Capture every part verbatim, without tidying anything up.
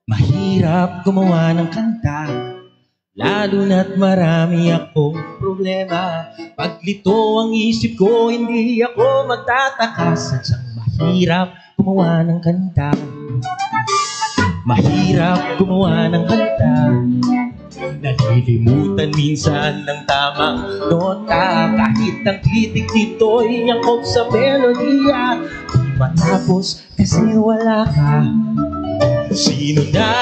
Mahirap gumawa ng kanta, lalo na't marami akong problema. Paglito ang isip ko, hindi ako magtataka. Sadyang mahirap gumawa ng kanta. Mahirap gumawa ng kanta. Nalilimutan minsan ng tamang nota. Kahit ang titik nito'y angkop sa melodiya, di matapos kasi wala ka. Sino na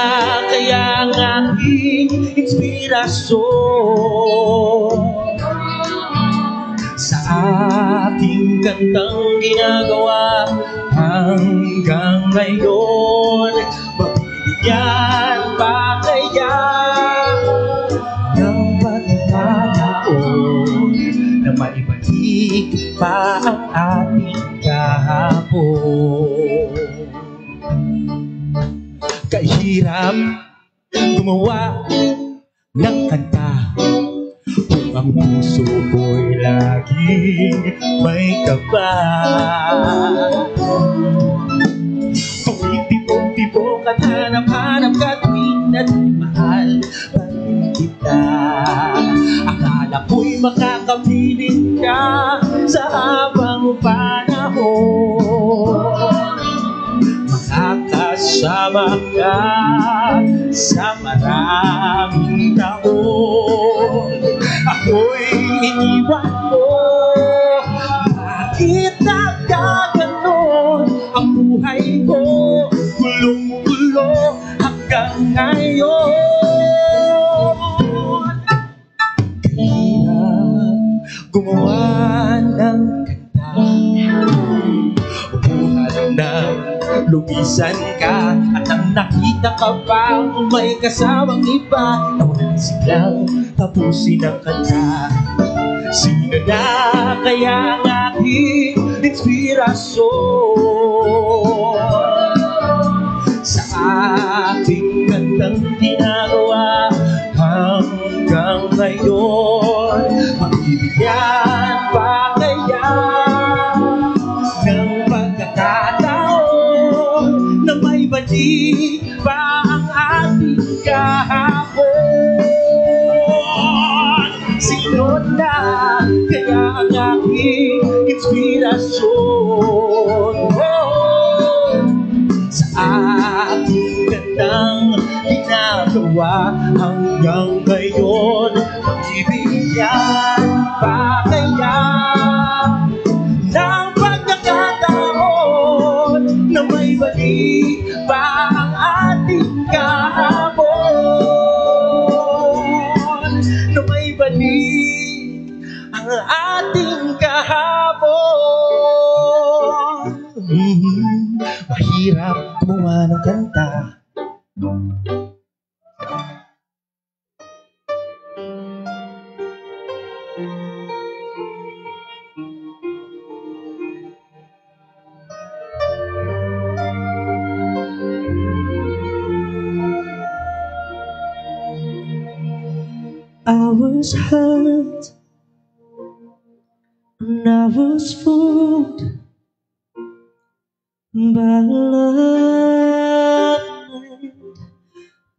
kaya ang aking inspirasyon? Sa aking kantang ginagawa hanggang ngayon, mabibigyan pa kaya ng pagkakataon na maibalik pa ang ating kahapon? Kahirap gumawa ng kanta kung ang puso ko'y laging may kaba. Tuwing tipong-tipong at hanap-hanap ka, tuwing nagmahal pa rin kita. Akala ko'y makakapiling ka sa habang panahon. Makakasama ka sa maraming taon. Ako'y iniwan mo. Bakit nagkaganon ang buhay ko? Gulong-gulo hanggang ngayon. Kahirap gumawa ng kanta. Buhat na lumisan ka at nang nakita ka pang may kasawang iba, nawalan siglang tapusin ang kanta. Sino na kaya ang aking inspirasyon? Sa aking kantang ginagawa hanggang ngayon, mabibigyan pa kaya ng pagkakataon na maibalik pa ang ating kahapon? Sino na kaya ang aking inspirasyon? Oh, sa aking gandang ginagawa hanggang ngayon, mabibigyan pa kaya ng pagkakataon na maibalik pa ang ating kahapon, na maibalik ang ating kahapon. Mhm. Mahirap gumawa ng kanta. I was hurt and I was fooled by love and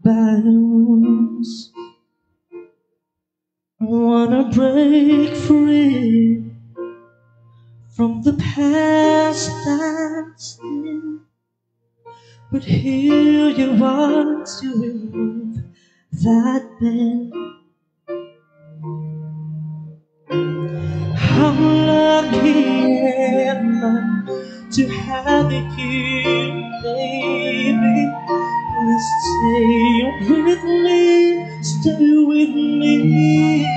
by wounds. I wanna break free from the past that's been, but here you are to remove that pain. How lucky am I to have you, baby. Please stay with me, stay with me.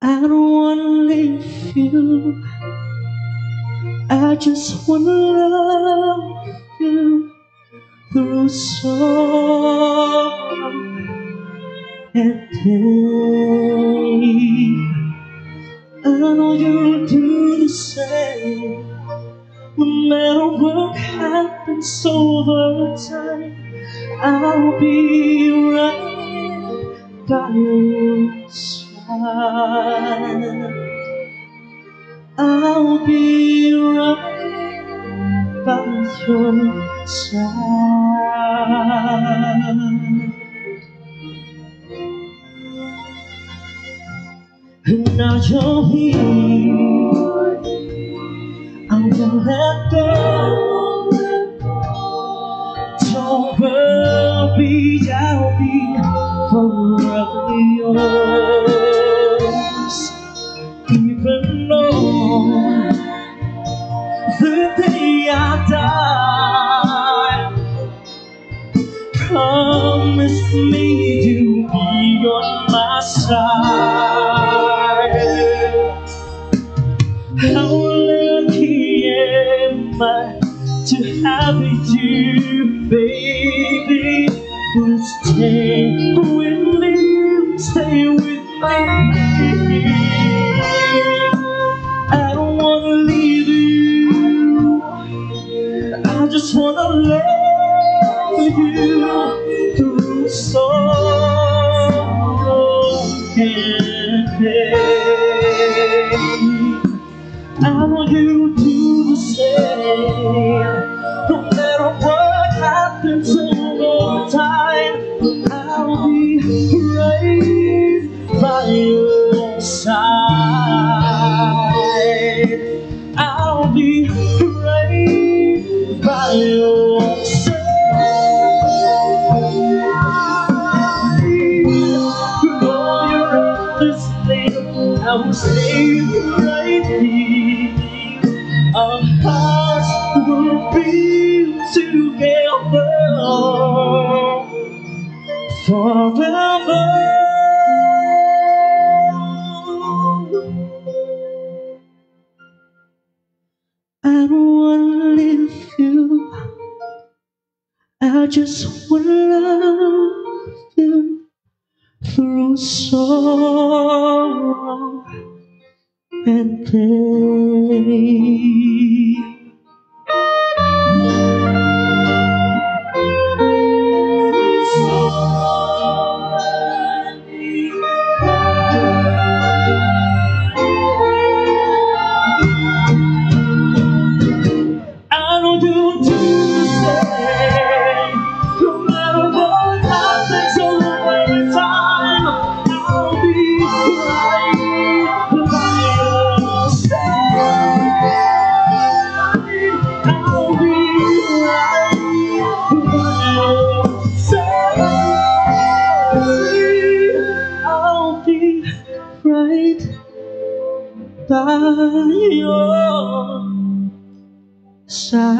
I don't wanna leave you. I just wanna love you through sorrow and pain. I know you'll do the same. No matter what happens over time, I'll be right by your side. I'll be right by your side. Now you're here, I won't let go. Don't worry, I'll be forever yours. Even though the day I die, promise me you'll be on my side. How lucky am I to have you, baby. Please stay with me, stay with me. I don't wanna leave you. I just wanna love you through sorrow and pain. I want you to do the same. No matter what happens in your time, I'll be right by your side. I'll be right by your side. Though you're not listening, I will stay right here. Our hearts will be together forever. I don't wanna leave you. I just wanna love you through sorrow and pain. I know you do the same. No matter what happens, all the time, I'll be right by your side. I'll be right by your side. I'll be right by your side.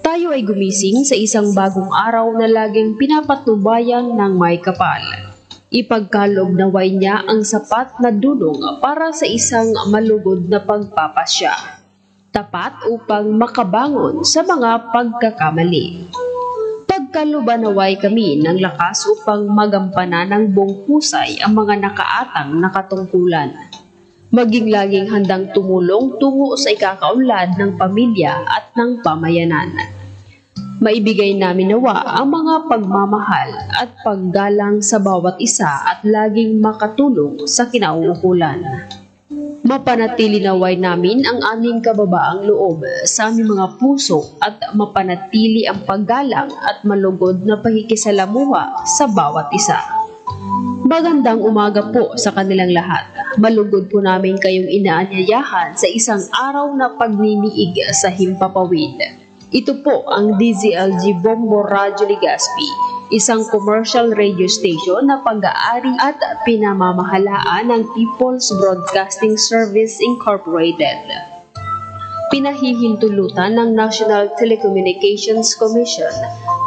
Tayo ay gumising sa isang bagong araw na laging pinapatnubayan ng may kapal. Ipagkaloob naway niya ang sapat na dunong para sa isang malugod na pagpapasya, tapat upang makabangon sa mga pagkakamali. Pagkalooban naway kami ng lakas upang magampanan ng buong husay ang mga nakaatang na katungkulan. Maging laging handang tumulong tungo sa ikakaunlad ng pamilya at ng pamayanan. Maibigay namin nawa ang mga pagmamahal at paggalang sa bawat isa at laging makatulong sa kinauukulan. Mapanatili naway namin ang aming kababaang loob sa aming mga puso at mapanatili ang paggalang at malugod na pakikisalamuha sa bawat isa. Magandang umaga po sa kanilang lahat. Malugod po namin kayong inaanyayahan sa isang araw na pagniniig sa himpapawid. Ito po ang D Z L G Bombo Radyo Legazpi, isang commercial radio station na pag-aari at pinamamahalaan ng People's Broadcasting Service Incorporated. Pinahihintulutan ng National Telecommunications Commission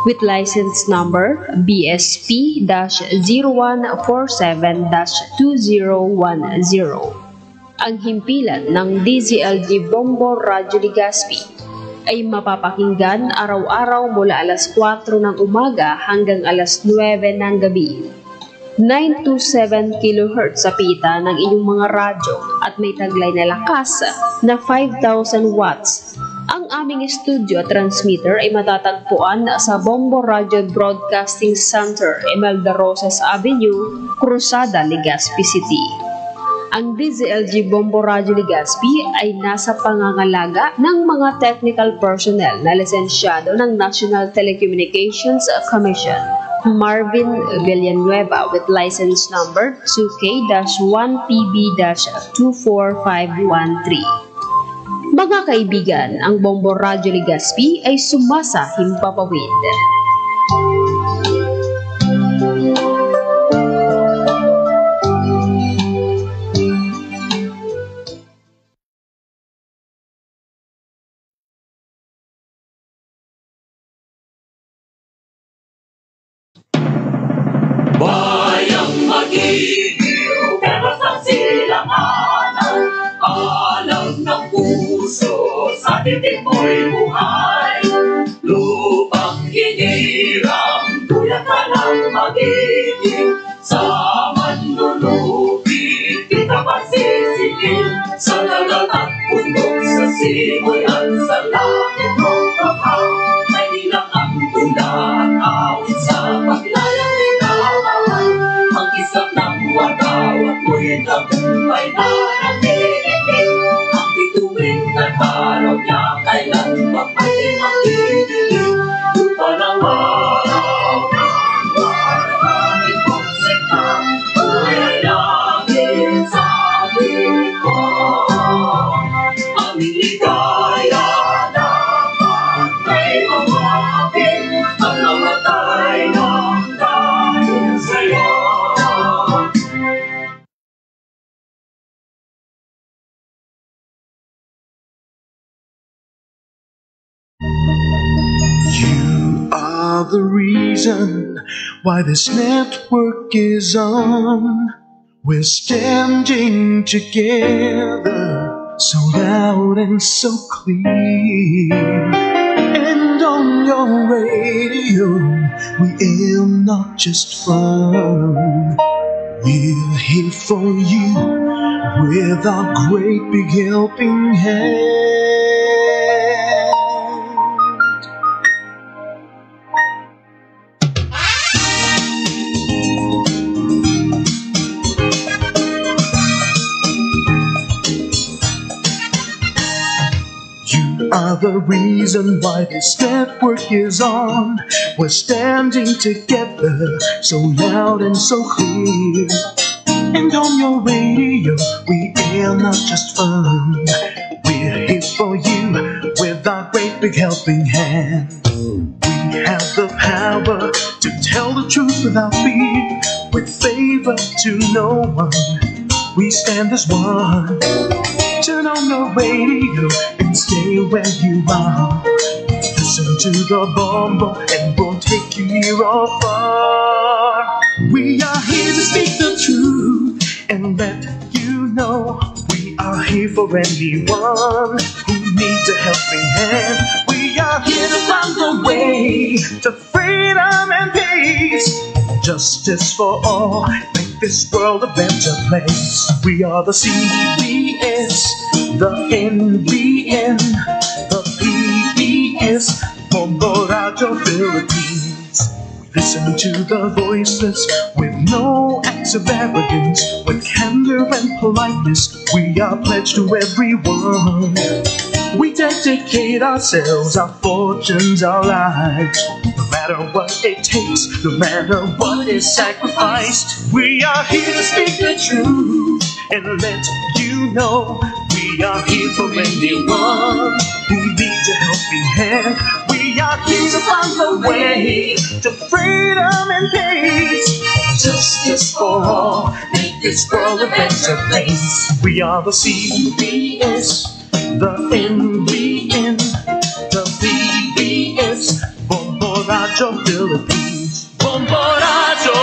with license number B S P dash zero one four seven dash two zero one zero. Ang himpilan ng D Z L G Bombo Radyo Legazpi, ay mapapakinggan araw-araw mula alas kwatro ng umaga hanggang alas nuwebe ng gabi. Nine two seven kilohertz sa pita ng inyong mga radyo at may taglay na lakas na five thousand watts. Ang aming studio at transmitter ay matatagpuan sa Bombo Radio Broadcasting Center, Imelda Rosas Avenue, Cruzada, Legazpi City. Ang D Z L G Bombo Radio Legazpi ay nasa pangangalaga ng mga technical personnel na lisensyado ng National Telecommunications Commission. Marvin Villanueva with license number two K dash one P B dash two four five one three. Mga kaibigan, ang Bombo Radyo Legazpi ay sumasa himpapawid. Bayang magiging, pero sa silanganan, alam ng puso, sa titik mo'y buhay. Lupang hiniram, kuya ka lang magiging, sa manlulupi, kita pagsisingil, sa dagat at bundok, sa simoy at sa langit mong baka. May ilang ang tula at awit sa paglayang ikaw mahal. Ang isang ng wataw at muhit ang buhay na nagdidikit. Ang bituin na araw niya kailan pa pwede magdidilim? Lupa ng araw, ang buhay ay langit sa ating ko. Ang ligaya dapat may mga akin, ang namatay na dahil sa'yo. You are the reason why this network is on. We're standing together, so loud and so clear. And on your radio, we aim not just fun. We're here for you with our great big helping hand. You are the reason why this network is on. We're standing together, so loud and so clear. And on your radio, we air not just fun. We're here for you with our great big helping hand. We have the power to tell the truth without fear, with favor to no one. We stand as one. Turn on your radio and stay where you are. Listen to the Bombo and we'll take you near or far. We are here to speak the truth and let you know we are here for anyone who needs a helping hand. We are here to find the way to freedom and peace. Justice for all, make this world a better place. We are the C B S, the N B N, the P B S, Bombo Radyo Philippines. We listen to the voices with no acts of arrogance, with candor and politeness. We are pledged to everyone. We dedicate ourselves, our fortunes, our lives. No matter what it takes, no matter what is sacrificed, we are here to speak the truth and let you know we are here for anyone who needs a helping hand. We are here to find the way to freedom and peace. Justice for all, make this world a better place. We are the C B S, the N B N, the P B S, Bombo Radyo Philippines. Bombo Radyo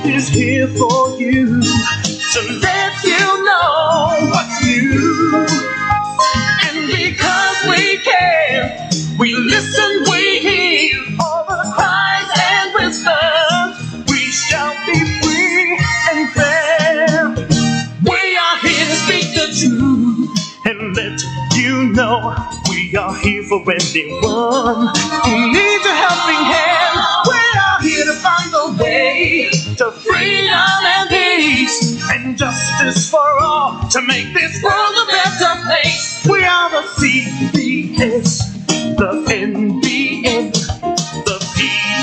is here for you to let you know what you, and because we care. Listen, we hear all the cries and whispers. We shall be free and fair. We are here to speak the truth and let you know we are here for anyone who needs a helping hand. We are here to find a way to freedom and peace and justice for all, to make this world a better place. We are the C B S, the N B N, the P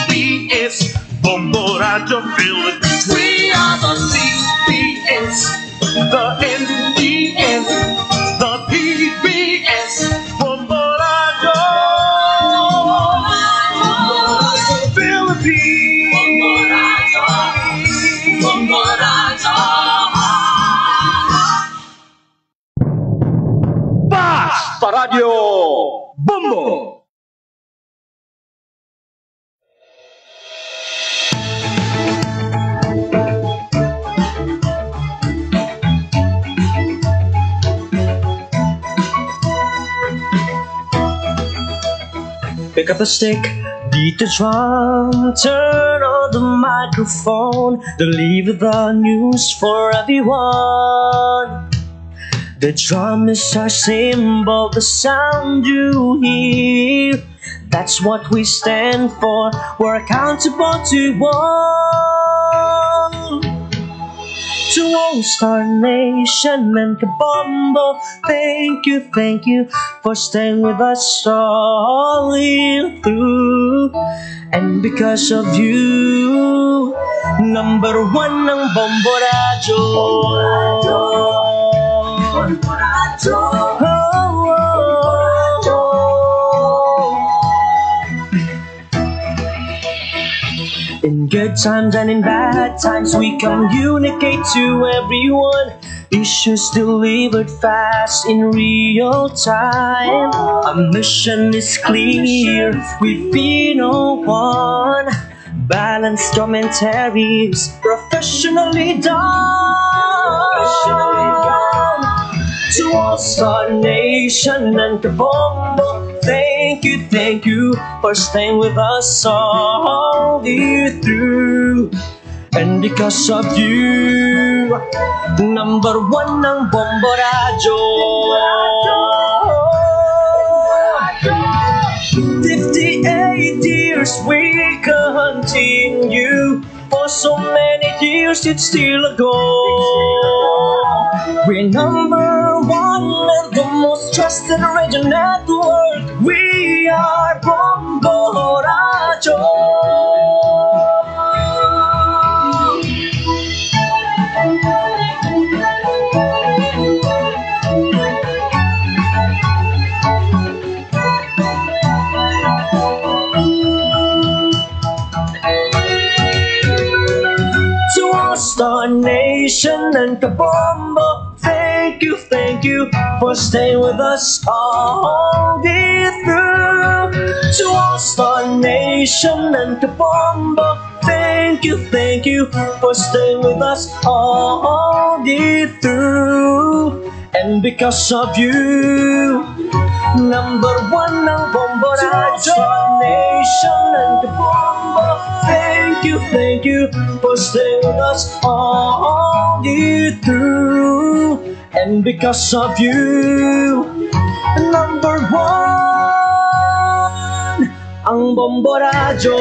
B S, Bombo Radyo Philippines. We are the C B S, the N B N, the P B S, Bombo Radyo Philippines. Bombo Radyo. Bombo Radyo. Bombo Radyo. Bombo. Pick up the stick, beat the drum, turn on the microphone, deliver the news for everyone. The drum is our symbol, the sound you hear. That's what we stand for. We're accountable to all. To all Star Nation and Kabombo, thank you, thank you for staying with us all the way through. And because of you, number one ang Bombo Radyo. Bombo Radyo. Bombo Radyo. Oh, oh, oh. In good times and in bad times, we communicate to everyone. Issues delivered fast in real time. Our mission is clear, we fear no one. Balanced commentaries, professionally done. To all Star Nation and Kabombo, thank you, thank you for staying with us all the way through. And because of you, number one ang Bombo Radyo. Fifty-eight years we continue. For so many years it's still a go. We're number one and the most trusted radio network. We are Bombo Radyo. To all Star Nation and Kabombo, thank you, thank you for staying with us all the way through. To all Star Nation and Kabombo, thank you, thank you for staying with us all the way through. And because of you, number one ang Bombo Radyo. Star Nation and Kabombo, thank you, thank you for staying with us all the way through. And because of you, number one ang Bombo Radyo.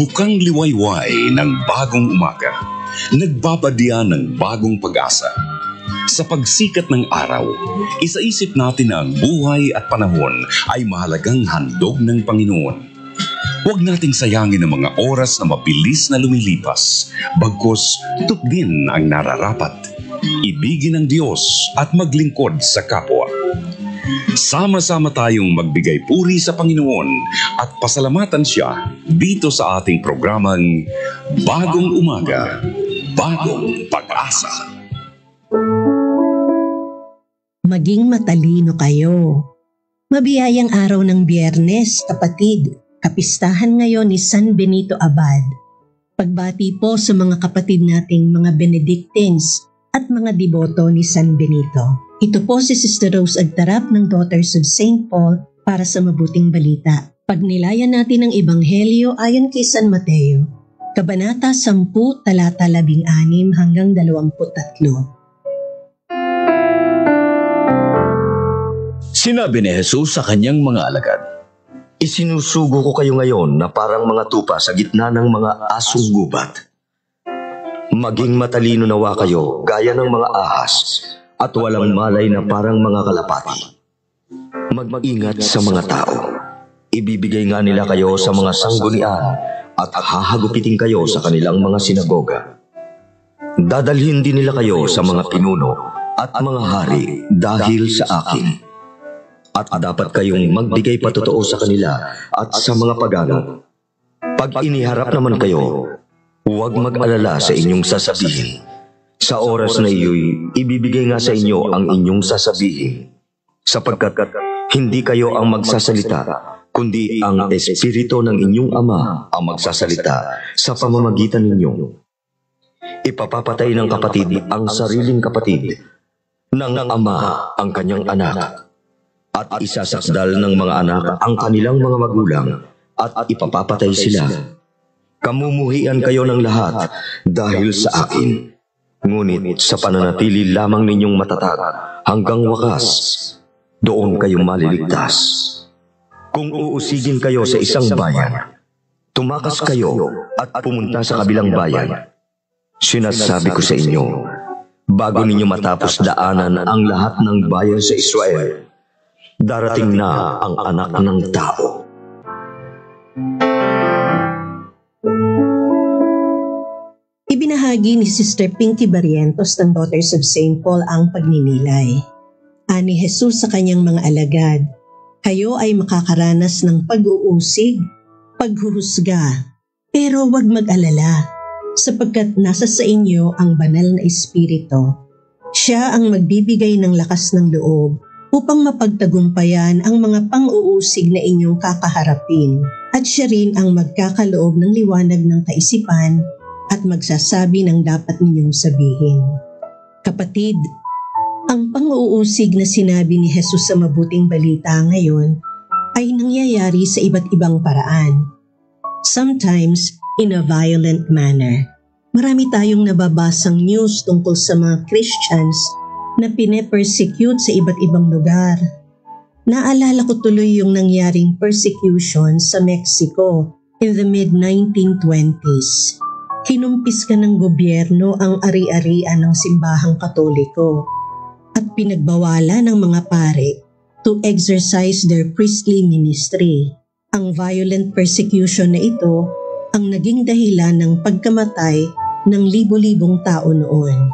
Bukang liwayway ng bagong umaga, nagbabadya ng bagong pag-asa. Sa pagsikat ng araw, isaisip natin na ang buhay at panahon ay mahalagang handog ng Panginoon. Huwag nating sayangin ang mga oras na mabilis na lumilipas, bagkus tutdin ang nararapat. Ibigin ang Diyos at maglingkod sa kapwa. Sama-sama tayong magbigay puri sa Panginoon at pasalamatan siya dito sa ating programang Bagong Umaga. Bagong pag-asa. Maging matalino kayo. Mabiyayang araw ng Biyernes, kapatid. Kapistahan ngayon ni San Benito Abad. Pagbati po sa mga kapatid nating mga Benedictines at mga deboto ni San Benito. Ito po si Sister Rose Agtarap ng Daughters of Saint Paul para sa Mabuting Balita. Pagnilayan natin ang Ebanghelyo ayon kay San Mateo, Kabanata sampu, talata labing anim hanggang dalawampu't tatlo. Sinabi ni Jesus sa kanyang mga alagad, "Isinusugo ko kayo ngayon na parang mga tupa sa gitna ng mga asong gubat. Maging matalino nawa kayo gaya ng mga ahas at walang malay na parang mga kalapati. Mag-ingat sa mga tao. Ibibigay nga nila kayo sa mga sanggunian at hahagupitin kayo sa kanilang mga sinagoga. Dadalhin din nila kayo sa mga pinuno at mga hari dahil sa akin. At dapat kayong magbigay patotoo sa kanila at sa mga pagano. Pag iniharap naman kayo, huwag mag-alala sa inyong sasabihin. Sa oras na iyo'y ibibigay nga sa inyo ang inyong sasabihin. Sapagkat hindi kayo ang magsasalita, kundi ang Espiritu ng inyong Ama ang magsasalita sa pamamagitan ninyo. Ipapapatay ng kapatid ang sariling kapatid, ng ama ang kanyang anak, at isasakdal ng mga anak ang kanilang mga magulang, at ipapapatay sila. Kamumuhian kayo ng lahat dahil sa akin, ngunit sa pananatili lamang ninyong matatag hanggang wakas, doon kayo maliligtas. Kung uusigin kayo sa isang bayan, tumakas kayo at pumunta sa kabilang bayan. Sinasabi ko sa inyo, bago ninyo matapos daanan ang lahat ng bayan sa Israel, darating na ang Anak ng Tao." Ibinahagi ni Sister Pinky Barrientos ng Daughters of Saint Paul ang pagninilay. Ani Jesus sa kanyang mga alagad, "Kayo ay makakaranas ng pag-uusig, paghuhusga, pero wag mag-alala, sapagkat nasa sainyo ang Banal na Espiritu. Siya ang magbibigay ng lakas ng loob upang mapagtagumpayan ang mga pang-uusig na inyong kakaharapin, at siya rin ang magkakaloob ng liwanag ng kaisipan at magsasabi ng dapat ninyong sabihin." Kapatid, ang pang-uusig na sinabi ni Jesus sa Mabuting Balita ngayon ay nangyayari sa iba't ibang paraan. Sometimes, in a violent manner. Marami tayong nababasang news tungkol sa mga Christians na pine-persecute sa iba't ibang lugar. Naalala ko tuloy yung nangyaring persecution sa Mexico in the mid nineteen twenties. Kinumpiska ng gobyerno ang ari-arian ng simbahang Katoliko at pinagbawalan ng mga pare to exercise their priestly ministry. Ang violent persecution na ito ang naging dahilan ng pagkamatay ng libo-libong tao noon.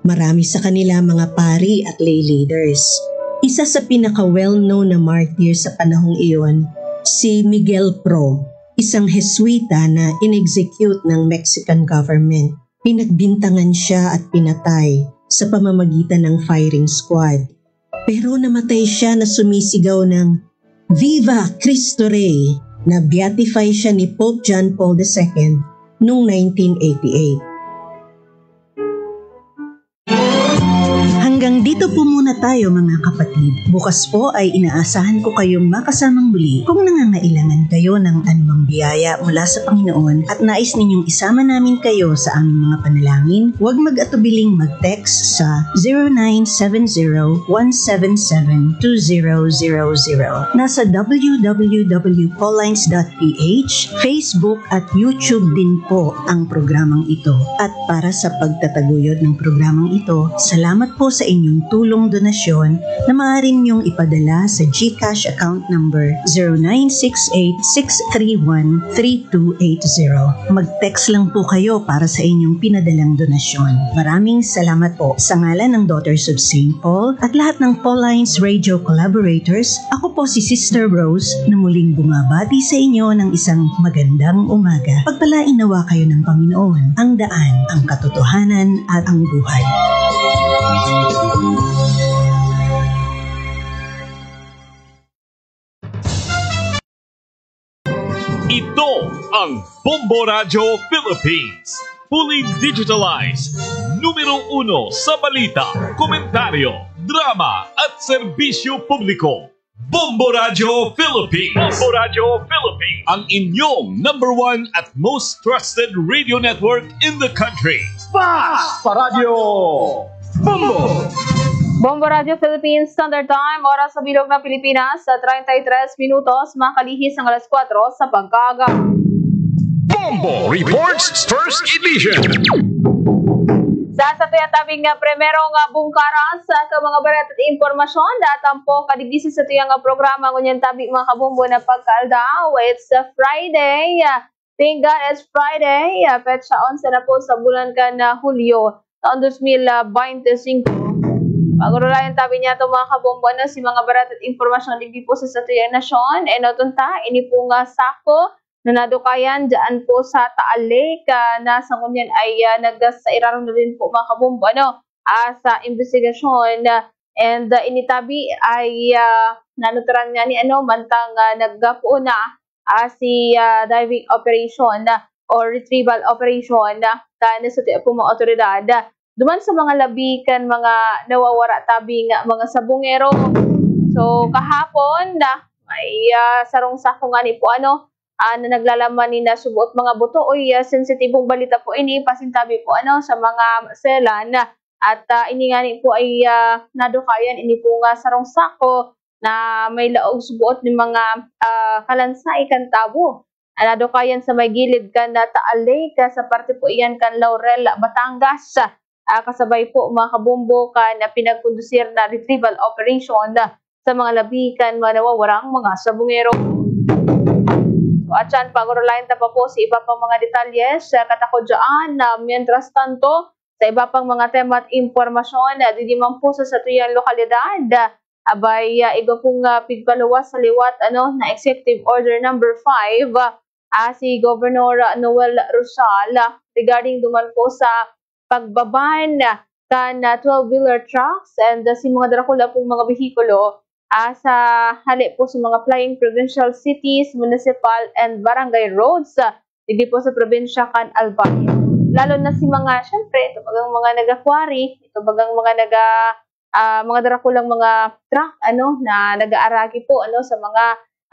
Marami sa kanila mga pari at lay leaders. Isa sa pinaka-well-known na martyr sa panahong iyon, si Miguel Pro, isang Heswita na in-execute ng Mexican government. Pinagbintangan siya at pinatay sa pamamagitan ng firing squad. Pero namatay siya na sumisigaw ng "Viva Cristo Rey!" Na-beatify siya ni Pope John Paul the Second noong nineteen eighty-eight. Hanggang dito po muna tayo, mga kapatid. Bukas po ay inaasahan ko kayong makasamang muli. Kung nangangailangan kayo ng anumang biyaya mula sa Panginoon at nais ninyong isama namin kayo sa aming mga panalangin, huwag mag-atubiling mag-text sa zero nine seven zero one seven seven two zero zero zero. Nasa w w w dot paulines dot p h, Facebook at YouTube din po ang programang ito. At para sa pagtataguyod ng programang ito, salamat po sa inyong tulong donasyon na maaari niyong ipadala sa GCash account number zero nine six eight six three one three two eight zero. Mag-text lang po kayo para sa inyong pinadalang donasyon. Maraming salamat po. Sa ngalan ng Daughters of Saint Paul at lahat ng Pauline's Radio collaborators, ako po si Sister Rose na muling bumabati sa inyo ng isang magandang umaga. Pagpalain nawa kayo ng Panginoon, ang daan, ang katotohanan at ang buhay. Ito ang Bombo Radyo Philippines. Fully digitalized. Numero uno sa balita, komentaryo, drama at serbisyo publiko. Bombo Radyo Philippines. Bombo Radyo Philippines. Ang inyong number one at most trusted radio network in the country. Fast Paradyo! Bombo! Bombo Radyo Philippines Standard Time, oras sa bilog ng Pilipinas, sa treinta y tres minutos, makalihis ang alas kwatro sa pagkaaga. Bombo Reports First Edition. Sa satuyang tabing nga primero nga bungkaras sa mga bareta at impormasyon, datampok kadigdi sa satuyang nga programa ngunyan tabi, mga kabombo, na pagkaaldaw. It's a Friday. Thank God it's Friday. Ah, petsa onse na po sa bulan kan, ah, Hulyo taon dos mil bente singko. Pagurulayan tabi niya to, mga kabombo, ano, si mga bareta at impormasyon digdi po sa satuyang nasyon. Enoton ta, ini po nga sako na nadukayan dyan po sa Taal Lake, ah, na sa ngunyan ay, ah, nagsairarom na din po, mga kabombo, ano, ah, sa investigasyon. And, ah, initabi ay, ah, nanuturan nga ni, ano, mantang, ah, nagpuon na, ah, si, ah, diving operation, ah, o retrieval operation, ah, kan sa ti-, po mga otoridad, ah, duman sa mga labi kan mga nawawara tabi nga mga sabongero. So, kahapon na may, ah, sarong sako ngani po, ano, ah, na naglalaman ni na subuot mga buto. Uy, ah, sensitibong balita po ini, pasintabi po, ano, sa mga selan. At, ah, ini ngani po ay, ah, nadukayan, ini po nga sarong sako na may laog subuot ni mga, ah, kalansay kan tawo. Ah, nadukayan sa may gilid kan, ah, Taal Lake, ah, sa parte po iyan kan Laurel, Batangas. Ah, kasabay po, mga kabombo, kan, ah, pinagkondusir na retrieval operation, ah, sa mga labi kan mga nawawarang mga sabongero. So, at yan, pag-orolayan ta pa po sa iba pang mga detalye sa katakot dyan, na mientras tanto, sa iba pang mga tema at impormasyon, ah, didi man po sa satuyang lokalidad, ah, abay, ah, iba pong, ah, pigpaluwas sa liwat, ano, na Executive Order number five, ah, ah, si Governor, ah, Noel Rosal, ah, regarding duman po sa pagbaban kan, ah, twelve-wheeler trucks and, ah, si mga darakula pong mga behikulo, ah, sa hali po sa mga flying provincial cities, municipal and barangay roads, ah, digdi po sa probinsya kan Albay. Lalo na si mga, syempre, ito bagang mga naga-quarry, ito bagang mga naga, ah, mga darakulang mga truck, ano, na nag-aaragi po, ano, sa mga,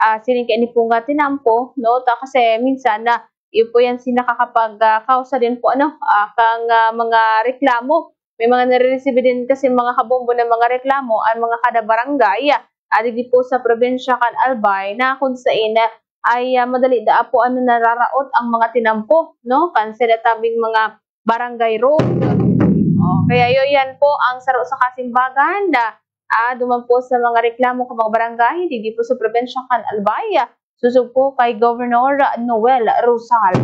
ah, siring kaini po nga tinampo, no? Ta-, kasi minsan na, yun po yan si nakakapag, ah, kausa din po, ano, ah, kang, ah, mga reklamo. May mga nare-receive din kasi, mga kabombo, ng mga reklamo ang mga kada barangay, ah, digdi po sa probinsya kan Albay, na kung sain, ah, ay, ah, madali daa po, ano, nararaot ang mga tinampo, no? Kan sinatabing mga barangay road. Oh, kaya yun, yan po ang saro sa kasimbagan na, ah, duman po sa mga reklamo kan mga barangay digdi po sa probinsya kan Albay, ah, sosog po kay Governor Noel Rosal.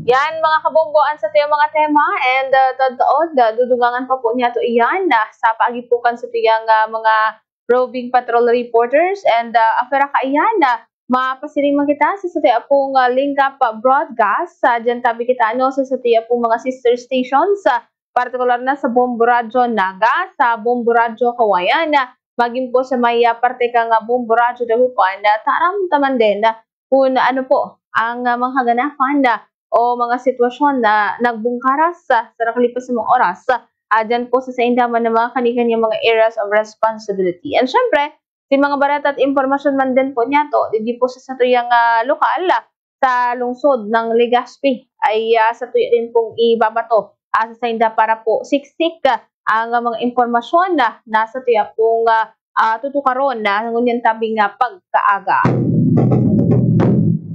Yan, mga kabombo, an satuyang mga tema, and, ah, tataod, ah, dudugangan pa po niyato iyan, ah, sa paagi po kan satuyang, ah, mga roving patrol reporters, and, ah, after kaiyan, ah, mapasiring man kita sa satuyang pong, ah, Lingkap Broadcast, ah, diyan tabi kita, ano, sa satuyang pong mga sister stations, ah, partikular na sa Bombo Radyo Naga, sa Bombo Radyo Kawayan, ah, magin po sa may, ah, parte kan, ah, Bombo Radyo Dagupan, ah, taram ta man din, ah, kun ano po ang, ah, mga kaganapan, ah, o mga sitwasyon na nagbungkaras, ah, sa nakalipas na mga oras, ah, diyan po sa sainda man na mga kani-kanyang mga areas of responsibility. And syempre, si mga bareta at impormasyon man din po niyato, digdi po sa satuyang, ah, lokal, ah, sa lungsod ng Legazpi ay, ah, satuya din pong ibabato, ah, sa sainda para po siksik, ah, ang, ah, mga impormasyon na nasa tuya pong, ah, ah, tutukaron na ngunyan tabing, ah, pagkaaga.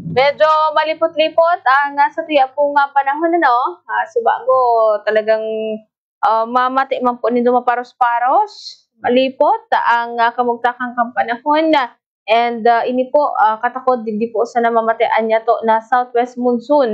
Medyo malipot-lipot ang, ah, satuya pong, ah, panahon, ano? Ah, subago talagang ah, mamati man po nindo maparos-paros, malipot ang, ah, kamugtakan kan panahon. And, ah, ini po, ah, katakod, digdi po sana mamatian niyato na southwest monsoon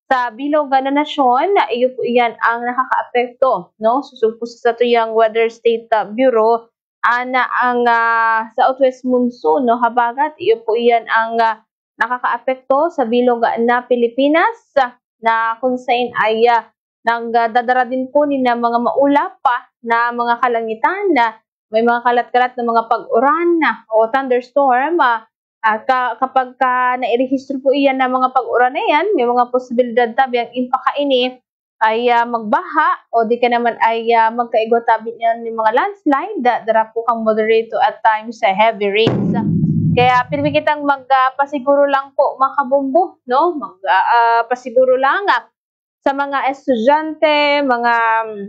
sa bilog na nasyon. Iyo po iyan ang nakakaapekto, no? Sosog po sa satuyang Weather State, ah, Bureau, ana ang, ah, southwest monsoon, no? Habagat, iyo po iyan ang, ah, nakakaapekto sa bilog na Pilipinas, ah, na kung sain ay, ah, nagdadara din po nin, ah, mga maulap pa na mga kalangitan, na may mga kalat-kalat na mga pag-uran na o thunderstorm, ah, ah, ka-, kapag ka nairehistro po iyan na mga pag-uran na yan, may mga posibilidad tabi ang impaka ini ay, ah, magbaha o di ka naman ay, ah, magkaigwa tabi niyan ng mga landslide, da-, dara po kang moderate to at times, ah, heavy rains. Kaya pirmi kitang mag, ah, pasiguro lang po, mga kabombo, no? Mag, ah, ah, pasiguro lang, ah, sa mga estudyante, mga, mm,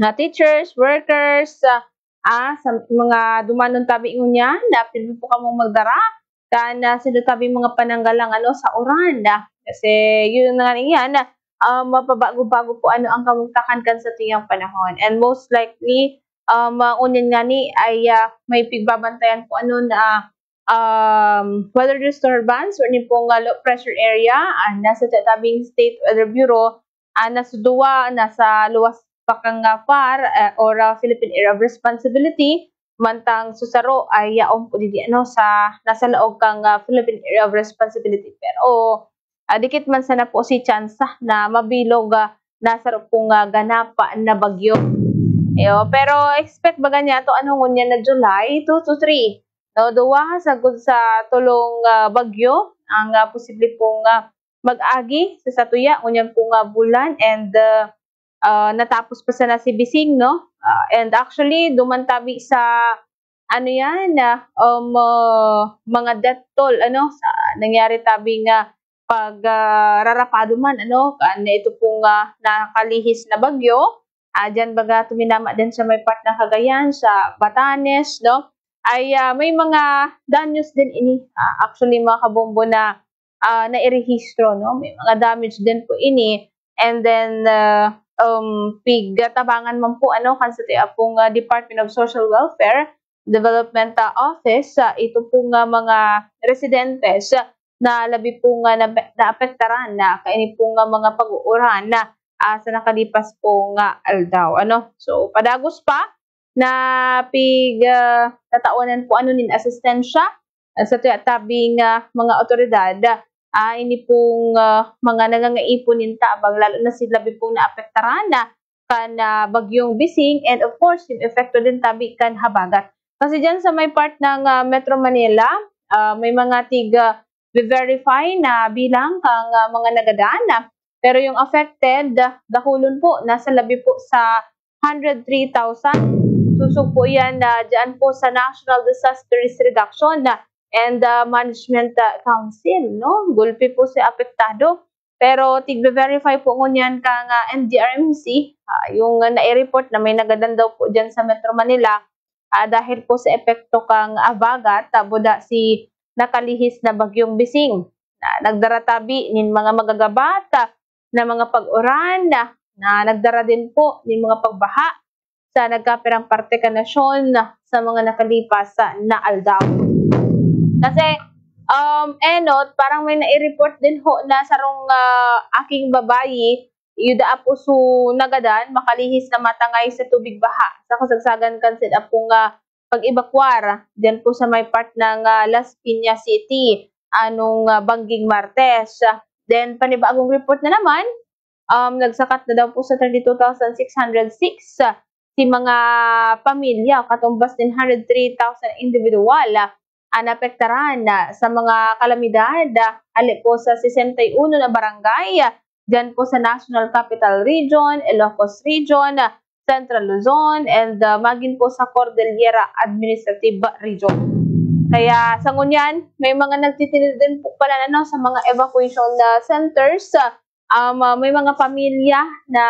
na teachers, workers, ah, ah, sa mga dumanon tabi ngunyan, na pirmi po kamong magdara kan, ah, sino tabi mga pananggalang, ano, sa uran, ah. Kasi yun na nga yan, ah, mapabago-bago po ano ang kamugtakan kan satuyang panahon. And most likely, um, ah, ngunyan ngani ay, ah, may pigbabantayan po ano na, um, weather disturbance, or ni pong, ah, low pressure area, ah, nasa tabing State Weather Bureau, ah, nasa duwa, nasa luwas pa kang, ah, far, ah, or, ah, Philippine Area of Responsibility, mantang susaro ay yaon po digdi, ano, sa, nasa laog kang, ah, Philippine Area of Responsibility. Pero, ah, dikit man sana po si tsansa na mabilog, ah, na saro pong, ah, ganapa na bagyo. Iyo, pero expect baga niyato, ano, ngunyan na July two to three, no? Duwa sagkod sa tolong, ah, bagyo ang, ah, posible pong, ah, mag-agi sa satuya ngunyan pong, ah, bulan, and, ah, ah, natapos pa sana si Bising, no? Ah, and actually, duman tabi sa, ano yan, ah, um, ah, mga death toll, ano, sa nangyari tabi nga pag, ah, rarapado man, ano, kan ito pong, ah, nakalihis na bagyo. Ah, diyan baga tuminama din sa may part ng Cagayan, sa Batanes, no? Ay, ah, may mga danyos din ini. Ah, actually, mga kabombo, na, ah, nairehistro, no? May mga damage din po ini. And then, ah, um, pigtabangan man po, ano, kan sa ti-, ah, pong, ah, Department of Social Welfare Development, ah, Office, ah, ito pong, ah, mga residentes, ah, na labi pong, ah, na-, naapektaran na kaini pong, ah, mga pag-uuran na, ah, sa nakalipas pong, ah, aldaw, ano. So, padagos pa na pig, ah, tatawanan po ano nin asistensya, ah, sa tuya-, tabing, ah, mga awtoridad. Ah, ini pong, ah, mga nangangaipon nin tabang, lalo na sila labi pong naapektaran na kan, ah, bagyong Bising, and of course, yung epekto din tabi kan habagat. Kasi diyan sa may part ng, ah, Metro Manila, ah, may mga tig, ah, verify na bilang kang, ah, mga nagadan, ah, pero yung affected, ah, dakulon po, nasa labi po sa hundred three thousand. Susog po yan na diyan po sa National Disaster Risk Reduction, ah, and, ah, Management, ah, Council, no? Gulpi po si apektado. Pero tigbe-verify po ngunyan kang, ah, N D R M C, ah, yung, ah, nai-report na may nagadan daw po diyan sa Metro Manila, ah, dahil po sa epekto kang habagat, ah, buda si nakalihis na bagyong Bising, na nagdara tabi nin mga magagabat, ah, na mga pag-uran, ah, na nagdara din po nin mga pagbaha sa nagkapirang parte kan nasyon sa mga nakalipas na aldaw. Kasi, um, enot, parang may nai-report din ho na sarong, ah, aking babayi, iyo daa po su nagadan, makalihis na matangay sa tubig baha sa kasagsagan kan saida pong, ah, pag-ebakwar diyan po sa may part ng, ah, Las Piñas City, anong, ah, bangging Martes. Then, panibagong report na naman, um, nagsakat na daw po sa thirty-two thousand six hundred six, ah, si mga pamilya, katumbas nin hundred three thousand individual, ah, ang naapektaran, ah, sa mga kalamidad, ah, hali po sa sesenta y uno na barangay, ah, diyan po sa National Capital Region, Ilocos Region, ah, Central Luzon, and, ah, magin po sa Cordillera Administrative Region. Kaya sa ngunyan, may mga nagtitindog din po pala, ano, sa mga evacuation, ah, centers, ah, um, ah, may mga pamilya na,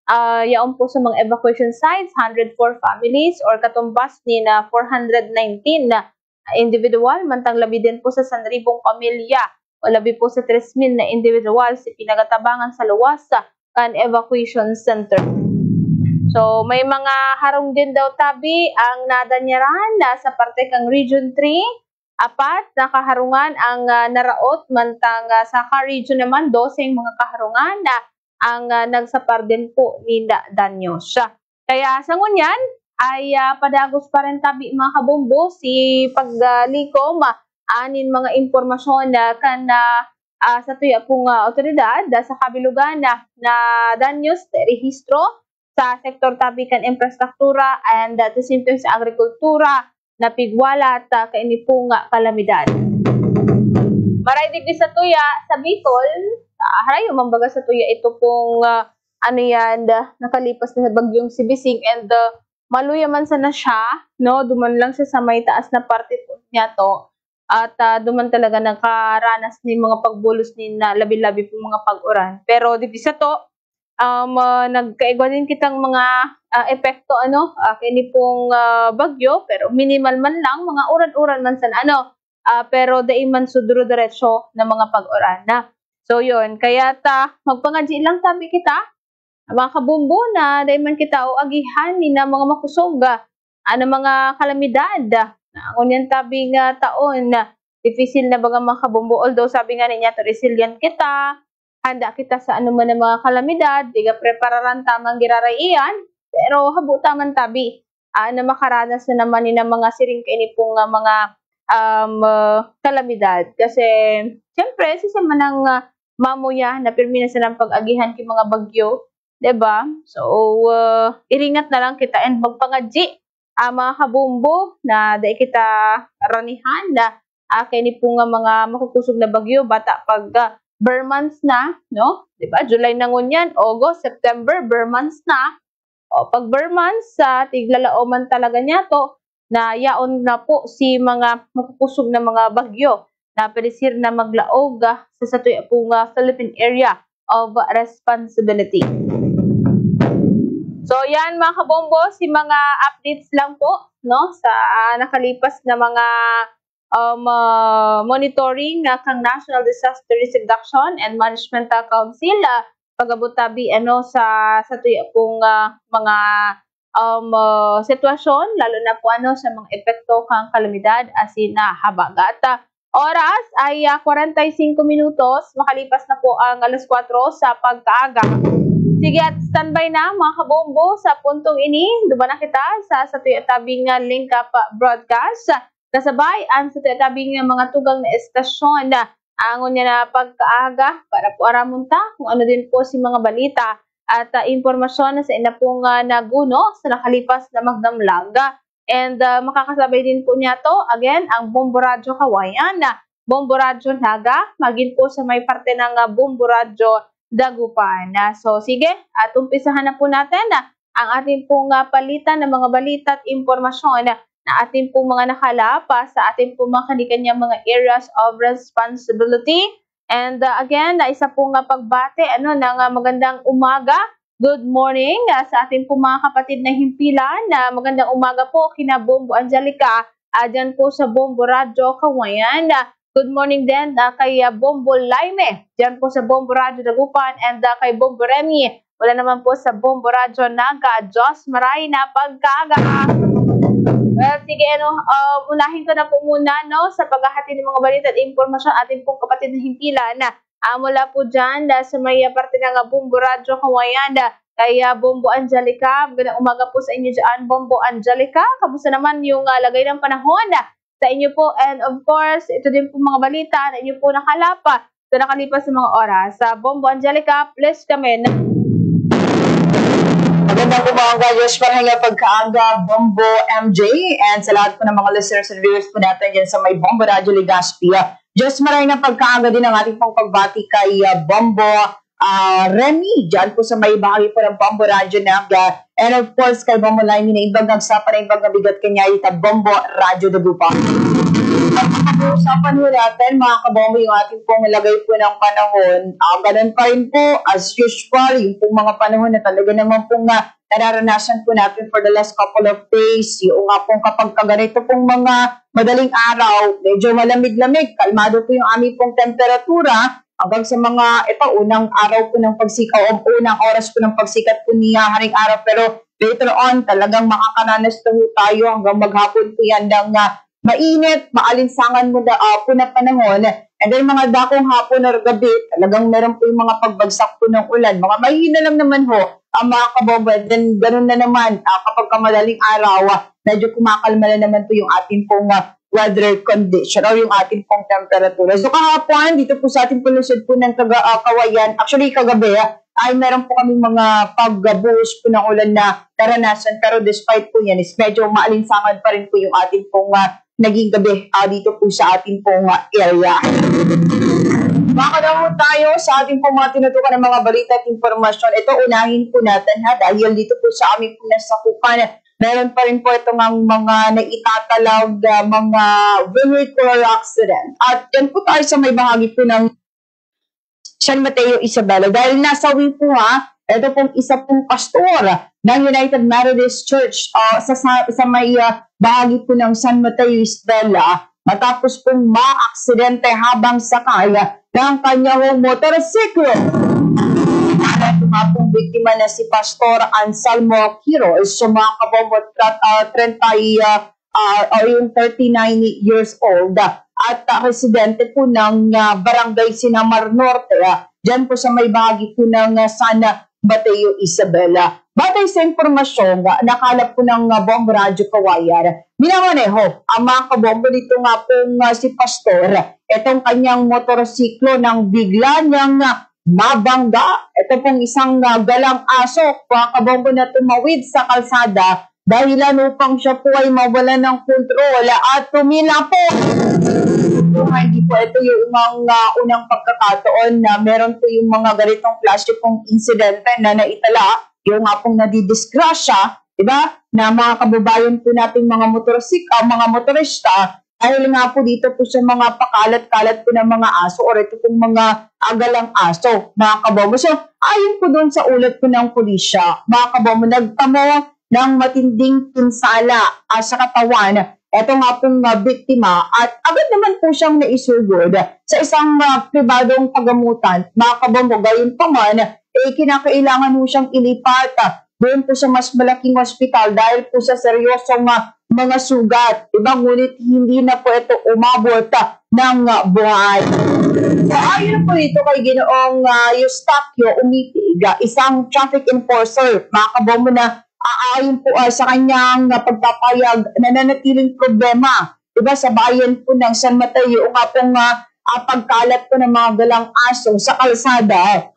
ah, yaon po sa mga evacuation sites, hundred four families or katumbas ni na four hundred nineteen na individual, mantang labi din po sa sanribong pamilya o labi po sa tres mil na individual si pinagatabangan sa luwas kan evacuation center. So, may mga harong din daw tabi ang nadanyaran na sa parte kang Region three, apat na kaharungan ang, ah, naraot, mantang, ah, sa Ka-Region naman, doseng mga kaharungan na ang, ah, nagsapar din po ninda danyos. Kaya sa ngunyan ay, ah, padagos pa rin tabi, mga kabombo, si paglikom, ah, anin mga impormasyon na kan, ah, ah, sa tuya pong, ah, awtoridad, ah, sa kabilugan na, na danyos rehistro sa sektor tabi kan infrastruktura and, ah, at the same time sa agrikultura na pigwalat, ah, kaini pong, ah, kalamidad. Maray digdi sa tuya, sa Bicol, ah, harayo man baga sa tuya ito pong, ah, ano yan, ah, nakalipas na bagyong Sibising and, ah, maluya man sana siya, no? Duman lang siya sa may taas na parte po niya to. At, ah, duman talaga nakaranas nin mga pagbulos nin, ah, labi-labi pong mga pag-uran. Pero digdi sato, um, ah, nagkaigwa din kitang mga, ah, epekto, ano, ah, kaini pong, ah, bagyo, pero minimal man lang, mga uran-uran man sana, ano, ah, pero dai man sa duro-diretso na mga pag-uran na. So, yun. Kaya ta, magpangadyi lang tabi kita, mga kabombo, na dai man kita o agihan ni na mga makosog, ah, na mga kalamidad, ah, na ngunyan tabi nga taon, ah, dipisil na baga, mga kabombo. Although sabi nga niya, resilient kita, handa kita sa anuman na mga kalamidad, diga prepararan tamang giraraian, pero habo ta man tabi, ah, na makaranas na naman ni na mga siring kaini pong, ah, mga, um, ah, kalamidad. Kasi, siyempre, siisay man ang, ah, mamuya na pirmi na sanang pag-agihan ki mga bagyo, 'di ba? So, ah, iringat na lang kita and magpangadyi, ah, mga kabombo, na dai kita ranihan na, ah, kaini po nga mga makukosog na bagyo, bata pag, ah, ber months na, no? 'Di ba? July na ngunyan, August, September, ber months na. O, pag ber months, sa tiglalaoman talaga niya to, na yaon na po si mga makukosog na mga bagyo na pwede sir na maglaog, ah, sa satuya pong, ah, Philippine Area of Responsibility. So, yan, mga kabombo, si mga updates lang po, no, sa nakalipas na mga, um, ah, monitoring, ah, kang National Disaster Risk Reduction and Management, ah, Council, ah, pag-abot tabi, ano, sa, sa tuya pong, ah, mga, um, ah, sitwasyon, lalo na po, ano, sa mga epekto kang kalamidad asin na habagat. Oras ay, ah, kwarenta y singko minutos, makalipas na po ang alas kwatro sa pagkaaga. Sige, at standby na, mga kabombo, sa puntong ini. Duman na kita sa, sa tuya tabing, ah, link up, ah, broadcast. Kasabay, ang sa tuya tabing, ah, mga tugang na estasyon. Angon niya na pagkaaga, para po aramon ta kung ano din po si mga balita at, ah, impormasyon na sa ina pong, ah, naguno sa nakalipas na magdamlag. And, ah, makakasabay din po niya to, again, ang Bombo Radyo Kawayan, Bombo Radyo Naga, magin po sa may parte ng, ah, Bombo Radyo Dagupan. Ah, so, sige, at umpisahan na po natin, ah, ang ating pong, ah, palitan ng mga balita at impormasyon na ating pong mga nakalap, ah, sa ating pong mga kani-kanyang mga areas of responsibility. And, ah, again, na isa pong, ah, pagbati, ano, ng, ah, magandang umaga. Good morning, ah, sa ating pong mga kapatid na himpilan. Ah, magandang umaga po kina Bombo Angelica, ah, dyan po sa Bombo Radyo Kawayan. Ah, good morning din, ah, kay, ah, Bombo Laime, dyan po sa Bombo Radyo Dagupan, and, ah, kay Bombo Remy, wala naman po sa Bombo Radyo Naga. Diyos maray na pagkaaga. Well, sige, ano, ah, unahin ko na po muna, no, sa paghahatid ng mga balita at impormasyon ating pong kapatid na himpilan na, ah, mula po dyan, ah, sa may, ah, parte ng, ah, Bombo Radyo Kawayan, ah, kay, ah, Bombo Angelica. Magandang umaga po sa inyo dyan, Bombo Angelica. Kamusta naman yung, ah, lagay ng panahon, ah, sa inyo po? And of course, ito din po mga balita na inyo po nakalap, ah, sa nakalipas na mga oras. Sa Bombo Angelica, please come in. Magandang umaga, Josh. Parang nga pagkaaga, Bombo M J, and sa lahat po ng mga listeners and viewers po natin dyan sa may Bombo Radyo Legazpi. Diyos maray na pagkaaga din ang ating pong pagbati kay, ah, Bombo, ah, Remy, dyan po sa may bahagi po ng Bombo Radyo Naga. And of course, kay Bombo Laime na imbag nagsapa na imbag na bigat kanya ita Bombo Radyo Dagupan. At pag-uusapan po natin, mga kabombo, yung ating pong lagay po ng panahon. Ah, ganun pa rin po, as usual, yung pong mga panahon na talaga naman pong, ah, nararanasan po natin for the last couple of days. Yung nga pong kapag kaganito pong mga madaling araw, medyo malamig-lamig, kalmado po yung aming pong temperatura hanggang sa mga, ito, unang araw po ng pagsika-, o unang oras po ng pagsikat po niya haring araw. Pero Later on, talagang makakaranas na ho tayo hanggang maghapon po yan ng ah, mainit, maalinsangan muna ah, po na panahon. And then mga dakong hapon or gabi, talagang meron po yung mga pagbagsak po ng ulan. Mga mahina lang naman ho ang mga kabombo. And then ganun na naman, ah, kapag ka madaling araw, ah, medyo kumakalma na naman po yung ating pong ah, weather condition or yung ating pong temperatura. So kahapon, dito po sa ating pong lungsod po ng Kaga, ah, Kawayan, actually kagabi, ah, ay meron po kaming mga pagbuhos po ng ulan na naranasan. Pero despite po yan, is medyo maalinsangan pa rin po yung ating pong ah, naging gabi ah, dito po sa ating pong ah, area. Makadaw tayo sa ating pong mga tinutukan ng mga balita at impormasyon. Ito, unahin po natin ha, dahil dito po sa aming pong nasakupan, meron pa rin po itong ang mga naitatalag ah, mga vehicular accident. At yan po tayo sa may bahagi po ng San Mateo, Isabela. Dahil nasawi po ha, ito pong isa pong pastor ng United Methodist Church ah, sa, sa, sa may ah, bahagi po ng San Mateo, Isabela, matapos pong maaksidente habang sakay ng kanyang motorsiklo. Ito nga pong biktima na si Pastor Anselmo Quiroz, sa mga kabombo, ah, treinta, ah, ah, o yung thirty-nine years old, ah, at ah, residente po ng ah, Barangay Sinamar Norte, ah, dyan po sa may bahagi po ng ah, San Mateo, Isabela. Batay sa impormasyon na nakalap po ng ah, Bombo Radyo Kawayan, minamaneho ang mga kabombo nito nga pong ah, si Pastor, itong kanyang motorsiklo nang bigla niyang ah, mabangga. Ito pong isang ah, galang aso, mga kabombo, na tumawid sa kalsada dahilan upang siya po ay mawalan ng kontrol at tumilapon. Hindi po ito yung mga unang pagkakataon na meron po yung mga ganitong klase pong insidente na naitala, yung nga pong nadidisgrasya, di ba? Na mga kababayan po nating mga motorsik-, ah, mga motorista, dahil nga po dito po sa mga pakalat-kalat po ng mga aso or ito pong mga agalang aso, mga kabombo. So, ayon po doon sa ulat po ng pulisya, mga kabombo, nagtamo ng matinding pinsala ah, sa katawan eto nga pong ah, biktima at agad naman po siyang naisugod sa isang ah, pribadong pagamutan, mga kabombo. Gayon pa man, eh, kinakailangan po siyang ilipat ah, doon po sa mas malaking ospital dahil po sa seryosong ah, mga sugat, di ba? Ngunit hindi na po ito umabot ah, ng ah, buhay. So, ayon po ito kay Ginoong ah, Eustaquio Umitig, ah, isang traffic enforcer, mga kabombo, na aayon po ah, sa kanyang ah, pagpapahayag, nananatiling problema, di ba, sa bayan po ng San Mateo, nga pong ah, ah, pagkalat po ng mga galang aso sa kalsada.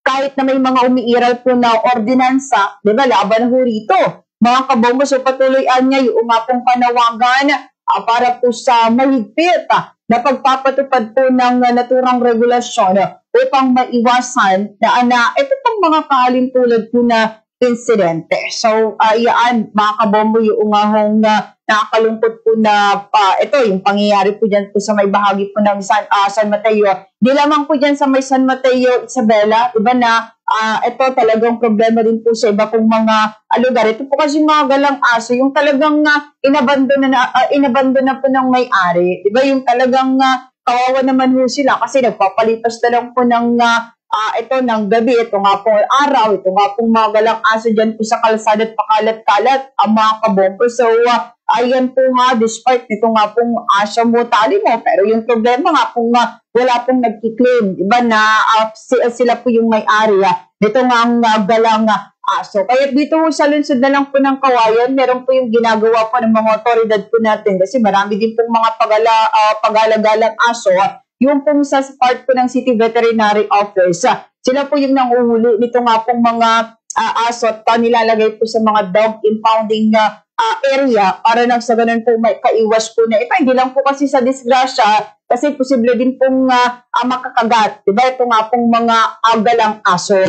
Kahit na may mga umiiral po na ordinansa, di ba, laban ho rito, mga kabombo, so patuloy anya yung nga pong panawagan ah, para po sa mahigpit ah, na pagpapatupad po ng ah, naturang regulasyon upang maiwasan na, na ito pong mga kahalintulad po na insidente. So, ah, iyaan, mga kabombo, yung nga hong ah, nakakalungkot po na pa, ito, yung pangyayari po dyan po sa may bahagi po ng San, ah, San Mateo. Di lamang po dyan sa may San Mateo, Isabela, iba na, ah, ito talagang problema din po sa iba pong mga ah, lugar. Ito po kasi mga galang aso, yung talagang ah, inabandona na, ah, inabandona po ng may-ari. Di ba? Yung talagang ah, kawawa naman ho sila kasi nagpapalipas na lang po ng ah, ah, ito ng gabi, ito nga pong araw, ito nga pong mga galang aso dyan po sa kalsada at pakalat-kalat ang mga kabombo. So, ah, ayan po ha, despite nito nga pong aso mo, tali mo, pero yung problema nga pong ah, wala pong nagki-claim, di ba, na ah, si, sila po yung may-ari ah, nito nga ang ah, galang ah, aso. Kaya dito ho sa lungsod na lang po ng Kawayan, meron po yung ginagawa po ng mga otoridad po natin kasi marami din pong mga pagala, ah, pagala-galang aso, ah, yung pong sa part po ng City Veterinary Office, ah, sila po yung nanguhuli nito nga pong mga ah, aso at ah, nilalagay po sa mga dog impounding ah, ah, area para nang sa ganun po may kaiwas po na ito. Hindi lang po kasi sa disgrasya, kasi posible din pong ah, ah, makakagat, di ba? Ito nga pong mga agalang aso.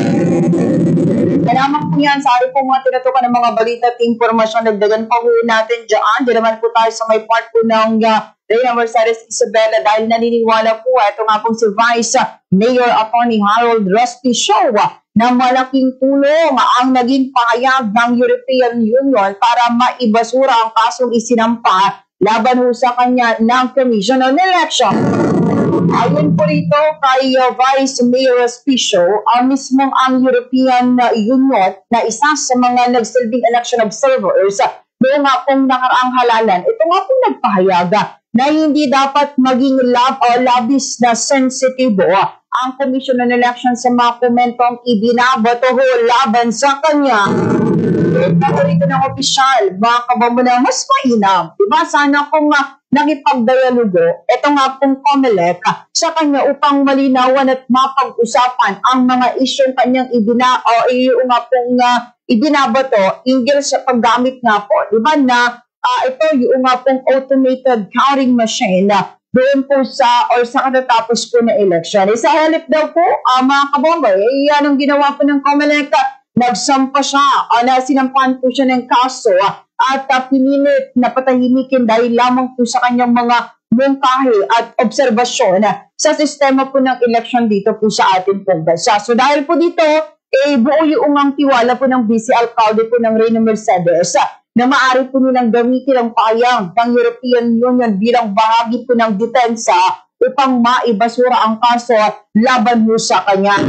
Salamat po yan sa ating pong mga tinutukan ng mga balita at impormasyon. Dagdagan pa po natin dyan. Di naman po tayo sa may part po ng ah, Reyna Mercedes Isabela dahil naniniwala po ito nga pong si Vice Mayor Attorney Harold Rusty Show na malaking tulong ang naging pahayag ng European Union para maibasura ang kasong isinampa laban ho sa kanya ng Commission on Election. Ayon po rito kay uh, Vice Mayor Respicio, ang mismong ang European uh, Union na isa sa mga nagsilbing election observers uh, noong nga pong nakaraang halalan, ito nga pong nagpahayag uh, na hindi dapat maging lab o labis na sensitibo ang Commission on Election sa mga komentong ibinabato ho laban sa kanya. Paborito ng opisyal, baka ba mo na mas mainam? Diba? Sana kung uh, nakipagdialogo, eto nga pong Comelec sa kanya upang malinawan at mapag-usapan ang mga isyong kanyang ibina o iyo nga pong uh, ibinabato hinggil sa paggamit nga po, di ba, na uh, ito yung nga pong automated counting machine uh, doon po sa or sa katatapos po na election. Sa halip daw po, uh, mga kabomba, eh, yan ang ginawa po ng Comelec. Nagsampa siya, uh, na sinampahan po siya ng kaso uh, at uh, pinilit na patahimikin dahil lamang po sa kanyang mga mungkahi at obserbasyon sa sistema po ng eleksyon dito po sa ating pong bansa. So dahil po dito, eh, buo yung ang tiwala po ng vice alkalde po ng Reyna Mercedes na maaari po nilang gamitin ang pahayag ng European Union bilang bahagi po ng depensa upang maibasura ang kaso laban ho sa kanya.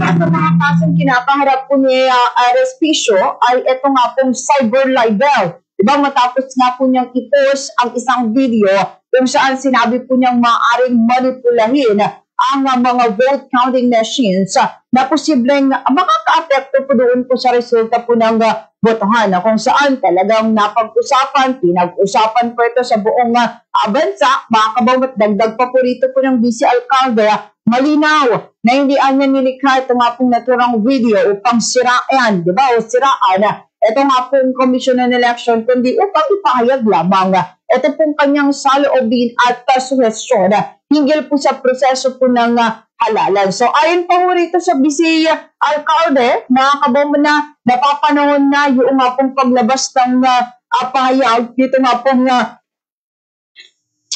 Sa mga kasong kinakaharap po ni uh, Respicio ay ito nga pong cyber libel. Diba, matapos nga po niyang i-post ang isang video kung saan sinabi po niyang maaaring manipulahin ang uh, mga vote counting machines uh, na posibleng makakaapekto po doon po sa resulta po ng uh, botohan na kung saan talagang napag-usapan, pinag-usapan po ito sa buong uh, bansa. Mga kabawat, dagdag pa po rito po ng vice alkalde, malinaw na hindi anya nilikha ito nga pong naturang video upang siraan, di ba, o siraan ito nga pong Commission on Election, kundi upang ipahayag lamang ito pong kanyang saloobin at uh, suhestyon hinggil po sa proseso po ng uh, halalan. So ayon pa ho rito sa vice alkalde, mga kabomba, napapanahon na yung nga pong paglabas ng uh, uh, pahayag dito nga pong uh,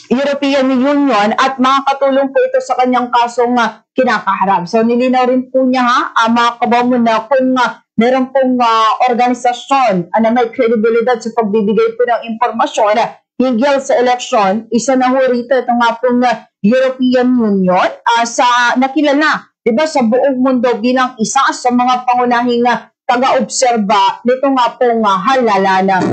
European Union at makakatulong po ito sa kanyang kasong uh, kinakaharap. So nilinaw rin po niya ha, uh, mga kabomba, na kung uh, meron pong uh, organisasyon uh, na may kredibilidad sa pagbibigay po ng impormasyon hinggil sa eleksyon, isa na ho rito ito nga pong uh, European Union uh, sa nakilala, di ba, sa buong mundo bilang isa sa mga pangunahing uh, taga-obserba nito nga pong uh, halalanan.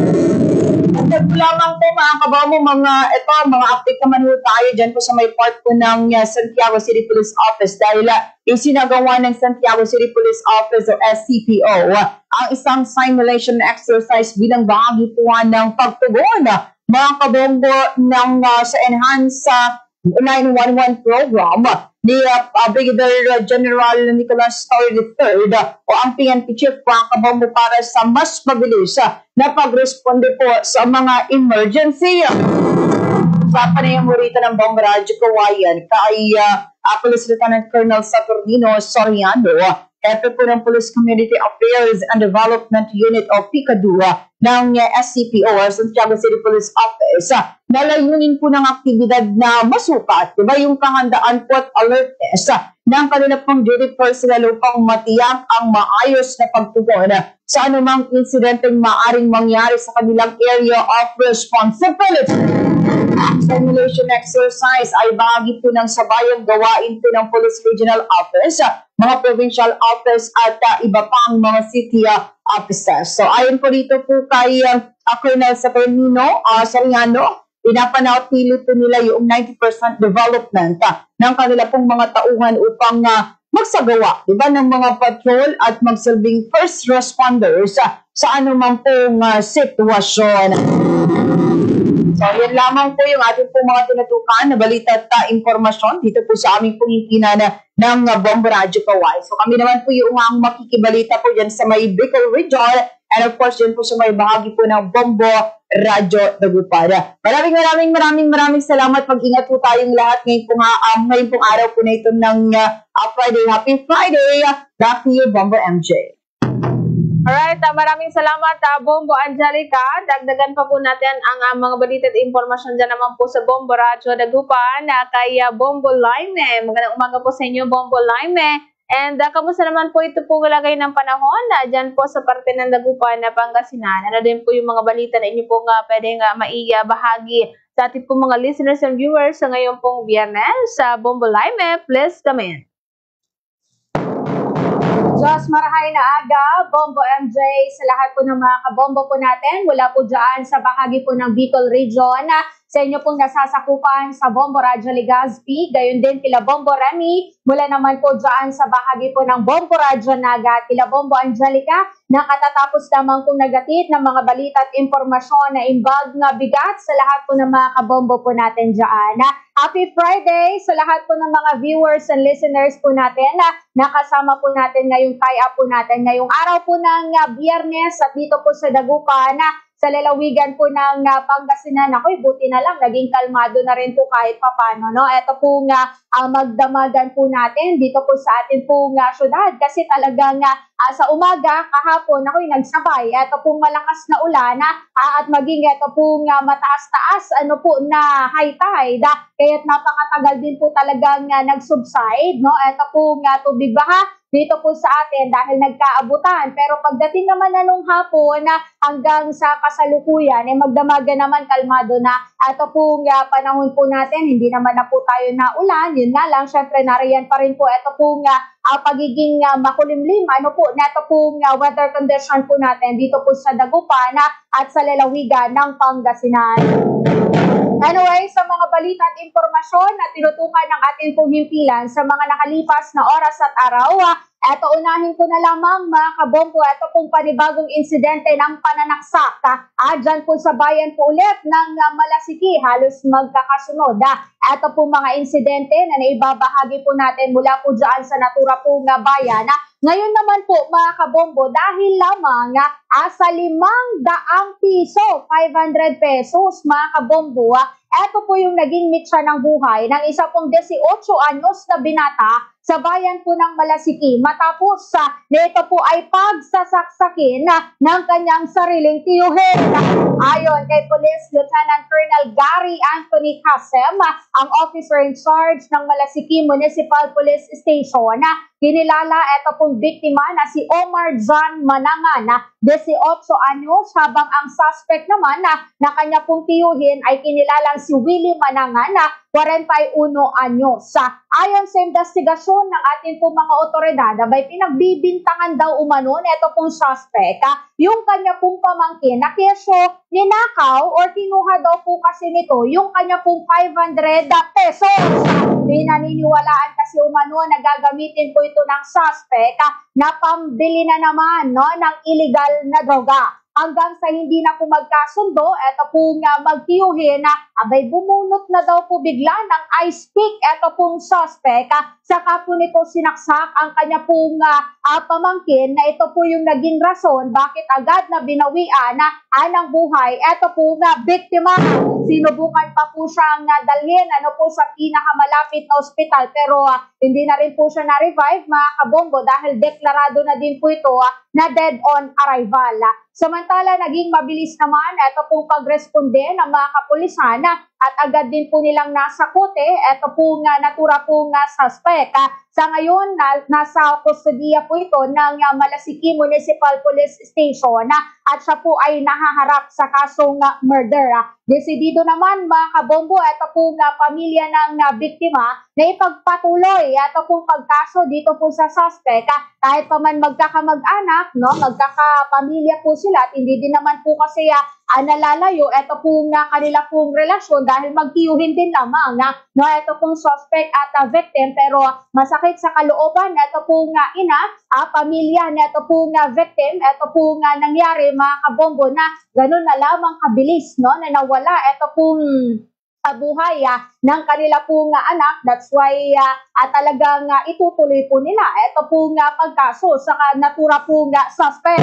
Dagdag ko lamang po, mga kabomba, mga ito, mga update naman po tayo dyan po sa may part po ng uh, Santiago City Police Office dahil uh, isinagawa ng Santiago City Police Office o S C P O uh, ang isang simulation exercise bilang bahagi po uh, ng pagtugon, uh, mga kabomba, ng uh, sa enhanced uh, nine one one program ni uh, Brigadier General Nicolas Torre the third o ang P N P Chief, mga kabomba, para sa mas mabilis na pagresponde po sa mga emergency. Sa panayam mo rito ng Bomba Radyo Kawayan kay uh, uh, Police Lieutenant Colonel Saturnino Soriano, Hepe po ng Police Community Affairs and Development Unit o PCADU ng S C P O o Santiago City Police Office, na layunin po ng aktibidad na masukat, di ba, yung kahandaan po at alertness ng kanila pong duty personnel upang matiyak ang maayos na pagtugon sa anumang insidenteng maaring mangyari sa kanilang area of responsibility. Simulation exercise ay bahagi po ng sabayang gawain po ng Police Regional Office, mga provincial office at uh, iba pang mga city uh, offices. So ayon po dito po kay uh, Colonel Saturnino uh, Soriano, pinapanatili po nila yung ninety percent development uh, ng kanila pong mga tauhan upang uh, magsagawa, di ba, ng mga patrol at magsilbing first responders uh, sa anumang pong uh, sitwasyon. So, yan lamang po yung ating pong mga tinutukan na balita at uh, impormasyon dito po sa aming pong himpinan ng Bombo Radyo Kaway. So kami naman po yung ang makikibalita po dyan sa may Bicol Region and of course dyan po sa may bahagi po ng Bombo Radyo Dagupan. Maraming maraming maraming maraming salamat. Mag-ingat po tayong lahat ngayon po nga, um, ngayon pong araw po na ito ng uh, uh, Friday. Happy Friday! Back to you, Bombo M J. Alright, uh, maraming salamat, uh, Bombo Angelica. Dagdagan pa po natin ang uh, mga balita at impormasyon dyan naman po sa Bombo Radyo Dagupan uh, kay uh, Bombo Laime. Magandang umaga po sa inyo, Bombo Laime. And ah, kamusta naman po ito pong lagay ng panahon na dyan po sa parte ng Dagupan na Pangasinan? Ano din po yung mga balita na inyo pong ah, pwedeng ah, maibahagi sa ating pong mga listeners and viewers sa ngayon pong Biyernes sa Bombo Live? Please comment. Diyos, marahay na aga, Bombo M J, sa lahat po ng mga kabombo po natin, mula po dyan sa bahagi po ng Bicol Region, sa inyo pong nasasakupan sa Bombo Radyo Legazpi, gayon din kila Bombo Remy, mula naman po dyan sa bahagi po ng Bombo Radyo Naga at kila Bombo Angelica, na katatapos lamang pong naghatid ng mga balita at impormasyon na imbag na bigat sa lahat po ng mga kabombo po natin dyan. Happy Friday sa lahat po ng mga viewers and listeners po natin na nakasama po natin ngayong tie-up po natin ngayong araw po ng ah, Biyernes at dito po sa Dagupan na sa lalawigan po ng ah, Pangasinan. Ako'y buti na lang, naging kalmado na rin po kahit papano, no? Ito po nga ah, magdamagan po natin dito po sa ating pong ah, syudad kasi talagang ah, ah, sa umaga kahapon, ako'y nagsabay. Ito pong malakas na ulan ah, ah, at maging ito pong ah, mataas-taas, ano po, na high tide. Ah, kaya't napakatagal din po talagang ah, nag-subside, no? Ito pong ah, tubig baha dito po sa atin dahil nagkaabutan. Pero pagdating naman na nung hapon, ah, hanggang sa kasalukuyan, eh, magdamagan naman, kalmado na. Ito pong ah, panahon po natin, hindi naman na po tayo naulan. Yun nga lang, syempre, nariyan pa rin po ito pong ah, ah, pagiging ah, makulimlim, ano po, neto pong ah, weather condition po natin dito po sa Dagupan ah, at sa lalawigan ng Pangasinan. Anyway, sa mga balita at impormasyon na tinutukan ng ating pong himpilan sa mga nakalipas na oras at araw, ah, eto, unahin ko na lamang, mga kabombo, eto pong panibagong insidente ng pananaksak, ah, ah, dyan po sa bayan po ulit ng ah, Malasiki, halos magkakasunod. Ah, eto pong mga insidente na naibabahagi po natin mula po dyan sa natura pong ah, bayan. Ah, ngayon naman po, mga kabombo, dahil lamang ah, ah, sa limang daang piso, five hundred pesos, mga kabombo, ah, eto po yung naging mitsa ng buhay ng isa pong dieciocho anyos na binata sa bayan po ng Malasiki matapos ah, na ito po ay pagsasaksakin ah, ng kanyang sariling tiyuhin. Ayon kay Police Lieutenant Colonel Gary Anthony Casem, ah, ang officer in charge ng Malasiki Municipal Police Station, ah, kinilala ito pong biktima na si Omar John Manangan, ah, dieciocho anyos, habang ang suspect naman na, na kanya pong tiyuhin ay kinilalang si Willie Manangan na kwarenta y uno anyos. Sa, ayon sa investigasyon ng ating pong mga otoridad, abay, pinagbibintangan daw umano neto pong suspect, ah, yung kanya pong pamangkin na kesyo ninakaw or kinuha daw po kasi nito yung kanya pong five hundred pesos. Pinaniniwalaan kasi umano na gagamitin po ito ng suspect, ah, na pambili na naman, no, ng iligal na droga. Hanggang sa hindi na po magkasundo, eto pong ah, magtiyuhin na, abay, bumunot na daw po bigla ng ice pick eto pong suspect, ah, saka po nito sinaksak ang kanya pong ah, ah, pamangkin, na ito po yung naging rason bakit agad na binawian na anang buhay eto pong ah, biktima. Sinubukan pa po siyang ah, dalhin, ano po, sa pinakamalapit na ospital, pero ah, hindi na rin po siya na-revive, mga kabombo, dahil deklarado na din po ito ah, na dead on arrival. Samantala, naging mabilis naman ito pong pagresponde ng mga kapulisan at agad din po nilang nasakote ito pong ah, natura pong ah, suspect. Ah, sa ngayon, na, nasa kustodiya po ito ng ah, Malasiki Municipal Police Station, ah, at siya po ay nahaharap sa kasong ah, murder. Ah, desidido naman, mga kabombo, ito pong ah, pamilya ng ah, biktima na ipagpatuloy ito pong pagkaso dito po sa suspect, ah, kahit pa man magkakamag-anak, no, magkakapamilya po sila at hindi din naman po kasi ah, ah, nalalayo ito pong ah, kanila pong relasyon dahil magtiyuhin din lamang, ah, no, ito pong suspect at ah, victim. Pero masakit sa kalooban na ito pong ah, ina, ah, pamilya na ito pong ah, victim, ito pong ah, nangyari, mga kabombo, na ganun na lamang kabilis, no, na nawala ito pong ah, buhay ah, ng kanila pong ah, anak. That's why ah, ah, talagang ah, itutuloy po nila ito pong ah, pagkaso sa ka-, natura pong ah, suspect.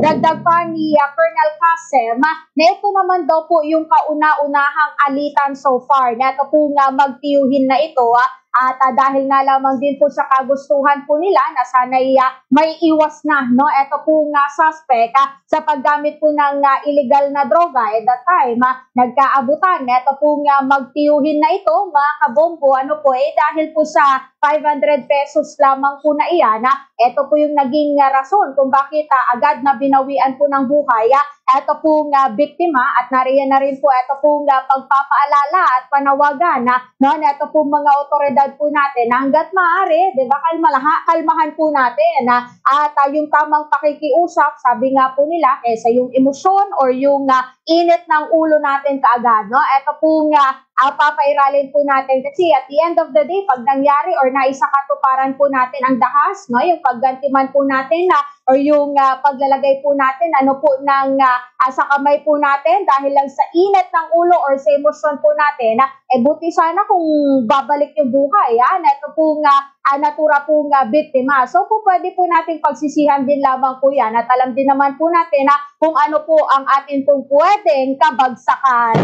Dagdag pa ni ah, Colonel Kasem, ah, na ito naman daw po yung kauna-unahang alitan so far na ito pong ah, magtiyuhin na ito, ah, At, ah, dahil nga lamang din po sa kagustuhan po nila na sana'y, ah, maiiwas na, no, eto pong, ah, suspect, ah, sa paggamit po ng, ah, illegal na droga. At that time, ah, nagkaabutan na eto pong, ah, magtiyuhin na ito, mga kabombo, ano po, eh, dahil po sa five hundred pesos lamang po na iyan, ah, eto po yung naging, ah, rason kung bakit, ah, agad na binawian po ng buhay, ah, eto pong, ah, biktima. At nariyan na rin po eto pong, ah, pagpapaalala at panawagan, ah, no, neto pong mga otoridad po natin na hangga't maaari, di ba, kalmalaha-, kalmahan po natin, ah, at, ah, yung tamang pakikiusap, sabi nga po nila, kaysa yung emosyon or yung, ah, init ng ulo natin kaagad, no? Eto pong, ah, ah, papairalin po natin kasi at the end of the day, pag nangyari or naisakatuparan po natin ang dahas, no, yung pagganti man po natin na or yung, ah, paglalagay po natin, ano po, ng, ah, ah, sa kamay po natin dahil lang sa init ng ulo or sa emosyon po natin, ah, eh, buti sana kung babalik yung buhay, ah, na ito pong, ah, ah, natura pong, ah, biktima. So, po pwede po nating pagsisihan din lamang po yan at alam din naman po natin na kung ano po ang atin pong pwedeng kabagsakan.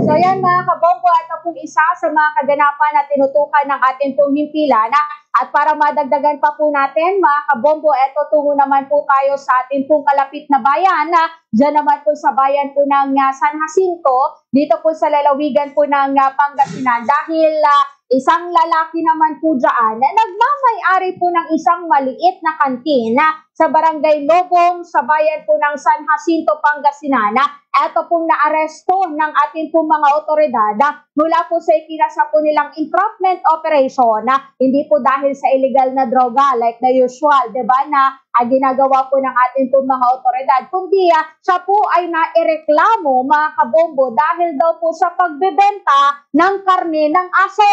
So, yan, mga kabombo, ito pong isa sa mga kaganapan na tinutukan ng atin pong himpilan, ah, at para madagdagan pa po natin, mga kabombo, eto tungo naman po tayo sa atin pong kalapit na bayan, ah, diyan naman po sa bayan po ng, ah, San Jacinto, dito po sa lalawigan po ng, ah, Pangasinan. Dahil, ah, isang lalaki naman po dyan na nagmamay-ari po ng isang maliit na kantin, ah, sa Barangay Lobong, sa bayan po ng San Jacinto, Pangasinan, ah, eto pong naaresto ng atin pong mga otoridad, ah, mula po sa ikinasa po nilang entrapment operation, ah, hindi po dahil sa illegal na droga like the usual, di ba, na, ah, ginagawa po ng atin pong mga otoridad, kundi, ah, siya po ay naireklamo, mga kabombo, dahil daw po sa pagbebenta ng karne ng aso.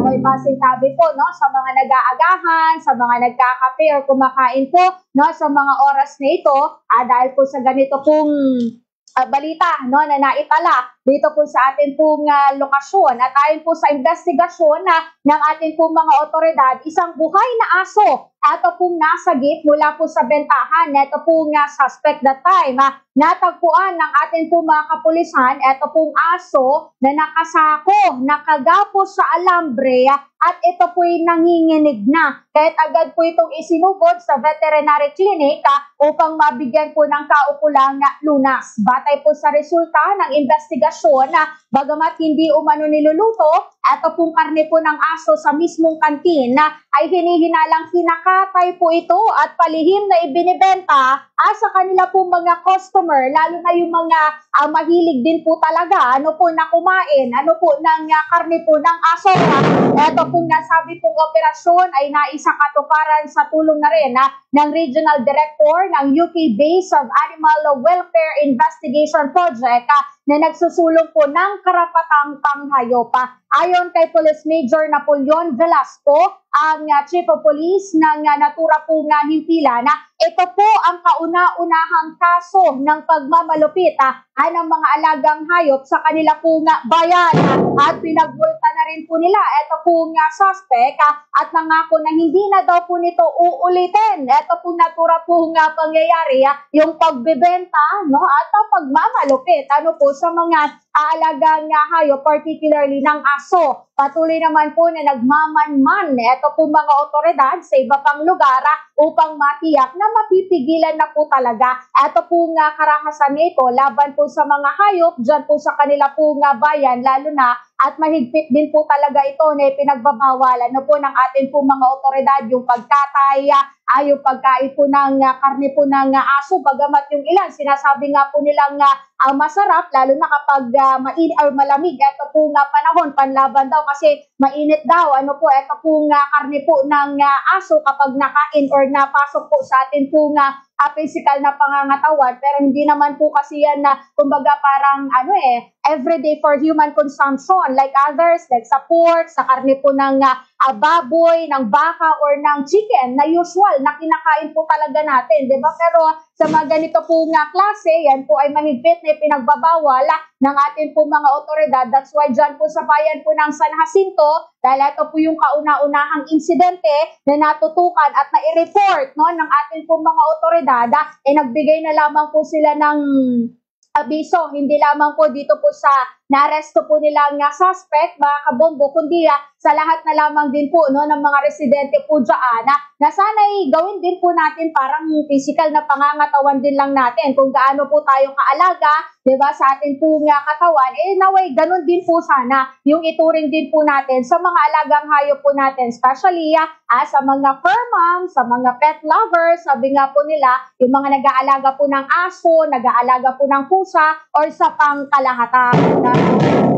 Ako'y masintabi po, no, sa mga nag-aagahan, sa mga nagkakape or kumakain po, no, sa mga oras na ito, ah, dahil po sa ganito pong, ah, balita, no, na naitala dito po sa atin pong, ah, lokasyon. At ayon po sa investigasyon na ng ating pong mga otoridad, isang buhay na aso ato pong nasagip mula po sa bentahan neto pong, ah, suspect that time, ah, natagpuan ng ating pong mga kapulisan eto pong aso na nakasako, nakagapos sa alambre, ah, at ito po'y nanginginig na. Kaya't agad po itong isinugod sa veterinary clinic, ah, upang mabigyan po ng kaukulang lunas. Batay po sa resulta ng investigasyon, ah, bagamat hindi umano niluluto, eto pong karne po ng aso sa mismong kantin, ah, ay hinihinalang kinakatay po ito at palihim na ibinibenta, ah, sa kanila pong mga customer, lalo na yung mga, ah, mahilig din po talaga, ano po, na kumain, ano po, ng, ah, karne po ng aso. Ah, eto pong nasabi pong operasyon ay naisakatuparan sa tulong na rin, ah, ng Regional Director ng U K Base of Animal Welfare Investigation Project, ah, na nagsusulong po ng karapatang panghayop. Ah, ayon kay Police Major Napoleon Velasco, ang, ah, Chief of Police ng, ah, natura pong, ah, himpilan, na ito po ang kauna-unahang kaso ng pagmamalupit, ah, ah, ng mga alagang hayop sa kanila pong, ah, bayan. At pinagmulta na rin po nila ito pong, ah, suspect, ah, at nangako na hindi na daw po nito uulitin. Ito pong natura pong, ah, pangyayari, ah, yung pagbebenta, no, at, ah, pagmamalupit, ano po, sa mga aalagang, ah, hayop, particularly ng aso. Patuloy naman po na nagmamanman ito pong mga otoridad sa iba pang lugar, ah, upang matiyak na mapipigilan na po talaga ito pong, ah, karahasan na ito laban po sa mga hayop dyan po sa kanila pong, ah, bayan, lalo na at mahigpit din po talaga ito na ipinagbabawal, ano po, ng ating pong mga otoridad, yung pagkatay, ah, ah, yung pagkain po ng, ah, karne po ng, ah, aso. Bagamat yung ilan, sinasabi nga po nilang, ah, ah, masarap, lalo na kapag, ah, main-, or malamig. Ito po nga panahon, panlaban daw kasi mainit daw. Ano po, ito po nga karne po ng, ah, aso kapag nakain or napasok po sa atin po nga, ah, physical na pangangatawan. Pero hindi naman po kasi yan na, kumbaga, parang, ano eh, everyday for human consumption. Like others, like sa pork, sa karne po ng, ah, ah, baboy, ng baka, or ng chicken na usual na kinakain po talaga natin, di ba? Pero sa mga ganito po nga klase, yan po ay mahigpit na ipinagbabawal, ah, ng ating po mga otoridad. That's why dyan po sa bayan po ng San Jacinto, dahil ito po yung kauna-unahang insidente na natutukan at nai-report, no, ng ating po mga otoridad, ah, eh, nagbigay na lamang po sila ng abiso, hindi lamang po dito po sa naaresto po nila nga suspect, mga kabombo, kundi, ah, sa lahat na lamang din po, no, ng mga residente po dyan, ah, na sana'y gawin din po natin parang physical na pangangatawan din lang natin kung gaano po tayo kaalaga, di ba, sa ating po nga katawan, eh, naway ganun din po sana yung ituring din po natin sa mga alagang hayop po natin, especially, ah, ah, sa mga fur mom, sa mga pet lovers, sabi nga po nila, yung mga nag-aalaga po ng aso, nag-aalaga po ng pusa, or sa pangkalahatan.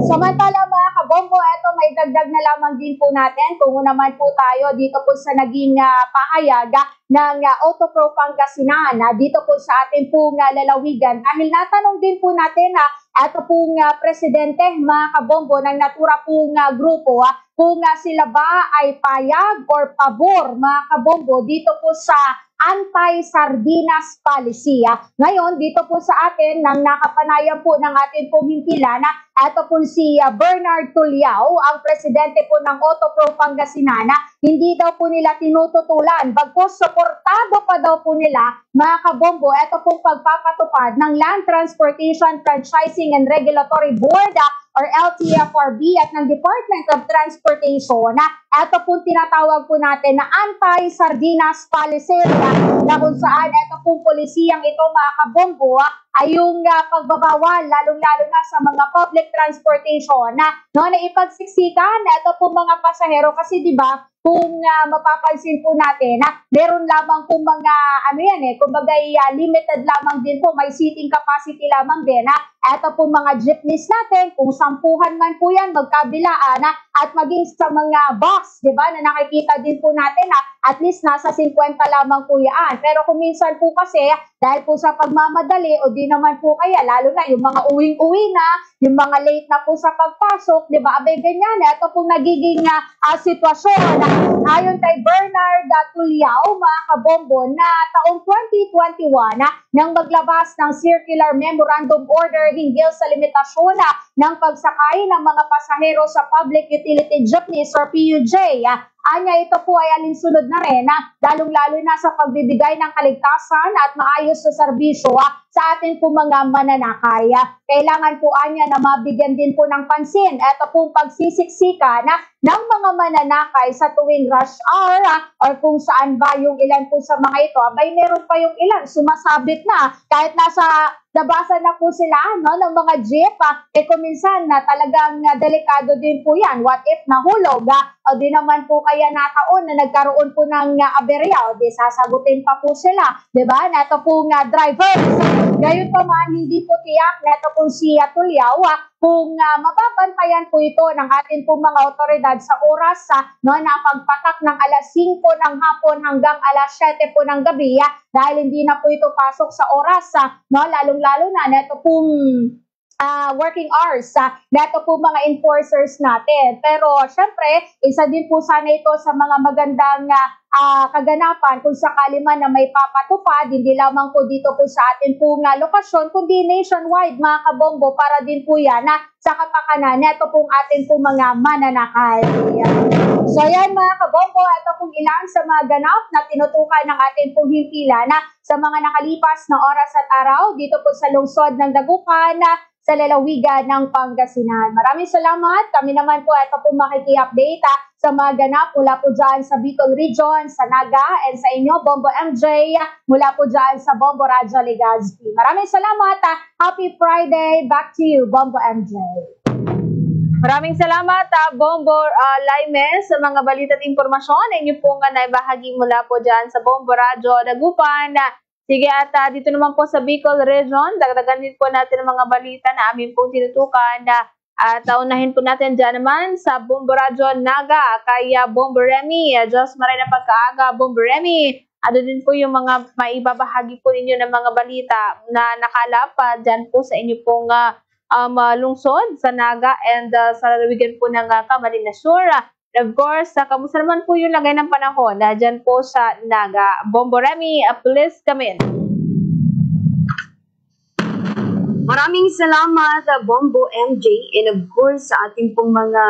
Samantala, mga kabombo, eto, may dagdag na lamang din po natin. Tungo naman po tayo dito po sa naging, ah, pahayag, ah, ng, ah, Autopro Pangasinan, ah, dito po sa ating pong, ah, lalawigan. Dahil natanong din po natin, ah, eto pong, ah, presidente, mga kabombo, ng Natura pong, ah, grupo, ah, kung, ah, sila ba ay payag or pabor, mga kabombo, dito po sa anti-sardinas policy, ah. Ngayon, dito po sa atin, nang nakapanayan po ng ating pong himpilan, ah, eto pong si, ah, Bernard Tuliao, ang presidente po ng Autopro Pangasinan, ah, hindi daw po nila tinututulan, bagkus suportado pa daw po nila, mga kabombo, eto pong pagpapatupad ng Land Transportation Franchising and Regulatory Board, ah, or L T F R B at ng Department of Transportation, ah, eto pong tinatawag po natin na anti-sardinas policy, ah, na kung saan eto pong polisiyang ito, mga kabombo, ah, ay yung, ah, pagbabawal, lalong-lalo na sa mga public transportation, na, no, na ipagsiksikan na ito pong mga pasahero. Kasi, di ba, kung, ah, mapapansin po natin, na meron lamang pong mga, ano yan eh, kumbaga, ah, limited lamang din po, may seating capacity lamang din, ha. Eto pong mga jeepneys natin, kung sampuhan man po yan, magkabilaan, ha, at maging sa mga bus, di ba, na nakikita din po natin, ha, at least nasa singkwenta lamang po yan. Pero kung minsan po kasi, dahil po sa pagmamadali o di naman po kaya, lalo na yung mga uwing-uwi na, yung mga late na po sa pagpasok, di ba? Abay, ganyan. Ito pong nagiging, ah, ah, sitwasyon. Ayon kay Bernard, ah, Tuliao, mga kabombo, na taong twenty twenty-one, ah, nang maglabas ng circular memorandum order hinggil sa limitasyon, ah, ng pagsakay ng mga pasahero sa public utility jeepneys or P U J, ah, Anya, ito po ay alinsunod na rin, ah, lalong-lalo na sa pagbibigay ng kaligtasan at maayos na serbisyo, ah, sa ating pong mga mananakay. Ah, kailangan po anya na mabigyan din po ng pansin eto pong pagsisiksikan, ah, ng mga mananakay sa tuwing rush hour, ah, or kung saan ba yung ilan po sa mga ito, abay, meron pa yung ilan sumasabit na kahit nasa labasan na po sila, no, ng mga jeep, ah, eh, kung minsan na talagang, ah, delikado din po yan. What if nahulog, ah, o di naman po kaya nataon na nagkaroon po ng, ah, aberya, o di sasagutin pa po sila, di ba? Na ito pong, ah, drivers. Gayunpaman, hindi po tiyak na ito pong si, ah, Tuliao, ah, kung, ah, mababantayan po ito ng ating pong mga otoridad sa oras, ah, no, na pagpatak ng alas singko ng hapon hanggang alas siyete po ng gabi, ah, dahil hindi na po ito pasok sa oras, ah, no, lalong-lalo na neto pong, ah, working hours, ah, neto pong mga enforcers natin. Pero, syempre, isa din po sana ito sa mga magandang, ah, ah, kaganapan kung sakali man na may papatupad, hindi lamang po dito po sa atin pong, ah, lokasyon, kundi nationwide, mga kabombo, para din po yan, ah, sa kapakanan neto pong atin pong mga mananakay. So, yan, mga kabombo, ito pong ilan sa mga ganap na tinutukan ng atin pong himpilan, ah, sa mga nakalipas na oras at araw dito po sa lungsod ng Dagupan, ah, sa lalawigan ng Pangasinan. Maraming salamat. Kami naman po, ito pong makiki-update, ah, sa mga ganap mula po dyan sa Bicol Region, sa Naga, and sa inyo, Bombo M J, mula po dyan sa Bombo Radyo Legazpi. Maraming salamat, ah. Happy Friday. Back to you, Bombo M J. Maraming salamat, ah, Bombo, ah, Laime, sa mga balita at impormasyon na inyo pong, ah, naibahagi mula po dyan sa Bombo Radyo Dagupan. Sige, at, ah, dito naman po sa Bicol Region, dagdagan din po natin ang mga balita na amin pong tinutukan. Ah, at, ah, unahin po natin dyan naman sa Bombo Radyo Naga, kay, ah, Bombo Remy. Ah, Diyos maray na pagkaaga, Bombo Remy. Ano din po yung mga maibabahagi po ninyo ng mga balita na nakalap, ah, dyan po sa inyo pong, ah, um, ah, lungsod, sa Naga, and, ah, sa lalawigan po ng, ah, Camarines Sur? Ah, and of course, ah, kamusta naman po yung lagay ng panahon na dyan po sa Naga? Bombo Remy, ah, please come in. Maraming salamat, ah, Bombo M J, and of course, sa ating pong mga,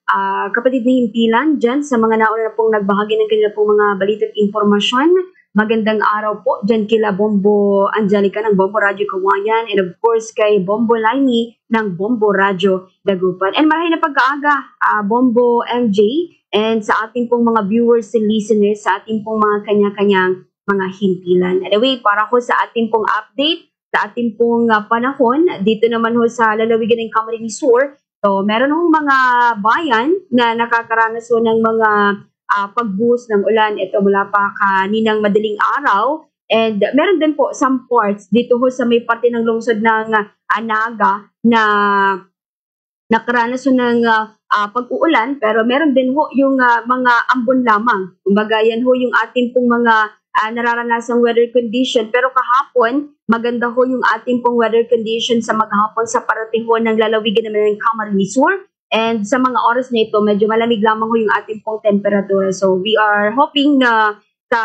ah, kapatid na himpilan dyan, sa mga nauna na pong nagbahagi ng kanila pong mga balita at impormasyon. Magandang araw po dyan kila Bombo Angelica ng Bombo Radyo Kawayan and of course kay Bombo Laini ng Bombo Radyo Dagupan. And marahay na pagkaaga, ah, Bombo M J, and sa ating pong mga viewers and listeners sa ating pong mga kanya-kanyang mga himpilan. Anyway, para ko sa ating pong update, sa ating pong ah, panahon, dito naman ho sa lalawigan ng Camarines Sur, so meron hong mga bayan na nakakaranas ho ng mga ah, pagbuhos ng ulan. Ito mula pa kaninang madaling araw. And meron din po some parts dito ho sa may parte ng lungsod ng ah, Naga na nakaranas ho ng ah, ah, pag-uulan, pero meron din ho yung ah, mga ambon lamang. Kumbaga, yan ho yung ating pong mga ah, nararanasang weather condition. Pero kahapon, maganda ho yung ating pong weather condition sa maghapon sa parte ho ng lalawigan naman ng Camarines Sur. And sa mga oras na ito, medyo malamig lamang ho yung ating pong temperatura. So, we are hoping na sa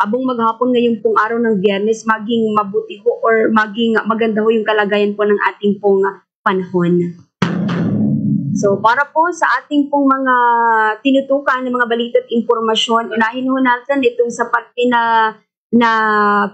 abong maghapon ngayon pong araw ng Biyernes, maging mabuti ho or maging maganda ho yung kalagayan po ng ating pong panahon. So, para po sa ating pong mga tinutukan ng mga balita at impormasyon, unahin ho natin itong sa parte na na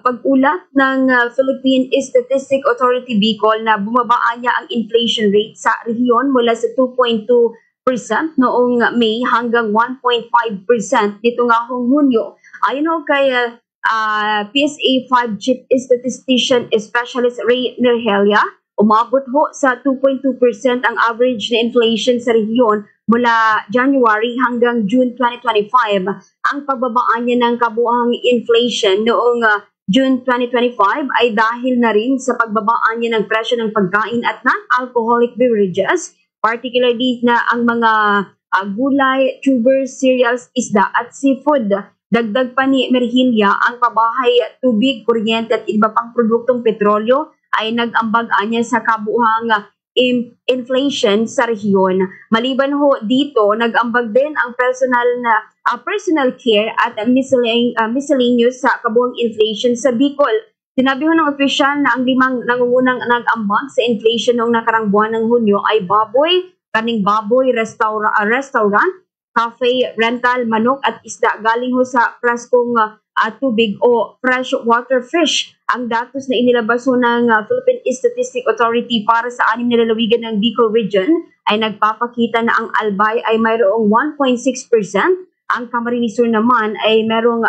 pag-ulat ng ah, Philippine Statistic Authority Bicol na bumabaan niya ang inflation rate sa rehiyon mula sa two point two percent noong May hanggang one point five percent nito nga hong Hunyo. Ayon ho kay ah, ah, P S A five Chief Statistician Specialist Ray Nerhelia, umabot ho sa two point two percent ang average na inflation sa rehiyon mula January hanggang June twenty twenty-five. Ang pagbabaan niya ng kabuuang inflation noong ah, June twenty twenty-five ay dahil na rin sa pagbabaan niya ng presyo ng pagkain at non-alcoholic beverages, particularly na ang mga ah, gulay, tubers, cereals, isda at seafood. Dagdag pa ni Merhilia, ang pabahay, tubig, kuryente at iba pang produktong petrolyo ay nag-ambag anya sa kabuhang ah, im- inflation sa rehiyon. Maliban ho dito, nag-ambag din ang personal na ah, personal care at miscellane- ah, miscellaneous sa kabuhang inflation sa Bicol. Sinabi ho ng opisyal na ang limang nangungunang nag-ambag sa inflation noong nakarang buwan ng Hunyo ay baboy, karneng baboy, restaura- ah, restaurant, cafe, rental, manok at isda galing ho sa preskong ah, ah, tubig o fresh water fish. Ang datos na inilabas ho ng ah, Philippine Statistic Authority para sa anim na lalawigan ng Bicol Region ay nagpapakita na ang Albay ay mayroong one point six percent, ang Camarines Sur naman ay mayroong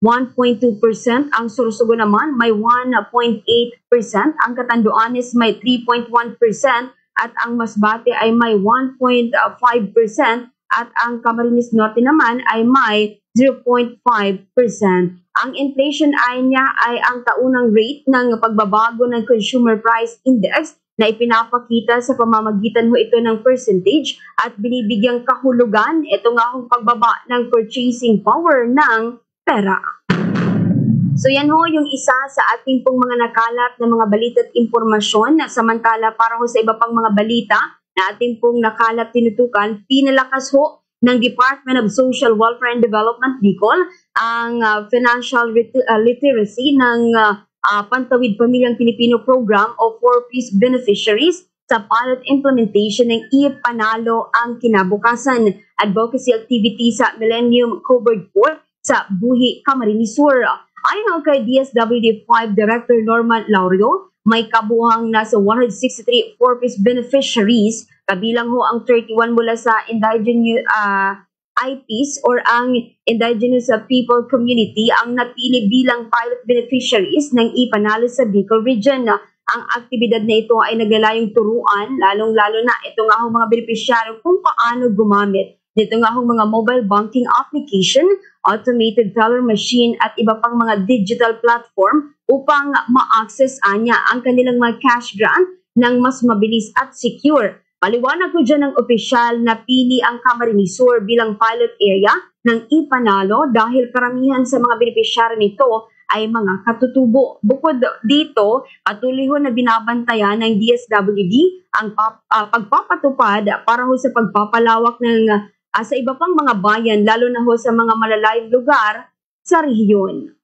one point two percent, ang Sorsogon naman may one point eight percent, ang Catanduanes may three point one percent, at ang Masbate ay may one point five percent, at ang Camarines Norte naman ay may zero point five percent. Ang inflation ay niya ay ang taunang rate ng pagbabago ng Consumer Price Index na ipinapakita sa pamamagitan ho ito ng percentage at binibigyang kahulugan ito nga hong pagbaba ng purchasing power ng pera. So yan ho yung isa sa ating pong mga nakalat na mga balita at impormasyon. Samantala, para ho sa iba pang mga balita na ating pong nakalat tinutukan, pinalakas ho ng Department of Social Welfare and Development Bicol ang ah, financial lit- ah, literacy ng ah, ah, Pantawid Pamilyang Pilipino Program o four Ps beneficiaries sa pilot implementation ng iPanalo ang Kinabukasan advocacy activity sa Millennium Covered Court sa Buhi, Camarines Sur. Ayon ho kay D S W D five Director Norman Laurio, may kabuhang nasa one hundred sixty-three four Ps beneficiaries, kabilang ho ang thirty-one mula sa indigenous ah, I Ps or ang indigenous ah, people community ang napili bilang pilot beneficiaries ng iPanalo sa Bicol Region. Ang aktibidad na ito ay naglalayong turuan, lalong-lalo na ito nga ho mga benepisyaryo kung paano gumamit nito nga hong mga mobile banking application, automated teller machine at iba pang mga digital platform upang ma-access anya ang kanilang mga cash grant ng mas mabilis at secure. Paliwanag ko dyan ng opisyal na pili ang Camarines Sur bilang pilot area ng iPanalo dahil karamihan sa mga benepisyaryo nito ay mga katutubo. Bukod dito, patuloy ho na binabantayan ng D S W D ang pap- ah, pagpapatupad para ho sa pagpapalawak ng ah, sa iba pang mga bayan, lalo na ho sa mga malalayong lugar sa rehiyon.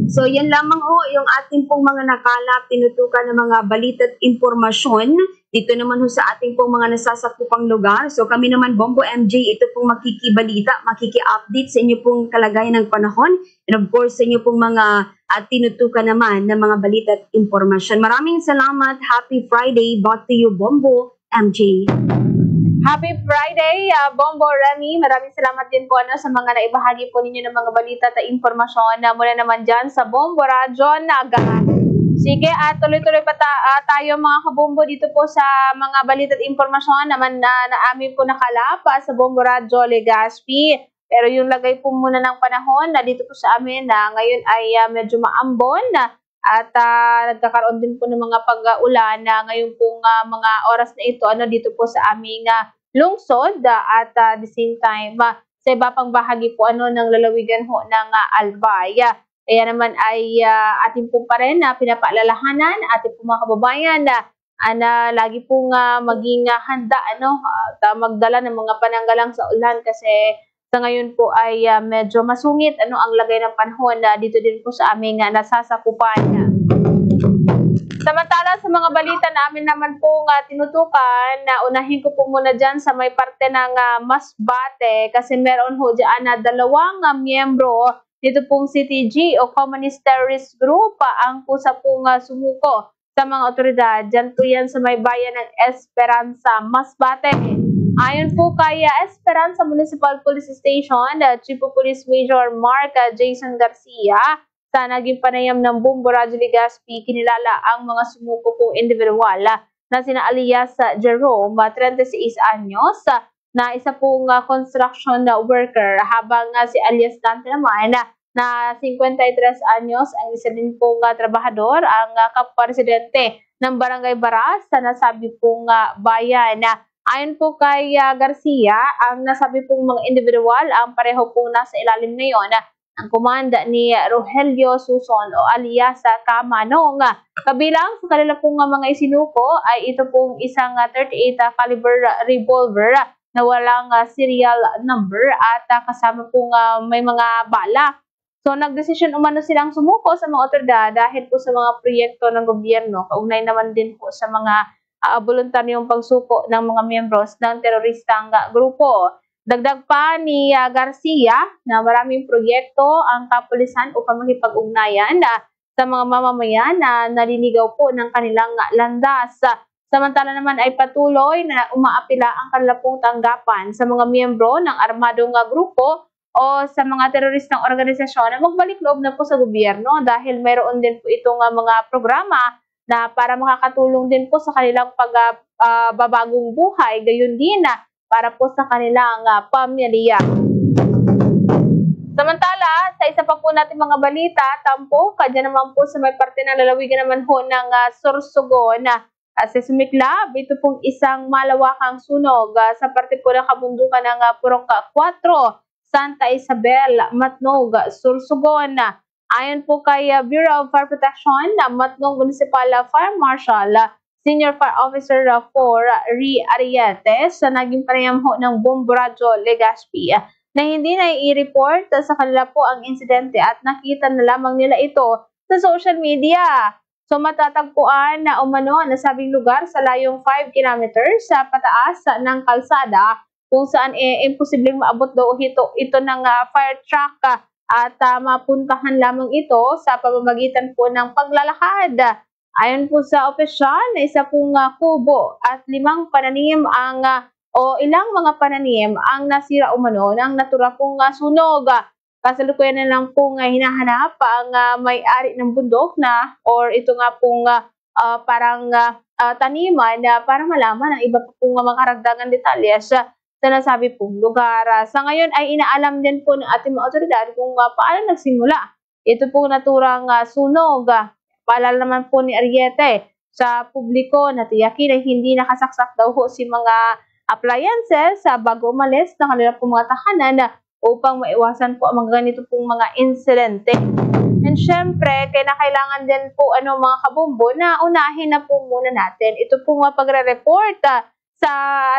So, yan lamang ho yung ating pong mga nakalap, tinutukan ng mga balita at impormasyon dito naman ho sa ating pong mga nasasakupang lugar. So, kami naman, Bombo M J, ito pong makikibalita, makiki-update sa inyo pong kalagayan ng panahon, and of course, sa inyo pong mga, ah, tinutukan naman ng mga balita at impormasyon. Maraming salamat. Happy Friday. Back to you, Bombo M J. Happy Friday, ah, Bombo Remy. Maraming salamat din po, ano, sa mga naibahagi po ninyo ng mga balita at impormasyon na mula naman dyan sa Bombo Radyo Naga. Sige, at tuloy-tuloy pa ta-, ah, tayo, mga kabombo, dito po sa mga balita at impormasyon naman na, na amin po nakalap, ah, sa Bombo Radyo Legazpi. Pero yung lagay po muna ng panahon na dito po sa amin na ngayon ay, ah, medyo maambon na at, ah, nagkakaroon din po ng mga pag-uulan na ngayon pong, ah, mga oras na ito, ano, dito po sa aming, ah, lungsod, ah, at, ah, the same time, ah, sa iba pang bahagi po, ano, ng lalawigan ho ng, ah, Albay. Ah, kaya naman ay, ah, atin po pa rin na pinapaalalahanan, atin po mga kababayan na, ah, na lagi pong, ah, maging, ah, handa, ano, at, ah, magdala ng mga pananggalang sa ulan kasi sa ngayon po ay, ah, medyo masungit, ano, ang lagay ng panahon na dito din po sa aming, ah, nasasakupan. Samantala, sa mga balita namin naman pong, ah, tinutukan, na unahin ko po muna dyan sa may parte ng, ah, Masbate kasi meron ho dyan na dalawang, ah, miyembro nito pong C T G o Communist Terrorist Group, ah, ang kusa pong, ah, sumuko sa mga otoridad. Diyan po yan sa may bayan ng Esperanza, Masbate. Ayon po kay, ah, Esperanza Municipal Police Station, ah, Chief of Police Major Mark, ah, Jason Garcia, sa naging panayam ng Bombo Radyo Legazpi, kinilala ang mga sumuko pong individual, ah, na sina alias, ah, Jerome, ah, treinta y seis anyos, ah, na isa pong, ah, construction na worker, habang, ah, si alias Dante naman, ah, na cincuenta y tres anyos, ang isa din pong, ah, trabahador, ang, ah, kapwa residente ng Barangay Baras sa nasabi pong, ah, bayan. Ayon po kay, ah, Garcia, ang nasabi pong mga individual ang pareho pong nasa ilalim ngayon ng komanda ni Rogelio Suson o alias, ah, Kamanong. Kabilang sa kanila pong, ah, mga isinuko ay ito pong isang, ah, thirty-eight, ah, caliber, ah, revolver, ah, na walang, ah, serial number at, ah, kasama pong, ah, may mga bala. So, nagdesisyon umano silang sumuko sa mga otoridad dahil po sa mga proyekto ng gobyerno, kaugnay naman din po sa mga, ah, boluntaryong pagsuko ng mga miyembros ng teroristang, ah, grupo. Dagdag pa ni, ah, Garcia na maraming proyekto ang kapulisan upang makipag-ugnayan, ah, sa mga mamamayan na naliligaw po ng kanilang landas. Samantala naman ay patuloy na umaapila ang kanila pong tanggapan sa mga miyembro ng armadong, ah, grupo o sa mga teroristang organisasyon na magbalik loob na po sa gobyerno dahil mayroon din po itong, ah, mga programa na para makakatulong din po sa kanilang pag, ah, ah, babagong buhay, gayon din na para po sa kanilang, ah, pamilya. Samantala, sa isa pa po natin mga balita, tampok, kadyan naman po sa may parte ng lalawigan naman ho ng, ah, Sorsogon, ah, sa sumiklab, ito pong isang malawakang sunog, ah, sa parte po ng kabundukan ng, ah, Purok, ah, kwatro, Santa Isabel, Matnog, Sorsogon. Ayon po kay, ah, Bureau of Fire Protection, ah, Matnog Municipal, ah, Fire Marshal, ah, Senior Fire Officer, ah, four, ah, Ri Ariete, sa naging panayam ho ng Bombo Radyo Legazpi, ah, na hindi nai-report, ah, sa kanila po ang insidente at nakita na lamang nila ito sa social media. So, matatagpuan na umano ang nasabing lugar sa layong five kilometers sa pataas ng kalsada, kung saan, eh, imposibleng maabot daw ito, ito ng, ah, fire truck, ah, at, ah, mapuntahan lamang ito sa pamamagitan po ng paglalakad. Ayon po sa opisyal na isa pong, ah, kubo at limang pananim ang, ah, o ilang mga pananim ang nasira umano ng naturang pong, ah, sunog. Kasalukuyan na lang pong, ah, hinahanap ang, ah, may-ari ng bundok na or ito nga pong, ah, ah, parang, ah, ah, taniman na para malaman ang iba pa pong mga karagdagang detalye sa, sa nasabi pong lugar. Ah, sa ngayon ay inaalam din po ng ating mga otoridad kung, ah, paano nagsimula ito pong naturang, ah, sunog. Ah, paalala naman po ni Ariete sa publiko na tiyakin na hindi nakasaksak daw ho si mga appliances, ah, bago umalis ng kanilang pong mga tahanan, ah, upang maiwasan po ang mga ganito pong mga insidente. And syempre, kaya na kailangan din po, ano, mga kabombo, na unahin na po muna natin ito pong mga pagre-report, ah, sa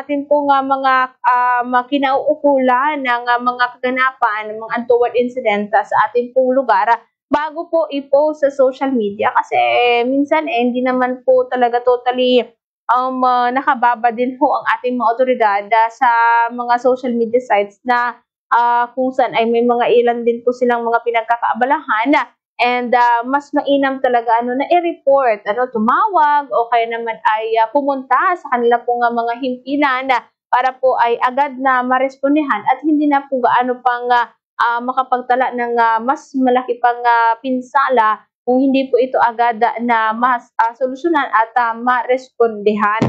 ating pong, ah, mga, ah, mga kinauukulan ng, ah, mga kaganapan, mga untoward incident, ah, sa ating pong lugar, ah, bago po i-post sa social media. Kasi minsan, eh, hindi naman po talaga totally, um, ah, nakababad din ho ang ating mga awtoridad, ah, sa mga social media sites na, ah, kung saan ay may mga ilan din po silang mga pinagkakaabalahan. And, ah, mas mainam talaga, ano, na i-report, ano, tumawag o kaya naman ay, ah, pumunta sa kanila pong, ah, mga himpilan, ah, para po ay agad na marespondehan at hindi na po gaano pang, ah, ah, makapagtala ng, ah, mas malaki pang, ah, pinsala kung hindi po ito agad na mas, ah, solusyonan at, ah, marespondehan.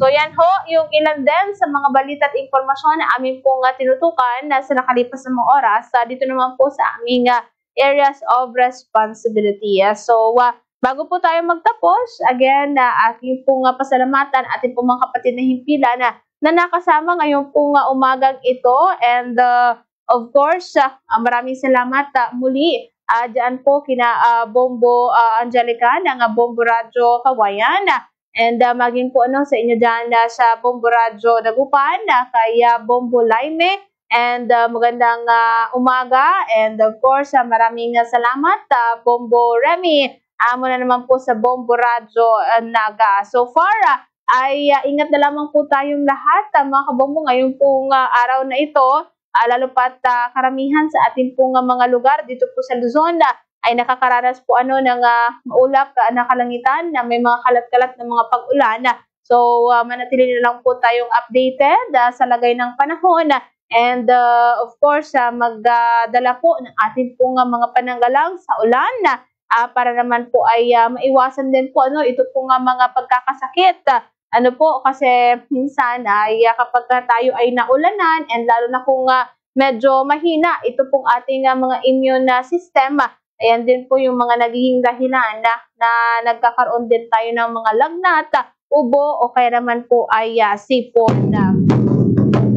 So, yan ho yung ilan din sa mga balita at impormasyon na amin pong, ah, tinutukan na sa nakalipas na mga oras, ah, dito naman po sa aming, ah, areas of responsibility. Ah, so, ah, bago po tayo magtapos, again, ah, ating pong, ah, pasalamatan ating pong mga kapatid na himpilan na, na nakasama ngayon pong, ah, umagang ito. And, ah, of course, ah, ah, maraming salamat, ah, muli, ah, dyan po kina, ah, Bombo, ah, Angelica ng, ah, Bombo Radyo Kawayan. And, ah, maging po, ano, sa inyo dyan, ah, sa Bombo Radyo Dagupan, ah, kay, ah, Bombo Laime. And, ah, magandang, ah, umaga. And of course, ah, maraming, ah, salamat, ah, Bombo Remy. Amo na naman po sa Bombo Radyo, ah, Naga. So far, ah, ay, ah, ingat na lamang po tayong lahat, ah, mga kabombo, ngayon pong, ah, araw na ito. Ah, lalo pa't, ah, karamihan sa ating pong, ah, mga lugar dito po sa Luzon, ah, ay nakakaranas po, ano, ng, ah, maulap, ah, na kalangitan na may mga kalat-kalat na mga pag-ulan. So, ah, manatili na lang po tayong updated, ah, sa lagay ng panahon. And, ah, of course, ah, magdala po ng ating pong, ah, mga pananggalang sa ulan, ah, para naman po ay, ah, maiwasan din po, ano, ito pong, ah, mga pagkakasakit. Ah, ano po, kasi minsan ay, ah, kapag ka tayo ay naulanan and lalo na kung, ah, medyo mahina ito pong ating, ah, mga immune na system, ah, ayan din po yung mga nagiging dahilan na, na nagkakaroon din tayo ng mga lagnat, ah, ubo o kaya naman po ay, ah, sipon.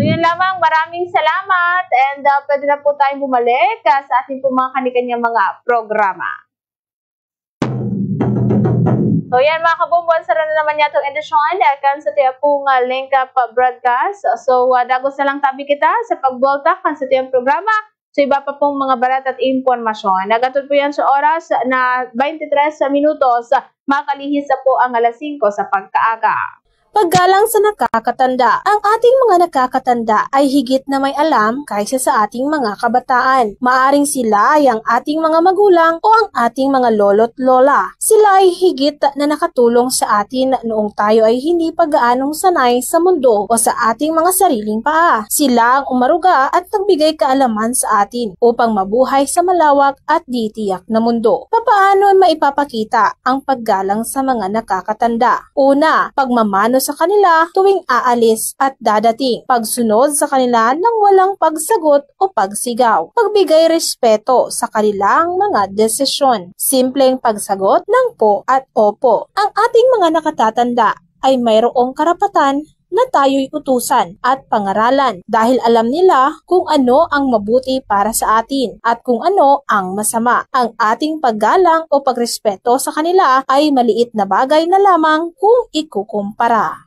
So, yun lamang. Maraming salamat and, ah, pwede na po tayong bumalik, ah, sa ating pong mga kanikanyang mga programa. So, yan, mga kabombo, sara na naman niya itong edisyon, ah, kan sa tiya pong, ah, Link Up Broadcast. So, ah, dagos na lang tabi kita sa pagbulta kan sa tiyang programa. So, iba pa pong mga balat at impormasyon. Nagatod po yan sa oras na twenty-three minutos. Makalihis na po ang alas singko sa pagkaaga. Paggalang sa nakakatanda. Ang ating mga nakakatanda ay higit na may alam kaysa sa ating mga kabataan. Maaring sila ay ang ating mga magulang o ang ating mga lolo't lola. Sila ay higit na nakatulong sa atin noong tayo ay hindi pa gaanong sanay sa mundo o sa ating mga sariling paa. Sila ang umaruga at nagbigay kaalaman sa atin upang mabuhay sa malawak at di tiyak na mundo. Papaano maipapakita ang paggalang sa mga nakakatanda? Una, pagmamano sa kanila tuwing aalis at dadating. Pagsunod sa kanila nang walang pagsagot o pagsigaw. Pagbigay respeto sa kanilang mga desisyon. Simpleng pagsagot ng po at opo. Ang ating mga nakatatanda ay mayroong karapatan na tayo'y utusan at pangaralan dahil alam nila kung ano ang mabuti para sa atin at kung ano ang masama. Ang ating paggalang o pagrespeto sa kanila ay maliit na bagay na lamang kung ikukumpara.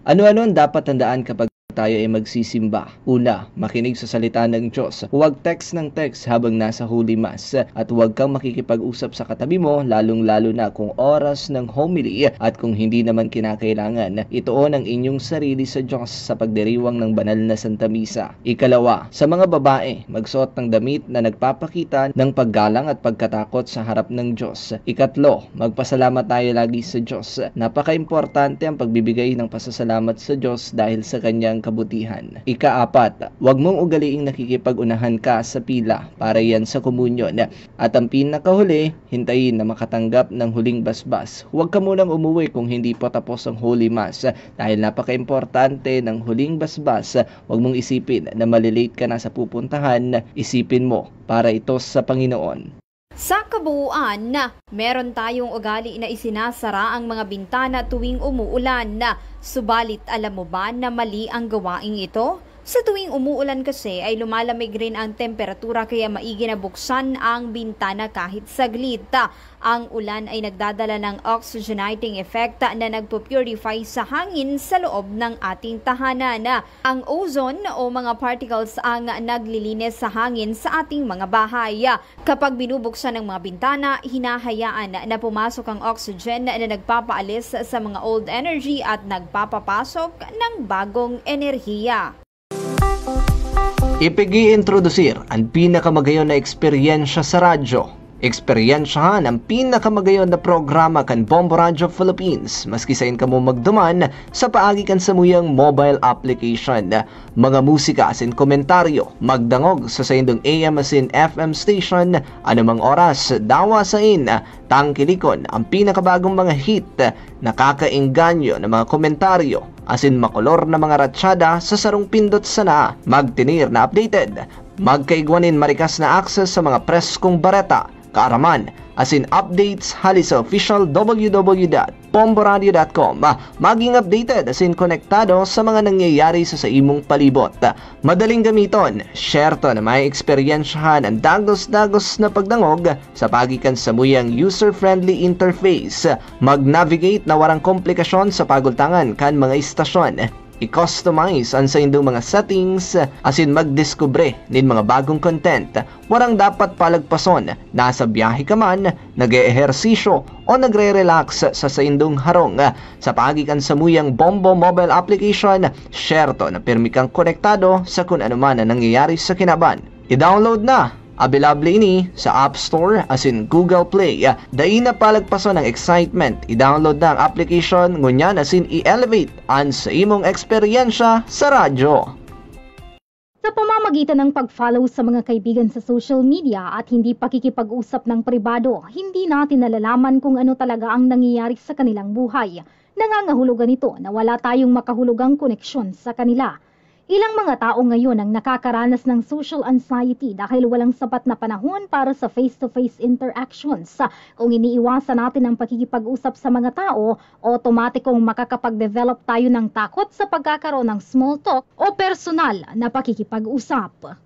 Ano-ano ang dapat tandaan kapag tayo ay magsisimba? Una, makinig sa salita ng Diyos. Huwag text ng text habang nasa Holy Mass. At huwag kang makikipag-usap sa katabi mo, lalong-lalo na kung oras ng homily at kung hindi naman kinakailangan. Ituon ang inyong sarili sa Diyos sa pagdiriwang ng banal na Santa Misa. Ikalawa, sa mga babae, magsuot ng damit na nagpapakita ng paggalang at pagkatakot sa harap ng Diyos. Ikatlo, magpasalamat tayo lagi sa Diyos. Napakaimportante ang pagbibigay ng pasasalamat sa Diyos dahil sa kanyang kabutihan. Ikaapat, huwag mong ugaliing nakikipag-unahan ka sa pila para yan sa komunyon. At ang pinakahuli, hintayin na makatanggap ng huling basbas. Huwag ka munang umuwi kung hindi pa tapos ang Holy Mass dahil napakaimportante ng huling basbas. Huwag mong isipin na malilate ka na sa pupuntahan. Isipin mo, para ito sa Panginoon. Sa kabuuan, meron tayong ugali na isinasara ang mga bintana tuwing umuulan. Subalit, alam mo ba na mali ang gawaing ito? Sa tuwing umuulan kasi ay lumalamig rin ang temperatura, kaya maigi na buksan ang bintana kahit saglit. Ang ulan ay nagdadala ng oxygenating effect na nagpo-purify sa hangin sa loob ng ating tahanan. Ang ozone o mga particles ang naglilinis sa hangin sa ating mga bahay. Kapag binubuksan ang mga bintana, hinahayaan na pumasok ang oxygen na nagpapaalis sa mga old energy at nagpapapasok ng bagong enerhiya. Ipig-iintrodusir an pinakamagayon na eksperyensya sa radyo. Eksperyensyahan ang pinakamagayon na programa kan Bombo Radyo Philippines, maski sain kamo magduman, sa paagi kan samuyang mobile application. Mga musika asin komentaryo, magdangog sa saindong A M asin F M station, anumang oras, dawa sain, tangkilikon ang pinakabagong mga hit, nakakaengganyo na mga komentaryo, asin makolor na mga ratsada sa sarong pindot sana. Magtinir na updated. Magkaigwa nin marikas na access sa mga preskong bareta, kaaraman, asin updates hali sa official W W W dot bomboradio dot com. Maging updated asin konektado sa mga nangyayari sa, sa imong palibot. Madaling gamiton, syerto na may eksperyensyahan ang dagos-dagos na pagdangog sa paagi kan samuyang user-friendly interface. Mag-navigate na warang komplikasyon sa pagultangan kan mga istasyon. I-customize ang saindong mga settings asin magdiskubre nin mga bagong content. Warang dapat palagpason, nasa biyahe ka man, nag-eehersisyo o nagre-relax sa saindong harong. Sa paagi kan samuyang Bombo mobile application, syerto na pirmi kang konektado sa kun ano man ang nangyayari sa kinaban. I-download na! Abilable ini sa App Store asin Google Play. Dai na palagpason ang excitement. I-download na ang application ngunyan asin i-elevate an sa imong eksperyensya sa radyo. Sa pamamagitan ng pag-follow sa mga kaibigan sa social media at hindi pakikipag-usap ng pribado, hindi natin nalalaman kung ano talaga ang nangyayari sa kanilang buhay. Nangangahulugan ito na wala tayong makahulugang koneksyon sa kanila. Ilang mga tao ngayon ang nakakaranas ng social anxiety dahil walang sapat na panahon para sa face-to-face interactions. Kung iniiwasan natin ang pakikipag-usap sa mga tao, otomatikong makakapag-develop tayo ng takot sa pagkakaroon ng small talk o personal na pakikipag-usap.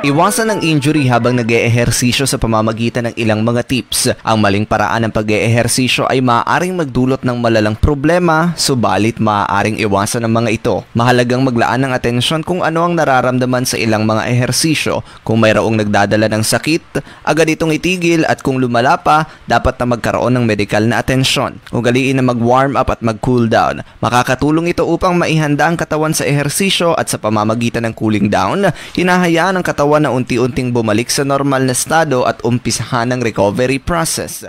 Iwasan ang injury habang nag-eehersisyo sa pamamagitan ng ilang mga tips. Ang maling paraan ng pag-eehersisyo ay maaaring magdulot ng malalang problema, subalit maaaring iwasan ang mga ito. Mahalagang maglaan ng atensyon kung ano ang nararamdaman sa ilang mga ehersisyo. Kung mayroong nagdadala ng sakit, agad itong itigil, at kung lumala pa, dapat na magkaroon ng medikal na atensyon. Ugaliin na mag-warm up at mag-cool down. Makakatulong ito upang maihanda ang katawan sa ehersisyo at sa pamamagitan ng cooling down, hinahayaan ang katawan na unti-unting bumalik sa normal na estado at umpisahan ang recovery process.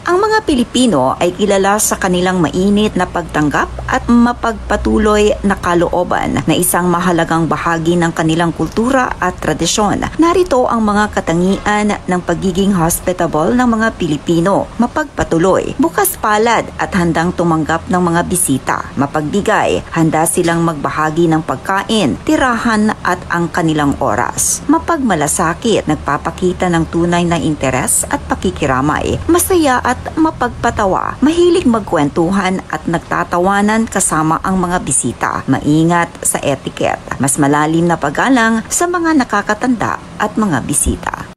Ang mga Pilipino ay kilala sa kanilang mainit na pagtanggap at mapagpatuloy na kalooban na isang mahalagang bahagi ng kanilang kultura at tradisyon. Narito ang mga katangian ng pagiging hospitable ng mga Pilipino: mapagpatuloy, bukas palad at handang tumanggap ng mga bisita, mapagbigay, handa silang magbahagi ng pagkain, tirahan at ang kanilang oras, mapagmalasakit, nagpapakita ng tunay na interes at pakikiramay, masaya at mapagpatawa, mahilig magkwentuhan at nagtatawanan kasama ang mga bisita, maingat sa etiquette, mas malalim na paggalang sa mga nakakatanda at mga bisita.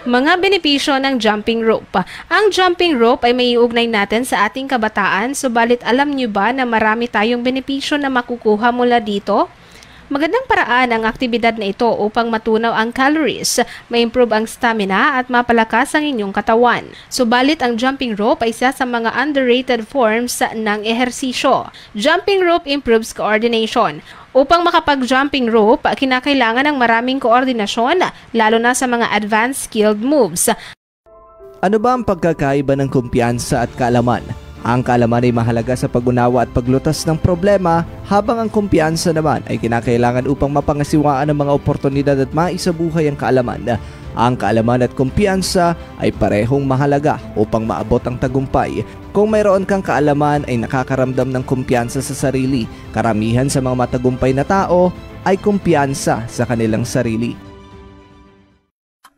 Mga benepisyo ng jumping rope. Ang jumping rope ay maiugnay natin sa ating kabataan, subalit alam niyo ba na marami tayong benepisyo na makukuha mula dito? Magandang paraan ang aktibidad na ito upang matunaw ang calories, ma-improve ang stamina at mapalakas ang inyong katawan. Subalit ang jumping rope ay isa sa mga underrated forms ng ehersisyo. Jumping rope improves coordination. Upang makapag-jumping rope, kinakailangan ng maraming koordinasyon, lalo na sa mga advanced skilled moves. Ano ba ang pagkakaiba ng kumpiyansa at kaalaman? Ang kaalaman ay mahalaga sa pag-unawa at paglutas ng problema, habang ang kumpiyansa naman ay kinakailangan upang mapangasiwaan ang mga oportunidad at maisabuhay ang kaalaman. Ang kaalaman at kumpiyansa ay parehong mahalaga upang maabot ang tagumpay. Kung mayroon kang kaalaman, ay nakakaramdam ng kumpiyansa sa sarili. Karamihan sa mga matagumpay na tao ay kumpiyansa sa kanilang sarili.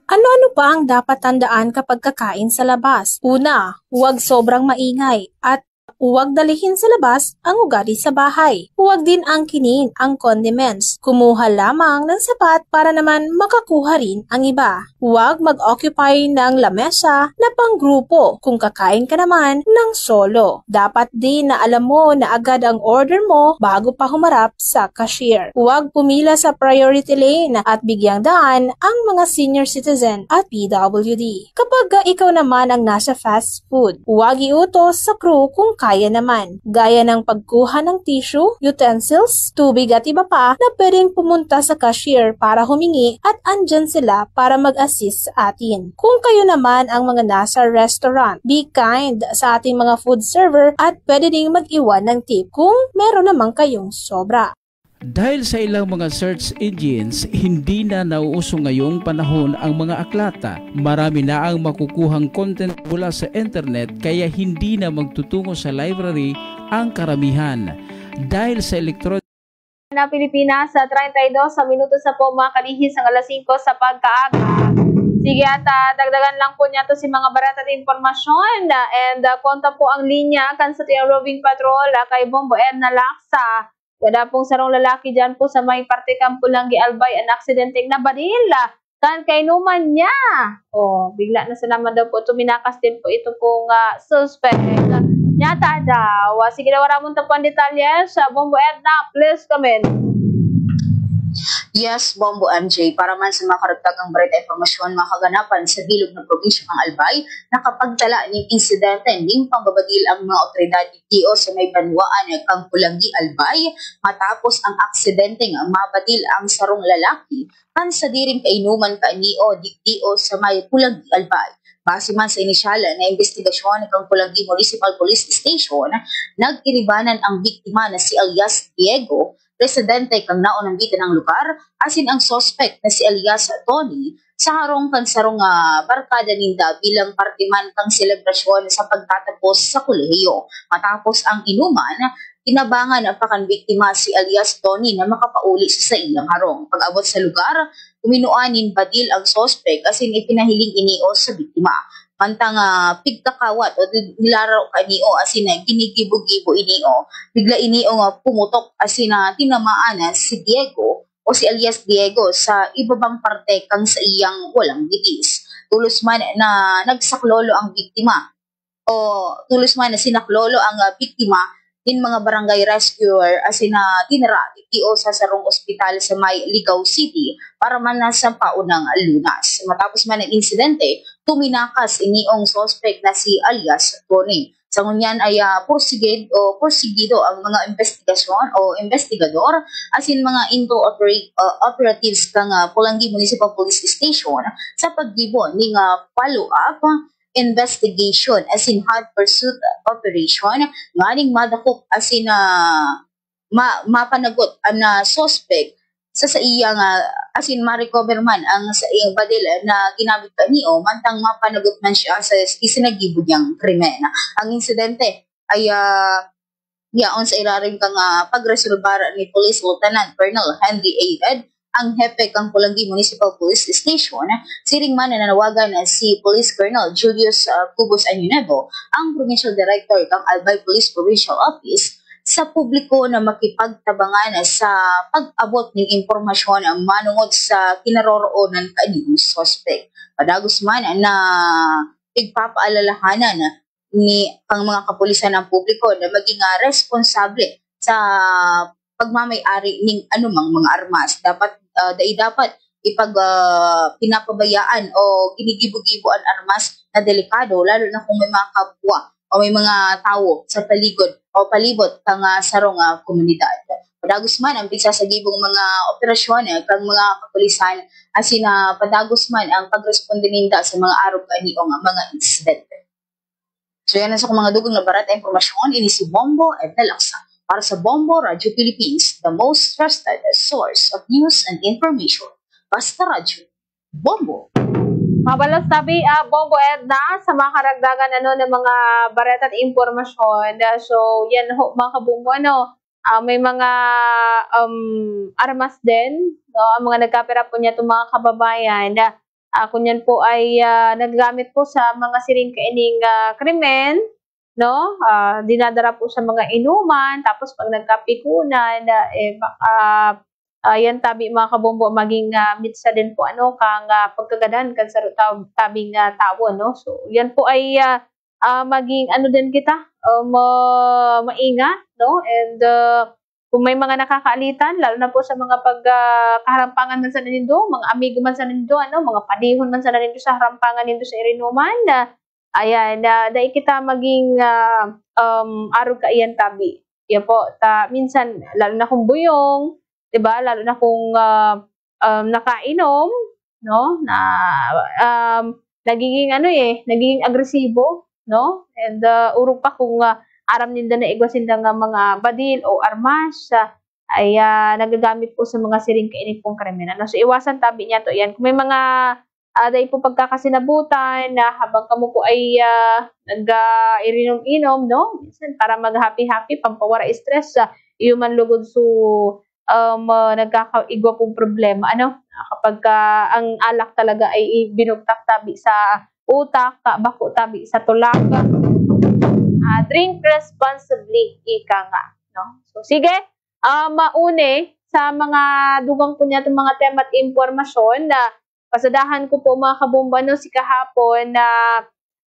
Ano-ano pa ang dapat tandaan kapag kakain sa labas? Una, huwag sobrang maingay at Huwag dalihin sa labas ang ugali sa bahay. Huwag din angkinin ang condiments. Kumuha lamang ng sapat para naman makakuha rin ang iba. Huwag mag-occupy ng lamesa na panggrupo kung kakain ka naman ng solo. Dapat din na alam mo na agad ang order mo bago pa humarap sa cashier. Huwag pumila sa priority lane at bigyang daan ang mga senior citizen at P W D. Kapag ikaw naman ang nasa fast food, huwag iutos sa crew kung kaya naman, gaya ng pagkuha ng tissue, utensils, tubig at iba pa na pwedeng pumunta sa cashier para humingi at andyan sila para mag-assist sa atin. Kung kayo naman ang mga nasa restaurant, be kind sa ating mga food server at pwede ding mag-iwan ng tip kung meron naman kayong sobra. Dahil sa ilang mga search engines, hindi na nauuso ngayong panahon ang mga aklat. Marami na ang makukuhang content mula sa internet, kaya hindi na magtutungo sa library ang karamihan. Dahil sa electronic na Pilipinas sa treinta y dos sa minuto sa po, mga kalihis, ang alas singko sa pagkaaga. Sige, at ah, dagdagan lang po niya to si mga barata at impormasyon. Ah, and ah, konta po ang linya kan sa tuyang roving patrol ah, kay Bombo Edna Laksa. Wala pong sarong lalaki dyan po sa may parte kan Polangui Albay ang aksidenteng nabadil ah, kan kainuman niya. Oh, bigla na sa naman daw po tuminakas din po ito pong ah, suspect. Nyata daw. Ah, sige na, wala mong tapuan detalye sa Bombo Edna. Please comment. Yes, Bombo M J. Para man sa mga karagdagang bareta impormasyon, mga kaganapan sa bilog na probinsya kan Albay, nakapagtala nin insidente nin pambabadil ang mga otoridad digdi o sa may banwaan kan Polangui Albay matapos ang aksidenteng mabadil ang sarong lalaki kan sadiring kainuman kaini o digdi o sa may Polangui Albay. Base man sa inisyal na imbestigasyon kan Polangui Municipal Police Station, nag-iribanan ang biktima na si alias Diego, residente kan naunambitan na lugar, asin ang suspek na si alias Tony, sa harong kan sarong ah, barkada ninda bilang parte man kan selebrasyon sa pagtatapos sa kolehiyo. Matapos ang inuman, tinabangan pa kan biktima si alias Tony na makapauli sa saiyang harong. Pag-abot sa lugar, kuminua nin badil ang suspek asin ipinahiling ini o sa biktima. Mantang ah, pigkakawat o nilaraw kaini o asin ah, ginigibo-gibo ini o, bigla ini o nga pumutok asin ah, tinamaan ah, si Diego o si alias Diego sa ibabang parte kan saiyang walang bitis. Tulos man na nagsaklolo ang biktima o tulos man na sinaklolo ang ah, biktima nin mga barangay rescuer asin na dinara digdi o sa sarong ospital sa may Ligao City para man na sa paunang lunas. Matapos man ang insidente, tuminakas iniong suspek na si alias Tony. Sa ngunyan ay ah, porsigid o porsigido ang mga investigasyon o investigador asin mga intel opera- ah, operatives kan ah, Polangui Municipal Police Station sa paggibo ning ah, follow-up investigation asin hot pursuit operation nganing madakop asin ah, ma- mapanagot an ah, suspek sa saiyang ah, asin ma-recover man ang saiyang badil na ginamit kaini o mantang mapanagot man siya sa isinagibo niyang krimen. Ang insidente ay ah, yaon sa ilarom kan ah, pagresolbar ni Police Lieutenant Colonel Henry A. Red, ang hepe kan Polangui Municipal Police Station, siring man na nanawagan si Police Colonel Julius ah, Cubos Año Nuevo, ang Provincial Director kan Albay Police Provincial Office, sa publiko na makipagtabangan sa pag-abot nin impormasyon manongod sa kinaroroonan kaini nin suspek. Padagos man na pigpapaalalahanan ni kan mga kapulisan ang publiko na maging ah, responsable sa pagmamay-ari ning anumang mga armas. Dapat ah, dai dapat ipag ah, pinapabayaan o ginigibo-gibo an armas na delikado, lalo na kung may mga kapwa o may mga tawo sa paligid o palibot kan ah, sarong ah, komunidad. Padagos man ang pigsasagibong mga operasyon eh, kan mga kapulisan asin na padagos man ang pagresponde ninda sa mga arog kaini o nga mga insidente. So yan ang sa mga dugang na barata impormasyon, ini si Bombo Edna Laksa. Para sa Bombo Radio Philippines, the most trusted source of news and information. Basta Radyo, Bombo. Mabalos sabi, ah, Bombo Edna, sa mga karagdagan ano, ng mga bareta at impormasyon. Ah, So, yan ho, mga kabombo, ano, ah, may mga um, armas din, no? Ang mga nagkapira po niya itong mga kababayan. Ah, kung yan po ay ah, nagagamit po sa mga siring kaining ah, krimen, no? Ah, dinadara po sa mga inuman, tapos pag nagkapikunan, ah, eh, baka, ah, yan tabi, mga kabombo, maging, ah, mitsa din po, ano, kang, ah, pagkagadan kan saro tab-, tabing, ah, tawo, no? So, yan po ay, ah, ah, maging ano din kita, um, ah, maingat, no? And, ah, kung may mga nakakaalitan, lalo na po sa mga pag, ah, kaharampangan man sana nindo, mga amigo man sana nindo, ano, mga padihon man sana nindo sa harampangan nindo sa irinuman, na, ayan, na dai kita maging, ah, um, arog kaiyan tabi. Yan po, ta-, minsan, lalo na kung buyong, 'di ba? Lalo na kung, ah, um, nakainom, no? Na, um, nagiging ano, eh, nagiging agresibo, no? And, ah, orog pa kung, ah, aram ninda na igwa sinda nga mga badil o armas, ah, ay, ah, nagagamit po sa mga siring kaini pong krimen, ano? So, iwasan tabi niyato yan. Kung may mga, ah, dai po pagkakasinabutan na habang kamo po ay, ah, nag, ah, irinom-inom, no? Minsan para mag-happy-happy, pampawara stress, ah, iyo man lugod so, um, ah, nagkakaigwa pong problema, ano? Kapag ka ang alak talaga ay i-, binugtak tabi sa utak, ka-, bako tabi sa tulak. Ah, drink responsibly, ika nga, no? So, sige, ah, mauni sa mga dugang po niya itong mga tema at impormasyon na pasadahan ko po, mga kabombo, no, si kahapon na,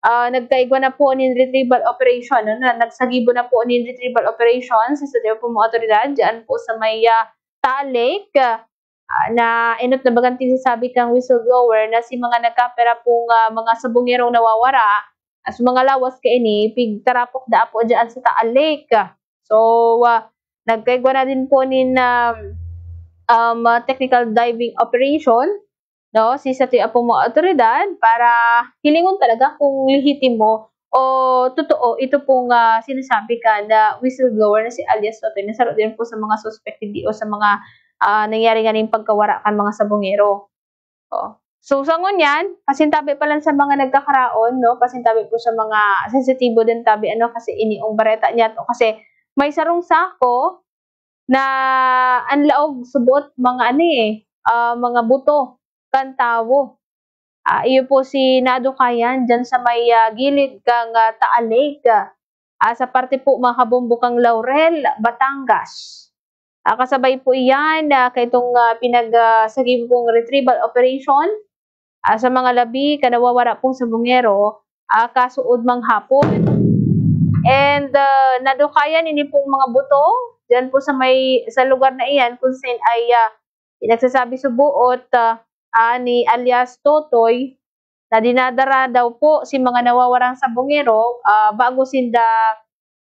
ah, nagkaigwa na po nin retrieval operation, no, na nagsagibo na po nin retrieval operation sa sadya po mga otoridad dyan po sa may, ah, Taal Lake. Ah, na enot na bagang tinsasabi kang whistleblower na si mga nagkapira pong, ah, mga sabongerong nawawara, as mga lawas kaini, pigtarapok daa po dyan sa Taal Lake. So, ah, nagkaigwa na din po nin, um, um, ah, technical diving operation, no, si satuya pong mga otoridad para hilingon talaga kung lehitimo o totoo ito pong, ah, sinasabi kan whistleblower na si alias Totoy, na saro din po sa mga suspek, hindi o sa mga, ah, nangyari nganing pagkawara kan mga sabongero. Oh. So, sa ngunyan, pasintabi pa lang sa mga nagkakaraon, no? Pasintabi po sa mga sensitibo din tabi, ano, kasi ini ang bareta niya to. Kasi may sarong sako na ang laog subot mga ano eh, ah, mga buto kan tawo. Ah, iyo po si nadukayan dyan sa may, ah, gilid kang, ah, Taal Lake, ah, sa parte po, mga kabombo, kang Laurel, Batangas. Ah, kasabay po iyan, ah, kaitong, ah, pinag, ah, sagibong retrieval operation, ah, sa mga labi kan nawawara pong sabongero, ah, kasuod manghapon. And, ah, nadukayan ini pong mga buto, diyan po sa may, sa lugar na iyan, kung saan ay, ah, pinagsasabi suboot, ah, ah, ni alias Totoy, na dinadara daw po si mga nawawarang sabongero, ah, bago sinda,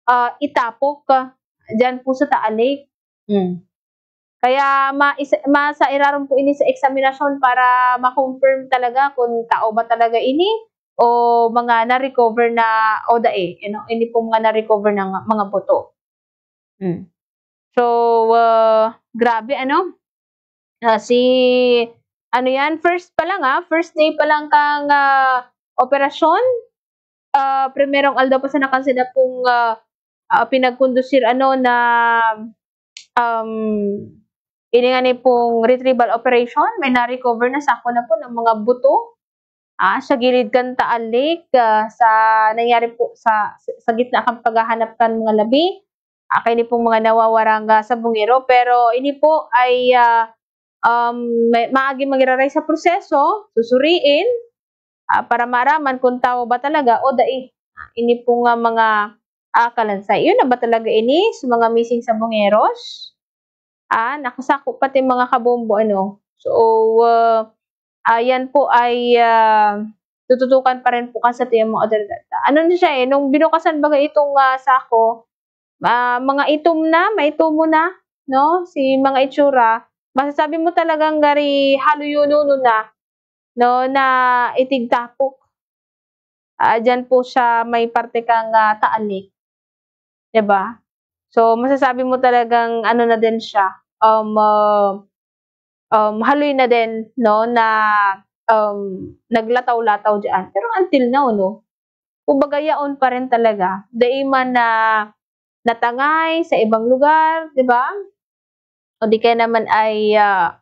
ah, itapok, ah, diyan po sa Taal Lake. Hmm. Kaya ma-, isa-, masa irarom po ini sa eksaminasyon para ma-confirm talaga kung tao ba talaga ini o mga na-recover na o dai, ano, ini pong mga na-recover na nga, mga buto. Hmm. So, ah, grabe, ano? Ah, si, ano yan, first pa lang, ah, first day pa lang kang, ah, operasyon, ah, primerong aldaw pa sana kan sila pong, ah, ah, pinagkondusir, ano, na, um, ini nga ni pong retrieval operation, may na-recover na, sako na po ng mga buto, ah, sa gilid kan Taal Lake, ah, sa nangyari po sa, sa, sa gitna kan paghahanap kan mga labi, ah, kaini pong mga nawawarang, ah, sabongero. Pero ini po ay, ah, um, may, maagi magiraray sa proseso, susuriin, ah, para maaraman kung tao ba talaga o dai. Ah, ini po nga mga, ah, kalansay. Yun na ba talaga ini sa mga missing sabongeros? Ah, nakasako pati mga kabombo, ano. So, ah, ah, yan po ay, ah, tututukan pa rin po kasi ito yung mga otoridad. Ano na siya eh, nung binukasan baga itong, ah, sako, ah, mga itom na, maitomo na, no? Si mga itsura, masasabi mo talagang gari haluyonono na, no, na itigtapok. Ah, diyan po siya may parte kang, ah, Taal Lake. 'Di ba? So, masasabi mo talagang ano na din siya, um, ah, um, haloy na din, no, na, um, naglataw-lataw diyan. Pero until now, no, kumbaga yaon pa rin talaga. Dai man na natangay sa ibang lugar, 'di ba? O di kaya naman ay, ah,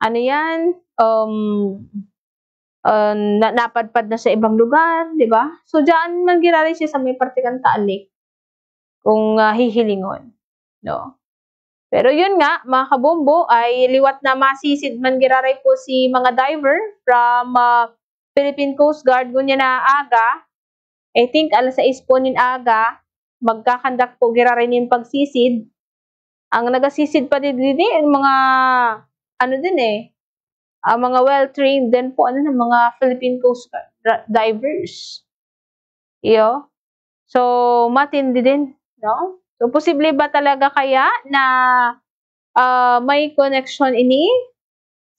ano 'yan, um, ah, na napadpad na sa ibang lugar, di ba? So, diyan man giraray siya sa may parte kan Taal Lake, kung, ah, hihilingon, no? Pero yun nga, mga kabombo, ay liwat na masisid man giraray po si mga diver from, ah, Philippine Coast Guard, ngunyan na aga, I think alas sais po nin aga, magkakandak po giraray nin pagsisid. Ang nagasisid pa din, din eh, ang mga, ano din eh, ah, mga well-trained din po, ano, ng mga Philippine Coast Guard dra-, divers. Iyo. So, matindi din, no? So, posible ba talaga kaya na, ah, may koneksyon ini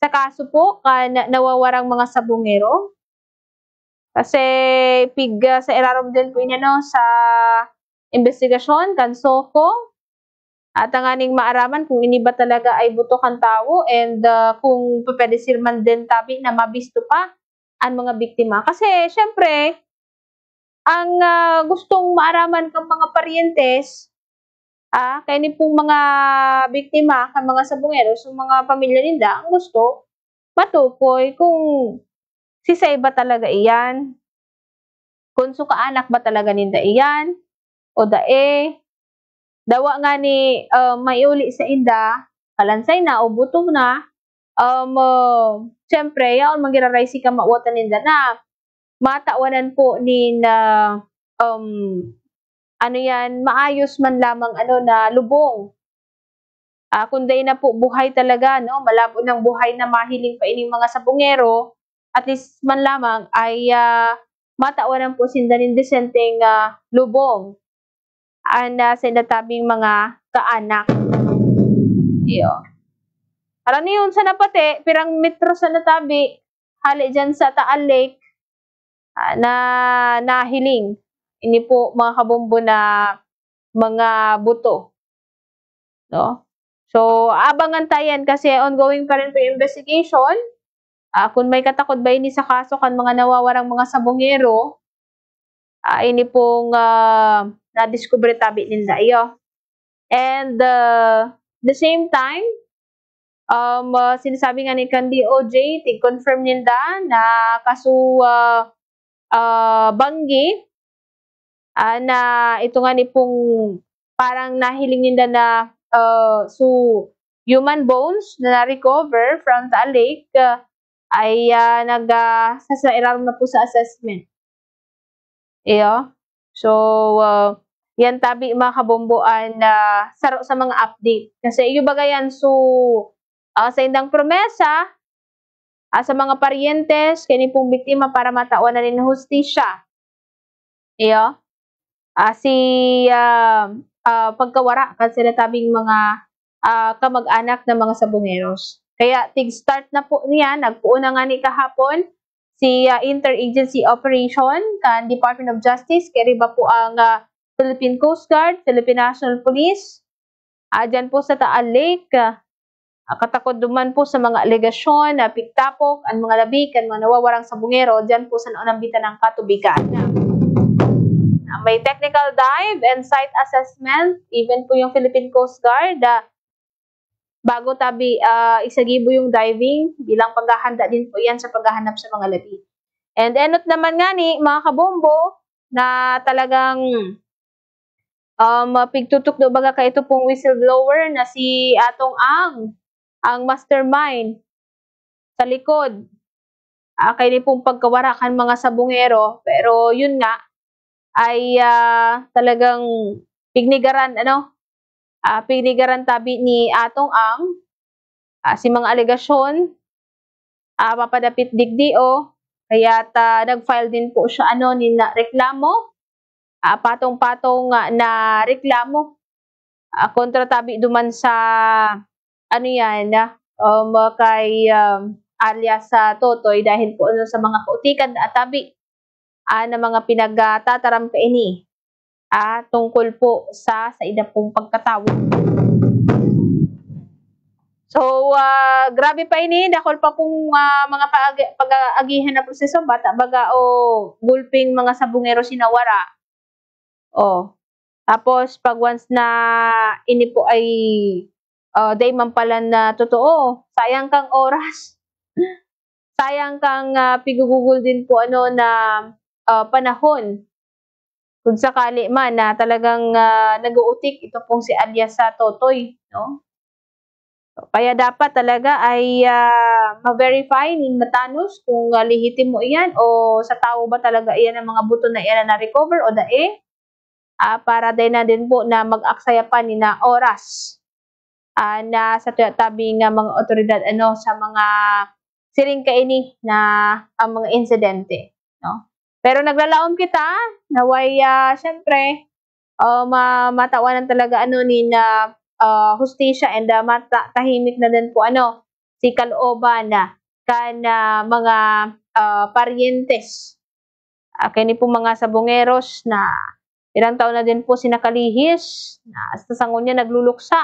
sa kaso po kan nawawarang mga sabongero? Kasi pig-, ah, sa irarom din po ini, no, sa imbestigasyon kan SOCO. At tanganing maaraman kung ini ba talaga ay buto kan tawo and, ah, kung pwede sir man din tabi na mabisto pa an mga biktima. Kasi, siyempre, ang, ah, gustong maaraman kan mga paryentes, ah, kaini pong mga biktima, kan mga sabongero, sa mga pamilya ninda, ang gusto, matukoy kung sisay ba talaga iyan, kung su kaanak ba talaga ninda iyan, o dae. Dawa ngani, ah, maiuli sa inda, kalansay na o buto na, um, ah, siyempre, yaon man giraray si kamawatan ninda na matawan po nin, ah, um, ano yan, maayos man lamang, ano, na lubong. Ah, kung dai na po buhay talaga, no, malabo nang buhay na mahiling pa ining mga sabongero, at least man lamang ay, ah, matawan po sinda nin desenteng, ah, lubong. An, ah, sa natabing mga kaanak. Iyo. Karaniyon sa napati, pirang metro sa natabi, hali dyan sa Taal Lake, ah, na nahiling. Ini po, mga kabombo, na mga buto, no? So, abangan ta yan kasi ongoing pa rin po yung investigation. Ah, kung may katakod ba ini sa kaso kan mga nawawarang mga sabongero, ah, ini pong, ah, nadiskubre tabi ninda iyo. And, ah, the same time, um, ah, sinasabi nga ni kan D O J, tig-confirm ninda na kaso, ah, ah, banggi, ah, na ito nga ni pong parang nahiling ninda na, ah, su-, human bones na na-recover from Taal Lake, ah, ay, ah, nag, ah, sa, sa irarom na po sa assessment. Iyo. So, ah, yan tabi, mga kabomboan, na saro sa mga update. Kasi iyo baga yan, so, ah, sa indang promesa, ah, sa mga paryentes, kini pong biktima para matawan na nin hustisya. Iyo. Ah, si, ah, ah, pagkawara kan sinatabing mga, ah, kamag-anak ng mga sabongeros. Kaya tig-start na po niya, nagpoon na nga ni kahapon, si, ah, interagency operation kan Department of Justice, kaya riba po ang, ah, Philippine Coast Guard, Philippine National Police, ah, dyan po sa Taal Lake. Ah, katakod duman po sa mga alegasyon na pigtapok an mga labi kan mga nawawarang sabongero dyan po sa naunang bitanang katubigan. Ah, may technical dive and site assessment, even po yung Philippine Coast Guard, ah, bago tabi, ah, isagibo yung diving, bilang paghahanda din po yan sa paghahanap sa mga labi. And enot naman nga ni, mga kabombo, na talagang, um, pigtutukdo baga ka ito pong whistleblower na si Atong Ang, ang mastermind sa likod. Ah, kaini pong pagkawara kan mga sabongero, pero yun nga, ay, ah, talagang pignigaran, ano, ah, pignigaran tabi ni Atong Ang, ah, si mga alegasyon, ah, papadapit digdi, o kaya ta, nag-file din po siya, ano, nin reklamo, ah, patong-patong, ah, na reklamo, ah, kontra tabi duman sa, ano yan, ah, um, kay, um, alias sa Totoy dahil po, ano, sa mga kautikan na tabi, ah, na mga pinagtataram kaini, ah, tungkol po sa, sa ida pong pagkatawo. So, ah, grabe pa ini, dakul pa pong, ah, mga paagi-, pag-aagihan na proseso, bata baga o gulping mga sabongero sinawara. Oh. Tapos, pag once na ini po ay, ah, dai man pala na totoo, sayang kang oras. sayang kang, ah, pigugugol din po, ano, na, ah, panahon. Kung sakali man na talagang, ah, nag-uutik ito pong si alias sa Totoy, no? Kaya dapat talaga ay, ah, ma-verify nin matanos kung, ah, lehitimo iyan o sa tawo ba talaga iyan ang mga buto na iyan na na-recover o dai. Ah, para dai na din po na mag-aksaya pa ni na oras, ah, na sa tuya tabi nga mga awtoridad, ano, sa mga siring kaini na, ah, mga insidente, no? Pero naglalaom kita na way, ah, siyempre, ah, ma-, matawan talaga, ano, ni na, ah, hustisya and, ah, mata-, tahimik na din po, ano, si kalooban na kan, ah, mga, ah, paryentes. Ah, kini po mga sabongeros na ilang taon na din po sinakalihis, na hasta sa ngunyan nagluluksa.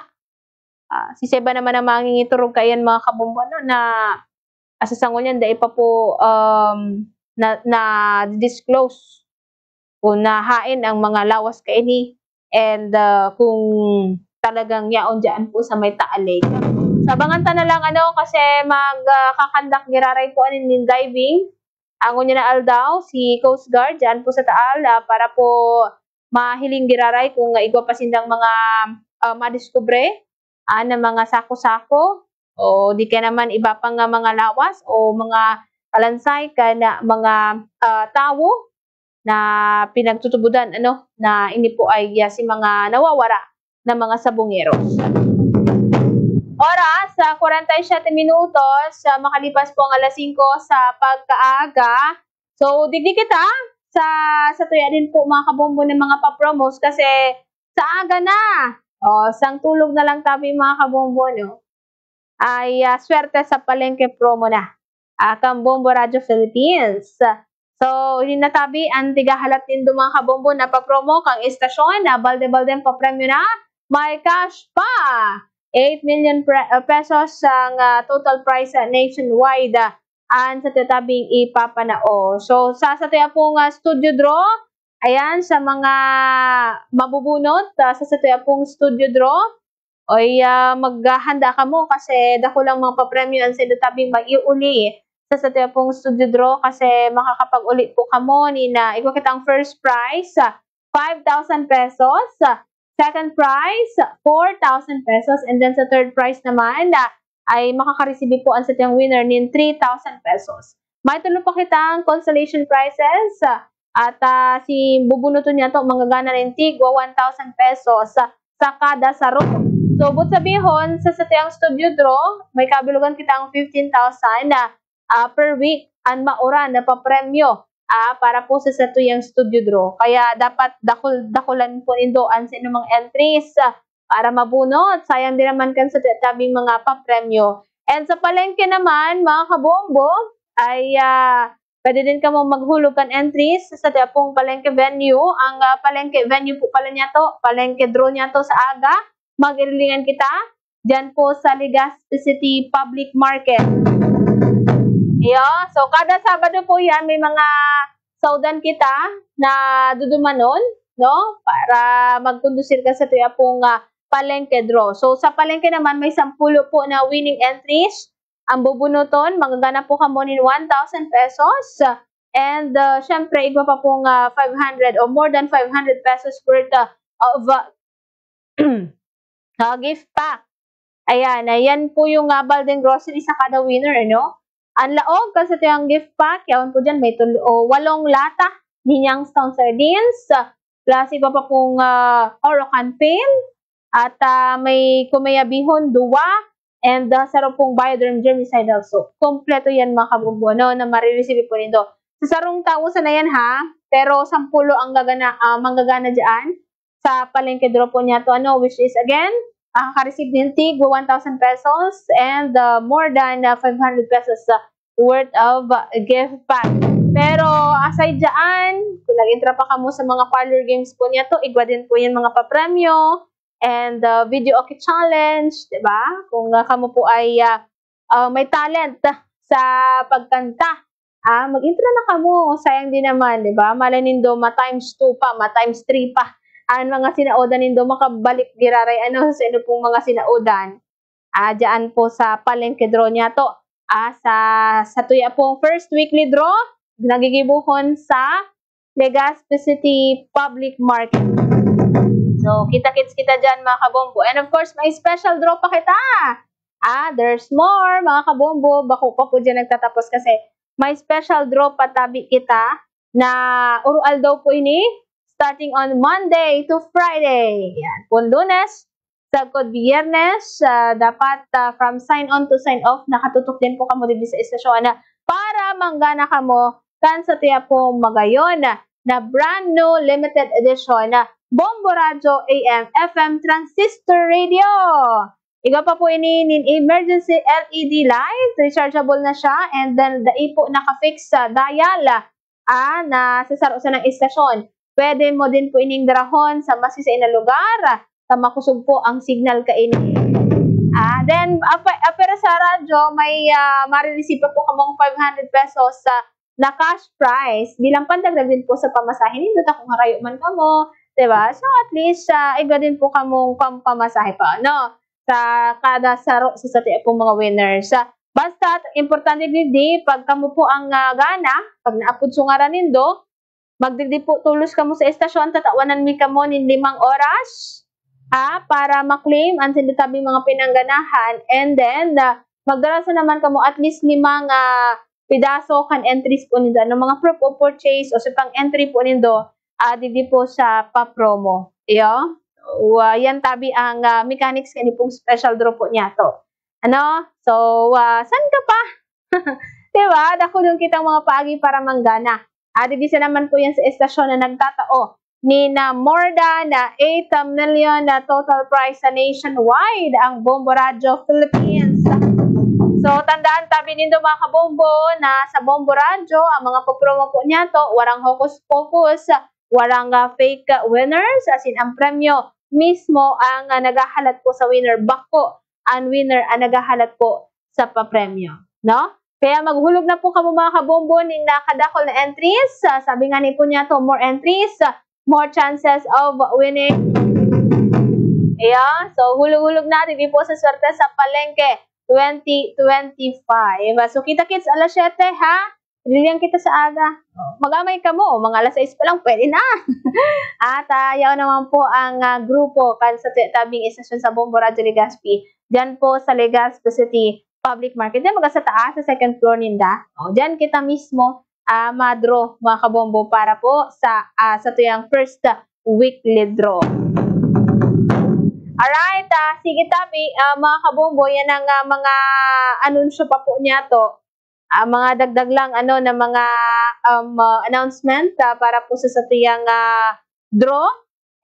Ah, si Seba naman ang mangingiturog kaiyan, mga kabombo, ano, na, ah, sa sango niyan dai pa po, um, na, na-disclose kung nahain ang mga lawas kaini and, ah, kung talagang yaon diyan po sa may Taal Lake. So, abangan ta na lang, ano, kasi mag, ah, kakandak giraray po anin nin diving. Ang ngunyan na aldaw, si Coast Guard, diyan po sa Taal, ah, para po mahiling giraray kung igwa pa sindang mga, ah, madiskubre, ah, na mga sako-sako, o di kaya naman iba pa nga mga lawas o mga kalansay kan mga, ah, tawo na pinagtutubodan, ano, na ini po ay, ah, si mga nawawara na mga sabongeros. Oras, sa kwarenta y siyete minutos, ah, makalipas po ang alas singko sa pagkaaga. So, digdi kita sa, sa tuya din po, mga kabombo, ng mga pa-promos kasi sa aga na. O, sang tulog na lang tabi, mga kabombo, no? Ay, ah, swerte sa palengke promo na. Ah, kan Bombo Radyo Philippines. So, ini na tabi ang tigahalat nindo, mga kabombo, na pa-promo kan estasyon na balde-baldeng papremyo na, may cash pa. Eight million pre-, ah, pesos ang, ah, total prize, ah, nationwide, ah, an sa tatabing ipapanao. So, sa, sa tuya pong, ah, studio draw, ayan, sa mga mabubunot, ah, sa, sa tuya pong studio draw, oy, ah, maghahanda kamo kasi dakulang mga papremyo an sa tatabing mag-iuli sa, sa tuya pong studio draw kasi makakapag-uli po kamo ni na igwa kitang first prize, ah, five thousand pesos, ah, second prize, four thousand pesos, and then sa third prize naman, ah, ay makakaresibi po an satuyang winner nin three thousand pesos. May tulo pa kitang consolation prizes, ah, at, ah, si bubunuton niya to, manggagana nin tigwa one thousand pesos sa, sa kada saro. So, but sabihon, sa satuyang studio draw, may kabilugan kitang fifteen thousand, ah, ah, per week an maoran na papremyo, ah, para po sa satuyang studio draw. Kaya dapat dakul-, dakulan po nindo an sa inyo mga entries, ah, para mabunot. Sayang din naman kan sa tabing mga papremyo. And sa palengke naman, mga kabombo, ay, ah, pwede din kamo maghulog kan entries sa satuyang palengke venue. Ang, ah, palengke venue po pala niya to, palengke draw niya to sa aga. Magirilingan kita diyan po sa Legazpi City Public Market. Iyo, so kada Sabado po yan, may mga saudan kita na dudumanon, no? Para magkondusir ka sa tuya pong, ah, palengke draw. So sa palengke naman, may sampulo po na winning entries. Ang bubunuton, magagana po kamo nin one thousand pesos. And, ah, syempre, igwa pa pong, ah, five hundred o more than five hundred pesos worth, ah, of, ah, ah, gift pack. Ayan, ayan po yung, ah, baldeng grocery sa kada winner, ano? Ang laog, kasi ito yung gift pack, yaon po dyan, may tul-, o, walong lata, Nihang Stone Sardines, ah, plus iba pa pong, ah, Orocan Pin, at, ah, may kumayabihon, duwa, and, ah, saro pong Bioderm Germicidal Soap. Kompleto yan, mga kabombo, no, na marireceive po nindo. Sa sarong tao sana yan, ha? Pero sampulo ang gagana, ah, manggagana dyan sa palengke draw po niya to, ano, which is, again, makaka-receive din tig one thousand pesos and, uh, more than, uh, five hundred pesos, uh, worth of, uh, gift pack. Pero aside dyan, kung nag-entra pa kamo sa mga parlor games po niya to, igwa din po yan mga papremyo and, uh, video okay challenge, di ba? Kung, uh, kamo po ay, uh, uh, may talent sa pagkanta, ah, mag-intro na kamo, sayang din naman, di ba? Malay nindo, ma-times two pa, ma-times three pa. Ang mga sinaodan nindo, makabalik giraray, ano, sa inyo pong mga sinaodan. Ah, dyan po sa palengke draw niya to. ah, sa, sa tuya pong first weekly draw, nagigibuhon sa Legazpi City Public Market. So, kita-kits kita dyan, mga kabombo. And of course, may special draw pa kita. Ah, there's more, mga kabombo. Bako pa po dyan nagtatapos kasi may special draw pa tabi kita na uro-aldaw po ini, starting on Monday to Friday. Yan. Pon Lunes, sagkod Biyernes, ah, dapat, ah, from sign on to sign off, nakatutok din po kamo digdi sa estasyon na para manggana kamo kan sa tiya pong magayon na brand new limited edition na Bombo Radyo A M F M Transistor Radio. Iba pa po ini nin emergency L E D light, rechargeable na siya, and then dai po naka-fix sa dial, ah, na sa saro sanang estasyon. Pwede mo din po ining darahon sa masisain na lugar, sa makusog po ang signal kaini. Ah, then, apa-, ah, pero sa radyo, may, ah, marireceive pa po kamong five hundred pesos sa, na cash prize bilang pandagdag din po sa pamasahe nindo, ta kung harayo man kamo, di ba? So, at least, ah, igwa din po kamong pampamasahe pa, no? Sa kada saro sa sati pong mga winners. Ah, basta, importante digdi, pag kamo po ang, ah, gana, pag naapod sa ngaran nindo, magdigdi po tolos kamo sa estasyon, tatawanan mi kamo nin limang oras, ah, para ma-claim an sindutabi mga pinangganahan, and then, ah, magdara sa naman kamo at least limang, ah, pidaso kan entries po nindo. Ano, mga proof of purchase o sa pang-entry po nindo, ah, digdi po sa pa-promo. Iyo? Wa-, yan tabi ang, ah, mechanics kani pong special draw po niya to. Ano? So, ah, san ka pa? Diba? Dakudon kitang mga paagi para manggana. Ah, digdi sa naman po yan sa estasyon na nagtatao ni na more than, ah, eight million na total prize sa nationwide ang Bombo Radyo Philippines. So, tandaan tabi nindo, mga kabombo, na sa Bombo Radyo, ang mga papromo po niya to, warang hocus-pocus, warang, ah, fake winners, as in, ang premyo mismo ang, ah, naghahalat po sa winner. Bako ang winner ang naghahalat po sa papremyo, no? Kaya maghulog na po kamo, mga kabombo, ning nakadakol na entries. Ah, sabi nga ni po niya to, more entries, ah, more chances of winning. Ayan. So, hulog-hulog na, digdi po sa Swerte sa Palengke twenty twenty-five. So, kita-kits alas siyete, ha? Liliyan kita sa aga. Mag-amay kamo, mga alas sais pa lang, pwede na. At, ah, yaon naman po ang, ah, grupo kan sa tabing estasyon sa Bombo Radyo Legazpi. Diyan po sa Legazpi City Public Market. Diyan, baga sa taas, sa second floor ninda. O, diyan kita mismo, ah, ma-draw, mga kabombo, para po sa, ah, sa tuyang first weekly draw. Alright, ah, sige tabi, ah, mga kabombo, yan ang, ah, mga anunsyo pa po niya to. Ah, mga dagdag lang, ano, na mga, um, ah, announcement, ah, para po sa satuyang, ah, draw.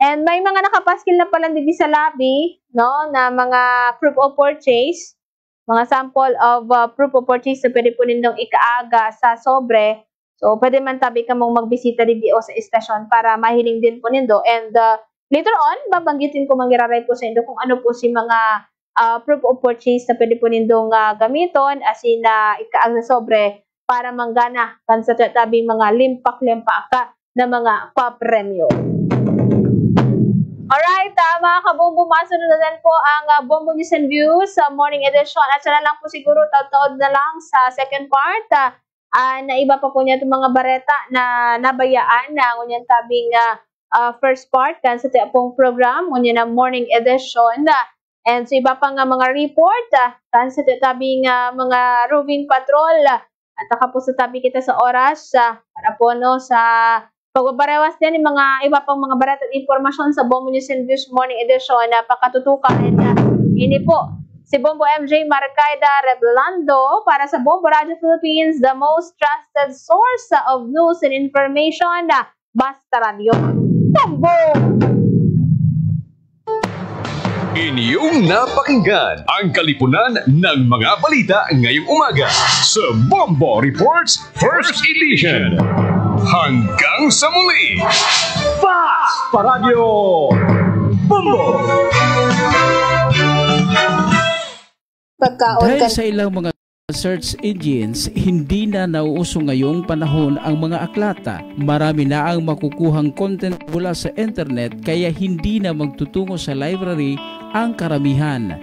And may mga nakapaskil na pala digdi sa lobby, no, na mga proof of purchase, mga sample of, ah, proof of purchase na pwede po nindong ikaaga sa sobre. So, pwede man tabi kamong magbisita digdi o sa estasyon para mahiling din po nindo. And, ah, later on, babanggitin ko, manggiraray po sa indo kung ano po si mga, ah, proof of purchase na pwede po nindong, ah, gamiton, as in, ah, ikaag sa sobre para manggana kan sa tabing mga limpak-limpak na mga papremyo. Alright, ah, mga kabombo, masunod na din po ang, ah, Bombo News and Views sa morning edition. At siya na lang po siguro, taod-taod na lang sa second part. Ah, ah, na iba pa po niya itong mga bareta na nabayaan na ngunyan tabing, ah, ah, first part kan sa tiya pong program, ngunyan na morning edition. And sa iba pa nga mga report, ah, kan sa tiya tabing, ah, mga roving patrol, ah, at nakapos sa tabi kita sa oras, ah, para po, no, sa pagbabarewas din ng mga iba pang mga bareta at impormasyon sa Bombo News and Views Morning Edition na pakatutukan. Ini po si Bombo M J Marcaida Reblando para sa Bombo Radio Philippines, the most trusted source of news and information. Basta Radyo. Bombo! Inyong napakinggan ang kalipunan ng mga balita ngayong umaga sa Bombo Reports First Edition. Hanggang sa muli, Fast Paradyo! Bombo! Pagkaon Dahil kan- sa ilang mga search engines, hindi na nauuso ngayong panahon ang mga aklat. Marami na ang makukuhang content mula sa internet, kaya hindi na magtutungo sa library ang karamihan.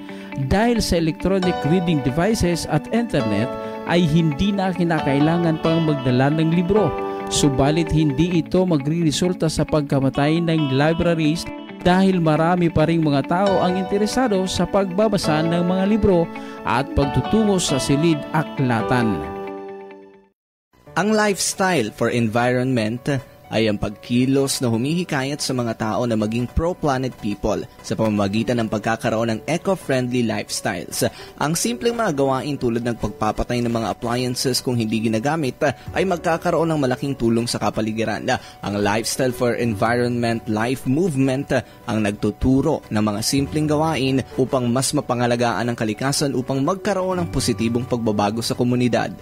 Dahil sa electronic reading devices at internet, ay hindi na kinakailangan pang magdala ng libro. Subalit hindi ito magreresulta sa pagkamatay ng libraries dahil marami pa ring mga tao ang interesado sa pagbabasa ng mga libro at pagtutungo sa silid-aklatan. Ang Lifestyle for Environment ay ang pagkilos na humihikayat sa mga tao na maging pro-planet people sa pamamagitan ng pagkakaroon ng eco-friendly lifestyles. Ang simpleng mga gawain tulad ng pagpapatay ng mga appliances kung hindi ginagamit ay magkakaroon ng malaking tulong sa kapaligiran. Ang Lifestyle for Environment Life Movement ang nagtuturo ng mga simpleng gawain upang mas mapangalagaan ang kalikasan upang magkaroon ng positibong pagbabago sa komunidad.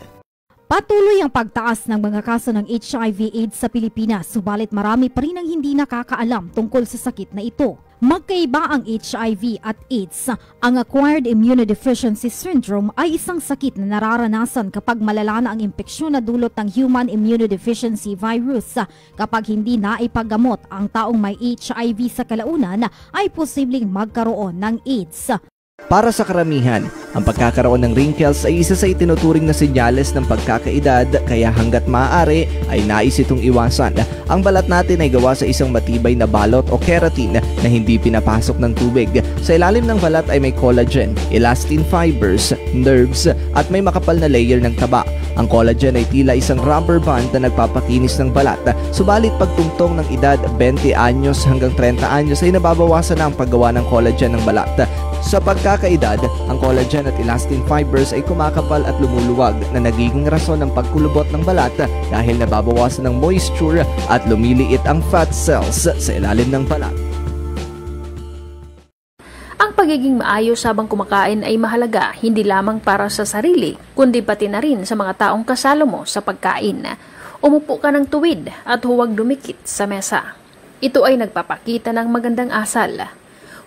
Patuloy ang pagtaas ng mga kaso ng H I V AIDS sa Pilipinas, subalit marami pa rin ang hindi nakakaalam tungkol sa sakit na ito. Magkaiba ang H I V at AIDS. Ang acquired immunodeficiency syndrome ay isang sakit na nararanasan kapag malala na ang impeksyon na dulot ng human immunodeficiency virus. Kapag hindi naipaggamot, ang taong may H I V sa kalaunan ay posibleng magkaroon ng AIDS. Para sa karamihan, ang pagkakaroon ng wrinkles ay isa sa itinuturing na senyales ng pagkakaedad, kaya hangga't maaari ay nais itong iwasan. Ang balat natin ay gawa sa isang matibay na balot o keratin na hindi pinapasok ng tubig. Sa ilalim ng balat ay may collagen, elastin fibers, nerves, at may makapal na layer ng taba. Ang collagen ay tila isang rubber band na nagpapakinis ng balat. Subalit pagtungtong ng edad, twenty anyos hanggang treinta anyos, ay nababawasan na ang paggawa ng collagen ng balat. Sa pagkakaedad, ang collagen at elastin fibers ay kumakapal at lumuluwag na nagiging rason ng pagkulubot ng balat dahil nababawasan ng moisture at lumiliit ang fat cells sa ilalim ng balat. Ang pagiging maayos habang kumakain ay mahalaga hindi lamang para sa sarili, kundi pati na rin sa mga taong kasalo mo sa pagkain. Umupo ka ng tuwid at huwag dumikit sa mesa. Ito ay nagpapakita ng magandang asal.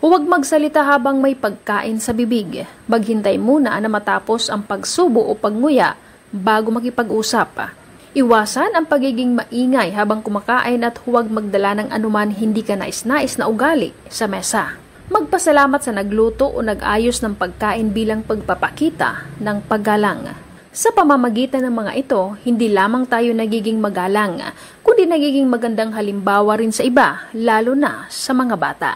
Huwag magsalita habang may pagkain sa bibig. Maghintay muna na matapos ang pagsubo o pagnguya bago makipag-usap. Iwasan ang pagiging maingay habang kumakain at huwag magdala ng anuman hindi kanais-nais na ugali sa mesa. Magpasalamat sa nagluto o nag-ayos ng pagkain bilang pagpapakita ng paggalang. Sa pamamagitan ng mga ito, hindi lamang tayo nagiging magalang, kundi nagiging magandang halimbawa rin sa iba, lalo na sa mga bata.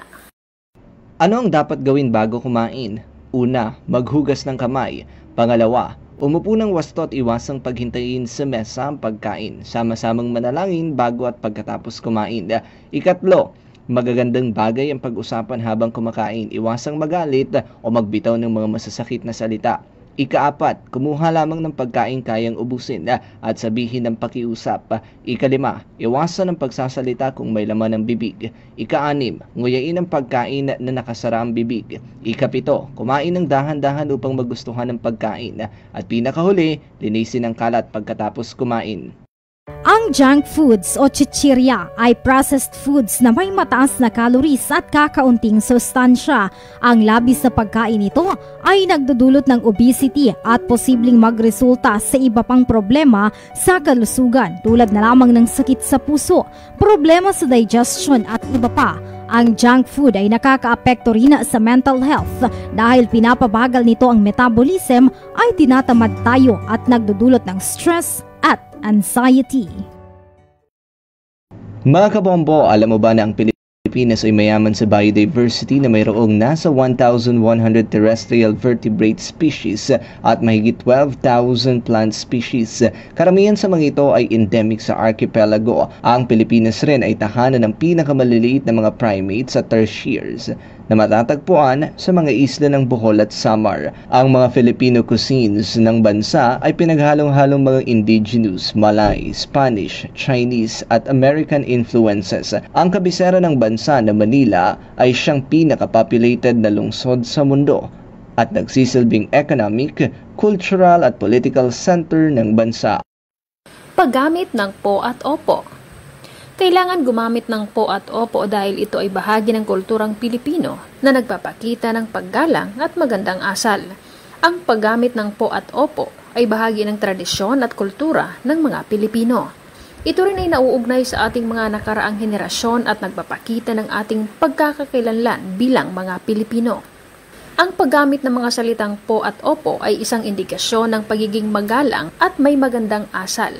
Ano ang dapat gawin bago kumain? Una, maghugas ng kamay. Pangalawa, umupo ng wasto at iwasang paghintayin sa mesa ang pagkain. Sama-samang manalangin bago at pagkatapos kumain. Ikatlo, magagandang bagay ang pag-usapan habang kumakain. Iwasang magalit o magbitaw ng mga masasakit na salita. Ikaapat, kumuha lamang ng pagkain kayang ubusin at sabihin ng pakiusap. Ikalima, iwasan ang pagsasalita kung may laman ang bibig. Ikaanim, nguyain ang pagkain na nakasara ang bibig. Ikapito, kumain ng dahan-dahan upang magustuhan ang pagkain. At pinakahuli, linisin ang kalat pagkatapos kumain. Ang junk foods o chichirya ay processed foods na may mataas na calories at kakaunting sustansya. Ang labis na pagkain nito ay nagdudulot ng obesity at posibleng magresulta sa iba pang problema sa kalusugan, tulad na lamang ng sakit sa puso, problema sa digestion at iba pa. Ang junk food ay nakakaapekto rin sa mental health dahil pinapabagal nito ang metabolism, ay tinatamad tayo at nagdudulot ng stress at anxiety. Mga kabombo, alam mo ba na ang Pilipinas ay mayaman sa biodiversity na mayroong nasa one thousand one hundred terrestrial vertebrate species at mahigit twelve thousand plant species? Karamihan sa mga ito ay endemic sa archipelago. Ang Pilipinas rin ay tahanan ng pinakamaliliit na mga primates at tarsiers na matatagpuan sa mga isla ng Bohol at Samar. Ang mga Filipino cuisines ng bansa ay pinaghalong-halong mga indigenous, Malay, Spanish, Chinese at American influences. Ang kabisera ng bansa na Manila ay siyang pinakapopulated na lungsod sa mundo at nagsisilbing economic, cultural at political center ng bansa. Paggamit ng po at opo. Kailangan gumamit ng po at opo dahil ito ay bahagi ng kulturang Pilipino na nagpapakita ng paggalang at magandang asal. Ang paggamit ng po at opo ay bahagi ng tradisyon at kultura ng mga Pilipino. Ito rin ay nauugnay sa ating mga nakaraang henerasyon at nagpapakita ng ating pagkakakilanlan bilang mga Pilipino. Ang paggamit ng mga salitang po at opo ay isang indikasyon ng pagiging magalang at may magandang asal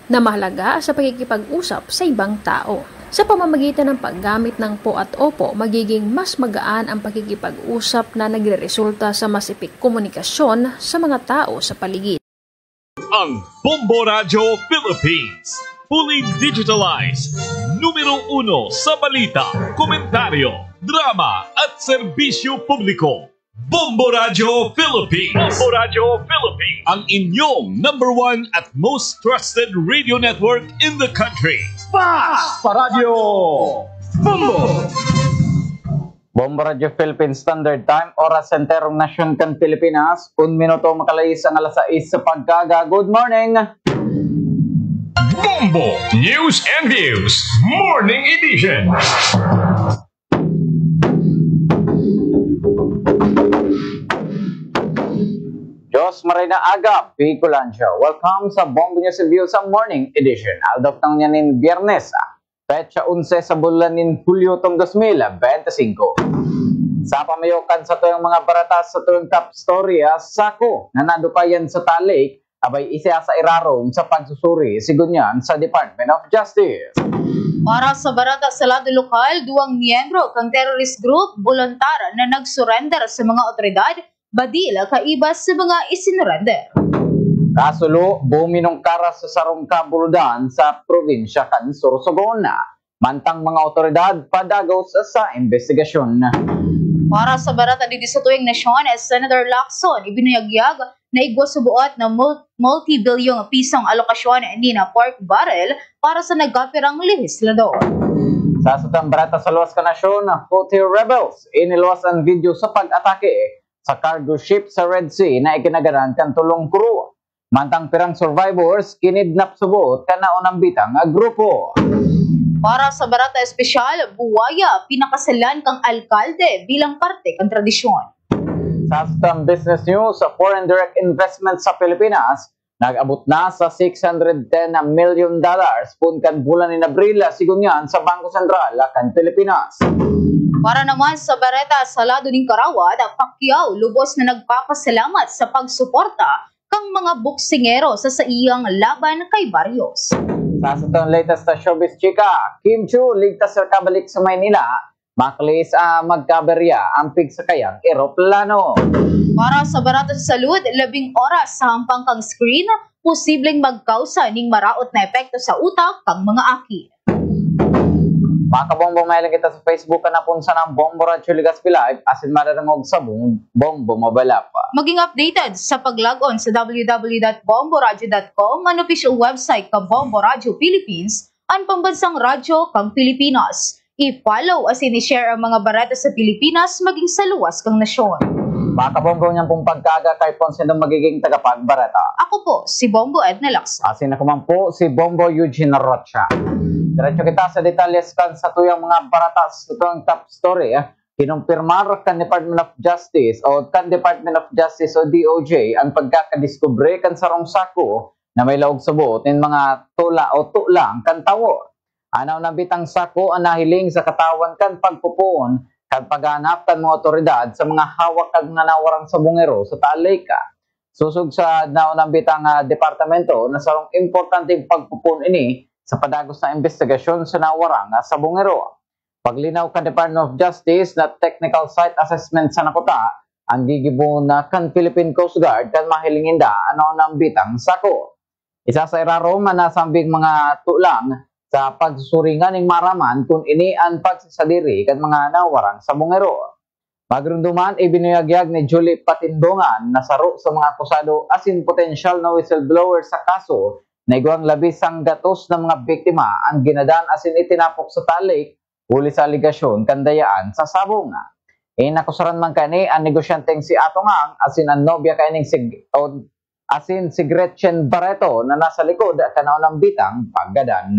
na mahalaga sa pakikipag-usap sa ibang tao. Sa pamamagitan ng paggamit ng po at opo, magiging mas magaan ang pakikipag-usap na nagreresulta sa mas epik komunikasyon sa mga tao sa paligid. Ang Bombo Radyo Philippines, fully digitalized, numero uno sa balita, komentaryo, drama at serbisyo publiko. Bombo Radyo Philippines. Bombo Radyo Philippines. Ang inyong number one at most trusted radio network in the country. Fast Paradyo! Bombo! Bombo Radyo Philippines Standard Time, oras sa enterong nasyon kan Pilipinas, un minuto makalayis ang alas sais sa pagkaga. Good morning! Bombo News and Views Morning Edition. Diyos maray na aga, Bicolandia. Welcome sa Bombo News and Views sa Morning Edition. Aldaw na niya nin Biyernes, petsa onse sa bulan nin Hulyo tong dos mil bente singko. Sa pamayokan sa tuyang mga barata sa tuyang top story, ah, sako na nadukayan sa talik, abay isa sa irarom sa pagsusuri, sigon niyan sa Department of Justice. Para sa barata sa lado lokal, duwang miyembro kan terrorist group boluntar na nagsurrender sa mga otoridad, badil kaiba sa mga isinurrender. Kasulo, buminong karas sa sarong kabuludan sa probinsya kan Sorsogon. Mantang mga otoridad padagos sa imbestigasyon. Para sa barata digdi sa tuyang nasyon, Senator Lacson ibinuyagyag na igwa sa buot na mul- multi-bilyong pisong alokasyon ni na pork barrel para sa nagkapirang lehislador. Sa satang barata sa luwas ka nasyon, Houthi rebels iniluwas ang video sa pag-atake sa cargo ship sa Red Sea na ikinagaran kan tulong crew. Mantang pirang survivors kinidnap subot kan naunambitang grupo. Para sa barata espesyal, buwaya pinakasalan kang alkalde bilang parte kan tradisyon. Sa Aston Business News, sa foreign direct investment sa Pilipinas, nag-abot na sa six hundred ten million dollars pun kan bulan nin Abril, sigon niyan sa Bangko Sentral kan Pilipinas. Para naman sa bareta sa lado nin karawad, Pacquiao lubos na nagpapasalamat sa pagsuporta kan mga boksingero sa saiyang laban kay Barrios. Sa satong latest na showbiz chika, Kim Chiu ligtas na kabalik sa Maynila, maklis a magkaberya ang pigsakayang eroplano. Para sa barata sa salud, labing oras sa hampang kang screen, posibleng magkausa ning maraot na epekto sa utak kang mga aki. Makabombo, mahiling kita sa Facebook kan apon sa nang Bombo Radyo Legazpi Live asin madadangog sa Bom- Bombo Mobile App. Maging updated sa pag-log on sa w w w dot bomboradyo dot com, an official website kan Bombo Radyo Philippines, an pambansang radyo kan Pilipinas. I-follow asin i-share ang mga bareta sa Pilipinas maging sa luwas kan nasyon. Makabombo, niyan pong pagkaga kay Ponce na magiging tagapagbareta. Ako po si Bombo Edna Lacson. Asin ako man po si Bombo Eugene Rocha. Diretso kita sa detalye kan satuyang mga bareta sa satuyang top story. Kinumpirmar kan Department of Justice o kan Department of Justice o D O J ang pagkakadiskubre kan sarong sako na may laog sa buot nin mga tula o tulang kan tawo. An naunambitang sako an nahiling sa katawan kan pagpopoon kan paghahanap kan mga otoridad sa mga hawak kan mga nawarang sabongero sa Taal Lake. Sosog sa naunambitang, ah, departamento na sarong importanteng pagpopoon ini sa padagos na imbestigasyon sa nawarang, ah, sabongero. Paglinaw kan Department of Justice na technical site assessment sana kuta an gigibo na kan Philippine Coast Guard kan mahiling ninda an naunambitang sako. Isa sa irarom an nasambing mga tulang sa pagsusuringan nin maaraman kun ini an pagsasadiri kan mga nawarang sabongero. Magdumduman, ibinuyagyag ni Julie Patindongan na saro sa mga akusado asin potensyal na whistleblower sa kaso na igwang labi sanggatos na mga biktima an ginadan asin itinapok sa Taal Lake huli sa alegasyon kan dayaan sa sabong. Inakusaran man kani an negosyanteng si Atong Ang asin an nobya kaining sig- o asin si Gretchen Barreto na nasa likod kan naunambitang paggadan.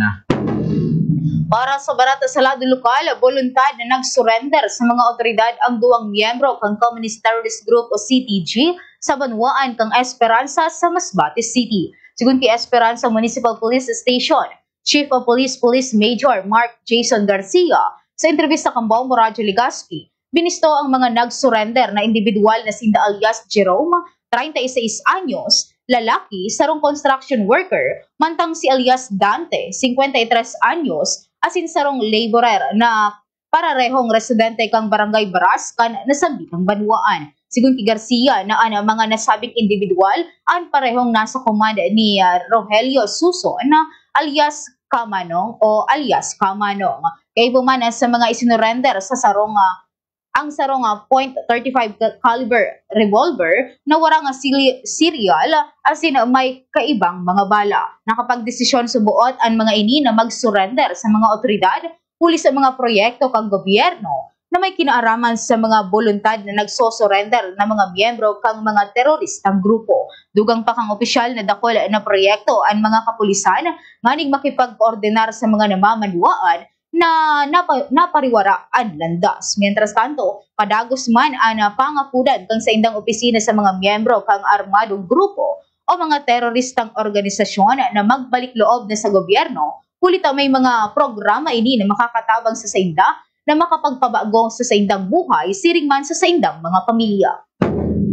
Para sa barata sa lado lokal, boluntad na nag-surrender sa mga otoridad ang duwang miyembro kan Communist Terrorist Group o C T G sa banwaan kan Esperanza sa Masbate City. Sigon ki Esperanza Municipal Police Station Chief of Police Police Major Mark Jason Garcia, sa entrebista kan Bombo Radyo Legazpi, Binisto ang mga nag-surrender na indibidwal na sinda alias Jerome, treinta y seis anyos, lalaki, sarong construction worker, mantang si alias Dante, cincuenta y tres anyos, asin sarong laborer na pararehong residente kan Barangay Baras kan nasambitang banwaan. Sigon ki Garcia na an mga nasabing indibidwal an parehong nasa command ni, ah, Rogelio Suson alias Kamanong o alias Kamanong. Kaibo man sa mga isinurrender sa sarong, ah, ang sarong, ah, point thirty-five ka-, caliber revolver na wara nga sili-, serial asin may kaibang mga bala. Nakapagdesisyon suboot an mga ini na mag-surrender sa mga otoridad huli sa mga proyekto kan gobyerno na may kinaaraman sa mga boluntad na nagsosurrender na mga miyembro kan mga teroristang grupo. Dugang pa kan opisyal na dakul na proyekto an mga kapulisan nganing makipagkoordinar sa mga namamanwaan na napa-, napariwara an landas. Mientras tanto, padagos man an, ah, pangapodan kan saindang opisina sa mga miyembro kan armadong grupo o mga teroristang organisasyon na magbalik loob na sa gobyerno, huli ta may mga programa ini na makakatabang sa sainda na makapagpabago sa saindang buhay, siring man sa saindang mga pamilya.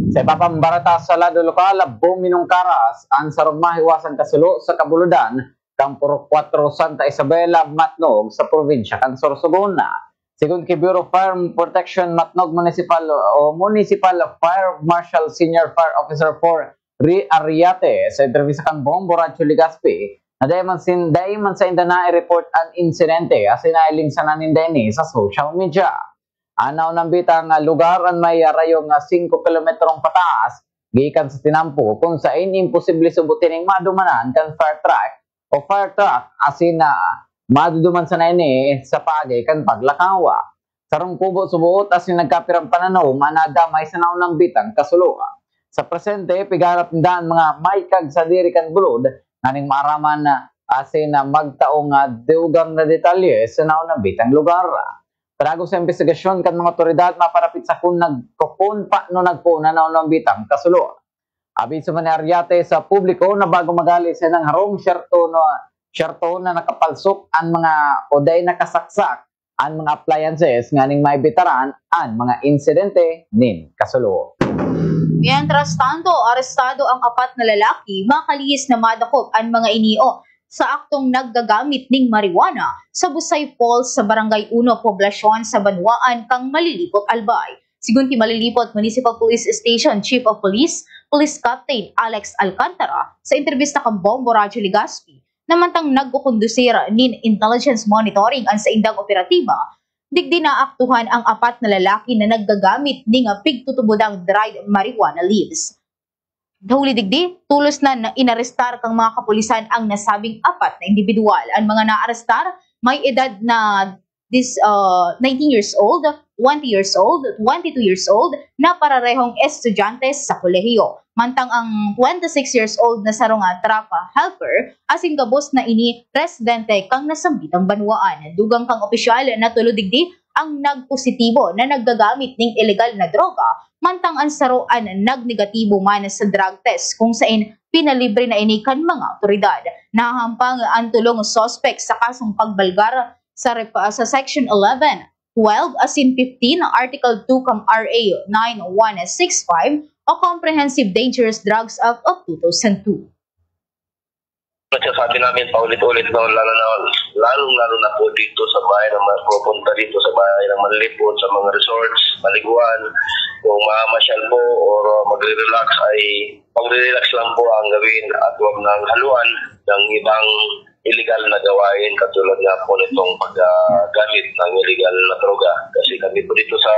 Sa iba pang bareta sa lado lokal, buminong karas an sarong mahiwasang kasulo sa Kabuludan kan Purok Kuwatro, Santa Isabela, Matnog, sa probinsya kan Sorsogon. Sigon ki Bureau of Fire Protection Matnog Municipal o Municipal Fire Marshal Senior Fire Officer four Ri Ariate sa entrevista kan Bombo Radyo Legazpi, na dai man sin-, dai man sainda nai-report an insidente asin nailinsan na ninda ini sa social media. An naunambitang lugar an may rayo nga singko kilometrong pataas gikan sa tinampo, kun saen imposible subuti ning madumanan kan fire truck o fire truck asin na maduduman sana ini sa paagi kan paglakaw. Sarong kubo suboot asin nagkapirang pananom an nadamay sa naunambitang kasulo. Sa presente, pigharap ninda an mga may kagsadiri kan bulod nganing maaraman na asin na magtao nga dugang na detalye sa naunambitang lugar. Padagos sa imbestigasyon kan mga otoridad maparapit sa kun nag-, kun paano nagpoon an naunambitang kasulo. Abiso man ni Ariate sa publiko na bago maghale sa nangharong, syerto na, syerto na nakapalsok an mga o dai nakasaksak an mga appliances nganing maebitaran an mga insidente nin kasulo. Mientras tanto, arestado ang apat na lalaki makalihis na madakop an mga ini o sa aktong naggagamit ning marijuana sa Busay Falls sa Barangay Uno, Poblacion sa Banwaan kan Malilipot, Albay. Sigon ki Malilipot Municipal Police Station Chief of Police, Police Captain Alex Alcantara, sa entrebista kan Bombo Radyo Legazpi, na mantang nagkukondusir nin intelligence monitoring an saindang operatiba, digdi naaktuhan ang apat na lalaki na naggagamit ning pigtutubodang dried marijuana leaves. Huli digdi, tolos na, na inarestar kan mga kapulisan ang nasabing apat na indibidwal. Ang mga naarestar may edad na dis-, ah, nineteen years old, twenty years old, twenty-two years old, na pararehong estudyante sa kolehiyo. Mantang ang twenty-six years old na sarong, ah, truck, ah, helper, asin gabos na ini residente kan nasambitang banwaan. Dugang kan opisyal na tulo digdi ang nagpositibo na naggagamit ning ilegal na droga, mantang an saro an nagnegatibo man sa drug test, kung saen pinalibre na ini kan mga awtoridad. Nahahampang an tolong suspek sa kasong pagbalgar sa rep-, sa Section eleven, twelve asin fifteen, Article two kan R A nine one six five o Comprehensive Dangerous Drugs Act of two thousand two. Nagsasabi namin paulit-ulit, no, lalo na, lalong-lalo na po dito sa bahay na ma-, pupunta dito sa bahay ng Manlipot, sa mga resorts, paliguan, kung mamamasyal po or, uh, magre-relax, ay magre-relax lang po ang gawin at huwag nang haluan ng ibang illegal na gawain katulad nga po nitong paggamit ng illegal na droga. Kasi kami po dito sa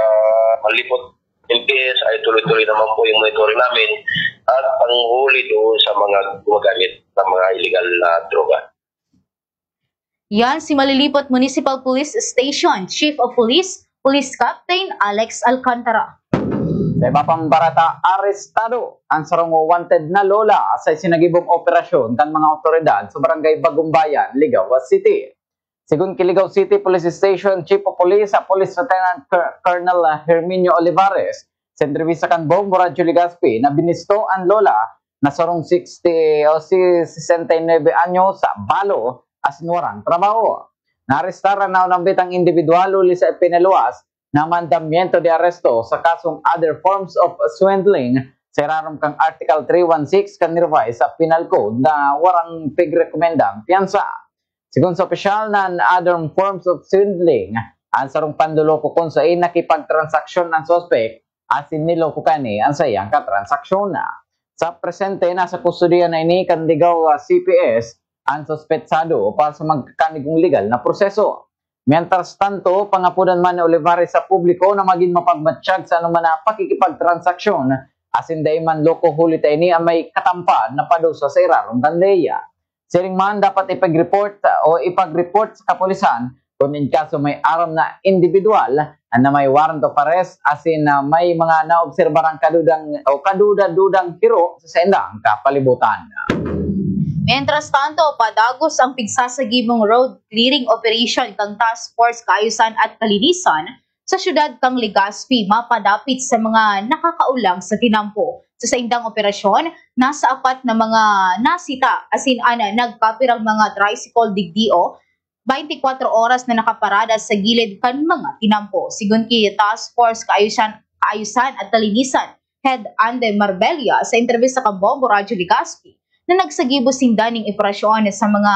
Manlipot, M P S ay tuloy-tuloy naman po yung monitoring namin at panguhuli doon sa mga gumagamit ng mga illegal na droga. Yan si Malilipot Municipal Police Station Chief of Police, Police Captain Alex Alcantara. Sa iba pang bareta, arestado ang sarong wanted na lola sa isinagibong operasyon kan mga awtoridad sa Barangay Bagumbayan, Ligawa City. Sigon ki Ligao City Police Station Chief of Police, Police Lieutenant Col-, Colonel Herminio Olivares, sa entrevista kan Bombo Radyo Legazpi, na binisto an lola na sarong sixty o si sesenta y nuebe anyos sa balo asin warang trabaho. Naarestar an naunambitang indibidwal huli sa ipinaluwas na mandamiento de aresto sa kasong other forms of swindling sa irarom kan Article three one six kan Revised Penal Code na warang pigrekomendang piyansa. Sigon sa opisyal, nan other forms of swindling an sarong panloloko kun saen nakipagtransaksyon an suspek asin niloko kani an saiyang katransaksyon. Sa presente, nasa kustodiya na ini kan Ligao, ah, C P S an suspetsado para sa magkakanigong legal na proseso. Mientras tanto, pangapodan man ni Olivares sa publiko na magin mapagmatsyag sa anoman na pakikipagtransaksyon asin dai manloko huli ta ini an may katampad na padusa sa irarom kan ley. Siring man, dapat ipag-report o ipag-report sa kapulisan kun in kaso may aram na indibidwal na may warrant of arrest asin na may mga naobserbarang kadudang o kaduda-dudang hiro sa saindang kapalibutan. Mientras tanto, padagos ang pigsasagibong road clearing operation kan Task Force Kaayusan at Kalinisan sa siyudad kan Legazpi mapadapit sa mga nakakaulang sa tinampo. Sa saindang operasyon, nasa apat na mga nasita asin an nagkapirang mga tricycle digdi o twenty-four oras na nakaparada sa gilid kan mga tinampo. Sigon ki Task Force Kaayusan, Kaayusan at Kalinisan Head Andy Marbella sa entrevista kan Bombo Radyo Legazpi na nagsagibo sinda ning operasyon sa mga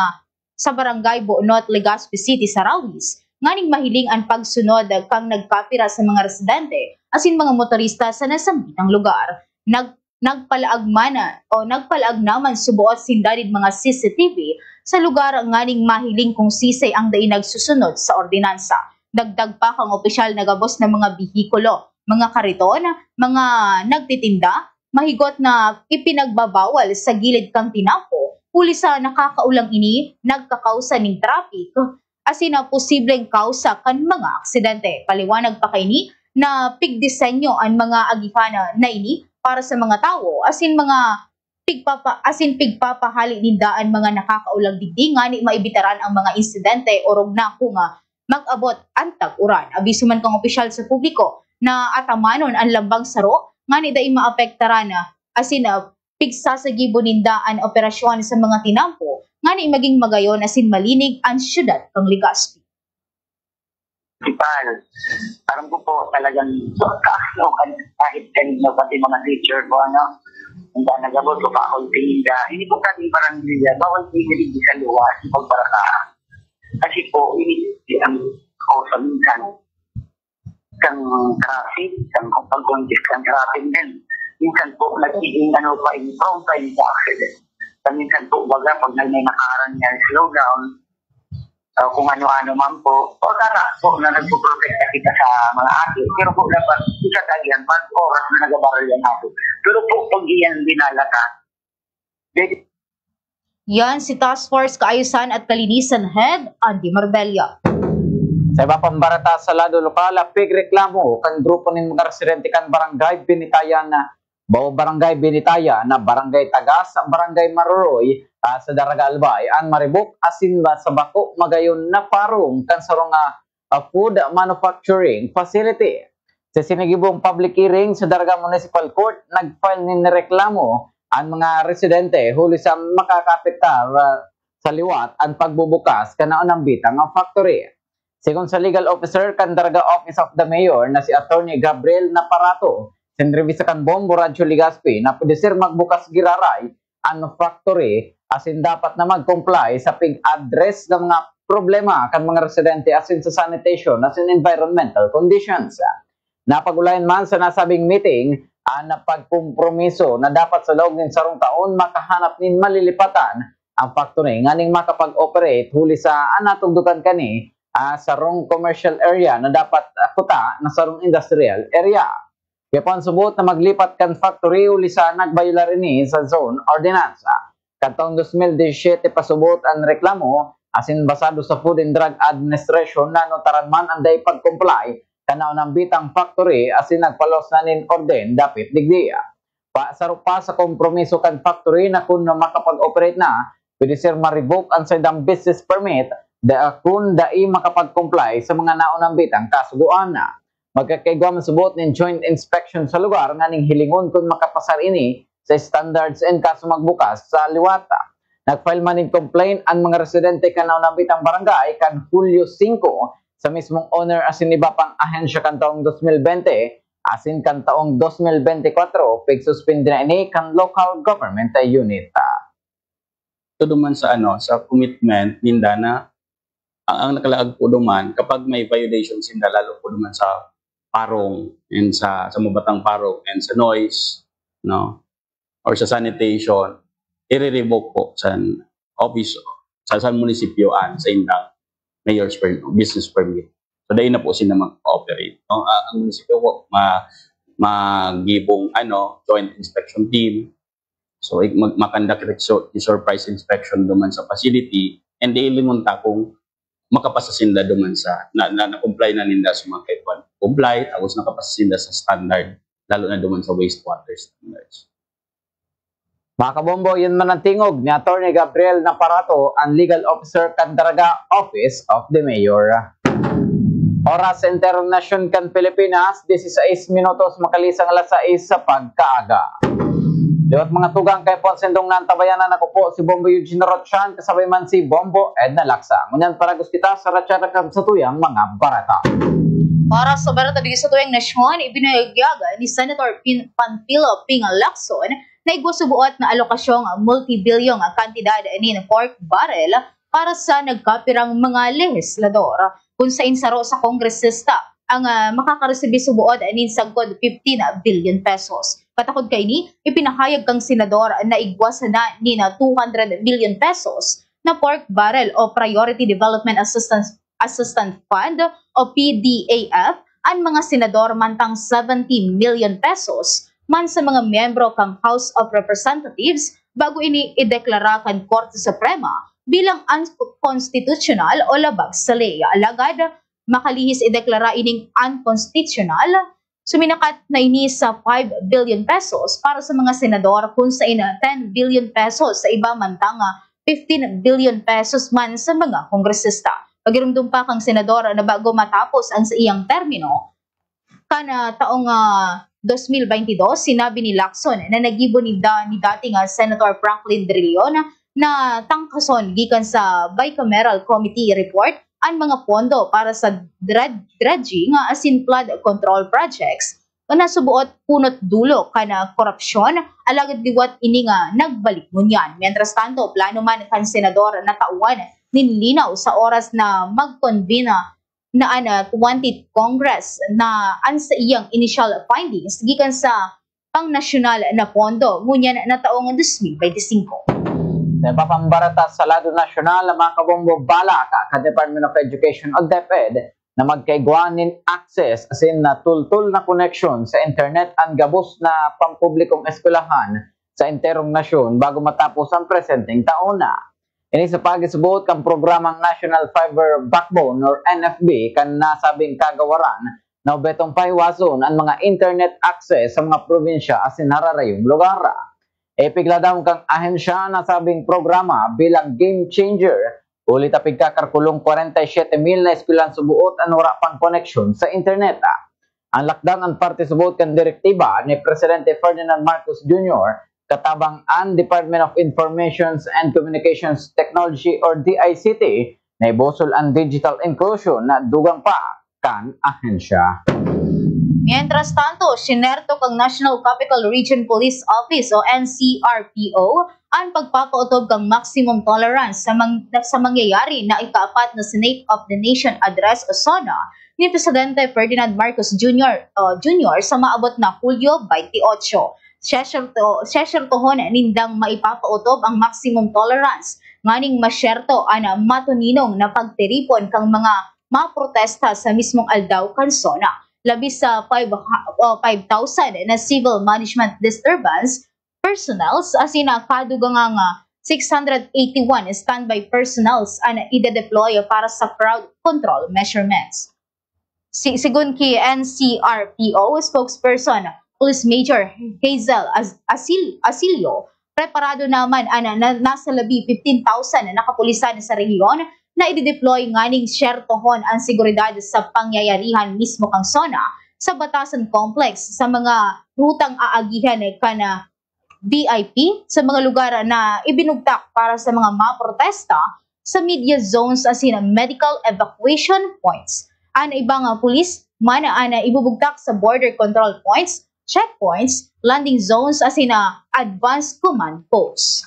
sa Barangay Bonot, Legazpi City, Sarawis, nganing mahiling an pagsunod kan nagkapira sa mga residente asin mga motorista sa nasambitang lugar. Nag, nagpalaag man o nagpalaag naman suboot sinda nin mga C C T V sa lugar nganing mahiling kung sisay ang dai nagsusunod sa ordinansa. Dagdag pa kan opisyal na gabos na mga behikulo, mga kariton, mga nagtitinda, mahigot na ipinagbabawal sa gilid kan tinampo, huli sa nakakaulang ini nagkakausa nin traffic asin na posibleng kausa kan mga aksidente. Paliwanag pa kaini na pigdisenyo an mga agihan na ini para sa mga tawo asin mga pigpapa asin pigpapahali ninda an mga nakakaulang digdi ngani maibitaran ang mga insidente orog na kung mag-abot an tag-uran. Abiso man kan opisyal sa publiko na atamanon an lambang saro ngani dai maapektaran asin pigsasagibo ninda an operasyon sa mga tinampo ngani maging magayon asin malinig an syudad kan Legazpi. Principal, aram ko po talagang taas no, kahit kanino, pati mga teacher po, ano, ang nagabot ko pa akong tinda. Hindi po pwedeng parang nila, bawal po yung sa luwas, yung pagbaraka. Kasi po, ini ang ko sa minsan, isang traffic, isang pag-congestion ng traffic din. Minsan po, nagiging ano pa, yung prone pa yung sa accident. Sa minsan po, baga, pag may nakaharang niya, slow down, uh, kung ano-ano man po. O sana po na nagpoprotekta kita sa mga aso. Pero po dapat isa tayo yan, pag oras na nagabaril yan aso. Pero po pag iyan binalata, Yan si Task Force Kaayusan at Kalinisan Head Andy Marbella. Sa iba pang barata sa lado lokal, pigreklamo kan grupo nin mga residente kan Barangay Binitayan, Bao Barangay Binitayan, na Barangay Tagas, Barangay Maroroy, ah, sa Daraga Albay, an maribok asin ba sa bako magayon na parong kan sarong, ah, ah, food manufacturing facility. Sa sinigibong public hearing sa Daraga Municipal Court, nag-file nin reklamo an mga residente huli sa makakaapektar, ah, sa liwat an pagbubukas kan naunambitang factory. Sigon sa legal officer kan Daraga Office of the Mayor na si Attorney Gabriel Naparato, sa entrevista kan Bombo Radyo Legazpi, na pwede ser magbukas giraray an factory asin dapat na mag-comply sa pig-address ng mga problema kan mga residente asin sa sanitation asin environmental conditions. Napag-ulayan man sa nasabing meeting an pagkompromiso na dapat sa laog nin sarong taon makahanap nin malilipatan ang factory nganing makapag-operate huli sa an natugdokan kani, ah, sarong commercial area na dapat, ah, kuta na sarong industrial area. Kaya po ang subot na maglipat kan factory huli sa nagbayular ini sa zone ordinance. Kan taong dos mil disisiyete pa subot an reklamo, asin basado sa Food and Drug Administration na nutaran man an dai pag-comply kan naunambitang factory asin nagpalos na nin orden dapit digdi. Pasaro pa sa kompromiso kan factory na kun makapag-operate na, pwede ser ma-revoke an saindang business permit da kun dai makapag-comply sa mga naunambitang kasugoan. Magkakaigwa man subot nin joint inspection sa lugar nganing hilingon kun makapasar ini sa standards in kaso magbukas sa liwat. Nag-file man nin complaint an mga residente kan naunambitang barangay kan Hulyo singko, sa mismong owner asin iba pang ahensya kan taong dos mil bente asin kan taong dos mil bente kwatro, pigsuspindi na ini kan local government unit. Todo man sa ano, sa commitment ninda na ang, ang nakalaag po duman, kapag may violation sinda, lalo po duman sa parong and sa, sa mabatang parong and sa noise, no? Or sa sanitation, i-revoke po sa office, sa, sa munisipyo an sa indang mayor's permit, business permit. So, dai na po sila mag-operate, no? Ah, ang munisipyo po, ma-, magibong, ano, joint inspection team. So, i-, mag-, makandak ito su-, surprise inspection duman sa facility, and ilingon ta kung makapasa sinda duman sa, na, na, na-comply na ninda sa mga kaipuhan. Comply, tapos nakapasa sinda sa standard, lalo na duman sa wastewater standards. Mga kabombo, yun man ang tingog ni Attorney Gabriel Naparato, ang legal officer kan Daraga Office of the Mayor. Oras sa internasyon kan Pilipinas, dieciséis minutos makalisang alas sais sa pagkaaga. Liwat mga tugang, kaipuhan sindong nantabayanan, ako po si Bombo Eugene Rochan, kasabay man si Bombo Edna Lacsa. Ngunyan paragos kita sa ratsada kan satuyang mga bareta. Para sa bareta digdi sa satuyang nasyon, ibinahayag ni Senator Pin-, Panfilo Ping Lacson na igwa sa buot na alokasyong multibilyong kantidad nin pork barrel para sa nagkapirang mga lehislador, kun sain saro sa kongresista ang, ah, makakaresibi sa buot nin sagkod fifteen billion pesos. Katakod kaini, ipinahayag kan senador na igwa sana nin, ah, two hundred million pesos na pork barrel o Priority Development Assistance, Assistance Fund o P D A F an mga senador, mantang seventy million pesos man sa mga miyembro kan House of Representatives bago ini ideklara kan Korte Suprema bilang unconstitutional o labag sa ley. Alagad, makalihis ideklara ining unconstitutional. Suminakat na ini sa five billion pesos para sa mga senador, kun sain ten billion pesos sa iba, mantang, ah, fifteen billion pesos man sa mga kongresista. Pagirumdom pa kan senador na bago matapos ang sa iyang termino, kan, ah, taong, ah, dos mil baynte dos, sinabi ni Lacson na nagibo ni da-, ni dating, ah, Senator Franklin Drilon na tangkason gikan sa Bicameral Committee report an mga pondo para sa dred-, dredging, ah, asin flood control projects na subuot punot dulo kan, ah, korupsyon, alagad liwat ini nga nagbalik ngunyan. Mientras tanto, plano man kan senador na tawan nin linaw sa oras na mag-convene na an, ah, twentieth Congress na an saiyang initial findings gikan sa pangnasyonal na pondo ngunyan na taong dos mil baynte singko. Sa iba pang bareta sa lado nasyonal, mga kabombo, balak kan Department of Education o DepEd na magkaigwa nin access asin na tultol na koneksyon sa internet an gabos na pampublikong eskwelahan sa enterong nasyon bago matapos ang presenteng taon. Ini sa pagisugot kan programang National Fiber Backbone or N F B kan nasabing kagawaran na objetong pahiwason an mga internet access sa mga probinsya asin hararayong lugar. Ipigladam kan ahensya an nasabing programa bilang game changer, huli ta pigkakarkulong kwarenta y siyete mil na eskwelahan subuot an wara pang koneksyon sa internet. An lakdang an parte subuot kan direktiba ni Presidente Ferdinand Marcos Junior, katabang an Department of Information and Communications Technology or D I C T, na ibusol an digital inclusion na dugang pa kan ahensya. Mientras tanto, sinerto kan National Capital Region Police Office o N C R P O an pagpapautob kan maximum tolerance sa mang-, sa mangyayari na ikaapat na State of the Nation Address o SONA ni Presidente Ferdinand Marcos Junior, uh, Junior sa maabot na Hulyo twenty-eight. Sesyerto-, sesyertohon nindang maipapautob ang maximum tolerance nganing masyerto an matuninong na pagtiripon kan mga maprotesta sa mismong aldaw kan SONA. Labi sa five ha-, o five thousand na civil management disturbance personnels asin na kadugangang six hundred eighty-one standby personnels an ide-deploy para sa crowd control measurements. Si-, sigon ki N C R P O spokesperson, Police Major Hazel Az-, Asil-, Asilio, preparado naman an na-, nasa labi fifteen thousand na kapulisan sa rehiyon na idideploy nganing syertohon an seguridad sa pangyayarihan mismo kan SONA sa Batasan Complex, sa mga rutang aagihan kan V I P, sa mga lugar na ibinugtak para sa mga maprotesta, sa media zones asin medical evacuation points. An ibang, ah, pulis man an, ah, ibubugtak sa border control points, checkpoints, landing zones asin, ah, advanced command posts.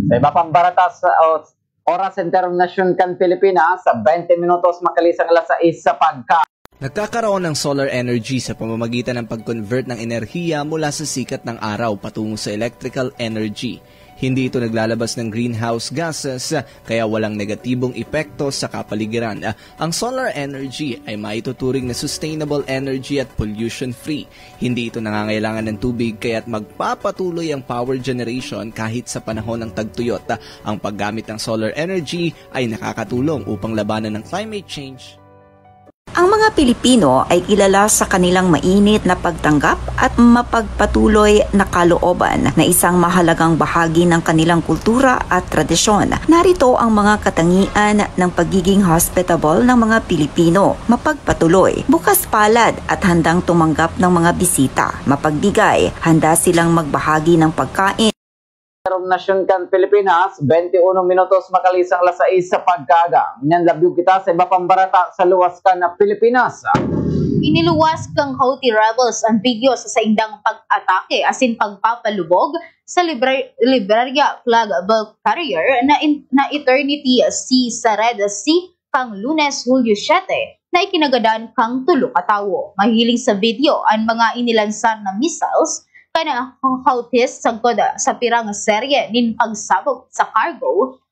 Sa iba pang baratas, o oras internasyon kan Pilipinas, sa twenty minutos makalisang alas sais sa pagka Nagkakaroon ng solar energy sa pamamagitan ng pag-convert ng enerhiya mula sa sikat ng araw patungo sa electrical energy. Hindi ito naglalabas ng greenhouse gases, kaya walang negatibong epekto sa kapaligiran. Ang solar energy ay maituturing na sustainable energy at pollution-free. Hindi ito nangangailangan ng tubig, kaya't magpapatuloy ang power generation kahit sa panahon ng tagtuyot. Ang paggamit ng solar energy ay nakakatulong upang labanan ng climate change. Ang mga Pilipino ay kilala sa kanilang mainit na pagtanggap at mapagpatuloy na kalooban na isang mahalagang bahagi ng kanilang kultura at tradisyon. Narito ang mga katangian ng pagiging hospitable ng mga Pilipino, mapagpatuloy, bukas palad at handang tumanggap ng mga bisita, mapagbigay, handa silang magbahagi ng pagkain, Nasyon kan Pilipinas, twenty-uno minutos makalisang alas sais sa pagkaaga. Ngunyan labyog kita sa iba pang barata sa luwas kan Pilipinas. Iniluwas kang Houthi rebels ang video sa saindang pag-atake asin pagpapalubog sa libre- Liberia flag bulk carrier na, in- na Eternity Sea sa Red Sea kan Lunes, Hulyo siyete, na ikinagadan kan tulo ka tawo. Mahihiling sa video an mga inilansar na missiles kan Houthis sagkod sa pirang serye nin pagsabog sa cargo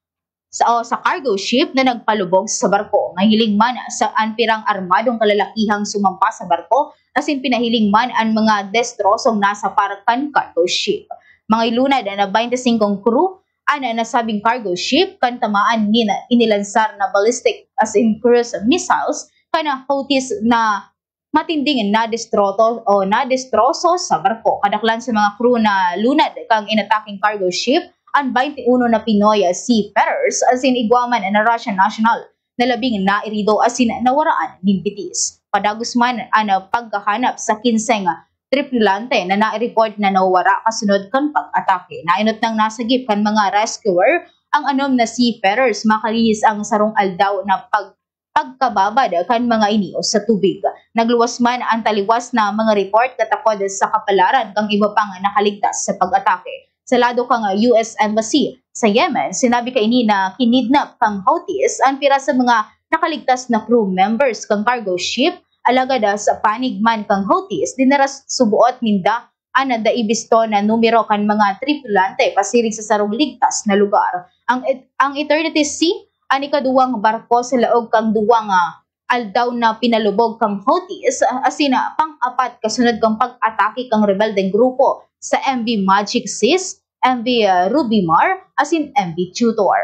sa, o sa cargo ship na nagpalubog sa barko. Mahiling man sa an pirang armadong kalalakihang sumampa sa barko asin pinahiling man an mga destrosong nasa parak kan cargo ship. Mga ilunad na twenty-five crew an nasabing cargo ship kan tamaan nin inilansar na ballistic asin cruise missiles kan Houthis na matinding nadestroto o nadestroso sa barko. Kadaklan sa mga crew na lunad kan inataking cargo ship an twenty-uno na Pinoy seafarers asin igwa man na Russian national na labing nairido asin nawaraan nin bitis. Padagos man an paghahanap sa kinseng tripulante na nai-report na nawara kasunod kan pag-atake. Nainot nang nasagip kan mga rescuer ang anom na seafarers makalihis ang sarong aldaw na pag pagkababad kan mga ini sa tubig. Nagluwas man an taliwas na mga report katakod sa kapalaran kan iba pang nakaligtas sa pag-atake. Sa lado kan U S Embassy sa Yemen, sinabi kaini na kinidnap kan Houthis an pira sa mga nakaligtas na crew members kan cargo ship, alagad sa panig man kan Houthis, dinara suboot ninda an dai bisto na numero kan mga tripulante pasiring sa sarong ligtas na lugar. Ang, ang Eternity Sea, an ikaduwang barko sa laog kan duwang, ah, aldaw na pinalubog kan Houthis, ah, asin, ah, pang-apat kasunod kan pag-atake kan rebeldeng grupo sa M V Magic Seas, M V, ah, Rubimar, asin M V Tutor.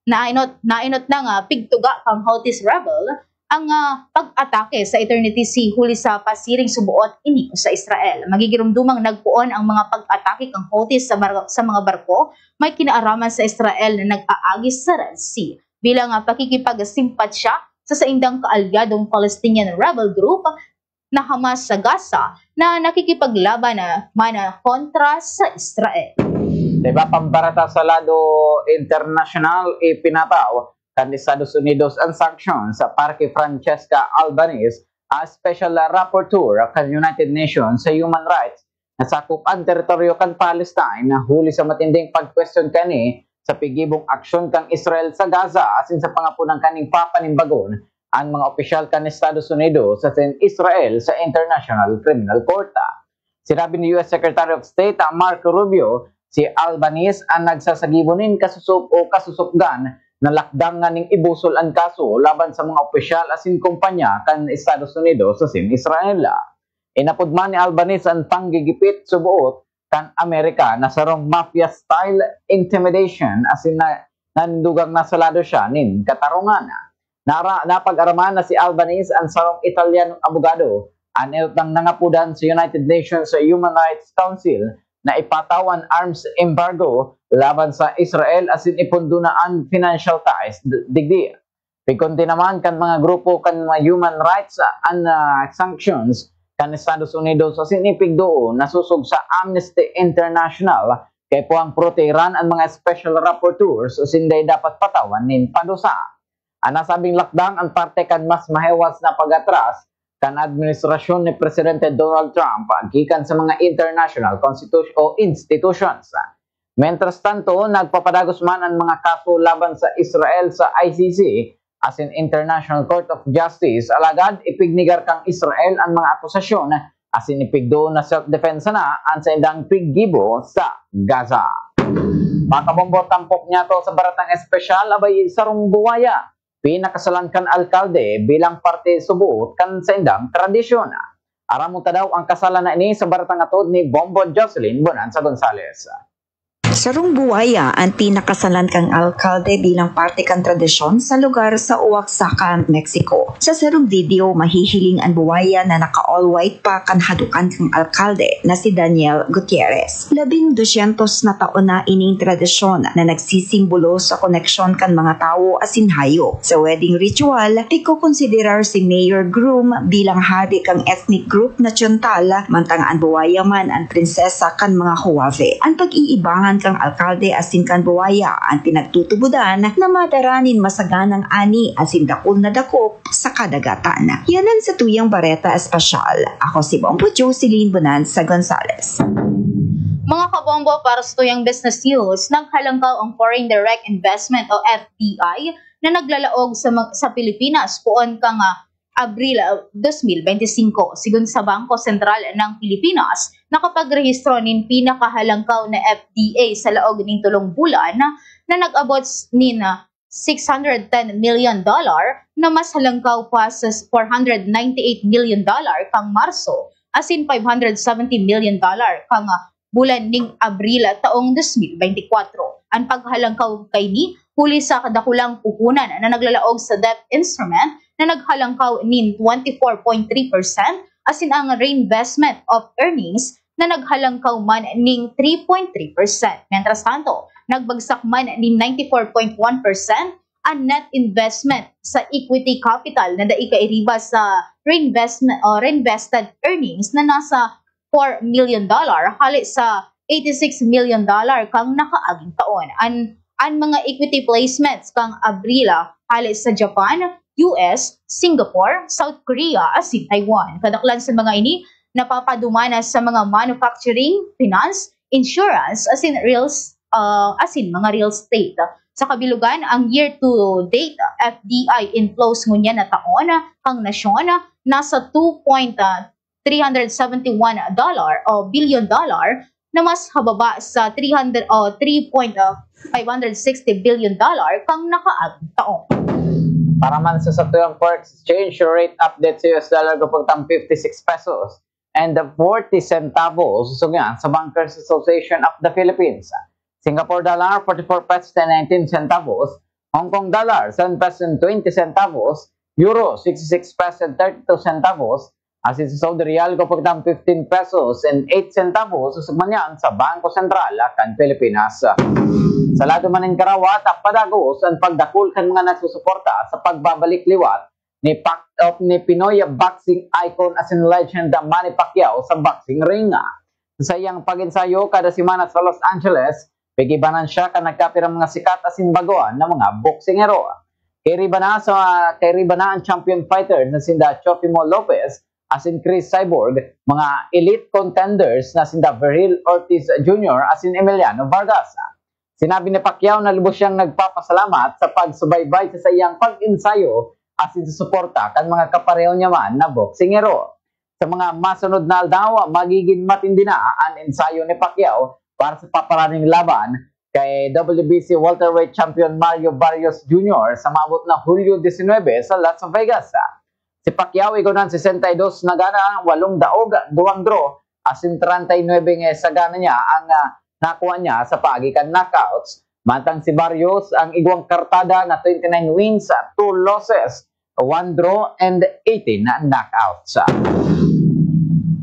Nainot, nainot na nga pigtuga kan Houthis rebel ang, ah, pag-atake sa Eternity Sea huli sa pasiring suboot ini sa Israel. Magigiromdomang nagpoon ang mga pag-atake kan Houthis sa, bar- sa mga barko may kinaaraman sa Israel na nag-aagi sa Red Sea. Bilang, ah, pakikipagsimpatsya sa saindang kaalyadong Palestinian rebel group na Hamas sa Gaza na nakikipaglaban na man kontra sa Israel. Sa iba pang barata sa lado internasyonal, ipinataw kan Estados Unidos ang sanksyon sa Parke Francesca Albanese, a special rapporteur kan United Nations sa human rights na sakop an teritoryo kan Palestine, huli sa matinding pagkwestiyon kani sa pigibong aksyon kan Israel sa Gaza asin sa pangaponan kaning papanimbagon an mga opisyal kan Estados Unidos asin Israel sa International Criminal Court. Sinabi ni U S Secretary of State Marco Rubio, si Albanese an nagsasagibo nin kasusop o kasusopgan na lakdang nganing ibusol an kaso laban sa mga opisyal asin kompanya kan Estados Unidos asin Israel. Inapod man ni Albanese an panggigipit suboot kan Amerika na sarong mafia-style intimidation asin na nanindugang nasalado siya nin katarungan. Nara, napag-araman na si Albanese an sarong Italianong abogado, an enot nang nangapodan sa United Nations Human Rights Council na ipataw an arms embargo laban sa Israel asin ipondo na an financial ties d- digdi. Pigkunti naman kan mga grupo kan mga human rights, ah, an, ah, sanctions kan Estados Unidos asin ipigduon na sosog sa Amnesty International kay puwang protehiran an mga special rapporteurs asin dai dapat patawan nin padusa. An nasabing lakdang an parte kan mas mahewas na pag-atras kan administrasyon ni Presidente Donald Trump gikan sa mga international constitu- o institutions. Mientras tanto, nagpapadagos man an mga kaso laban sa Israel sa I C C asin International Court of Justice, alagad ipignegar kan Israel an mga akusasyon asin ipigduon na self-defense na an saindang piggibo sa Gaza. Mga kabombo, tampok niyato sa baratang espesyal, abay, sarong buwaya pinakasalan kan alkalde bilang parte subot kan saindang tradisyon. Aramon ta daw an kasalan na ini sa baratang atod ni Bombo Jocelyn Bonanza Gonzalez. Sarong buwaya an pinakasalan kan alkalde bilang parte kan tradisyon sa lugar sa Oaxaca, Mexico. Sa sarong video, mahihiling an buwaya na naka-all white pa kan hadokan kan alkalde na si Daniel Gutierrez. Labing dosyentos na taon na ining tradisyon na nagsisimbolo sa koneksyon kan mga tawo asin hayop. Sa wedding ritual, pigkokonsiderar si Mayor Groom bilang hade kan ethnic group na Chontal, mantang an buwaya man an prinsesa kan mga Huave. An pag-iibahan kan alkalde asin kan buwaya an pinagtutubodan na madara nin masaganang ani asin dakul na dakop sa kadagatan. Yan ang satuyang Bareta Espesyal. Ako si Bombo Jocelyn Bonanza Gonzalez. Mga kabombo, para sa tuyang business news, naghalangkaw ang Foreign Direct Investment o F D I na naglalaog sa mag- sa Pilipinas poon kan, ah, Abril, ah, dos mil bente singko. Sigon sa Bangko Sentral ng Pilipinas, nakapagrehistro nin pinakahalangkaw na F D I sa laog nin tolong bulan na, na nag-abot s- nin, ah, six hundred ten million dollar, na mas halangkaw pa sa four hundred ninety-eight million dollar kan Marso asin five hundred seventy million dollar kan, ah, bulan ning Abril taong dos mil bente kwatro. An paghalangkaw kaini huli sa kadakulang puhunan na naglalaog sa debt instrument na naghalangkaw nin twenty-four point three percent asin ang reinvestment of earnings na naghalangkaw man ning three point three percent. Mientras tanto, nagbagsak man nin ninety-four point one percent an net investment sa equity capital na dai kairiba sa reinvestment o reinvested earnings na nasa four million dollar hali sa eighty-six million dollar kan nakaaging taon. An, an mga equity placements kan Abril hali sa Japan, U S, Singapore, South Korea, asin Taiwan. Kadaklan sa mga ini napapaduman sa mga manufacturing, finance, insurance, asin real s- ah, asin mga real estate. Sa kabilugan, ang year-to-date F D I inflows ngunyan na taon kan nasyon nasa two point three hundred seventy-one dollar o billion dollar, na mas hababa sa three hundred o three point five hundred sixty billion dollar kan nakaaging taon. Para man sa satuyang forex exchange rate update, sa U S dollar gupagtang fifty-six pesos and forty centavos, sugyan sa Bankers Association of the Philippines. Singapore dollar, forty-four pesos and nineteen centavos. Hong Kong dollar, seven pesos and twenty centavos. Euro, sixty-six pesos and thirty-two centavos. Asin sa Saudi Riyal, gupagtang fifteen pesos and eight centavos, susog man yan sa Bangko Sentral kan Pilipinas. Sa lado man nin karawat, padagos an pagdakul kan mga nagsusuporta sa pagbabalik liwat ni Pac-, of ni Pinoy boxing icon asin legend Manny Pacquiao sa boxing ring. Sa saiyang pag-ensayo kada semana sa Los Angeles, pig-ibanan siya kan nagkapirang mga sikat asin bagoan na mga boksingero. Kairiba na sa, kairiba na an champion fighter na sinda Teofimo Lopez asin Cris Cyborg, mga elite contenders na sinda Vergil Ortiz Junior asin Emiliano Vargas. Sinabi ni Pacquiao na lubos siyang nagpapasalamat sa pagsubaybay sa saiyang pag-ensayo asin sa suporta kan mga kapareho niya man na boksingero. Sa mga masunod na aldaw, magiging matindi na an ensayo ni Pacquiao para sa paparaning laban kay W B C welterweight champion Mario Barrios Junior sa maabot na Hulyo disinwebe sa Las Vegas. Si Pacquiao, igwa nin sesenta y dos na gana, walong daog, duwang draw, asin treinta y nuebe nga sagana niya ang, ah, nakuha niya sa paagi kan knockouts. Mantang si Barrios, ang igwang kartada na twenty-nine wins, two losses, one draw, and eighteen knockouts.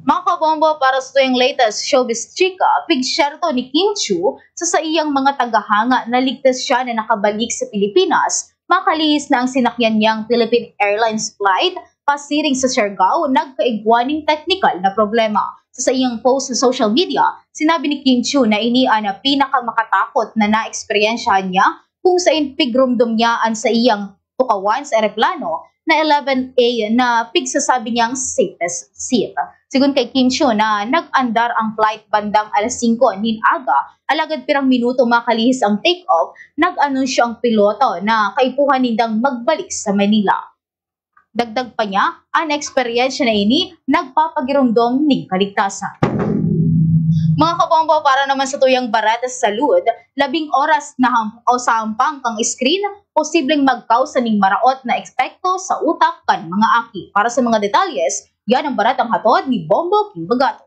Mga kabombo, para sa tuyang latest showbiz chika, pigsyerto ni King Chu sa saiyang mga tagahanga na ligtas siya na nakabalik sa Pilipinas makalihis na ang sinakyan niyang Philippine Airlines flight pasiring sa Siargao, nagkaigwa ning teknikal na problema. Sa saiyang post sa social media, sinabi ni Kim Chiu na ini an pinakamakatakot na naeksperyensyahan niya, kung sain pigromdom niya an saiyang tukawan sa eroplano na eleven A na pigsasabi niyang safest seat. Sigon kay Kim Chiu na nag-andar ang flight bandang alas singko nin aga, alagad pirang minuto makalihis ang take-off, nag-anunsyo ang piloto na kaipuhan nindang magbalik sa Manila. Dagdag pa niya, an eksperyensya na ini nagpapagiromdom nin kaligtasan. Mga kabombo, para naman sa tuyang bareta sa salud, labing oras na ham- o sa hampang kang screen, posibleng magkausa ning maraot na epekto sa utak kan mga aki. Para sa mga detalles, yan ang baretang hatod ni Bombo King Bagato.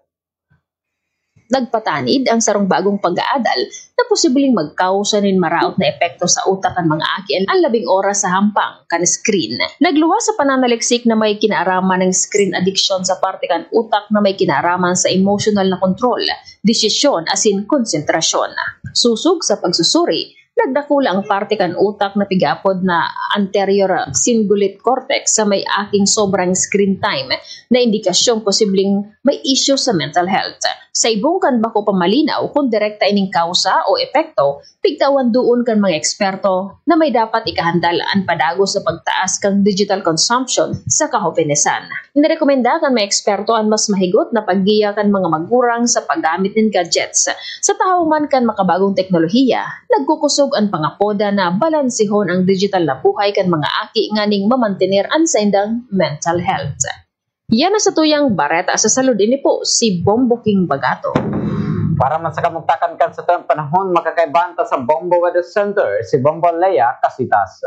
Nagpatanid ang sarong bagong pag-aadal na posibleng magkausa nin maraot na epekto sa utak kan mga aki an labing oras sa hampang kan screen. Nagluwas sa pananaliksik na may kinaaraman ng screen addiction sa parte kan utak na may kinaaraman sa emosyonal na kontrol, desisyon asin konsentrasyon. Sosog sa pagsusuri, nagdakula ang parte kan utak na pigaapod na anterior cingulate cortex sa may aking sobrang screen time na indikasyong posibleng may isyu sa mental health. Sa ibong kan bako pa malinaw kung direkta ining kausa o epekto, pigtawan duon kan mga eksperto na may dapat ikahandal an padagos sa pagtaas kan digital consumption sa kahobenesan. Nirekomenda kan mga eksperto an mas mahigot na paggiya kan mga magurang sa paggamit nin gadgets. Sa tahaw man kan makabagong teknolohiya, nagkukosog an pangapoda na balansehon ang digital na buhay kan mga aki nganing mamantener an saindang mental health. Yan ang satuyang bareta sa salud. Ini po si Bombo King Bagato. Para man sa kamugtakan kan satuyang panahon, makakaibahan ta sa Bombo Weather Center, si Bombo Lea Casitas.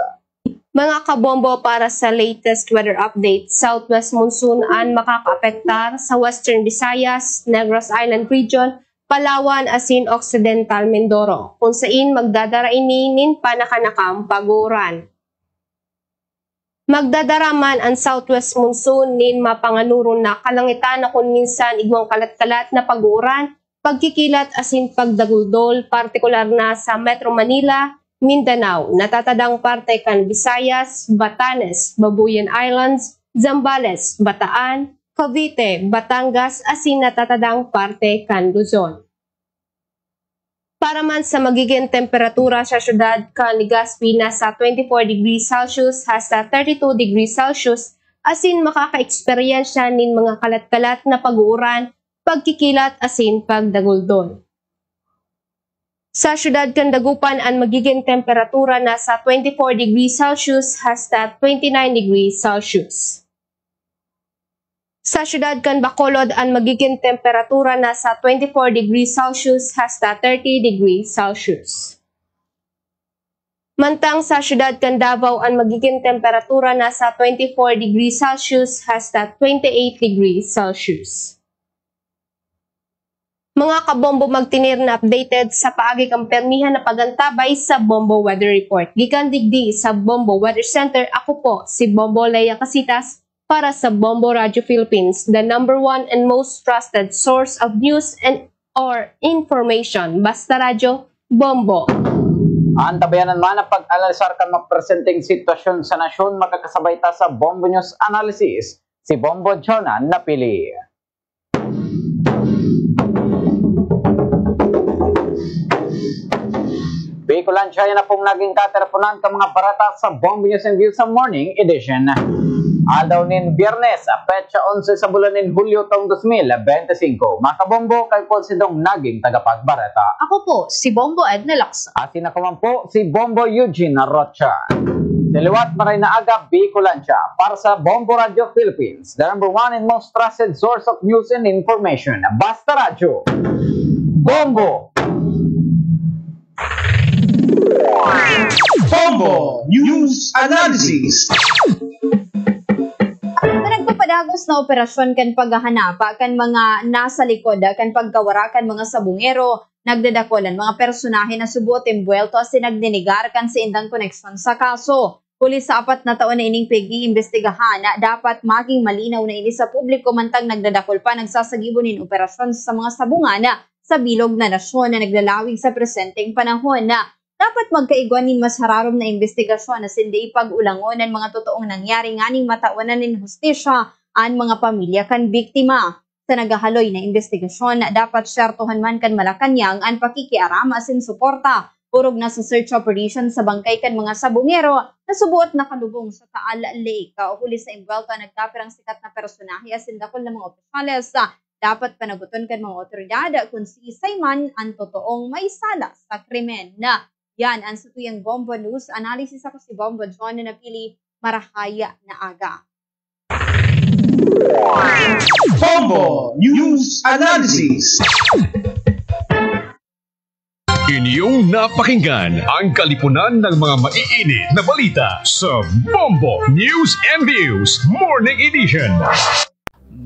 Mga kabombo, para sa latest weather update, southwest monsoon an makakaapektar sa Western Visayas, Negros Island Region, Palawan asin Occidental Mindoro, kung sain magdadara ini nin panakanakang pag-uuran. Magdadara man an southwest monsoon nin mapanganuron na kalangitan na kun minsan igwang kalat-kalat na pag-uuran, pagkikilat asin pagdaguldol, partikular na sa Metro Manila, Mindanao, natatadang parte kan Visayas, Batanes, Babuyan Islands, Zambales, Bataan, Cavite, Batangas, asin natatadang parte kan Luzon. Para man sa magigin temperatura sa syudad kan Legazpi, nasa twenty-four degrees Celsius hasta thirty-two degrees Celsius, asin makakaeksperyensya nin mga kalat-kalat na pag-uuran, pagkikilat asin pagdaguldol. Sa syudad kan Dagupan, an magigin temperatura nasa twenty-four degrees Celsius hasta twenty-nine degrees Celsius. Sa syudad kan Bacolod, an magigin temperatura nasa twenty-four degrees Celsius hasta thirty degrees Celsius. Mantang sa syudad kan Davao, an magigin temperatura nasa twenty-four degrees Celsius hasta twenty-eight degrees Celsius. Mga kabombo, magtinir na updated sa paagi kan permihan na pag-antabay sa Bombo Weather Report. Gikan digdi sa Bombo Weather Center, ako po si Bombo Lea Casitas para sa Bombo Radio Philippines, the number one and most trusted source of news and or information. Basta Radyo, Bombo. Antabayanan man ang pag-analisar kan mga presenteng sitwasyon sa nasyon, makakasabay ta sa Bombo News Analysis. Si Bombo Jonah Napili. Bicolandia, yan na pong naging kateleponan kan mga bareta sa Bombo News and Views sa Morning Edition. Aldaw nin Biyernes, petsa onse sa bulan nin Hulyo taong dos mil bente singko. Mga kabombo, kayo po sindong naging tagapagbareta. Ako po, si Bombo Edna Lacson. Asin ako man po, si Bombo Eugene Rocha. Sa liwat, maray na aga, Bicolandia. Para sa Bombo Radio Philippines, the number one and most trusted source of news and information. Basta Radyo. Bombo! Bombo News Analysis. Sa nagpapadagos na operasyon kan paghahanapa kan mga nasa likod kan pagkawara kan mga sabungero, nagdadakul an mga personahe na subot embuwelto asin nagnenegar kan saindang koneksyon sa kaso. Huli sa apat na taon na ining pag-iimbestigahan, dapat maging malinaw na ini sa publiko, mantang nagdadakul pa nagsasagibo nin operasyon sa mga sabungan sa bilog na nasyon na naglalawig sa presenteng panahon. Dapat magkaigwa nin mas hararom na imbestigasyon asin dai pag-ulangon an mga totoong nangyari nganing matawan na nin hustisya an mga pamilya kan biktima. Sa naghahaloy na imbestigasyon, dapat syertohan man kan Malacañang an pakikiaram asin suporta, orog na sa search operation sa bangkay kan mga sabongero na suboot nakalubong sa Taal Lake. Huli sa imbwelto an nagkapirang sikat na personahe asin dakul na mga opisyales, dapat panagoton kan mga awtoridad kun siisay man an totoong may sala sa krimen. Yan ang satuyang Bombo News Analysis. Ako si Bombo John na napili. Marahaya na aga. Bombo News Analysis. Inyong napakinggan ang kalipunan ng mga maiinit na balita sa Bombo News and Views Morning Edition.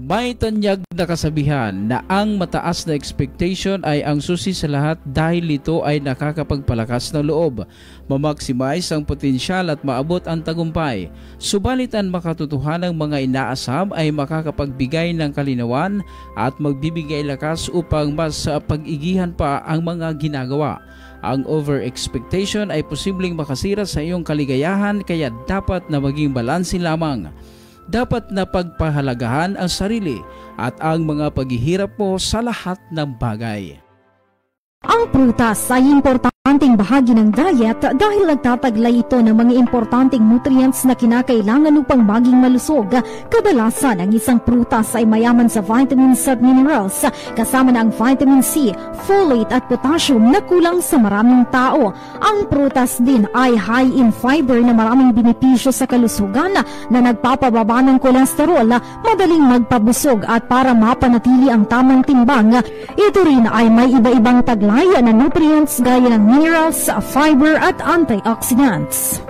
May tanyag na kasabihan na ang mataas na expectation ay ang susi sa lahat dahil ito ay nakakapagpalakas ng loob, ma-maximize ang potensyal at maabot ang tagumpay. Subalit an makatotohanang mga inaasam ay makakapagbigay ng kalinawan at magbibigay lakas upang mas, ah, pag-igihan pa ang mga ginagawa. Ang over-expectation ay posibleng makasira sa iyong kaligayahan, kaya dapat na maging balanse lamang. Dapat na pagpahalagahan ang sarili at ang mga paghihirap mo sa lahat ng bagay. Ang prutas ay importanteng bahagi ng diet dahil nagtataglay ito ng mga importanteng nutrients na kinakailangan upang maging malusog. Kadalasan, ang isang prutas ay mayaman sa vitamins at minerals, kasama na ang vitamin C, folate at potassium na kulang sa maraming tao. Ang prutas din ay high in fiber na maraming benepisyo sa kalusugan na nagpapababa ng kolesterol, madaling magpabusog at para mapanatili ang tamang timbang. Ito rin ay may iba-ibang taglay na nutrients gaya ng minerals, fiber at antioxidants.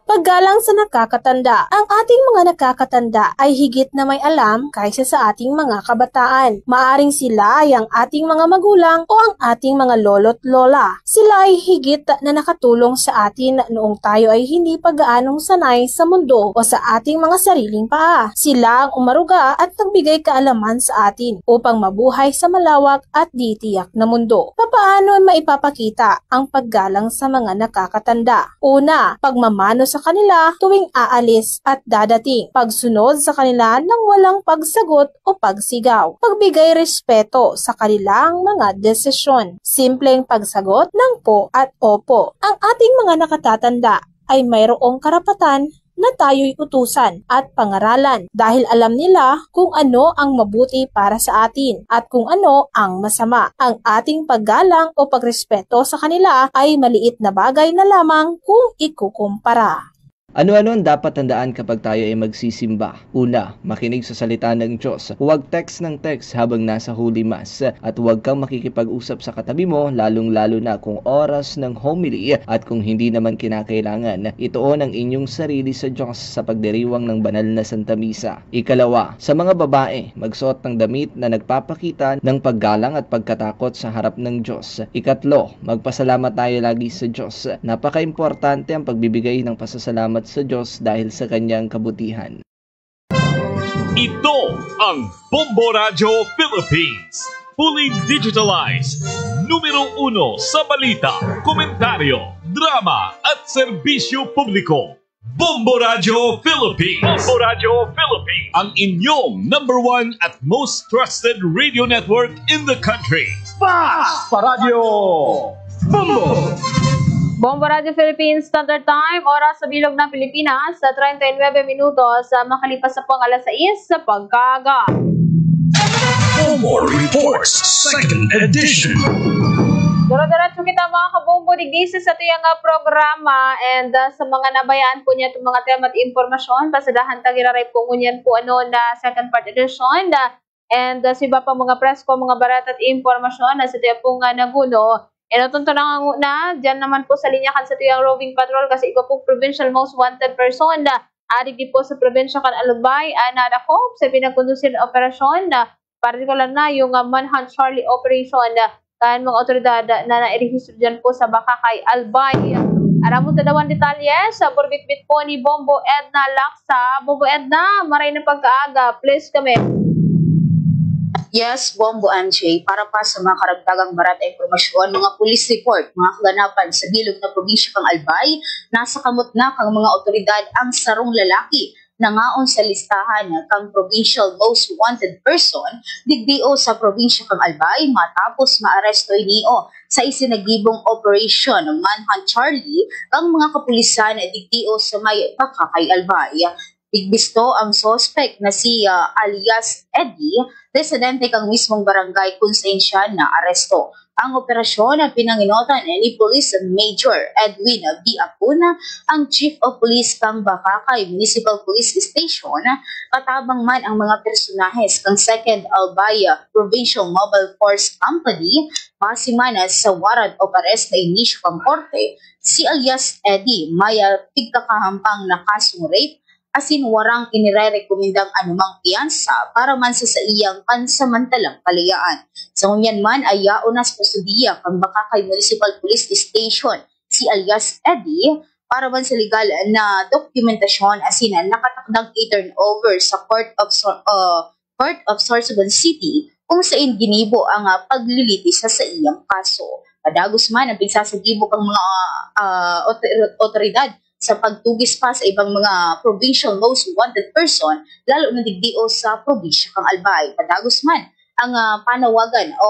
Paggalang sa nakakatanda. Ang ating mga nakakatanda ay higit na may alam kaysa sa ating mga kabataan. Maaring sila ay ang ating mga magulang o ang ating mga lolo't lola. Sila ay higit na nakatulong sa atin noong tayo ay hindi pa gaanong sanay sa mundo o sa ating mga sariling paa. Sila ang umaruga at nagbigay kaalaman sa atin upang mabuhay sa malawak at di tiyak na mundo. Papaano maipapakita ang paggalang sa mga nakakatanda? Una, pagmamano sa kanila tuwing aalis at dadating. Pagsunod sa kanila nang walang pagsagot o pagsigaw. Pagbigay respeto sa kanilang mga desisyon. Simpleng pagsagot ng po at opo. Ang ating mga nakatatanda ay mayroong karapatan na tayo'y utusan at pangaralan dahil alam nila kung ano ang mabuti para sa atin at kung ano ang masama. Ang ating paggalang o pagrespeto sa kanila ay maliit na bagay na lamang kung ikukumpara. Ano-ano ang dapat tandaan kapag tayo ay magsisimba? Una, makinig sa salita ng Diyos. Huwag text ng text habang nasa Holy Mass. At huwag kang makikipag-usap sa katabi mo, lalong-lalo na kung oras ng homily at kung hindi naman kinakailangan. Itoon ang inyong sarili sa Diyos sa pagdiriwang ng banal na Santa Misa. Ikalawa, sa mga babae, magsuot ng damit na nagpapakita ng paggalang at pagkatakot sa harap ng Diyos. Ikatlo, magpasalamat tayo lagi sa Diyos. Napakaimportante ang pagbibigay ng pasasalamat sa Diyos dahil sa kanyang kabutihan. Ito ang Bombo Radyo Philippines. Fully digitalized. Numero uno sa balita, komentaryo, drama at serbisyo publiko. Bombo Radyo Philippines. Bombo Radyo Philippines. Ang inyong number one at most trusted radio network in the country. Fast Paradyo Bombo! Bombo Radyo Philippines Standard Time, oras sa bilog ng Pilipinas, sa treinta y nueve minutos, sa makalipas na po ang alas sais sa pagkaaga. Bombo Reports, Second Edition. Dire-diretso kita, mga kabombo, digdi sa satuyang, ah, programa, and, ah, sa mga nabayaan po niya itong mga tema at impormasyon, pasadahan ta giraray po ngunyan po, ano, na second part edition, ah, and, ah, sa iba pang mga presko, mga bareta at impormasyon na sa tiyan pong, ah, naguno. And ito na nga nguna, diyan naman po sa linya kan satuyang roving patrol kasi igwa pong provincial most wanted person na adik di po sa probinsya kan Albay, ah, nadakop sa pinagkondusir na operasyon na partikular na yung, ah, Manhunt Charlie Operation, ah, kan mga otoridad na nairehistro diyan po sa Bacacay, Albay. Aramon ta daw an detalye sa burbitbit po ni Bombo Edna Laksa. Bombo Edna, maray na pagkaaga, please kami. Yes, Bombo M J, para pa sa mga karagdagang barat na impormasyon, mga police report, mga kaganapan sa bilog na probinsya kan Albay, nasa kamot na kan mga otoridad ang sarong lalaki na nangaon sa listahan kan provincial most wanted person digdi sa probinsya kan Albay matapos maaresto ini sa isinagibong Operation Manhunt Charlie kan mga kapulisan digdi sa may Bacacay, Albay. Bigbisto ang suspek na si, ah, alias Eddie, residente kan mismong barangay kun saen siya naaresto. Ang operasyon na pinangenotan ni Police Major Edwin V. Apuna, ang Chief of Police kan Bacacay Municipal Police Station, katabang man ang mga personahes kan Second Albay Provincial Mobile Force Company. Base man sa warrant of arrest na inisyu kan korte, si alias Eddie may, ah, pigkakahampang na kasong rape asin warang inirerekomendang anumang piyansa para man sa saiyang pansamantalang kalayaan. Sa ngunyan man, yaon na sa kustodiya kan Bacacay Municipal Police Station si alias Eddie para man sa legal na dokumentasyon asin nakatakdang i-turn over sa Court of Sor-, ah, Court of Sorsogon City kung saen ginibo ang, ah, paglilitis sa saiyang kaso. Padagos man ang pigsasagibo kan mga, ah, otor-, otoridad sa pagtugis pa sa ibang mga provincial most wanted person, lalo na digdi sa probinsya kan Albay. Padagos man ang, ah, panawagan o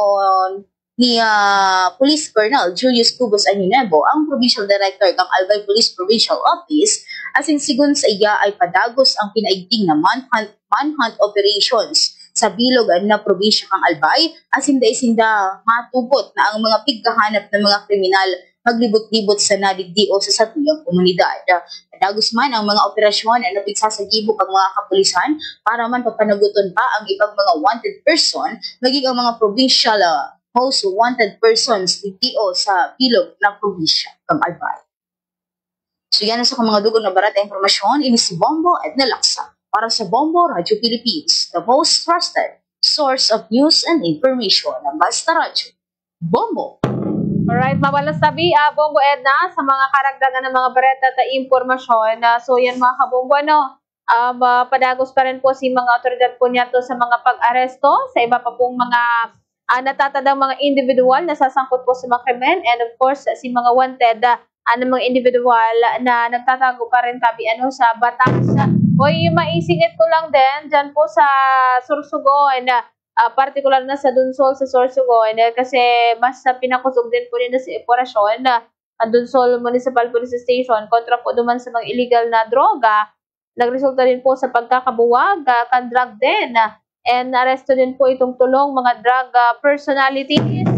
ni, ah, Police Colonel Julius Cubos Año Nuevo, ang Provincial Director kan Albay Police Provincial Office, asin sigon saiya ay padagos ang pinaigting na manhunt, manhunt operations sa bilog na probinsya kan Albay, asin dai sinda matugot na ang mga pigkahanap na mga kriminal maglibot-libot sana digdi sa satuyang komunidad. Padagos man ang mga operasyon na pigsasagibo kan mga kapulisan para man papanaguton pa ang ibang mga wanted person, maging ang mga provincial, ah, most wanted persons digdi sa bilog na probinsya kan Albay. So, yan ang sa mga dugang na barat na impormasyon. Ini si Bombo Edna Laksa para sa Bombo Radio Philippines, the most trusted source of news and information. Basta Radyo, Bombo! Alright, mabalas tabi, ah, Bombo Edna, sa mga karagdagan ng mga bareta at impormasyon. Ah, so, yan, mga kabombo, ano, um, ah, padagos pa rin po si mga otoridad po niyato sa mga pag-aresto sa iba pa pong mga, ah, natatadang mga individual na sasangkot po sa mga krimen, and of course, si mga wanted, ah, ah, ng mga individual na nagtatago pa rin tabi, ano, sa batas. Hoy, maisingit ko lang din dyan po sa Sorsogon, ah, partikular na sa Donsol sa Sorsogon, eh, kasi mas, ah, pinakosog din po nila sa operasyon, ah, ang Donsol Municipal Police Station kontra po duman sa mga illegal na droga. Nagresulta din po sa pagkakabuwag, ah, kan drug den. And naaresto din po itong tolong mga drug, ah, personalities.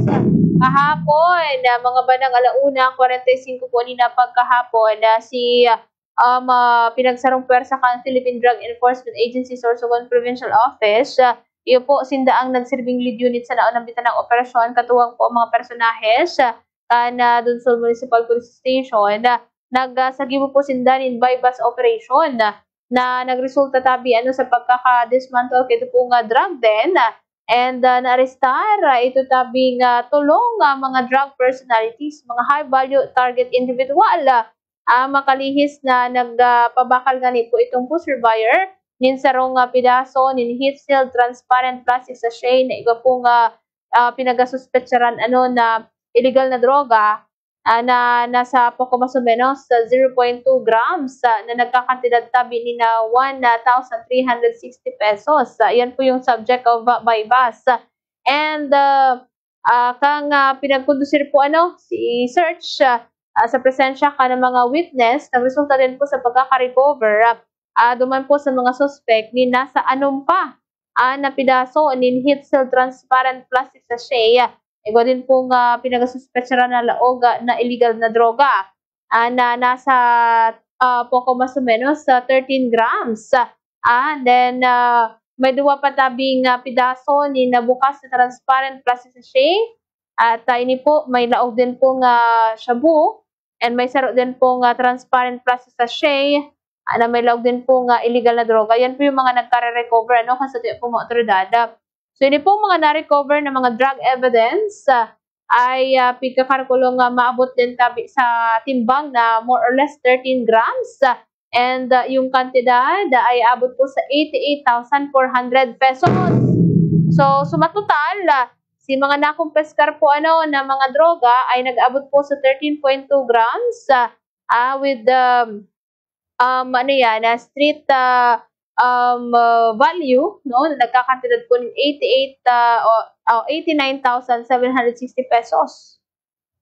Kahapon, ah, mga bandang ala una kwarenta y singko po nina pagkahapon, ah, si, ah, um, ah, pinagsarong pwersa kan Philippine Drug Enforcement Agency Sorsogon Provincial Office. Ah, iyo po, sinda ang nagsirbing lead unit sa naunang bitanang operasyon, katuwang po ang mga personahes, ah, kan, ah, Donsol Municipal Police Station. Ah, nag, ah, sagibo po sinda nin buy-bust operation, ah, na nagresulta tabi, ano, sa pagkaka-dismantle kaito pong, ah, drug den, ah, and, ah, naarestar, ah, ito tabing, ah, tolong, ah, mga drug personalities, mga high-value target individual, ah, ah, makalihis na nag, ah, pabakal ngani po itong pusher buyer nin sarong, ah, pedaso nin heat-sealed transparent plastic sachet na igwa pong, ah, ah, pinagasuspetsaran, ano, na illegal na droga, ah, na nasa poko mas o menos sa zero point two grams, ah, na nagkakantidad tabi ni na one thousand three hundred sixty pesos. Ah, yan po yung subject of, ah, buy-bust. And, ah, ah, kan, ah, pinagkondusir po, ano, si search, ah, ah, sa presensya kan mga witness, nagresulta din po sa pagkaka-recover, ah, ah, duman po sa mga suspek ni nasa anom pa, ah, na pedaso nin heat-sealed transparent plastic sachet. Igwa din pong, ah, pinagasuspetsaran na laog, ah, na illegal na droga, ah, na nasa, ah, poko mas o menos sa thirteen grams. Ah, and then, ah, may duwa pa tabing, ah, pedaso nin nabukas na transparent plastic sachet. At, ah, ini po, may laog din pong, ah, shabu. And may saro din pong, ah, transparent plastic sachet, ah, na may laog din pong, ah, illegal na droga. Yan po yung mga nagkare-recover, ano, kan satuya pong mga otoridad. So, ini pong mga na-recover na mga drug evidence, ah, ay, ah, pigkakalkulong, ah, maabot din tabi sa timbang na more or less thirteen grams. Ah, and, ah, yung kantidad, ah, ay abot po sa eighty-eight thousand four hundred pesos. So, sumatotal, ah, si mga nakumpiskar po, ano, na mga droga ay nag-abot po sa thirteen point two grams, ah, ah, with, um, um, ano yan, ah, street, ah, um, ah, value, no, na nagkakantidad po ng eighty-eight, ah, o, o, eighty-nine thousand seven hundred sixty pesos.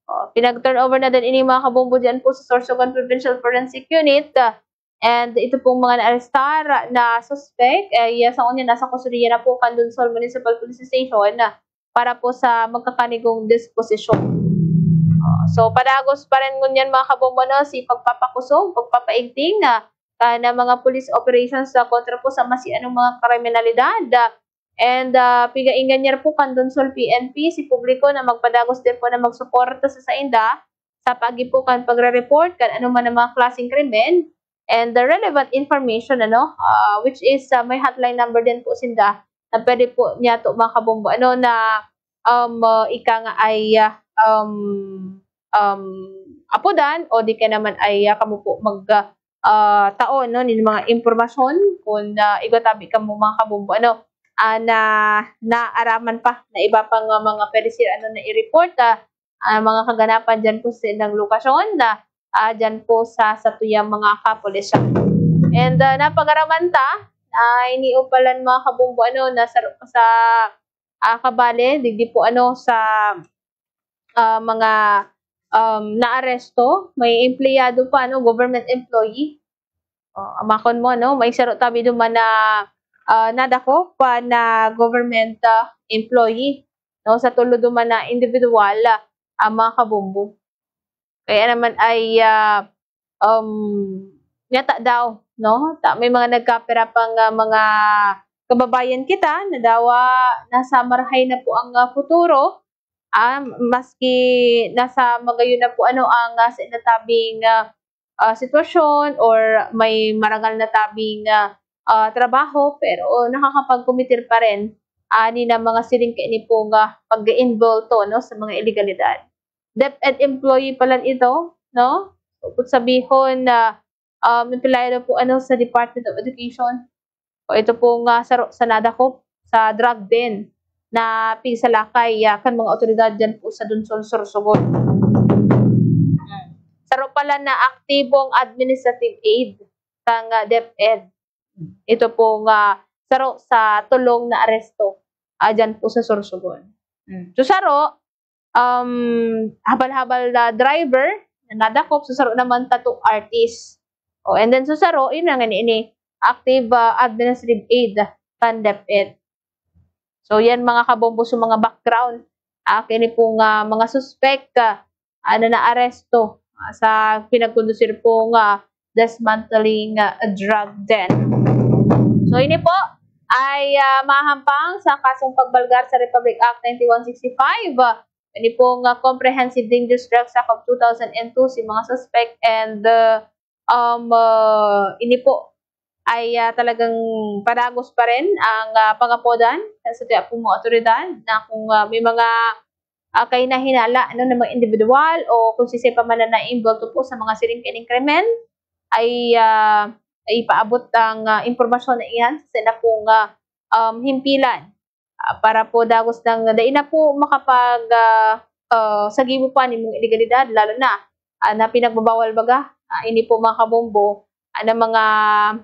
Oh, pinag-turnover na din ini, mga kabombo, dyan po sa Sorsogon Provincial Forensic Unit, ah, and ito pong mga naarestar na suspek, eh, ya, sa unya, nasa kustodiya na po kan Donsol Municipal Police Station, ah, para po sa magkakanigong disposisyon. Oh, so, padagos pa rin ngunyan, mga kabombo, no, si pagpapakusog, pagpapaigting, ah, ah, na mga police operations sa kontra po sa masi anong mga kriminalidad, ah, and, ah, pigaingan niya po kan Donsol P N P si publiko na magpadagos din po na magsuporta sa sainda sa paagi po kan pagre-report kan anuman na mga klaseng krimen and the relevant information, ano, ah, which is, ah, may hotline number din po sinda na pwede po niya to, mga kabombo, ano, na, um, ah, ika nga ay, ah, um, um, apodan o di kaya naman ay, ah, kamo po mag, ah, ah, taon, no, nin mga impormasyon kung, ah, igwa tabi kamo, mga kabombo, ano, ah, na naaraman pa na iba pang, ah, mga pwede sila, ano, na i-report, ah, ah, mga kaganapan dyan po sa ilang lokasyon na, ah, dyan po sa satuyang mga kapulisan. And, ah, napagaraman ta, ah, iniupalan, mga kabombo, ano, na sa, sa, ah, kabale, digdi po, ano, sa, ah, mga, um, naaresto, may empleyado pa, ano, government employee. Oh, amakon mo, no? May saro tabi duman na, ah, nadakop pa na government, ah, employee, no? Sa tulo duman na individual, ah, ang mga kabombo. Kaya naman ay, ah, um, yata daw, no? Ta-, may mga nagkapira pang, ah, mga kababayan kita na daw, ah, nasa marahay na po ang, ah, futuro. Ah, maski nasa magayon na po, ano, ang, ah, sa natabing, ah, ah, sitwasyon or may marangal na tabing, ah, ah, trabaho, pero nakakapagkumitir pa rin, ah, nin mga siring kaini pong, ah, pag-iinvolto, no, sa mga ilegalidad. DepEd employee pala ito, no? So, kung sabihon na, um, empleyado po, ano, sa Department of Education, o ito pong, ah, saro sa nadakop sa drug den na pigsalakay, ah, kan mga awtoridad dyan po sa Donsol, Sorsogon. Hmm. Saro pala na aktibong administrative aid kang, ah, DepEd. Ito pong, ah, saro sa tulong na aresto, ah, dyan po sa Sorsogon. Hmm. So, saro, um, habal-habal na driver na nadakop, sa saro naman, tattoo artist. Oh, and then sa saro, yun na nga ini, active, ah, administrative aid kan DepEd. So, yan, mga kabombo, sa mga background, ah, kini pong, ah, mga suspek, ah, ah, na naaresto, ah, sa pinagkondusir pong, ah, dismantling, ah, drug den. So, ini po ay, ah, mahampang sa kasong pagbalgar sa Republic Act ninety-one sixty-five, ah, ini pong, ah, Comprehensive Dangerous Drugs Act of two thousand and two, si mga suspek, and, ah, um, ah, ini po ay, ah, talagang padagos pa rin ang, ah, pangapodan sa satiya pong mga awtoridad na kung, ah, may mga, ah, kahinahinala, ano, ng mga individual o kung sisay pa man na na-involve po sa mga siring kaining krimen, ay, ah, ay ipaabot ang, ah, impormasyon na iyan sa sila pong, ah, um, himpilan. Ah, para po dagos nang dai na po makapag, ah, ah, sagibo pa nin mga ilegalidad, lalo na, ah, na pinagbabawal baga, ah, ini po, mga kabombo, ah, ng mga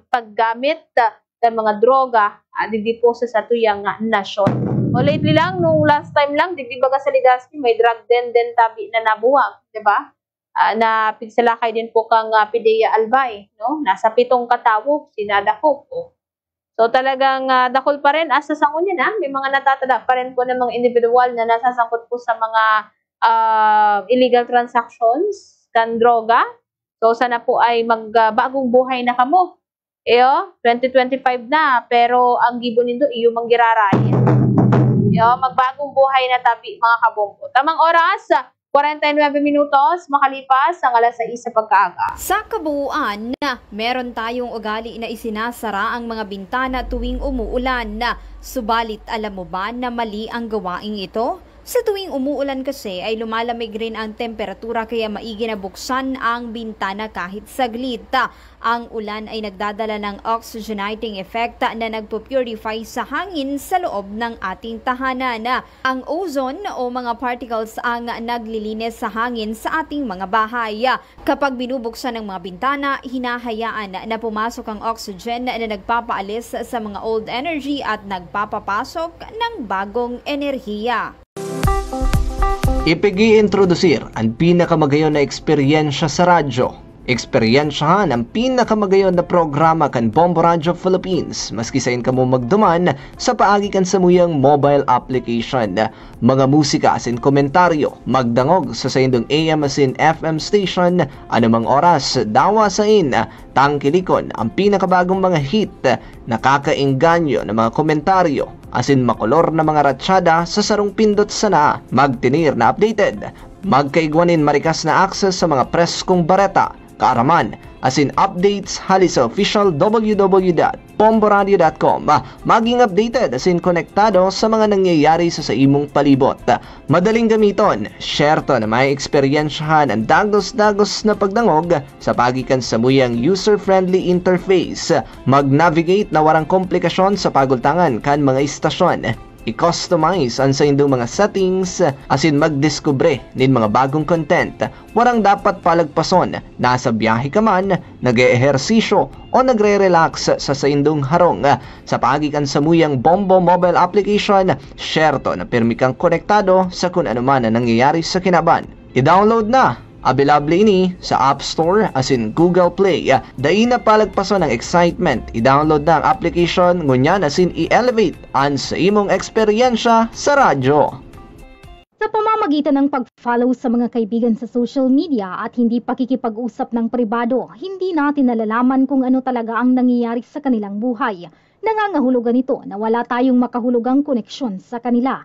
paggamit, ah, ng mga droga, ah, digdi po sa satuyang, ah, nasyon. O, lately lang, nung last time lang, digdi baga sa Legazpi, may drug den din tabi na nabuwag, di ba? Ah, na pigsalakay din po kang, ah, Pidea Albay, no? Nasa pitong katawo, sinadakop, oh. So, talagang, ah, dakul pa rin, hasta sa ngunyan, ah, may mga natatada pa rin po ng mga individual na nasasangkot po sa mga, ah, illegal transactions kan droga. So, sana po ay mag, ah, bagong buhay na kamo. Iyo, twenty twenty-five na, pero ang gibo nindo, iyo mang giraray. Iyo, magbagong buhay na tabi, mga kabombo. Tamang oras, kwarenta y nuebe minutos makalipas ang alas sais sa pagkaaga. Sa kabuuan, meron tayong ugali na isinasara ang mga bintana tuwing umuulan. Subalit, alam mo ba na mali ang gawaing ito? Sa tuwing umuulan kasi ay lumalamig rin ang temperatura kaya maigi na buksan ang bintana kahit saglit. Ang ulan ay nagdadala ng oxygenating effect na nagpo-purify sa hangin sa loob ng ating tahanan. Ang ozone o mga particles ang naglilinis sa hangin sa ating mga bahay. Kapag binubuksan ang mga bintana, hinahayaan na pumasok ang oxygen na nagpapaalis sa mga old energy at nagpapapasok ng bagong enerhiya. Ipig-iintrodusir ang pinakamagayon na eksperyensya sa radyo. Eksperyensyahan ang pinakamagayon na programa kan Bombo Radyo Philippines, maski sain kamo magduman sa paagi kan samuyang mobile application. Mga musika asin komentaryo, magdangog sa saindong A M asin F M station, anumang oras, dawa sain, tangkilikon ang pinakabagong mga hit, nakakaengganyo na mga komentaryo, asin makolor na mga ratsada sa sarong pindot sana. Magtinir na updated. Magkaigwa nin marikas na access sa mga preskong bareta, kaaraman, asin updates hali sa official W W W dot bomboradio dot com. Maging updated asin konektado sa mga nangyayari sa, sa imong palibot. Madaling gamiton, syerto na may eksperyensyahan ang dagos-dagos na pagdangog sa paagi kan samuyang user-friendly interface. Mag-navigate na warang komplikasyon sa pagultangan kan mga istasyon. I-customize ang saindong mga settings asin magdiskubre nin mga bagong content. Warang dapat palagpason, nasa biyahe ka man, nag-eehersisyo o nagre-relax sa saindong harong. Sa paagi kan samuyang Bombo mobile application, syerto na pirmi kang konektado sa kun ano man na nangyayari sa kinaban. I-download na! Abilable ini sa App Store asin Google Play. Dai na palagpason ang excitement. I-download na ang application ngunyan asin i-elevate an sa imong eksperyensya sa radyo. Sa pamamagitan ng pag-follow sa mga kaibigan sa social media at hindi pakikipag-usap ng pribado, hindi natin nalalaman kung ano talaga ang nangyayari sa kanilang buhay. Nangangahulugan ito na wala tayong makahulugang koneksyon sa kanila.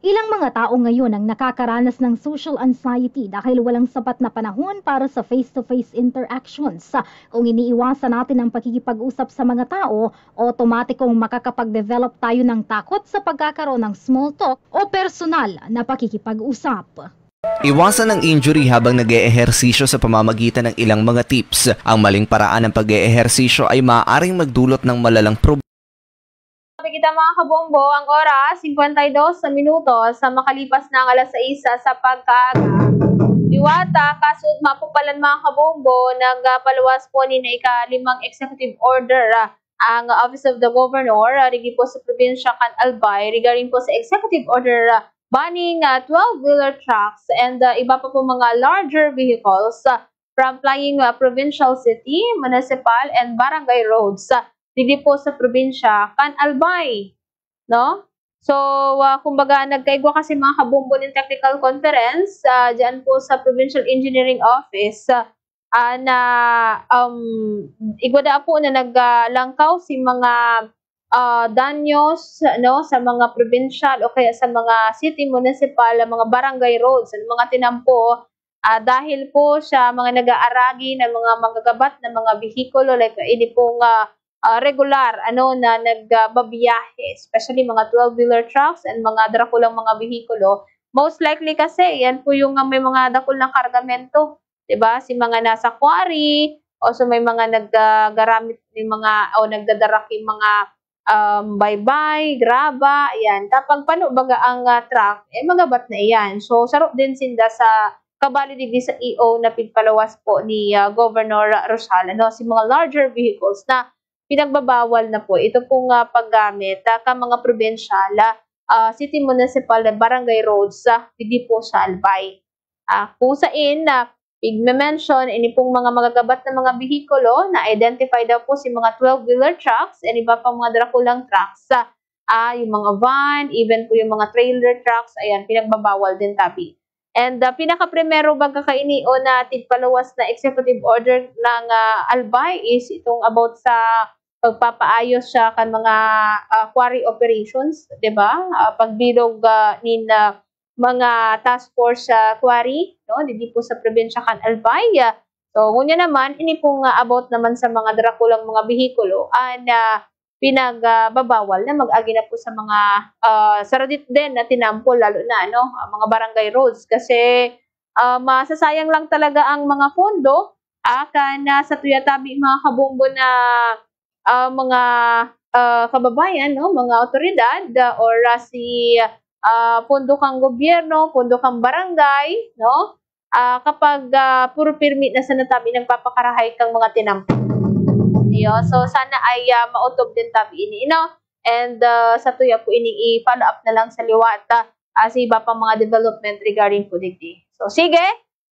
Ilang mga tao ngayon ang nakakaranas ng social anxiety dahil walang sapat na panahon para sa face-to-face interactions. Kung iniiwasan natin ang pakikipag-usap sa mga tao, otomatikong makakapag-develop tayo ng takot sa pagkakaroon ng small talk o personal na pakikipag-usap. Iwasan ang injury habang nag-eehersisyo sa pamamagitan ng ilang mga tips. Ang maling paraan ng pag-eehersisyo ay maaaring magdulot ng malalang problema. Kita mga kabombo, ang oras, singkwenta y dos na minutos sa makalipas na ang alas sais sa pagkaaga. Liwata, kasud mapupalan mga kabombo, nagpaluwas po ni na ika-limang executive order ah, ang Office of the Governor ah, rigi po sa probinsya kan Albay regarding po sa executive order ah, banning ah, twelve-wheeler trucks and ah, iba pa po mga larger vehicles ah, from plying ah, provincial city, municipal, and barangay roads ah, digdi po sa probinsya kan Albay, no? So, ah, kumbaga, nagkaigwa kasi mga kabombo nin technical conference ah, dyan po sa Provincial Engineering Office ah, ah, na um, igwa daa po na naglangkaw si mga ah, danyos, no, sa mga provincial o kaya sa mga city, municipal, mga barangay roads, ang mga tinampo ah, dahil po sa mga nag-aaragi na mga magagabat na mga behikulo, like ini pong ah, ah, regular ano na nagbabiyahe, especially mga twelve-wheeler trucks and mga drakulang mga behikulo. Most likely kasi yan po yung ah, may mga dakul na kargamento, 'di ba? Si mga nasa quarry, o so may mga naggagamit ni mga o nagdadara ki mga um, baybay, graba, yan. Kapag pano baga ang ah, truck, eh magabat na iyan. So saro din sinda sa kabali digdi sa E O na pigpalawas po ni ah, Governor Rosal, ano, si mga larger vehicles na pinagbabawal na po ito pong ah, paggamit ah, ka mga provincial ah, ah, city municipal na barangay roads sa digdi po sa Albay. Ah, kung sain na pigme-mention ini pong mga magagabat na mga behikulo na identify daw po si mga twelve-wheeler trucks and iba pang mga drakulang trucks. Ah, yung mga van, even po yung mga trailer trucks, ayan, pinagbabawal din tabi. And ah, pinakaprimero baga kaini o na tigpaluwas na executive order ng ah, Albay is itong about sa pagpapaayos siya kan mga ah, quarry operations, 'di ba? Ah, pagbilog ah, nin ah, mga task force sa quarry, no, digdi po sa probinsya kan Albay. So, ngunyan naman, ini pong ah, about naman sa mga drakulang mga behikulo, an ah, pinagbabawal na mag-agi na po sa mga, ah, saradit din na tinampo, lalo na, ano, ah, mga barangay roads. Kasi, ah, masasayang lang talaga ang mga pondo, ah, kan, ah, satuya tabi, mga kabombo, na, ah, mga, ah, kababayan, no, mga awtoridad, ah, or, ah, si, ah, pondo kan gobyerno, pondo kan barangay, no? Ah, kapag, ah, puro pirmi na sana tabi nagpapakarahay kang mga tinampo. Iyo, so sana ay, ah, maotob din tabi ini, no? And, ah, satuya po ining i-follow up na lang sa liwat, ah, ah, sa iba pang mga development regarding po digdi. So, sige,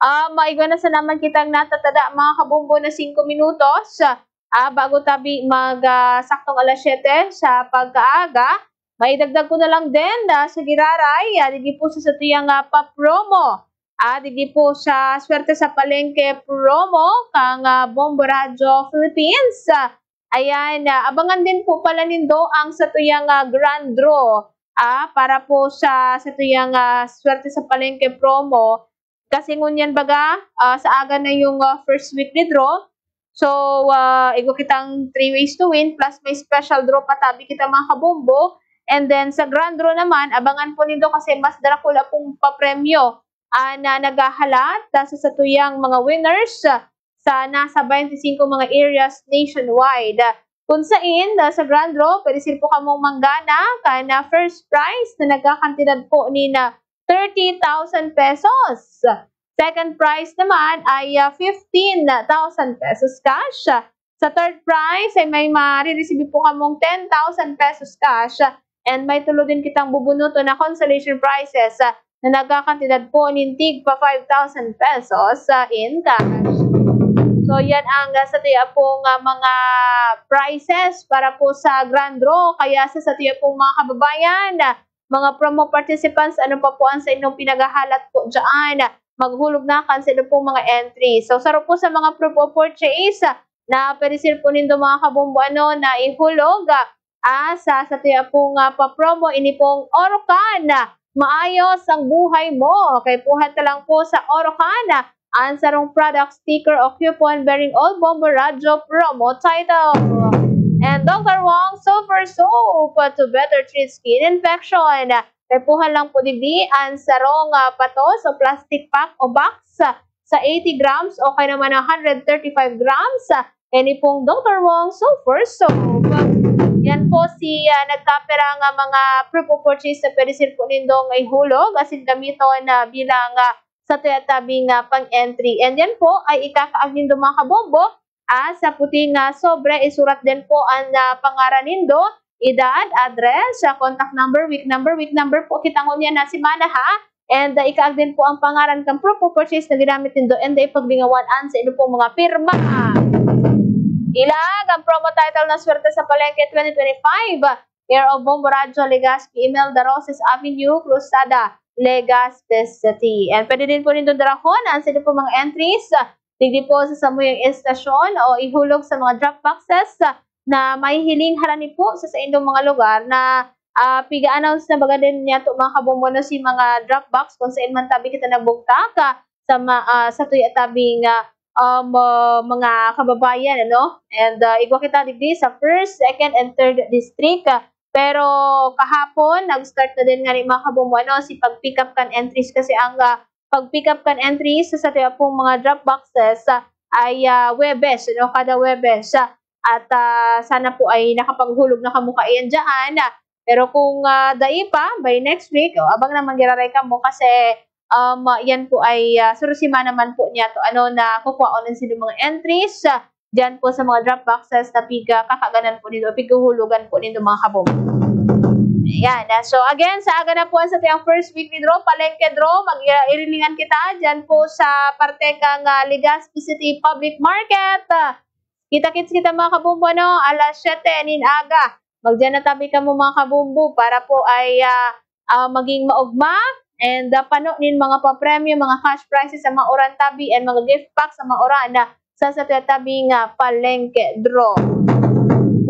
ah, maigwa na sana man kitang natatada, mga kabombo, na singko minutos, ah, bago tabi mag, ah, saktong alas siyete sa pagkaaga. Maidagdag ko na lang din, ah, sa giraray, ah, digdi po sa satuyang, ah, pa-promo. Ah, digdi po sa Swerte sa Palengke promo kang, ah, Bombo Radyo Philippines. Ah, ayan, ah, abangan din po pala nindo ang satuyang, ah, grand draw, ah, para po sa satuyang, ah, Swerte sa Palengke promo. Kasi ngunyan baga, ah, sa aga na yung, ah, first weekly draw. So, ah, igwa kitang three ways to win, plus may special draw pa tabi kita, mga kabombo. And then, sa grand draw naman, abangan po nindo kasi mas darakula pong papremyo, ah, na naghahalat, ah, sa satuyang mga winners, ah, sa nasa twenty-five mga areas nationwide. Kung sain, ah, sa grand draw, pwede sila po kamong manggana kan, ah, first prize na nagkakantidad po ni na thirty thousand pesos. Second prize naman ay, ah, fifteen thousand pesos cash. Sa third prize ay may marireceive po kamong ten thousand pesos cash. And may tulo din kitang bubunuto na consolation prizes, ah, na nagkakantidad po nin tig pa five thousand pesos, ah, in cash. So, yan ang, ah, satuya pong, ah, mga prizes para po sa grand draw. Kaya sa satuya pong mga kababayan, ah, mga promo participants, ano pa po ang sa inyong pinaghahalat po dyan? Maghulog na kan sa inyong pong mga entry. So, saro po sa mga proof of purchase, ah, na pwede sila po nindo, mga kabombo, ano, na ihulog, ah, ah, sa satuya pong, ah, pa-promo, ini pong Orocan. Maayos ang buhay mo. Kaipuhan ka lang po sa Orocan, ah, ang sarong product, sticker o coupon bearing all Bombo Radyo promo title. And Doctor Wong Silver Soap to better treat skin infection. Kaipuhan lang po digdi ang sarong, ah, patos o plastic pack o box sa eighty grams o kaya naman one hundred thirty-five grams. Ini pong Doctor Wong Sulfur Soap. Yan po si, ah, nagkapira nga mga proof of purchase na pwede sila po nindong ihulog asin gamiton na bilang, ah, satuya tabing, ah, pang-entry. And yan po ay ikakaag nindo, mga kabombo, ah, sa puting, ah, sobre. Isurat din po ang, ah, pangaran nindo, edad, address, ah, contact number, week number. Week number po kita ngunyan na semana, ha? And, ah, ikaag din po ang pangaran kan proof of purchase na ginamit nindo and, ah, ipaglingawan an sa inyo pong mga pirma. Ilaag ang promo title na Swerte sa Palengke twenty twenty-five, care of Bombo Radyo, Legazpi, Imelda Roses Avenue, Cruzada, Legazpi City. And pwede din po nindo darahon ang sa inyo pong mga entries, ah, digdi po sa samuyang estasyon o ihulog sa mga drop boxes, ah, na mahihiling harani po sa saindong mga lugar na, ah, piga-announce na baga din niyato, mga kabombo, no, si mga drop box kung saan man tabi kita nagbugtak, ah, sa ma-, ah, satuya tabing, ah, um, ah, mga kababayan, ano? And, ah, igwa kita digdi sa first, second, and third district, ah. Pero kahapon, nag-start na din nga ni, mga kabombo, ano, si pag-pick up kan entries kasi ang, ah, pag-pick up kan entries sa satuya pong mga drop boxes, ah, ay, ah, Huwebes, ano, kada Huwebes, ah, at, ah, sana po ay nakapaghulog na kamo kaiyan dyan, ah. Pero kung, ah, dai pa, by next week, o, abang naman giraray kamo kasi, um, yan po ay, ah, saro semana man po niyato, ano, na kukuhaon ang sino mga entries, ah, dyan po sa mga drop boxes na piga kakaganan po nindo, pighuhulugan po nindo, mga kabombo. Ayan, ah, so again, sa aga na po ang satuyang first weekly draw, palengke draw, mag-, ah, irilingan kita dyan po sa parte kang, ah, Legazpi City Public Market. Ah, kita-kits kita, mga kabombo, ano, alas siyete nin aga. Magdiyan na tabi kamo, mga kabombo, para po ay, ah, ah, maging maogma and, ah, pano nin mga papremyo, mga cash prizes sa mga uran tabi and mga gift packs sa mga uran na sa satuya tabing, ah, palengke draw.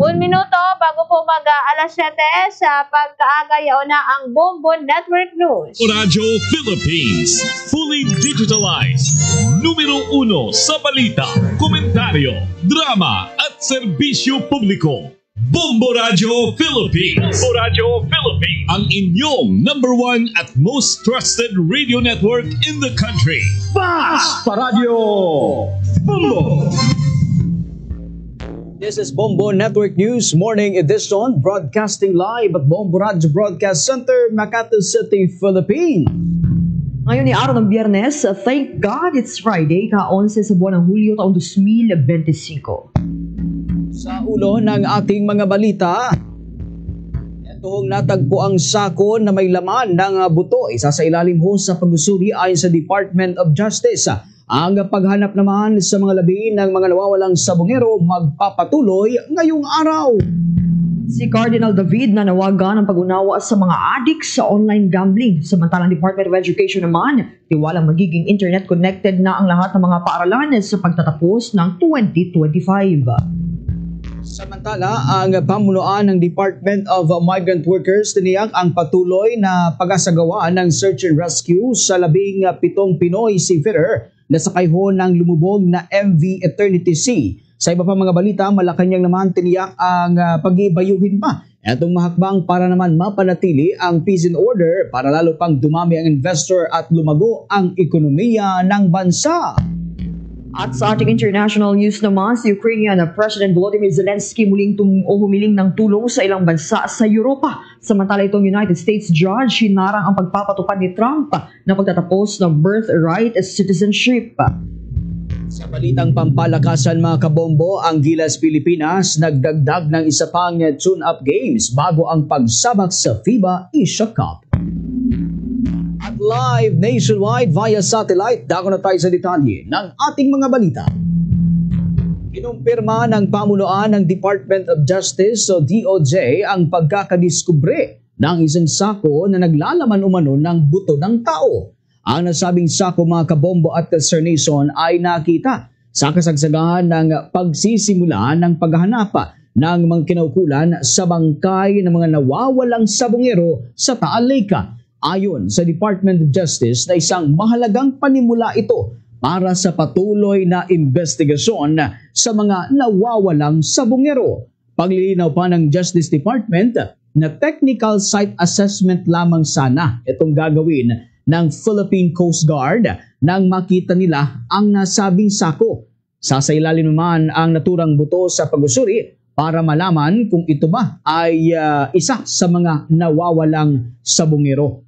Un minuto bago po mag, ah, alas siyete sa pagkaaga, yaon na ang Bombo Network News. Radyo Philippines, fully digitalized. Numero uno sa balita, komentaryo, drama, at serbisyo publiko. Bombo Radyo Philippines. Bombo Radyo Philippines. Ang inyong number one at most trusted radio network in the country. Fast Paradyo Bombo! This is Bombo Network News Morning Edition, broadcasting live at Bombo Radyo Broadcast Center, Makati City, Philippines. Ngayon ni araw ng Biyernes, thank God it's Friday, ka-onse sa buwan ng Hulyo taong dos mil bente singko. Sa ulo ng ating mga balita, etong natagpo ang sako na may laman ng buto, isa sa ilalim ho sa pag-usuri ayon sa Department of Justice. Ang paghanap naman sa mga labi ng mga nawawalang sabongero magpapatuloy ngayong araw. Si Cardinal David nanawagan ng pag-unawa sa mga adik sa online gambling. Samantalang Department of Education naman, tiwalang magiging internet connected na ang lahat ng mga paaralan sa pagtatapos ng twenty twenty-five. Samantala, ang pamunuan ng Department of Migrant Workers tiniyak ang patuloy na pag-asagawa ng search and rescue sa labing pitong Pinoy seafarer na sakay ho ng lumubog na M V Eternity Sea. Sa iba pa mga balita, Malacañang naman tiniyak ang ah, pag-iibayuhin pa etong mahakbang para naman mapanatili ang peace and order para lalo pang dumami ang investor at lumago ang ekonomiya ng bansa. At sa ating international news naman, si Ukrainian President Volodymyr Zelensky muling tum- o humiling ng tulong sa ilang bansa sa Europa. Samantala itong United States judge, hinarang ang pagpapatupad ni Trump na pagtatapos ng birthright citizenship. Sa balitang pampalakasan, mga kabombo, ang Gilas Pilipinas nagdagdag ng isa pang tune-up games bago ang pagsabak sa FIBA Asia Cup. At live nationwide via satellite, dako na tayo sa detalye ng ating mga balita. Kinumpirma ng pamunuan ng Department of Justice o D O J ang pagkakadiskubre ng isang sako na naglalaman umano ng buto ng tao. Ang nasabing sako, mga kabombo at ka-Sir Nation, ay nakita sa kasagsagan ng pagsisimula ng paghahanap ng mga kinaukulan sa bangkay ng mga nawawalang sabongero sa Taal Lake. Ayon sa Department of Justice na isang mahalagang panimula ito para sa patuloy na investigasyon sa mga nawawalang sabongero. Paglilinaw pa ng Justice Department na technical site assessment lamang sana itong gagawin ng Philippine Coast Guard nang makita nila ang nasabing sako. Sasailalim naman ang naturang buto sa pag-usuri para malaman kung ito ba ay ah, isa sa mga nawawalang sabongero.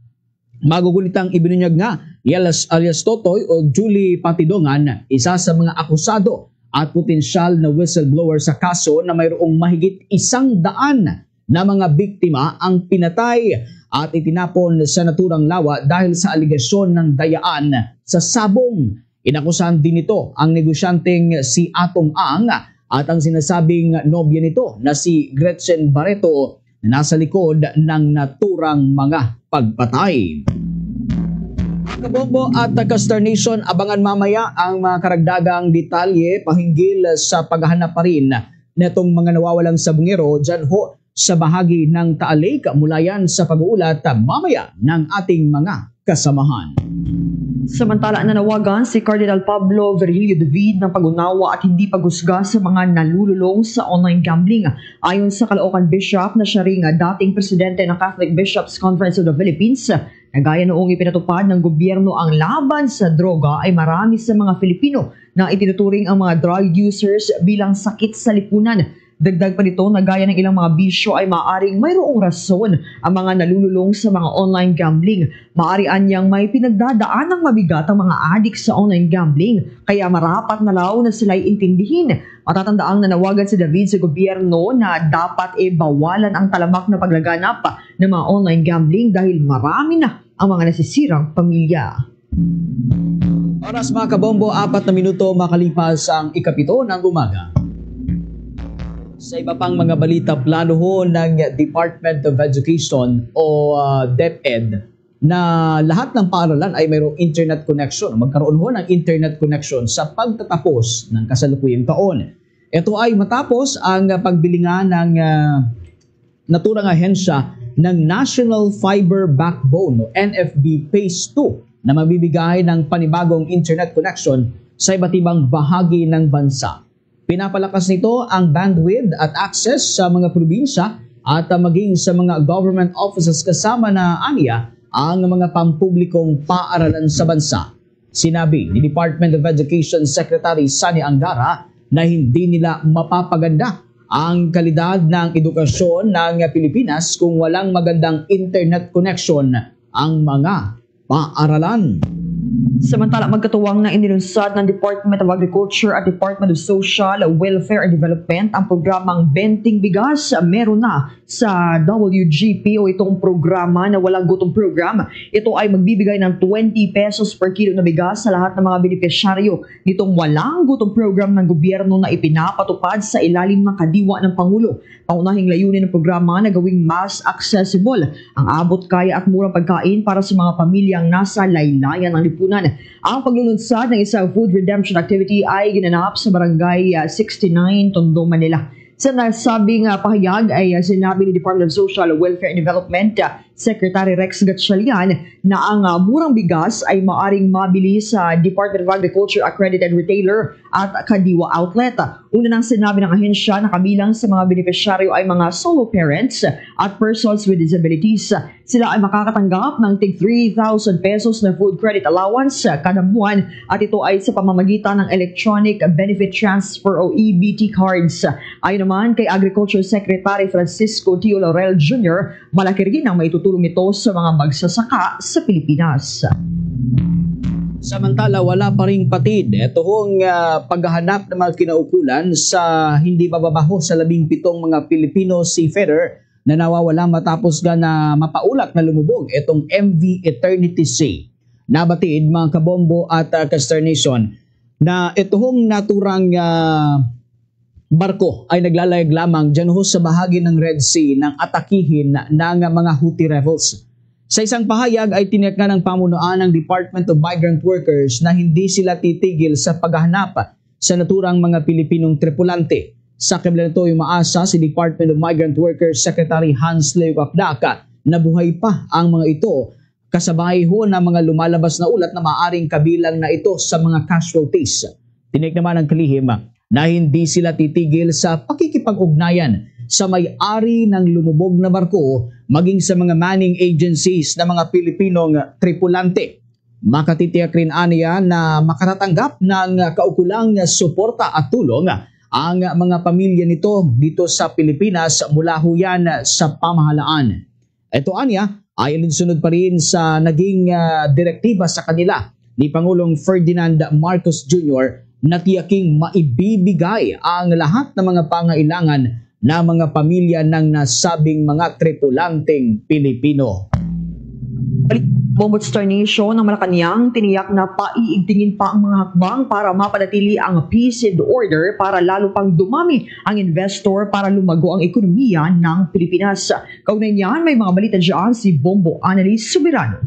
Magugunitang ibinunyag nga alias, alias Totoy o Julie Patidongan, isa sa mga akusado at potensyal na whistleblower sa kaso na mayroong mahigit isang daan na mga biktima ang pinatay at itinapon sa naturang lawa dahil sa alegasyon ng dayaan sa sabong. Inakusahan din nito ang negosyanteng si Atong Ang at ang sinasabing nobya nito na si Gretchen Barreto na nasa likod ng naturang mga pagpatay. Kabombo at Kastar Nation, abangan mamaya ang mga karagdagang detalye pahinggil sa paghahanap pa rin netong mga nawawalang sabungero dyan ho sa bahagi ng Taal Lake. Mula yan sa pag-uulat mamaya ng ating mga kasamahan. Samantala, nanawagan si Cardinal Pablo Virgilio David ng pag-unawa at hindi paghusga sa mga nalululong sa online gambling. Ayon sa Caloocan Bishop na siya ring dating presidente ng Catholic Bishops Conference of the Philippines, na gaya noong ipinatupad ng gobyerno ang laban sa droga, ay marami sa mga Filipino na itinuturing ang mga drug users bilang sakit sa lipunan. Dagdag pa nito na gaya ng ilang mga bisyo ay maaaring mayroong rason ang mga nalululong sa mga online gambling. Maaari anyang may pinagdadaanang mabigat ang mga adik sa online gambling, kaya marapat na raw na sila'y intindihin. Matatandaang nanawagan si David sa gobyerno na dapat e bawalan ang talamak na paglaganap ng mga online gambling dahil marami na ang mga nasisirang pamilya. Oras, mga kabombo, apat na minuto makalipas ang ikapito ng umaga. Sa iba pang mga balita, plano ho ng Department of Education o ah, DepEd na lahat ng paaralan ay mayroong internet connection, magkaroon ho ng internet connection sa pagtatapos ng kasalukuyang taon. Ito ay matapos ang pagbilingan ng ah, naturang ahensya ng National Fiber Backbone o N F B Phase two na mabibigay ng panibagong internet connection sa iba't ibang bahagi ng bansa. Pinapalakas nito ang bandwidth at access sa mga probinsya at, ah, maging sa mga government offices, kasama na aniya ang mga pampublikong paaralan sa bansa. Sinabi ni Department of Education Secretary Sonny Angara na hindi nila mapapaganda ang kalidad ng edukasyon ng Pilipinas kung walang magandang internet connection ang mga paaralan. Samantala, magkatuwang na inilunsad ng Department of Agriculture at Department of Social Welfare and Development ang programang Benting Bigas Meron Na sa W G P O. Itong programa na Walang Gutom Program, ito ay magbibigay ng twenty pesos per kilo na bigas sa lahat ng mga benepisyaryo nitong Walang Gutom Program ng gobyerno na ipinapatupad sa ilalim ng kadiwa ng Pangulo. Pangunahing layunin ng programa na gawing mas accessible ang abot kaya at murang pagkain para sa mga pamilyang nasa laylayan ng lipunan. Ang paglulunsad ng isang food redemption activity ay ginanap sa Barangay, ah, sixty-nine, Tondo, Manila. Sa nasabing, ah, pahayag ay, ah, sinabi ni Department of Social Welfare and Development, ah, Secretary Rex Gatchalian na ang, ah, murang bigas ay maaring mabili sa Department of Agriculture accredited retailer at Kadiwa Outlet. Una nang sinabi ng ahensya na kabilang sa mga benepisyaryo ay mga solo parents at persons with disabilities. Sila ay makakatanggap ng tig three thousand pesos na food credit allowance kada buwan, at ito ay sa pamamagitan ng Electronic Benefit Transfer o E B T cards. Ayon naman kay Agriculture Secretary Francisco Tio Laurel Junior, malaki rin ang maitutulong nito sa mga magsasaka sa Pilipinas. Samantala, wala pa ring patid itong, ah, paghahanap ng mga kinaukulan sa hindi mababaho sa labing pitong mga Filipino seafarer na nawawala matapos nga na mapaulat na lumubog itong M V Eternity Sea. Nabatid, mga kabombo at, ah, consternation, na itong naturang, ah, barko ay naglalayag lamang dyan ho sa bahagi ng Red Sea nang atakihin ng mga Houthi rebels. Sa isang pahayag ay tiniyak na ng pamunuan ng Department of Migrant Workers na hindi sila titigil sa paghahanap sa naturang mga Pilipinong tripulante. Sa kabila nito, umaasa si Department of Migrant Workers Secretary Hans Leo Kapdak na buhay pa ang mga ito, kasabay ho ng mga lumalabas na ulat na maaring kabilang na ito sa mga casualties. Tiniyak naman ng kalihim na hindi sila titigil sa pakikipag-ugnayan sa may-ari ng lumubog na barko, maging sa mga manning agencies na mga Pilipinong tripulante. Makatitiyak rin aniya na makatatanggap ng kaukulang suporta at tulong ang mga pamilya nito dito sa Pilipinas mula ho yan sa pamahalaan. Ito aniya ay alinsunod pa rin sa naging, ah, direktiba sa kanila ni Pangulong Ferdinand Marcos Junior na tiyaking maibibigay ang lahat ng mga pangailangan ng mga pamilya ng nasabing mga tripulanteng Pilipino. Bombo Star Nation ng Malacañang tiniyak na paiigtingin pa ang mga hakbang para mapanatili ang peace and order para lalo pang dumami ang investor para lumago ang ekonomiya ng Pilipinas. Kaugnay niyan, may mga balita dyan si Bombo Annalise Soberano.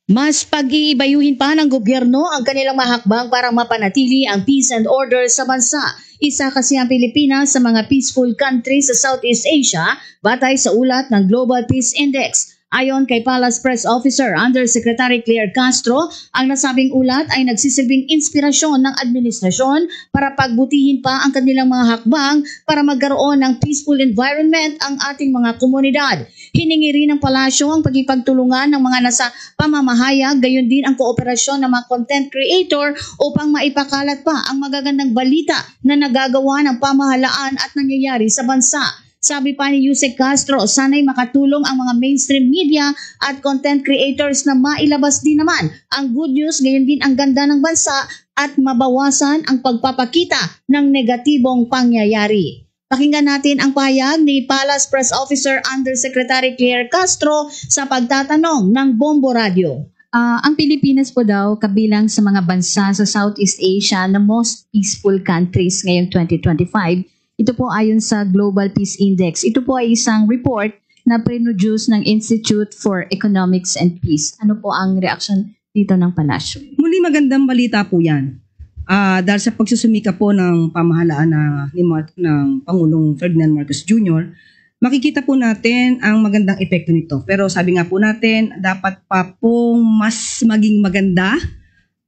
Mas pag-iibayuhin pa ng gobyerno ang kanilang mga hakbang para mapanatili ang peace and order sa bansa. Isa kasi ang Pilipinas sa mga peaceful countries sa Southeast Asia, batay sa ulat ng Global Peace Index. Ayon kay Palace Press Officer Undersecretary Claire Castro, ang nasabing ulat ay nagsisilbing inspirasyon ng administrasyon para pagbutihin pa ang kanilang mga hakbang para magkaroon ng peaceful environment ang ating mga komunidad. Hiningi rin ng palasyo ang pakikipagtulungan ng mga nasa pamamahayag, gayon din ang kooperasyon ng mga content creator upang maipakalat pa ang magagandang balita na nagagawa ng pamahalaan at nangyayari sa bansa. Sabi pa ni Yusek Castro, sana'y makatulong ang mga mainstream media at content creators na mailabas din naman ang good news, gayon din ang ganda ng bansa at mabawasan ang pagpapakita ng negatibong pangyayari. Pakinggan natin ang pahayag ni Palace Press Officer Undersecretary Claire Castro sa pagtatanong ng Bombo Radyo. Ah, ang Pilipinas po daw kabilang sa mga bansa sa Southeast Asia na most peaceful countries ngayong twenty twenty-five. Ito po ayon sa Global Peace Index. Ito po ay isang report na produce ng Institute for Economics and Peace. Ano po ang reaksyon dito ng palasyo? Muli, magandang balita po yan. Ah, dahil sa pagsusumika po ng pamahalaan na ni Mar- ng Pangulong Ferdinand Marcos Junior, makikita po natin ang magandang epekto nito. Pero sabi nga po natin, dapat pa pong mas maging maganda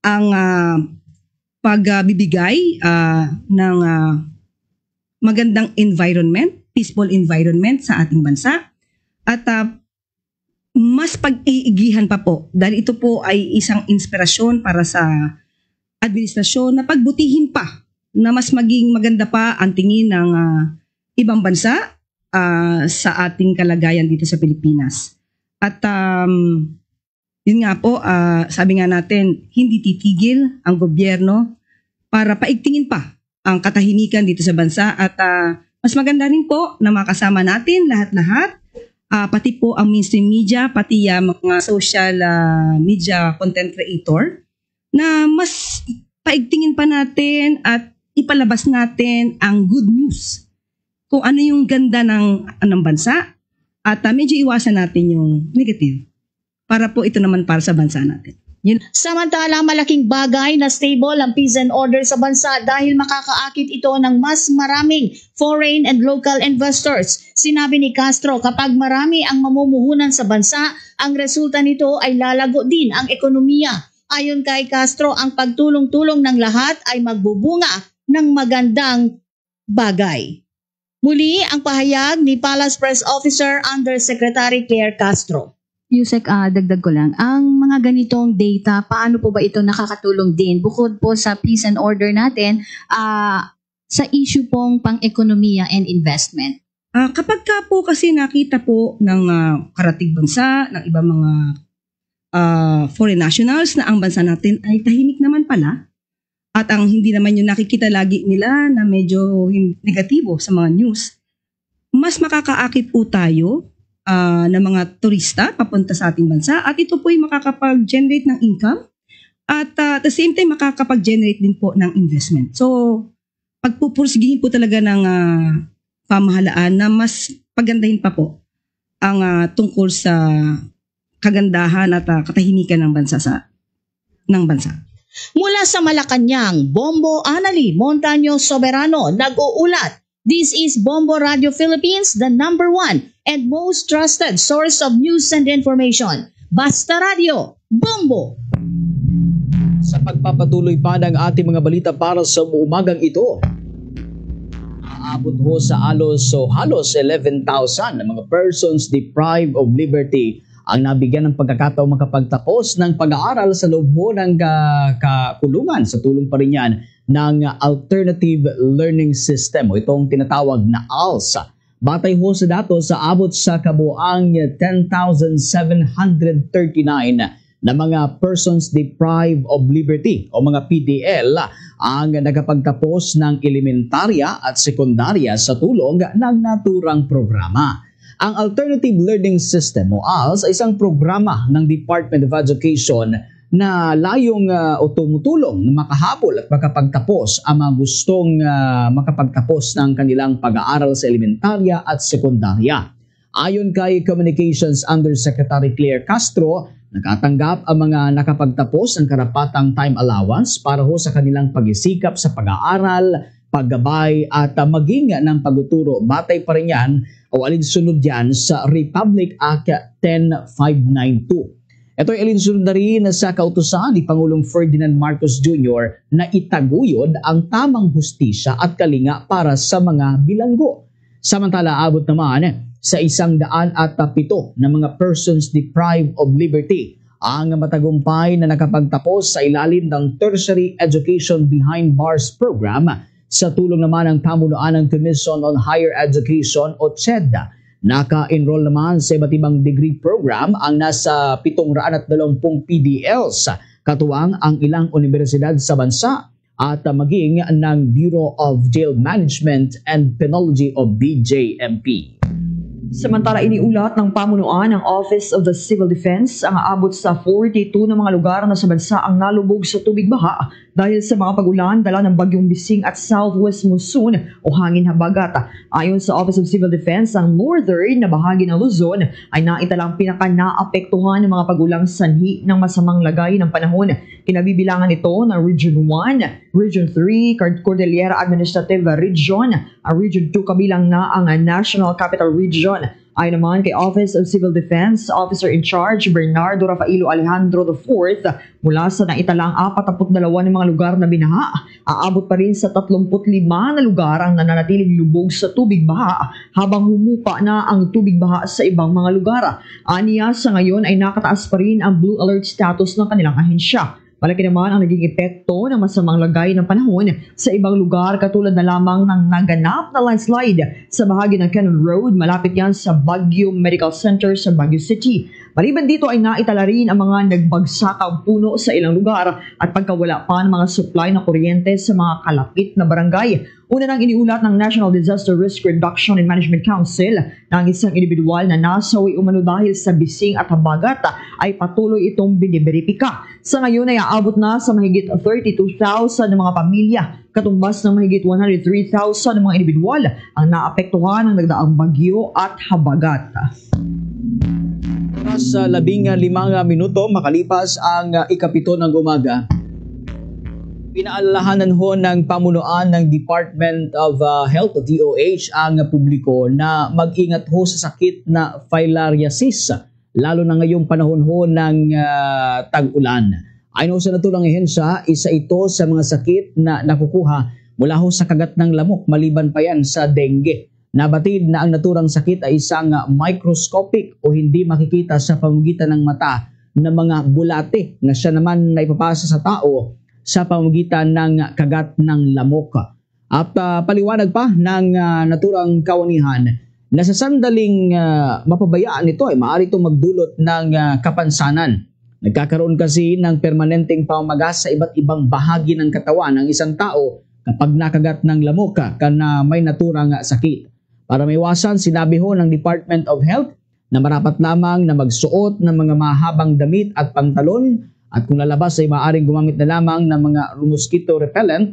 ang ah, pagbibigay ah, ng ah, magandang environment, peaceful environment sa ating bansa. At ah, mas pag-iigihan pa po dahil ito po ay isang inspirasyon para sa administrasyon na pagbutihin pa na mas maging maganda pa ang tingin ng ah, ibang bansa ah, sa ating kalagayan dito sa Pilipinas. At um, yun nga po, ah, sabi nga natin, hindi titigil ang gobyerno para paigtingin pa ang katahimikan dito sa bansa. At ah, mas maganda rin po na makasama natin lahat-lahat, ah, pati po ang mainstream media, pati ang mga social ah, media content creator, na mas paigtingin pa natin at ipalabas natin ang good news. Kung ano yung ganda ng, ng bansa at ah, medyo iwasan natin yung negative. Para po ito naman para sa bansa natin. Yun. Samantala, malaking bagay na stable ang peace and order sa bansa dahil makakaakit ito ng mas maraming foreign and local investors. Sinabi ni Castro, kapag marami ang mamumuhunan sa bansa, ang resulta nito ay lalago din ang ekonomiya. Ayon kay Castro, ang pagtulong-tulong ng lahat ay magbubunga ng magandang bagay. Muli ang pahayag ni Palace Press Officer Undersecretary Claire Castro. Yusek, ah, dagdag ko lang, ang mga ganitong data, paano po ba ito nakakatulong din bukod po sa peace and order natin ah, sa issue pong pang-ekonomiya and investment? Ah, kapag ka po kasi nakita po ng ah, karatig bansa, ng ibang mga ah, foreign nationals na ang bansa natin ay tahimik naman pala at ang hindi naman yung nakikita lagi nila na medyo hin- negatibo sa mga news, mas makakaakit po tayo ah, ng mga turista papunta sa ating bansa at ito po'y makakapag-generate ng income at ah, at the same time makakapag-generate din po ng investment. So, pagpupursigihin po talaga ng ah, pamahalaan na mas pagandahin pa po ang ah, tungkol sa kagandahan at ah, katahimikan ng bansa sa ng bansa. Mula sa Malacanang, Bombo Anali Montaño Soberano nag-uulat. This is Bombo Radio Philippines, the number one and most trusted source of news and information. Basta Radio, Bombo! Sa pagpapatuloy pa ng ating mga balita para sa umagang ito, aabot ho sa alos o halos eleven thousand na mga persons deprived of liberty ang nabigyan ng pagkakataong makapagtapos ng pag-aaral sa loob ho ng ah, kakulungan sa tulong pa rin yan ng Alternative Learning System o itong tinatawag na ALS. Batay ho sa datos, sa abot sa kabuang ten thousand seven hundred thirty-nine na mga persons deprived of liberty o mga P D L ang nakapagtapos ng elementarya at sekundarya sa tulong ng naturang programa. Ang Alternative Learning System o ALS ay isang programa ng Department of Education na layong uh, o tumutulong na makahabol at makapagtapos ang mga gustong uh, makapagtapos ng kanilang pag-aaral sa elementarya at sekundarya. Ayon kay Communications Undersecretary Claire Castro, nakatanggap ang mga nakapagtapos ng karapatang time allowance para ho sa kanilang pagsisikap sa pag-aaral, paggabay at uh, maging ng paguturo. Batay pa rin yan o alinsunod yan sa Republic Act ten five nine two. Ito'y alinsunod na rin sa kautusan ni Pangulong Ferdinand Marcos Junior na itaguyod ang tamang hustisya at kalinga para sa mga bilanggo. Samantala, abot naman sa isang daan at pito na mga persons deprived of liberty ang matagumpay na nakapagtapos sa ilalim ng Tertiary Education Behind Bars Program sa tulong naman ng pamunuan ng Commission on Higher Education o CHED. Naka-enroll naman sa iba't ibang degree program ang nasa pitong raan at dalawang pung P D Ls, katuwang ang ilang unibersidad sa bansa at maging ng Bureau of Jail Management and Penology o B J M P. Samantala, iniulat ng pamunuan ng Office of the Civil Defense ang aabot sa forty-two na mga lugar na sa bansa ang nalubog sa tubig baha dahil sa mga pag-ulan dala ng Bagyong Bising at Southwest Monsoon o hangin habagat. Ayon sa Office of Civil Defense, ang northern na bahagi ng Luzon ay naitalang pinaka-naapektuhan ng mga pag-ulang sanhi ng masamang lagay ng panahon. Kinabibilangan ito ng Region one, Region three, Cordillera Administrative Region, ang Region two kabilang na ang National Capital Region. Ayon naman kay Office of Civil Defense Officer in Charge Bernardo Rafaelo Alejandro the fourth, mula sa naitalang apat na put dalawa na mga lugar na binaha, aabot pa rin sa tatlong put lima na lugar ang nananatiling lubog sa tubig baha, habang humupa na ang tubig baha sa ibang mga lugar. Aniya, sa ngayon ay nakataas pa rin ang blue alert status ng kanilang ahensya. Malaki naman ang naging epekto ng masamang lagay ng panahon sa ibang lugar, katulad na lamang ng naganap na landslide sa bahagi ng Cannon Road, malapit yan sa Baguio Medical Center sa Baguio City. Maliban dito ay naitala rin ang mga nagbagsakang puno sa ilang lugar at pagkawala pa ng mga supply na kuryente sa mga kalapit na barangay. Una nang iniulat ng National Disaster Risk Reduction and Management Council na ang isang individual na nasawi umano dahil sa bising at habagat ay patuloy itong biniberipika. Sa ngayon ay aabot na sa mahigit thirty-two thousand na mga pamilya, katumbas ng mahigit one hundred three thousand na mga individual ang naapektuhan ng nagdaang bagyo at habagat. Oras sa labing limang minuto makalipas ang, ah, ikapito ng umaga. Pinaalalahanan ho ng pamunuan ng Department of, ah, Health o D O H ang publiko na mag-ingat ho sa sakit na filariasis, lalo na ngayong panahon ho ng, ah, tag-ulan. Ayon ho sa naturang ahensya, isa ito sa mga sakit na nakukuha mula ho sa kagat ng lamok, maliban pa yan sa dengue. Nabatid na ang naturang sakit ay isang microscopic o hindi makikita sa pamamagitan ng mata na mga bulate na siya naman na ipapasa sa tao sa pamamagitan ng kagat ng lamok. At, ah, paliwanag pa ng, ah, naturang kawanihan na sa sandaling, ah, mapabayaan ito ay maaari itong magdulot ng, ah, kapansanan. Nagkakaroon kasi ng permanenteng pamamaga sa iba't ibang bahagi ng katawan ng isang tao kapag nakagat ng lamok, ah, kan, ah, may naturang, ah, sakit. Para maiwasan, sinabi ho ng Department of Health na marapat lamang na magsuot ng mga mahabang damit at pantalon, at kung lalabas ay maaaring gumamit na lamang ng mga mosquito repellent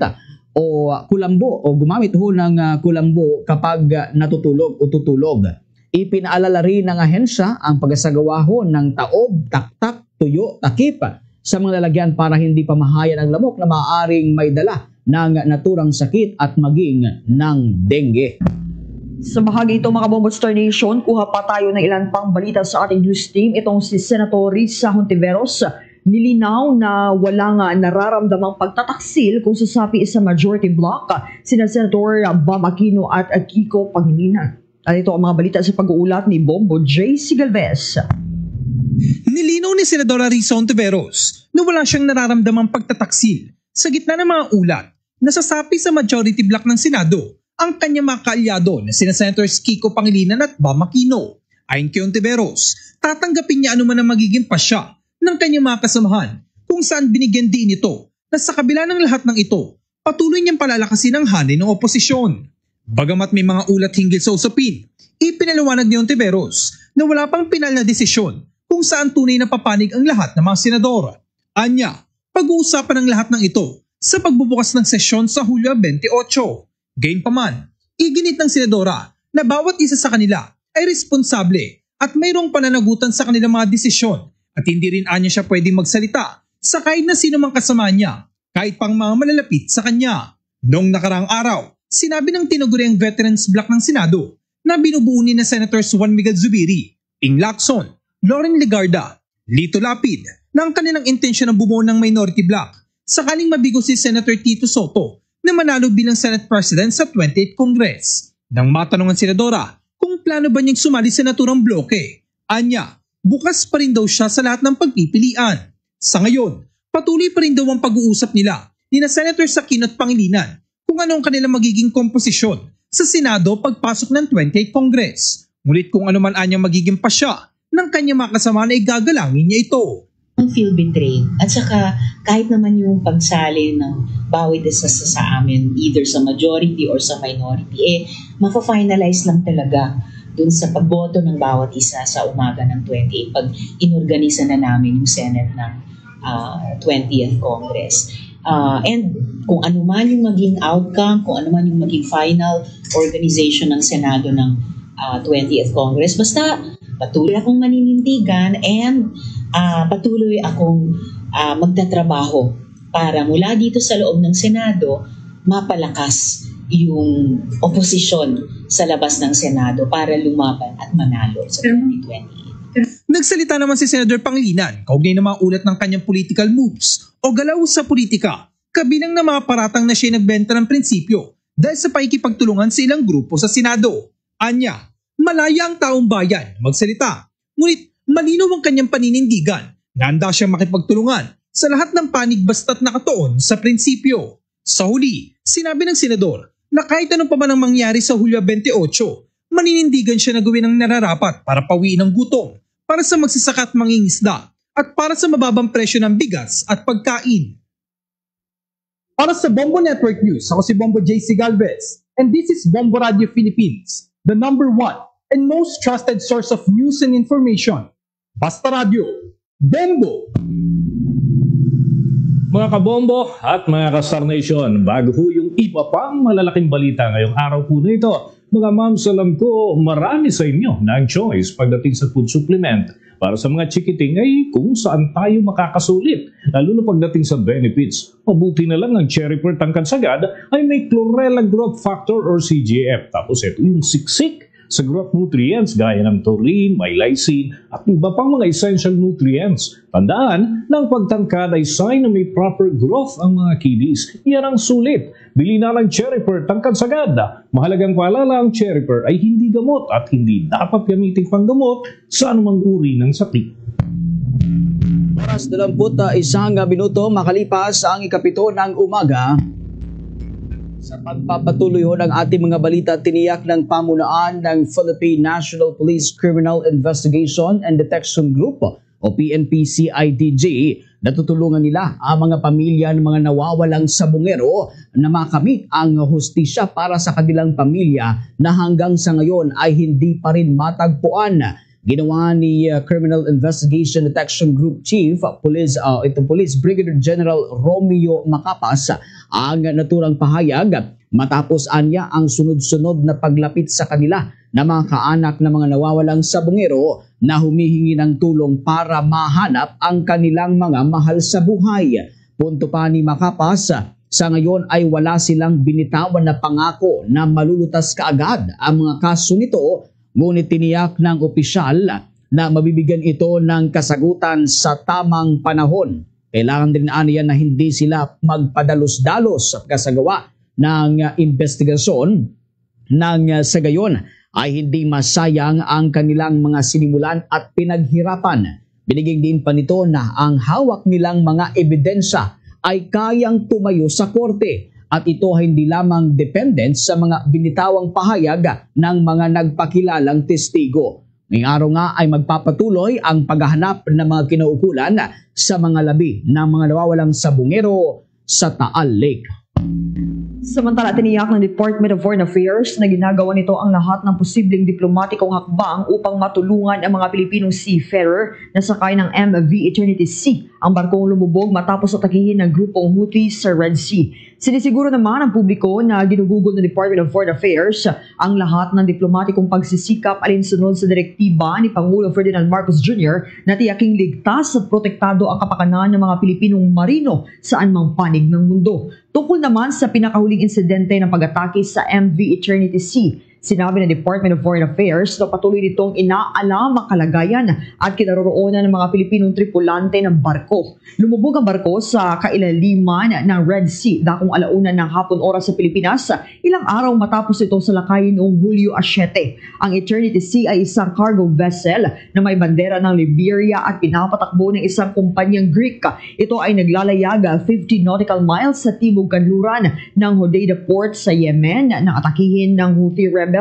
o kulambo o gumamit ho ng, ah, kulambo kapag, ah, natutulog o tutulog. Ipinaalala rin ng ahensya ang pagsasagawa ho ng taob, taktak, tuyo, takip sa mga lalagyan para hindi pamahayan ang lamok na maaaring may dala ng naturang sakit at maging ng dengue. Sa bahagi ito, mga Bombo Star Nation, kuha pa tayo ng ilan pang balita sa ating news team. Itong si Senator Risa Hontiveros, nilinaw na walang, ah, nararamdamang pagtataksil kung sasapi sa majority bloc sina Senator Bam Aquino at Kiko Pangilinan. At ito ang mga balita sa pag-uulat ni Bombo J C Galvez. Nilinaw ni Senadora Risa Hontiveros na wala siyang nararamdamang pagtataksil sa gitna ng mga ulat na sasapi sa majority bloc ng Senado ang kanyang mga kaalyado na sina Senators Kiko Pangilinan at Bam Aquino. Ayon kay Hontiveros, tatanggapin niya anuman ang magiging pasya ng kanyang mga kasamahan, kung saan binigyan din ito na sa kabila ng lahat ng ito, patuloy niyang palalakasin ang hanay ng oposisyon. Bagamat may mga ulat hinggil sa usapin, ipinaliwanag ni Hontiveros na wala pang pinal na desisyon kung saan tunay na papanig ang lahat ng mga senador. Anya, pag-uusapan ang lahat ng ito sa pagbubukas ng sesyon sa Hulyo twenty-eight. Gayunpaman, iginit ng senadora na bawat isa sa kanila ay responsable at mayroong pananagutan sa kanilang mga desisyon, at hindi rin anya siya pwedeng magsalita sa kahit na sino mang kasama niya, kahit pang mga malalapit sa kanya. Noong nakaraang araw, sinabi ng tinaguriang Veterans Bloc ng Senado na binubuo ni na Senators Juan Miguel Zubiri, Ping Lacson, Loren Legarda, Lito Lapid, na ang kanilang intensyon ang bumuo ng minority bloc sakaling mabigo si Senator Tito Soto na manalo bilang Senate President sa twenty-eighth Congress. Nang matanong ang senadora kung plano ba niyang sumali sa naturang bloke, anya, bukas pa rin daw siya sa lahat ng pagpipilian. Sa ngayon, patuloy pa rin daw ang pag-uusap nila ni na Senator Aquino at Pangilinan kung ano ang kanilang magiging komposisyon sa Senado pagpasok ng twenty-eighth Congress. Ngunit kung ano man anyang magiging pasya ng kanyang mga kasama na igagalangin niya ito. Don't feel betrayed. At saka, kahit naman yung pagsali ng bawat isa sa, sa amin, either sa majority or sa minority, eh, mafa-finalize lang talaga dun sa pagboto ng bawat isa sa umaga ng twenty-eight pag inorganisa na namin yung Senate ng ah, twentieth Congress. Ah, and kung ano man yung maging outcome, kung ano man yung maging final organization ng Senado ng ah, twentieth Congress, basta patuloy akong maninindigan and ah, patuloy akong ah, magtatrabaho para mula dito sa loob ng Senado, mapalakas yung oposisyon sa labas ng Senado para lumaban at manalo sa twenty twenty-eight. Nagsalita naman si Senador Pangilinan kaugnay ng mga ulat ng kanyang political moves o galaw sa politika, kabilang na mga paratang na siya nagbenta ng prinsipyo dahil sa pakikipagtulungan sa ilang grupo sa Senado. Anya, malaya ang taong bayan magsalita, ngunit malinaw ang kanyang paninindigan na handa siyang makipagtulungan sa lahat ng panig basta't nakatuon sa prinsipyo. Sa huli, sinabi ng senador na kahit ano pa man ang mangyari sa Hulyo twenty-eight, maninindigan siya na gawin ang nararapat para pawiin ang gutom para sa magsasaka at mangingisda at para sa mababang presyo ng bigas at pagkain. Para sa Bombo Network News, ako si Bombo J C Galvez, and this is Bombo Radio Philippines, the number one and most trusted source of news and information. Basta Radyo, Bombo! Mga kabombo at mga ka-Star Nation, bago ho yung iba pang malalaking balita ngayong araw po na ito, mga ma'ams, alam ko marami sa inyo na ang choice pagdating sa food supplement. Para sa mga chikiting ay kung saan tayo makakasulit, lalo na pagdating sa benefits. Mabuti na lang ang Cherry Pearl Tangkad Sagad ay may Chlorella Growth Factor or C G F. Tapos ito yung siksik sa growth nutrients gaya ng taurine, may lysine, at iba pang mga essential nutrients. Tandaan na ang pagtangkad ay sign na may proper growth ang mga kiddies. Yan ang sulit. Bili na ng Cherry Pearl Tangkad Sagad. Mahalagang paalala, ang Cherry Pearl ay hindi gamot at hindi dapat gamitin panggamot sa anumang uri ng sakit. Oras na lang po ta isang minuto makalipas ang ikapito ng umaga. Sa pagpapatuloy ho ng ating mga balita, tiniyak ng pamunaan ng Philippine National Police Criminal Investigation and Detection Group o P N P C I D G, natutulungan nila ang mga pamilya ng mga nawawalang sabungero na makamit ang hustisya para sa kanilang pamilya na hanggang sa ngayon ay hindi pa rin matagpuan. Ginawa ni uh, Criminal Investigation Detection Group Chief Police uh, itong Police Brigadier General Romeo Macapas ang naturang pahayag matapos anya ang sunod-sunod na paglapit sa kanila na mga kaanak na mga nawawalang sabungero na humihingi ng tulong para mahanap ang kanilang mga mahal sa buhay. Punto pa ni Macapas, sa ngayon ay wala silang binitawan na pangako na malulutas kaagad ang mga kaso nito, ngunit tiniyak ng opisyal na mabibigyan ito ng kasagutan sa tamang panahon. Kailangan din aniya na hindi sila magpadalos-dalos sa pagkasagawa ng investigasyon nang sa gayon ay hindi masayang ang kanilang mga sinimulan at pinaghirapan. Binigyang diin pa nito na ang hawak nilang mga ebidensya ay kayang tumayo sa korte at ito ay hindi lamang dependent sa mga binitawang pahayag ng mga nagpakilalang testigo. Ngayong araw nga ay magpapatuloy ang paghahanap ng mga kinaukulan sa mga labi ng mga nawawalang sabungero sa Taal Lake. Samantala, tiniyak ng Department of Foreign Affairs na ginagawa nito ang lahat ng posibleng diplomatikong hakbang upang matulungan ang mga Pilipinong seafarer na sakay ng M V Eternity Sea, ang barkong lumubog matapos atakihin ng grupong Houthi sa Red Sea. Sinisiguro naman ang publiko na ginugugol ng Department of Foreign Affairs ang lahat ng diplomatikong pagsisikap alinsunod sa direktiba ni Pangulo Ferdinand Marcos Junior na tiyaking ligtas at protektado ang kapakanan ng mga Pilipinong marino saan mang panig ng mundo. Tungkol naman sa pinakahuling insidente ng pag-atake sa M V Eternity Sea, sinabi ng Department of Foreign Affairs na patuloy nitong inaalam ang kalagayan at kinaroroonan ng mga Pilipinong tripulante ng barko. Lumubog ang barko sa kailaliman ng Red Sea dakong alauna ng hapon oras sa Pilipinas, ilang araw matapos ito salakayin noong Hulyo a siyete. Ang Eternity Sea ay isang cargo vessel na may bandera ng Liberia at pinapatakbo ng isang kumpanyang Greek. Ito ay naglalayag fifty nautical miles sa timog kanluran ng Hodeidah Port sa Yemen nang atakihin ng Houthi rebels.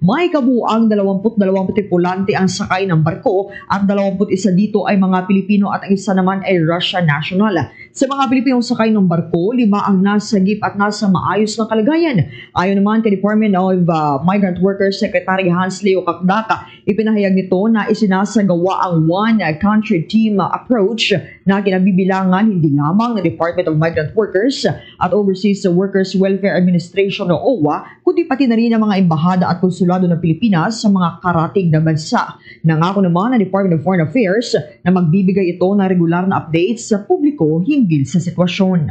May kabuuang dalawampu't dalawang tripulante ang sakay ng barko at dalawampu't isa dito ay mga Pilipino at ang isa naman ay Russian national. Sa mga Pilipinong sakay ng barko, lima ang nasagip at nasa maayos na kalagayan. Ayon naman kay Department of uh, Migrant Workers Secretary Hans Leo Cacdac, ipinahayag nito na isinasagawa ang one country team approach na kinabibilangan hindi lamang ng Department of Migrant Workers at Overseas Workers Welfare Administration o OWWA, kundi pati na rin ang mga embahada at konsulado ng Pilipinas sa mga karatig na bansa. Nangako naman ang Department of Foreign Affairs na magbibigay ito ng regular na updates sa publiko hinggil sa sitwasyon.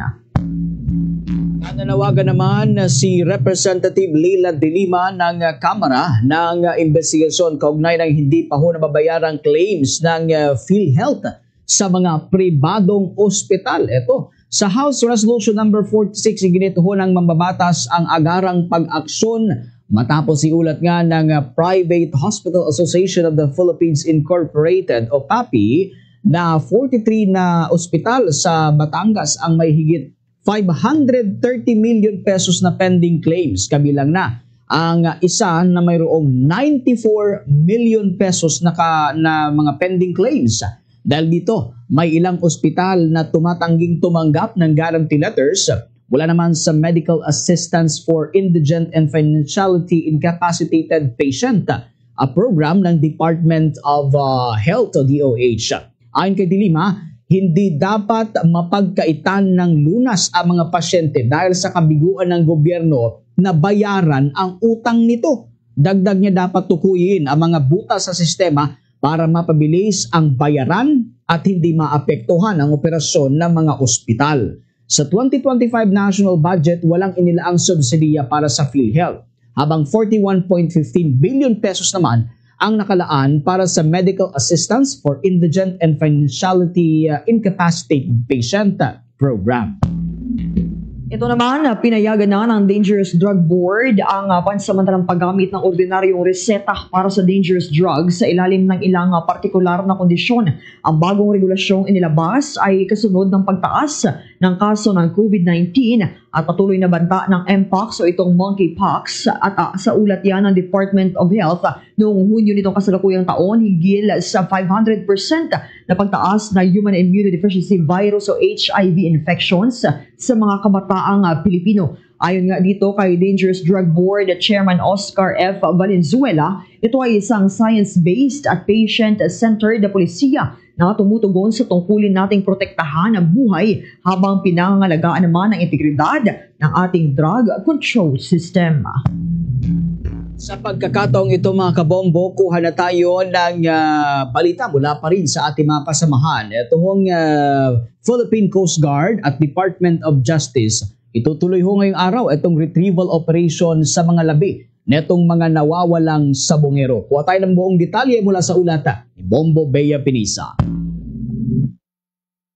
Nanawagan naman si Representative Leila de Lima ng Kamara ng imbestigasyon kaugnay ng hindi pa ho nababayarang claims ng ah, PhilHealth sa mga pribadong ospital. Ito, sa House Resolution number forty-six, iginit ho ng mambabatas ang agarang pag-aksyon matapos iulat nga ng ah, Private Hospital Association of the Philippines Incorporated o PAPI na forty-three na ospital sa Batangas ang may higit five hundred thirty million pesos na pending claims, kabilang na ang isa na mayroong ninety-four million pesos na, ka, na mga pending claims. Dahil dito, may ilang ospital na tumatangging tumanggap ng guarantee letters mula naman sa Medical Assistance for Indigent and Financially Incapacitated Patient, a program ng Department of uh, Health o D O H. Ayon kay Dilima, hindi dapat mapagkaitan ng lunas ang mga pasyente dahil sa kabiguan ng gobyerno na bayaran ang utang nito. Dagdag niya, dapat tukuyin ang mga butas sa sistema para mapabilis ang bayaran at hindi maapektuhan ang operasyon ng mga ospital. Sa twenty twenty-five national budget, walang inilaang subsidiya para sa PhilHealth, habang forty-one point fifteen billion pesos naman ang nakalaan para sa Medical Assistance for Indigent and Financially uh, Incapacitated Patient Program. Ito naman, ah, pinayagan na ng Dangerous Drug Board ang ah, pansamantalang paggamit ng ordinaryong reseta para sa dangerous drugs sa ilalim ng ilang ah, partikular na kondisyon. Ang bagong regulasyong inilabas ay kasunod ng pagtaas ng kaso ng COVID nineteen at patuloy na banta ng Mpox o itong monkeypox at ah, sa ulat yan ng Department of Health, noong Hunyo nitong kasalukuyang taon, higil sa five hundred percent na pagtaas na human immunodeficiency virus o H I V infections sa mga kabataang ah, Pilipino. Ayon nga dito kay Dangerous Drug Board Chairman Oscar F. Valenzuela, ito ay isang science-based at patient-centered na polisiya na tumutugon sa tungkulin nating protektahan ang buhay habang pinangangalagaan naman ang integridad ng ating drug control system. Sa pagkakataong ito, mga kabombo, kuha na tayo ng ah, balita mula pa rin sa ating mga kasamahan. Ito hong ah, Philippine Coast Guard at Department of Justice, itutuloy ho ngayong araw itong retrieval operation sa mga labi netong mga nawawalang sabongero. Kuha tayo ng buong detalye mula sa ulata ni Bombo Bea Pinisa.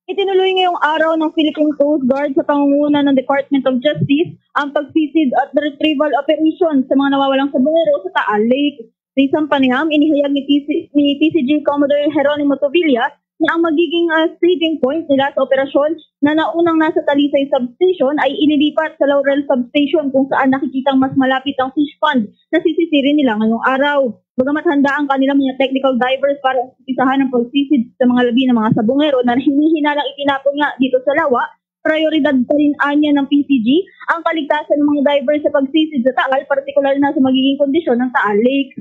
Itinuloy ngayong araw ng Philippine Coast Guard sa pangunguna ng Department of Justice ang pagsisid at retrieval operation sa mga nawawalang sabongero sa Taal Lake. Sa isang panayam, inihayag ni, P C, ni P C G Commodore Jeronimo Tuvilla na ang magiging ah, staging point nila sa operasyon na naunang nasa Talisay Substation ay ililipat sa Laurel Substation, kung saan nakikitang mas malapit ang fish pond na sisisirin nila ngayong araw. Bagamat handa ang kanilang mga technical divers para umpisahan ang pagsisid sa mga labi ng mga sabongero na hinihinalang itinapon nga dito sa lawa, prayoridad pa rin anya ng P C G ang kaligtasan ng mga divers sa pagsisid sa Taal, partikular na sa magiging kondisyon ng Taal Lake.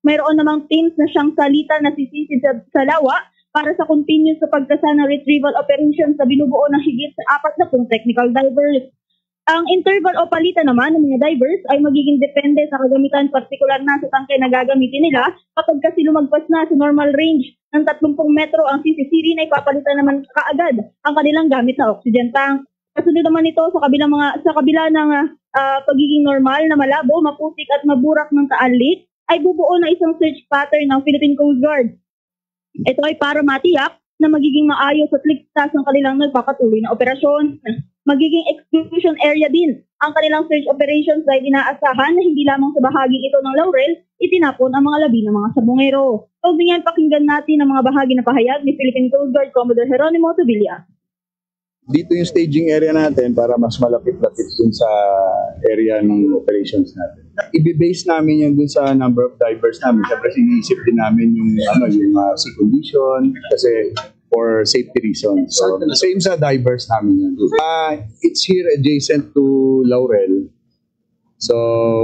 Mayroon namang teams na siyang salita na sisisid sa, sa lawa para sa continuous sa pagkasa ng retrieval operation sa binubuo ng higit sa apat na pung technical divers. Ang interval o palitan naman ng mga divers ay magiging depende sa kagamitan, partikular na sa tangke na gagamitin nila. Kapag kasi lumagpas na sa normal range ng tatlumpung metro ang sisisirin, ay papalitan naman kaagad ang kanilang gamit na oxygen tank. Kasunod naman nito, sa kabilang mga sa kabila ng ah, pagiging normal na malabo, maputik at maburak ng Taal Lake, ay bubuo na isang search pattern ng Philippine Coast Guard. Ito ay para matiyak na magiging maayos at ligtas ang kanilang nagpapatuloy na operasyon. Magiging exclusion area din ang kanilang search operations dahil inaasahan na hindi lamang sa bahaging ito ng Laurel itinapon ang mga labi ng mga sabongero. Kaugnay niyan, pakinggan natin ang mga bahagi na pahayag ni Philippine Coast Guard Commodore Jeronimo Tubilla. Dito yung staging area natin para mas malapit-lapit dun sa area ng operations natin. Ibe-base namin yan dun sa number of divers namin. Siyempre, iniisip din namin yung, ano, yung uh, sea condition kasi for safety reasons. So, same sa divers namin yan. Uh, it's here adjacent to Laurel. So,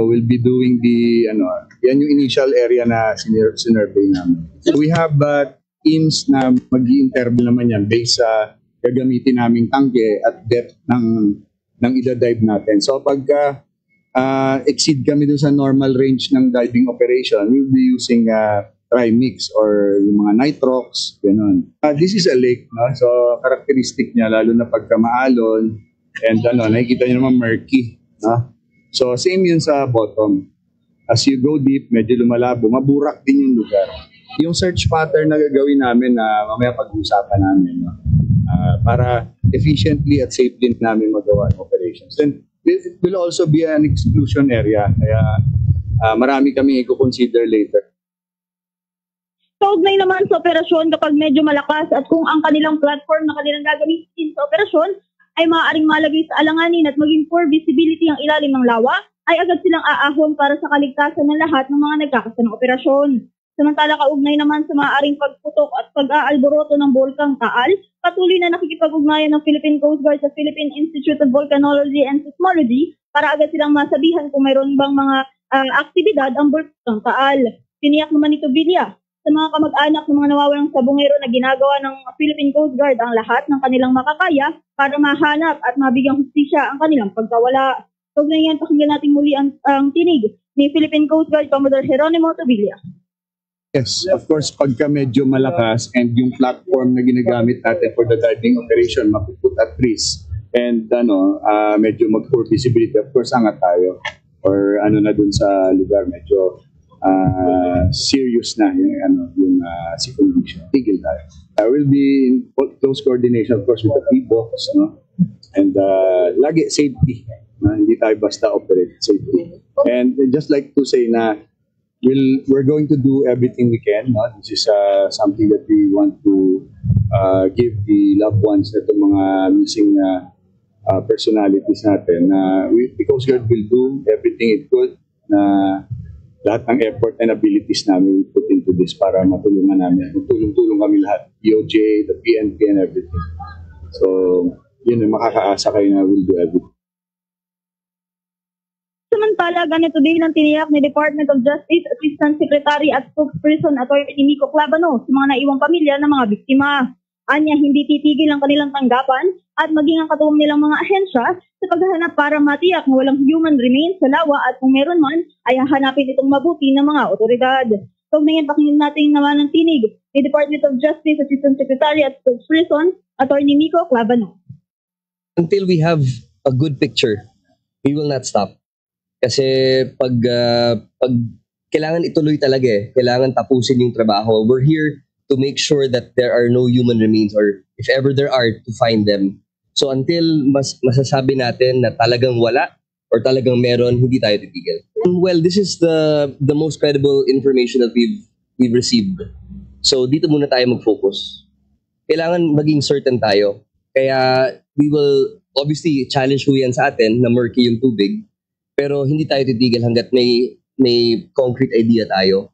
we'll be doing the, ano, yan yung initial area na sinir- sinurvey namin. So, we have uh, teams na mag interview naman yan based sa gagamitin naming tangke at depth ng ng idadive natin. So pagka uh, exceed kami dun sa normal range ng diving operation, we'll be using uh, trimix or yung mga nitrox, ganun. Uh, this is a lake, no? So characteristic niya, lalo na pagka maalon, And ano, nakikita nyo naman murky. No? So same yun sa bottom. As you go deep, medyo lumalabo, maburak din yung lugar. Yung search pattern na gagawin namin na mamaya pag-uusapan namin, no? Ah, para efficiently at safely namin magawa ang operations. Then, it will also be an exclusion area. Kaya ah, marami kami i-consider later. Kaugnay naman sa operasyon, kapag medyo malakas at kung ang kanilang platform na kanilang gagamitin sa operasyon ay maaaring malagay sa alanganin at maging poor visibility ang ilalim ng lawa, ay agad silang aahon para sa kaligtasan ng lahat ng mga nagkakasanang operasyon. Samantala, kaugnay naman sa maaaring pagputok at pag-aalboroto ng Bulkang Taal, patuloy na nakikipag-ugnayan ng Philippine Coast Guard sa Philippine Institute of Volcanology and Seismology para agad silang masabihan kung mayroon bang mga ah, aktibidad ang Bulkang Taal. Tiniyak naman ni Tobilla sa mga kamag-anak ng mga nawawalang sabungero na ginagawa ng Philippine Coast Guard ang lahat ng kanilang makakaya para mahanap at mabigyang hustisya ang kanilang pagkawala. Kaugnay niyan, pakinggan natin muli ang, ang tinig ni Philippine Coast Guard Commodore Jeronimo Tobilla. Yes, of course, pagka medyo malakas and yung platform na ginagamit natin for the diving operation, mapuput at risk, and ano, ah, medyo mag-poor visibility, of course, angat tayo. Or ano na dun sa lugar, medyo ah, serious na yung, ano, yung ah, si condition. Tigil tayo. I will be in close coordination, of course, with the P box, no? And uh, lagi safety. No? Hindi tayo basta operate, safety. And just like to say na we'll, we're going to do everything we can. No? This is uh, something that we want to uh, give the loved ones na itong mga missing uh, uh, personalities natin. Na we, the Coast Guard will do everything it could na lahat ng effort and abilities namin we put into this para matulungan namin. Tulong-tulong kami lahat, D O J, the P N P and everything. So, yun, makakaasa kayo na we'll do everything. Samantala, ganito din ang tiniyak ni Department of Justice Assistant Secretary at Spokesperson Attorney Nico Clavano sa mga naiwang pamilya ng mga biktima. Anya, hindi titigil ang kanilang tanggapan at maging ang katuwang nilang mga ahensya sa paghahanap para matiyak na walang human remains sa lawa at kung meron man, ay hahanapin itong mabuti ng mga otoridad. Kaugnay niyan, pakinggan natin naman ang tinig ni Department of Justice Assistant Secretary at Spokesperson Attorney Nico Clavano. Until we have a good picture, we will not stop. Kasi pag, ah, pag kailangan ituloy talaga eh. Kailangan tapusin yung trabaho. We're here to make sure that there are no human remains or if ever there are, to find them. So until mas masasabi natin na talagang wala or talagang meron, hindi tayo titigil. Well, this is the the most credible information that we've we've received. So dito muna tayo mag-focus. Kailangan maging certain tayo. Kaya we will obviously challenge ho yan sa atin na murky yung tubig. Pero hindi tayo titigil hanggat may may concrete idea tayo.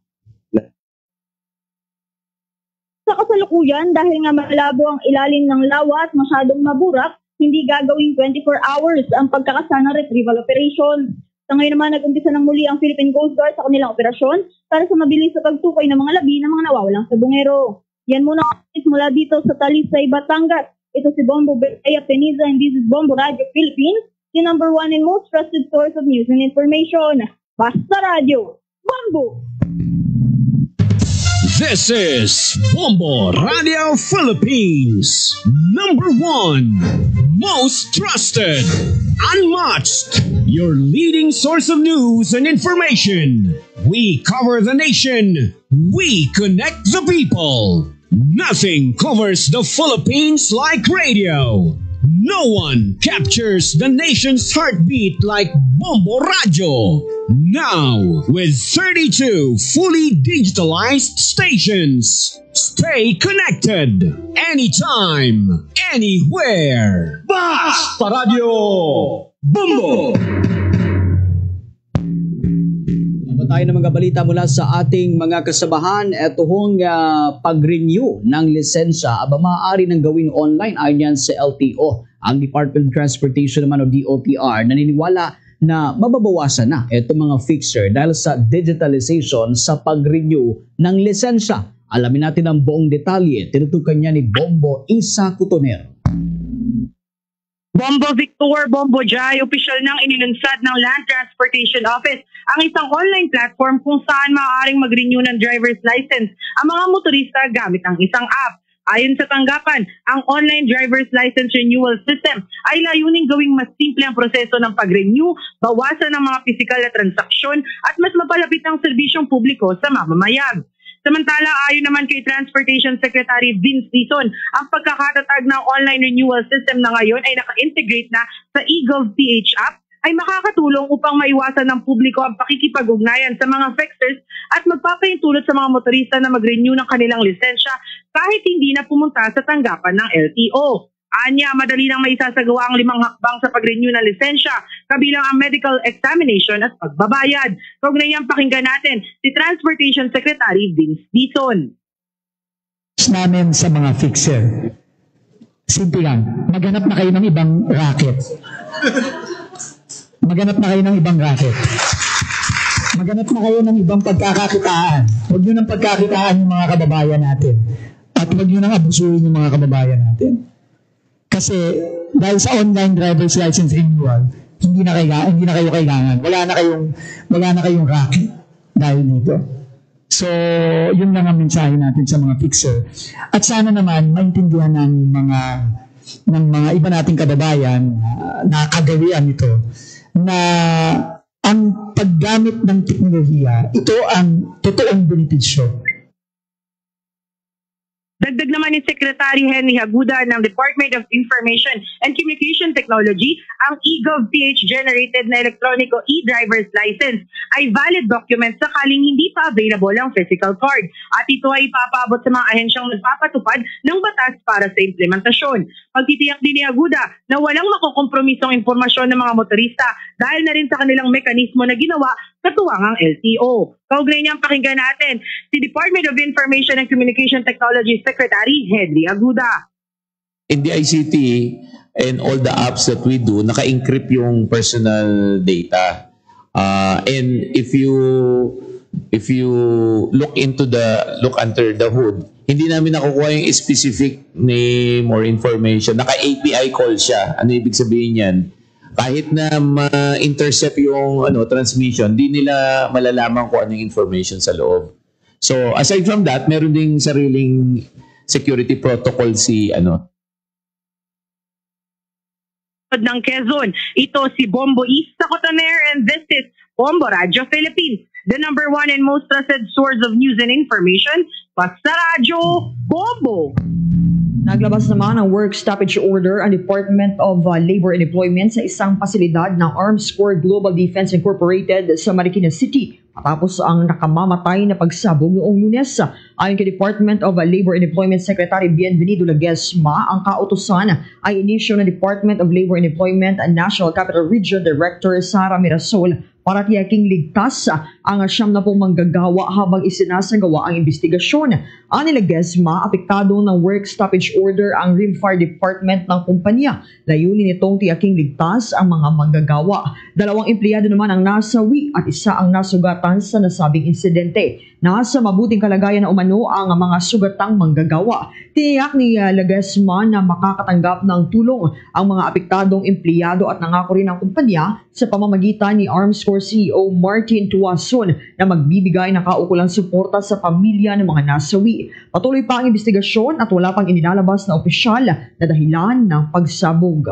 Sa kasalukuyan, dahil nga malabo ang ilalim ng lawa at masyadong maburak, hindi gagawing twenty-four hours ang pagkakasa ng retrieval operation. Sa ngayon naman, nag-umpisa ng muli ang Philippine Coast Guard sa kanilang operasyon para sa mabilis sa pagtukoy ng mga labi ng mga nawawalang sabungero. Yan muna ang update mula dito sa Talisay, Batangas. Ito si Bombo Bea Peniza and this is Bombo Radio Philippines, the number one and most trusted source of news and information. Basta Radyo, Bombo! This is Bombo Radio Philippines, number one, most trusted, unmatched, your leading source of news and information. We cover the nation. We connect the people. Nothing covers the Philippines like radio. No one captures the nation's heartbeat like Bombo Radio. Now, with thirty-two fully digitalized stations. Stay connected anytime, anywhere. Basta Radio Bombo! Tayo ng mga balita mula sa ating mga kasabahan. Eto hong ah, pag-renew ng lisensya, aba maaari nang gawin online ayon yan sa L T O. Ang Department of Transportation naman o D O T R naniniwala na mababawasan na itong mga fixer dahil sa digitalization sa pag-renew ng lisensya. Alamin natin ang buong detalye. Tinutukan niya ni Bombo Isa Kutoner. Bombo Victor, Bombo Jai, opisyal nang inilunsad ng Land Transportation Office ang isang online platform kung saan maaaring mag-renew ng driver's license ang mga motorista gamit ang isang app. Ayon sa tanggapan, ang online driver's license renewal system ay layuning gawing mas simple ang proseso ng pag-renew, bawasan ang mga pisikal na transaksyon at mas mapalapit ang serbisyong publiko sa mamamayan. Samantala, ayon naman kay Transportation Secretary Vince Dizon, ang pagkakatatag ng online renewal system na ngayon ay naka-integrate na sa eGov PH app ay makakatulong upang maiwasan ng publiko ang pakikipag-ugnayan sa mga fixers at magpapaintulot sa mga motorista na mag-renew ng kanilang lisensya kahit hindi na pumunta sa tanggapan ng L T O. Anya, madali nang maisasagawa ang limang hakbang sa pag-renew ng lisensya, kabilang ang medical examination at pagbabayad. Kaugnay niyan, pakinggan natin si Transportation Secretary Vince Dizon. Namin sa mga fixer. Simple lang, maghanap na kayo ng ibang racket. Maghanap na kayo ng ibang racket. Maghanap na kayo ng ibang pagkakakitaan. Huwag nyo nang pagkakitaan yung mga kababayan natin. At huwag nyo nang abusuhin yung mga kababayan natin. Kasi dahil sa online driver's license renewal, hindi na kailangan, hindi na kayo kailangan. Wala na kayong wala na kayong racket dahil dito. So, yun lang ang mensahe natin sa mga fixer. At sana naman maintindihan ng mga ng mga iba nating kababayan na nakagawian nito na ang paggamit ng teknolohiya, ito ang totoong benepisyo. Dagdag naman ni Secretary Henry Haguda ng Department of Information and Communication Technology, ang eGov PH generated na elektroniko e-driver's license ay valid document sakaling hindi pa available ang physical card, at ito ay ipapaabot sa mga ahensyang nagpapatupad ng batas para sa implementasyon. Pagtitiyak din ni Haguda na walang makokompromisong impormasyon ng mga motorista dahil na rin sa kanilang mekanismo na ginawa katuwang ang L T O. Kaugnay niyan, pakinggan natin si Department of Information and Communication Technology Secretary Henry Aguda. In the I C T and all the apps that we do, naka-encrypt yung personal data. Uh, and if you if you look into the look under the hood, hindi namin nakukuha yung specific name or information. Naka A P I call siya. Ano ibig sabihin niyan? Kahit na ma-intercept yung ano transmission, di nila malalaman kung ano yung information sa loob. So aside from that, meron ding sariling security protocol si ano ng Quezon. Ito si Bombo East sa Cotoner, and this is Bombo Radyo Philippines, the number one and most trusted source of news and information. Basta Radyo, Bombo! Naglabas naman ng work stoppage order ang Department of uh, Labor and Employment sa isang pasilidad ng Arms Corps Global Defense Incorporated sa Marikina City matapos ang nakamamatay na pagsabog noong Lunes. Ayon kay Department of Labor and Employment Secretary Bienvenido Laguesma, ang kautosan ay inisyu ng Department of Labor and Employment National Capital Region Director Sara Mirasol para tiyaking ligtas ang siyam na pong manggagawa habang isinasagawa ang imbestigasyon. Ani Laguesma, apektado ng work stoppage order ang Rimfire Department ng kumpanya. Layunin nitong tiyaking ligtas ang mga manggagawa. Dalawang empleyado naman ang nasawi at isa ang nasugatan sa nasabing insidente. Nasa mabuting kalagayan na umano ang mga sugatang manggagawa. Tiniyak ni ah, Laguesma na makakatanggap ng tulong ang mga apektadong empleyado at nangako rin ang kumpanya sa pamamagitan ni Arms Corps C E O Martin Tuason na magbibigay ng kaukulang suporta sa pamilya ng mga nasawi. Patuloy pa ang imbestigasyon at wala pang inilalabas na opisyal na dahilan ng pagsabog.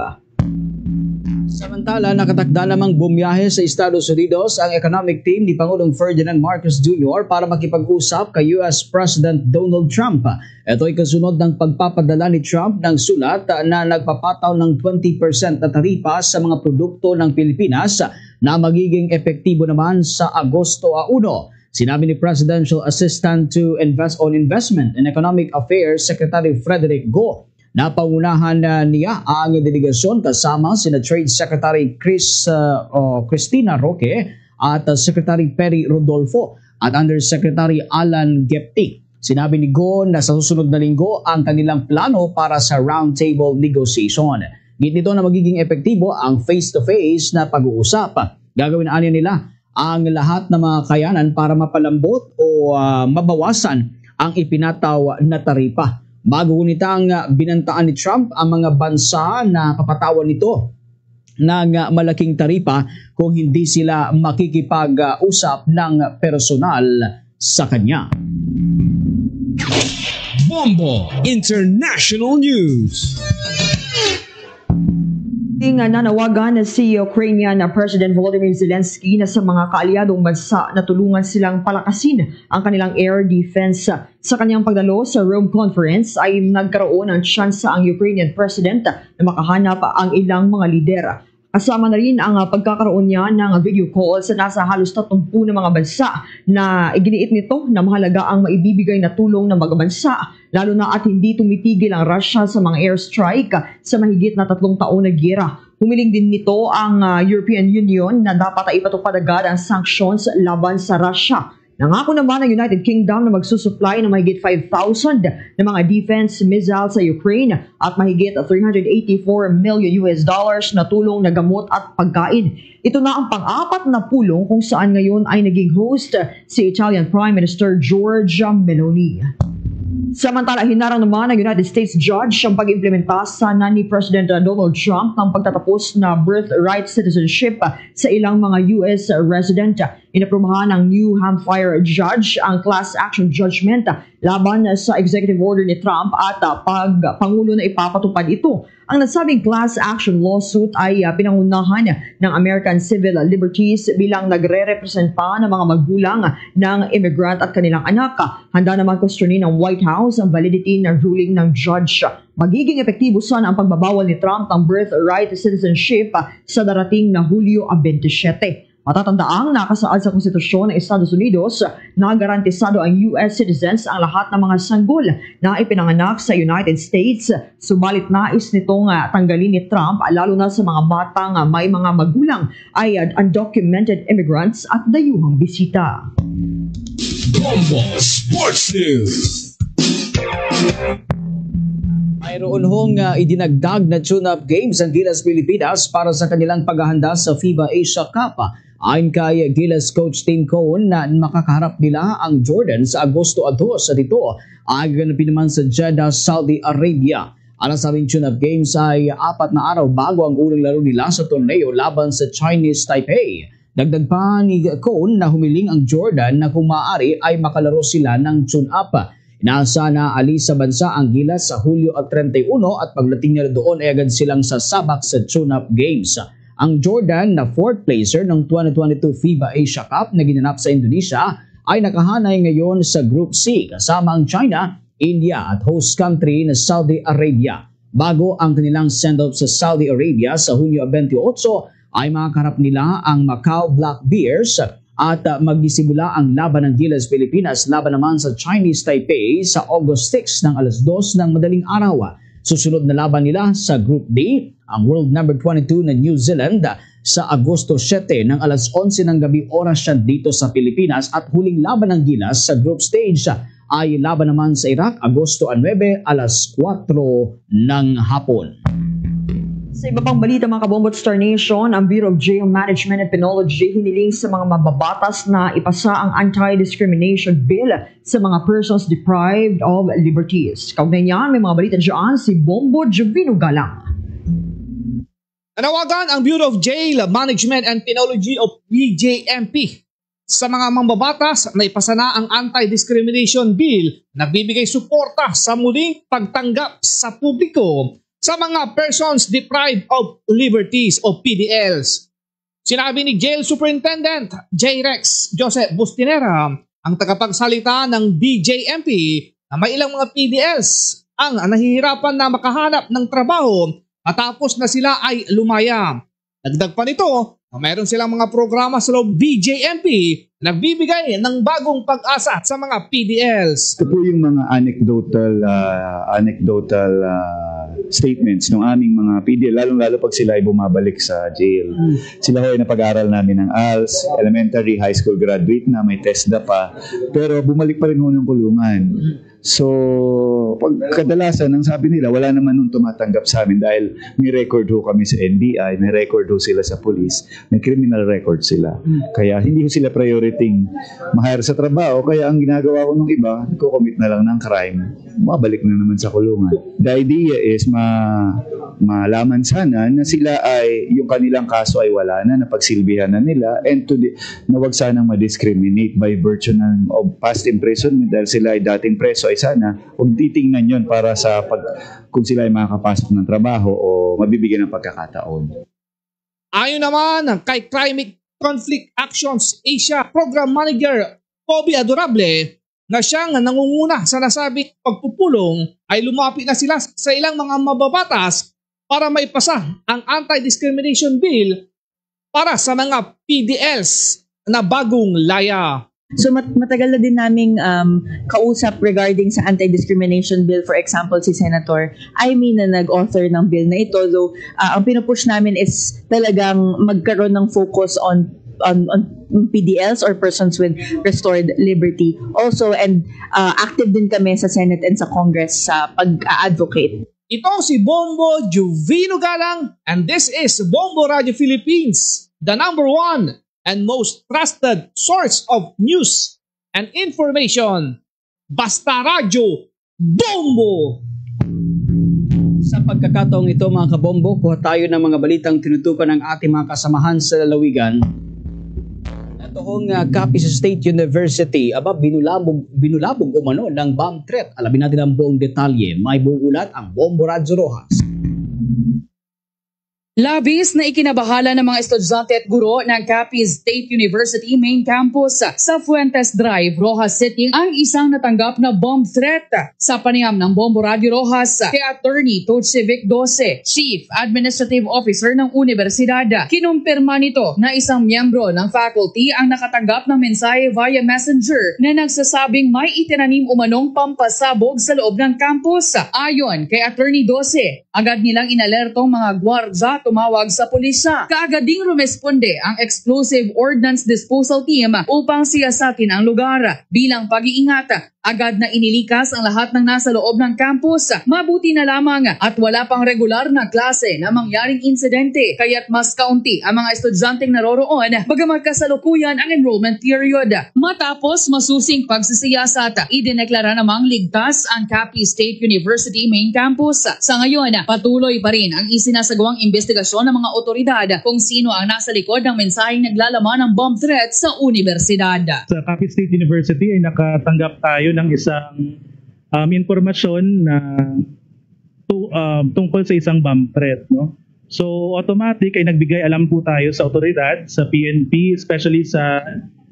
Samantala, nakatakda namang bumiyahe sa Estados Unidos ang economic team ni Pangulong Ferdinand Marcos Junior para makipag-usap kay U S President Donald Trump. Ito ay kasunod ng pagpapadala ni Trump ng sulat na nagpapataw ng twenty percent na taripa sa mga produkto ng Pilipinas na magiging epektibo naman sa Agosto uno. Sinabi ni Presidential Assistant to Invest on Investment and Economic Affairs Secretary Frederick Go na pangunahan na niya ang delegasyon kasama sina Trade Secretary Chris, uh, o Christina Roque at uh, Secretary Perry Rodolfo at Undersecretary Alan Gepti. Sinabi ni Go na sa susunod na linggo ang kanilang plano para sa roundtable negotiation. Git nito na magiging epektibo ang face-to-face na pag-uusap. Gagawin anya nila ang lahat ng mga kayanan para mapalambot o uh, mabawasan ang ipinataw na taripa. Bago nitang binantaan ni Trump ang mga bansa na papatawan nito ng malaking taripa kung hindi sila makikipag-usap ng personal sa kanya. Bombo International News. Nga nanawagan na si Ukrainian na President Volodymyr Zelensky na sa mga kaalyadong bansa na tulungan silang palakasin ang kanilang air defense. Sa kanyang pagdalo sa Rome Conference ay nagkaroon ng tsansa ang Ukrainian President na makahanap ang ilang mga lider. Kasama na rin ang ah, pagkakaroon niya ng video call sa nasa halos tatlumpung na mga bansa na iginiit nito na mahalaga ang maibibigay na tulong ng mga bansa, lalo na at hindi tumitigil ang Russia sa mga airstrike sa mahigit na tatlong taon na giyera. Humiling din nito ang ah, European Union na dapat ay ipatupad agad ang sanctions laban sa Russia. Nangako naman ang United Kingdom na magsusupply ng mahigit five thousand na mga defense missile sa Ukraine at mahigit three hundred eighty-four million U S dollars na tulong na gamot at pagkain. Ito na ang pang-apat na pulong kung saan ngayon ay naging host si Italian Prime Minister Giorgia Meloni. Samantala, hinarang naman ng United States Judge ang pag-implementa sana ni President Donald Trump ng pagtatapos na birthright citizenship sa ilang mga U S resident. Inaprubahan ng New Hampshire Judge ang class action judgment laban sa executive order ni Trump at ah, pag pangulo na ipapatupad ito. Ang nasabing class action lawsuit ay ah, pinangunahan ng American Civil Liberties bilang nagre-represent pa ng mga magulang ng immigrant at kanilang anak. Handa naman kwestiyonin ng White House ang validity ng ruling ng judge. Magiging epektibo sana ang pagbabawal ni Trump ng birthright citizenship sa darating na Hulyo a twenty-seven. Matatandaang nakasaad sa Konstitusyon ng Estados Unidos na garantisado ang U S citizens ang lahat ng mga sanggol na ipinanganak sa United States. Subalit nais nitong ah, tanggalin ni Trump, lalo na sa mga batang ah, may mga magulang ay ah, undocumented immigrants at dayuhang bisita. Bombo Sports News. Mayroon hong ah, idinagdag na tune-up games ang Gilas Pilipinas para sa kanilang paghahanda sa FIBA Asia Cup. Ayon kay Gilas coach Tim Cohn na makakaharap nila ang Jordan sa Agosto a dos at ito gaganapin naman sa Jeddah, Saudi Arabia. Ang nasabing tune-up games ay apat na araw bago ang unang laro nila sa torneo laban sa Chinese Taipei. Dagdag pa ni Cohn na humiling ang Jordan na kung maaari ay makalaro sila ng tune-up. Inaasahan na alis sa bansa ang Gilas sa Hulyo at treinta y uno at pagdating nila doon ay agad silang sasabak sa tune-up games. Ang Jordan na fourth placer ng twenty twenty-two FIBA Asia Cup na ginanap sa Indonesia ay nakahanay ngayon sa Group C kasama ang China, India at host country na Saudi Arabia. Bago ang kanilang send-off sa Saudi Arabia sa Hunyo twenty-eight, ay makakarap nila ang Macau Black Bears at ah, magsisimula ang laban ng Gilas Pilipinas laban naman sa Chinese Taipei sa August six ng alas dos ng madaling araw. Susunod na laban nila sa Group D, ang world number twenty-two na New Zealand, sa Agosto siyete ng alas onse ng gabi oras siya dito sa Pilipinas at huling laban ng Gilas sa group stage ay laban naman sa Iraq, Agosto a nuebe, alas kwatro ng hapon. Sa iba pang balita, mga Kabombo at Star Nation, ang Bureau of Jail Management and Penology hiniling sa mga mababatas na ipasa ang Anti-Discrimination Bill sa mga persons deprived of liberties. Kaugnay niyan, may mga balita dyan si Bombo Jovino Galang. Nanawagan ang Bureau of Jail Management and Penology o B J M P sa mga mambabatas na ipasa na ang Anti-Discrimination Bill na nagbibigay suporta sa muling pagtanggap sa publiko sa mga persons deprived of liberties o P D Ls. Sinabi ni Jail Superintendent J. Rex Joseph Bustinera, ang tagapagsalita ng B J M P, na may ilang mga P D Ls ang nahihirapan na makahanap ng trabaho matapos na sila ay lumaya. Dagdag pa nito, na mayroon silang mga programa sa loob B J M P na nagbibigay ng bagong pag-asa sa mga P D Ls. Ito po yung mga anecdotal, ah, anecdotal, ah, statements ng aming mga P D L, lalong-lalo pag sila ay bumabalik sa jail. Mm. Sila ho ay napag-aral namin ng ALS, elementary, high school graduate na, may TESDA pa, pero bumalik pa rin ho ng kulungan. Mm. So, pag kadalasan, ang sabi nila, wala naman nung tumatanggap sa amin dahil may record ho kami sa N B I, may record ho sila sa police, may criminal record sila. Mm. Kaya hindi ho sila priority ma-hire sa trabaho, kaya ang ginagawa ko nung iba, nagko-commit na lang ng crime, mabalik na naman sa kulungan. The idea is ma-, malaman sana na sila ay, yung kanilang kaso ay wala na, napagsilbihan na nila, and to the, na wag sanang ma-discriminate by virtue ng, of past imprisonment dahil sila ay dating preso, ay Sana, huwag titingnan yon para sa pag, kung sila ay makakapasok ng trabaho o mabibigyan ng pagkakataon. Ayon naman kay Climate Conflict Actions Asia Program Manager Kobe Adorable, na siyang nangunguna sa nasabing pagpupulong, ay lumapit na sila sa ilang mga mababatas para maipasa ang Anti-Discrimination Bill para sa mga P D Ls na bagong laya. So mat- matagal na din naming um, kausap regarding sa anti-discrimination bill. For example, si Senator Imee na nag-author ng bill na ito. Though uh, ang pinupush namin is talagang magkaroon ng focus on on, on P D Ls or persons with restored liberty. Also, and uh, active din kami sa Senate and sa Congress sa pag-advocate. Ito si Bombo Juvino Galang, and this is Bombo Radio Philippines, the number one and most trusted source of news and information. Basta Radyo, Bombo! Sa pagkakataong ito, mga kabombo, kuha tayo ng mga balitang tinutukan ng ating mga kasamahan sa lalawigan. Natuhong uh, Capiz State University, aba, binulabog, binulabog umano ng bomb threat. Alamin natin ang buong detalye. May buong ulat ang Bombo Radyo Rojas. Labis na ikinabahala ng mga estudyante at guro ng Capiz State University Main Campus sa Fuentes Drive, Roxas City ang isang natanggap na bomb threat. Sa panayam ng Bombo Radyo Roxas kay Attorney Tochivic Doce, Chief Administrative Officer ng Universidad, kinumpirma nito na isang miyembro ng faculty ang nakatanggap ng mensahe via messenger na nagsasabing may itinanim umanong pampasabog sa loob ng campus. Ayon kay Attorney Doce, agad nilang inalerto ang mga gwardya tumawag sa pulisya. Kaagad ding rumesponde ang Explosive Ordnance Disposal Team upang siyasatin ang lugar. Bilang pag-iingat, agad na inilikas ang lahat ng nasa loob ng campus. Mabuti na lamang at wala pang regular na klase na mangyaring insidente, kaya't mas kaunti ang mga estudyanteng naroroon, bagamat kasalukuyan ang enrollment period. Matapos masusing pagsisiyasat, idineklara namang ligtas ang Capiz State University Main Campus. Sa ngayon, patuloy pa rin ang isinasagawang imbestigasyon ng mga otoridad kung sino ang nasa likod ng mensaheng naglalaman ng bomb threat sa universidad. Sa Capiz State University ay nakatanggap tayo ng isang um, impormasyon na tu- um, tungkol sa isang bomb threat, no? So, automatic ay nagbigay alam po tayo sa otoridad, sa P N P, especially sa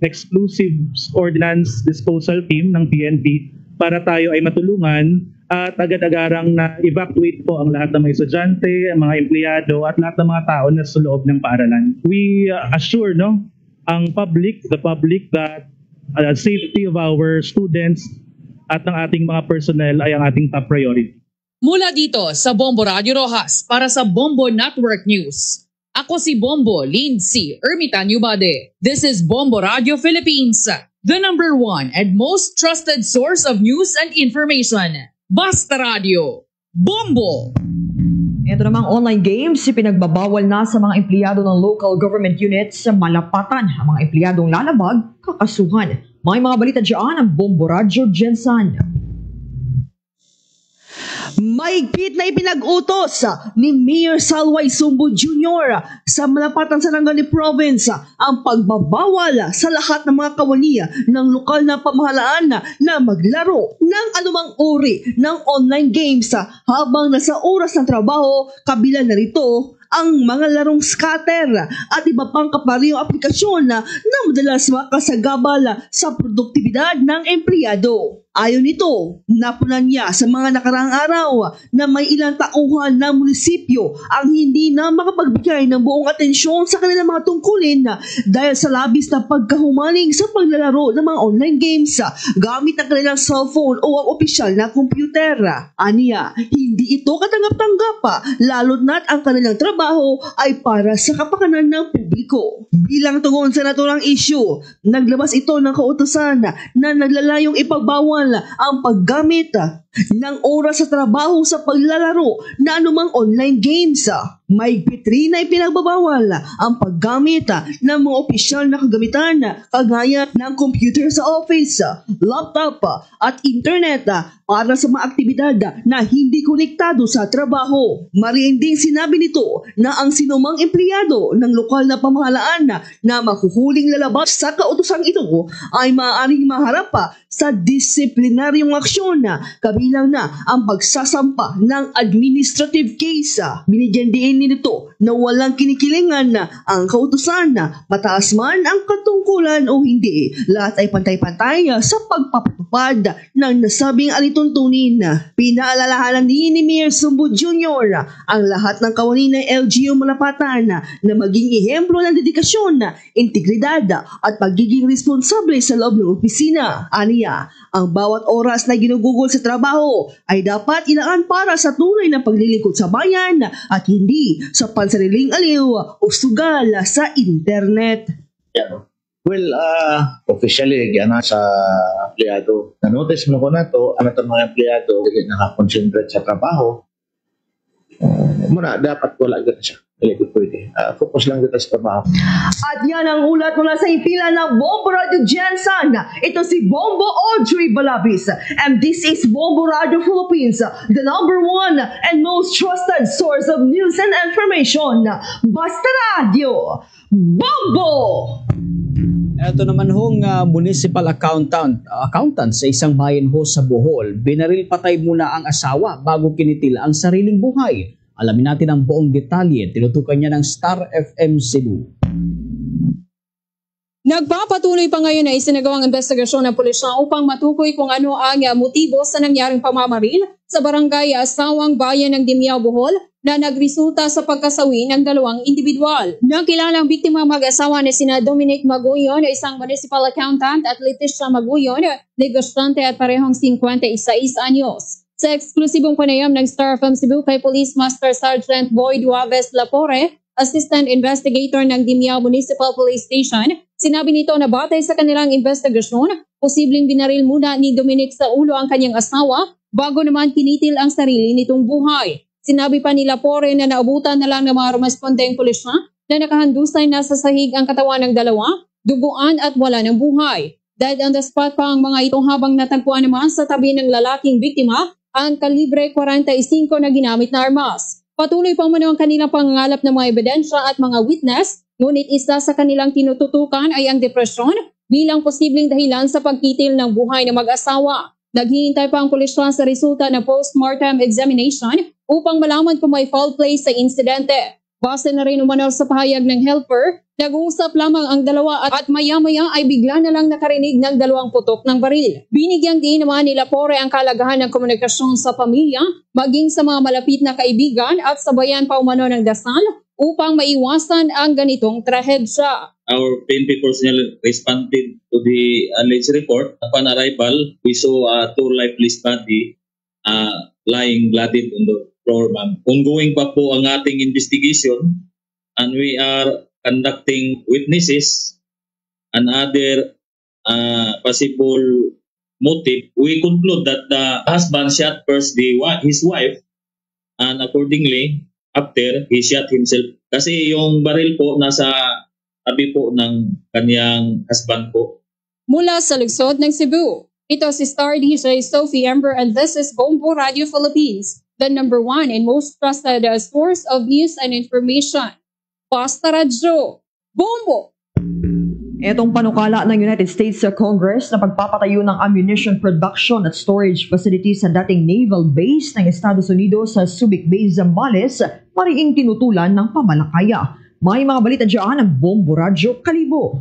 Explosive Ordnance Disposal Team ng P N P, para tayo ay matulungan at agad-agarang na-evacuate po ang lahat ng mga estudyante, ang mga empleyado, at lahat ng mga tao na sa loob ng paaralan. We uh, assure, no, ang public, the public, that uh, safety of our students at ng ating mga personnel ay ang ating top priority. Mula dito sa Bombo Radyo Roxas para sa Bombo Network News, ako si Bombo Lindsay Ermitanio Bade. This is Bombo Radyo Philippines, the number one and most trusted source of news and information. Basta Radyo, Bombo! Ito namang online games, ipinagbabawal na sa mga empleyado ng local government units sa malapatan. Ang mga empleyadong lalabag, kakasuhan. May mga balita dyan ang Bombo Radyo Jensen. Mahigpit na ipinag-utos ni Mayor Salway Sumbo Junior sa malapatan sa Sarangani Province ang pagbabawal sa lahat ng mga kawani ng lokal na pamahalaan na maglaro ng anumang uri ng online games habang nasa oras ng trabaho, kabilang na rito ang mga larong scatter at iba pang kaparehong aplikasyon na madalas makasagabal sa produktibidad ng empleyado. Ayon nito, napunan niya sa mga nakaraang araw na may ilang tauhan ng munisipyo ang hindi na makapagbigay ng buong atensyon sa kanilang mga tungkulin dahil sa labis na pagkahumaling sa paglalaro ng mga online games gamit ang kanilang cellphone o ang opisyal na computer. Aniya, hindi ito katanggap-tanggap, lalo na't ang kanilang trabaho ay para sa kapakanan ng publiko. Bilang tugon sa naturang issue, naglabas ito ng kautosan na naglalayong ipagbawal ang paggamit ng oras sa trabaho sa paglalaro na anumang online games. Mahigpit rin na ipinagbabawal ang paggamit ng mga opisyal na kagamitan, kagaya ng computer sa office, laptop, at internet para sa mga aktibidad na hindi konektado sa trabaho. Mariin ding sinabi nito na ang sinumang empleyado ng lokal na pamahalaan na mahuhuling lalabas sa kautosang ito ay maaaring maharap sa disiplinaryong aksyon, kabilang na ang pagsasampa ng administrative case. Binigyan diin nito na walang kinikilingan ang kautusan, mataas man ang katungkulan o hindi. Lahat ay pantay-pantay sa pagpapatupad ng nasabing alituntunin. Pinaalalahanan din ni Mayor Sumbo Junior ang lahat ng kawani ng L G U Malapatan na maging ehemplo ng dedikasyon, integridad at pagiging responsable sa loob ng opisina. Aniya, ang bawat oras na ginugugol sa trabaho ay dapat ilaan para sa tunay na paglilingkod sa bayan at hindi sa pansariling aliw o sugal sa internet. Yeah. Well, uh, officially, yan na sa empleyado. Na-notice mo ko na to, ano itong mga empleyado, hindi nakakonsentrate sa trabaho. Uh, muna, dapat wala gano'n siya. Hindi ko pwede. Uh, focus lang kita sa trabaho. At yan ang ulat mula sa himpilan na Bombo Radio Gensan. Ito si Bombo Audrey Balabis. And this is Bombo Radio Philippines, the number one and most trusted source of news and information. Basta Radio, Bombo! Ito naman hong uh, municipal accountant, accountant sa isang bayan ho sa Bohol. Binaril patay muna ang asawa bago kinitil ang sariling buhay. Alamin natin ang buong detalye. Tinutukan niya ng Star F M Cebu. Nagpapatuloy pa ngayon na isinagawang investigasyon ng pulisya upang matukoy kung ano ang motibo sa nangyaring pamamaril sa barangay Asawang, bayan ng Dimiao, Bohol, na nagresulta sa pagkasawi ng dalawang individual. Nakilalang biktima mag-asawa na sina Dominic Maguyon, isang municipal accountant, at Leticia Maguyon, negosyante at parehong singkwenta y seis anyos. Sa eksklusibong panayam ng Star F M Cebu kay Police Master Sergeant Boy Duaves Lapore, Assistant Investigator ng Dimiao Municipal Police Station, sinabi nito na batay sa kanilang investigasyon, posibleng binaril muna ni Dominic sa ulo ang kanyang asawa bago naman kinitil ang sarili nitong buhay. Sinabi pa ni Lapore na naabutan na lang ng mga rumespondeng pulisya na nakahandusay na sa sahig ang katawan ng dalawa, duguan at wala ng buhay. Dead on the spot pa ang mga ito habang natagpuan naman sa tabi ng lalaking biktima ang kalibre kwarenta y singko na ginamit na armas. Patuloy pa umano ang kanilang pangangalap ng mga ebidensya at mga witness, ngunit isa sa kanilang tinututukan ay ang depresyon bilang posibleng dahilan sa pagkitil ng buhay ng mag-asawa. Naghihintay pa ang pulisya sa resulta ng postmortem examination upang malaman kung may foul play sa insidente. Base na rin umano sa pahayag ng helper, nag-uusap lamang ang dalawa at, at maya-maya ay bigla na lang nakarinig ng dalawang putok ng baril. Binigyang diin naman ni Lapore ang kahalagahan ng komunikasyon sa pamilya, maging sa mga malapit na kaibigan at sabayan pa umano ng dasal upang maiwasan ang ganitong trahedya. Our P N P personnel responded to the alleged report. Upon arrival, we saw a two lifeless body uh, lying bloodied on the floor, ma'am. Ongoing pa po ang ating investigation and we are conducting witnesses and other uh, possible motive. We conclude that the husband shot first the his wife and accordingly after he shot himself. Kasi yung baril po nasa tabi po ng kanyang husband po. Mula sa lungsod ng Cebu, ito si Star D J Sophie Ember and this is Bombo Radio Philippines, the number one and most trusted uh, source of news and information. Basta Radyo, Bombo! Etong panukala ng United States Congress na pagpapatayo ng ammunition production at storage facility sa dating naval base ng Estados Unidos sa Subic Bay, Zambales, mariing tinutulan ng pamalakaya. May mga balita dyan ang Bombo Radyo Kalibo.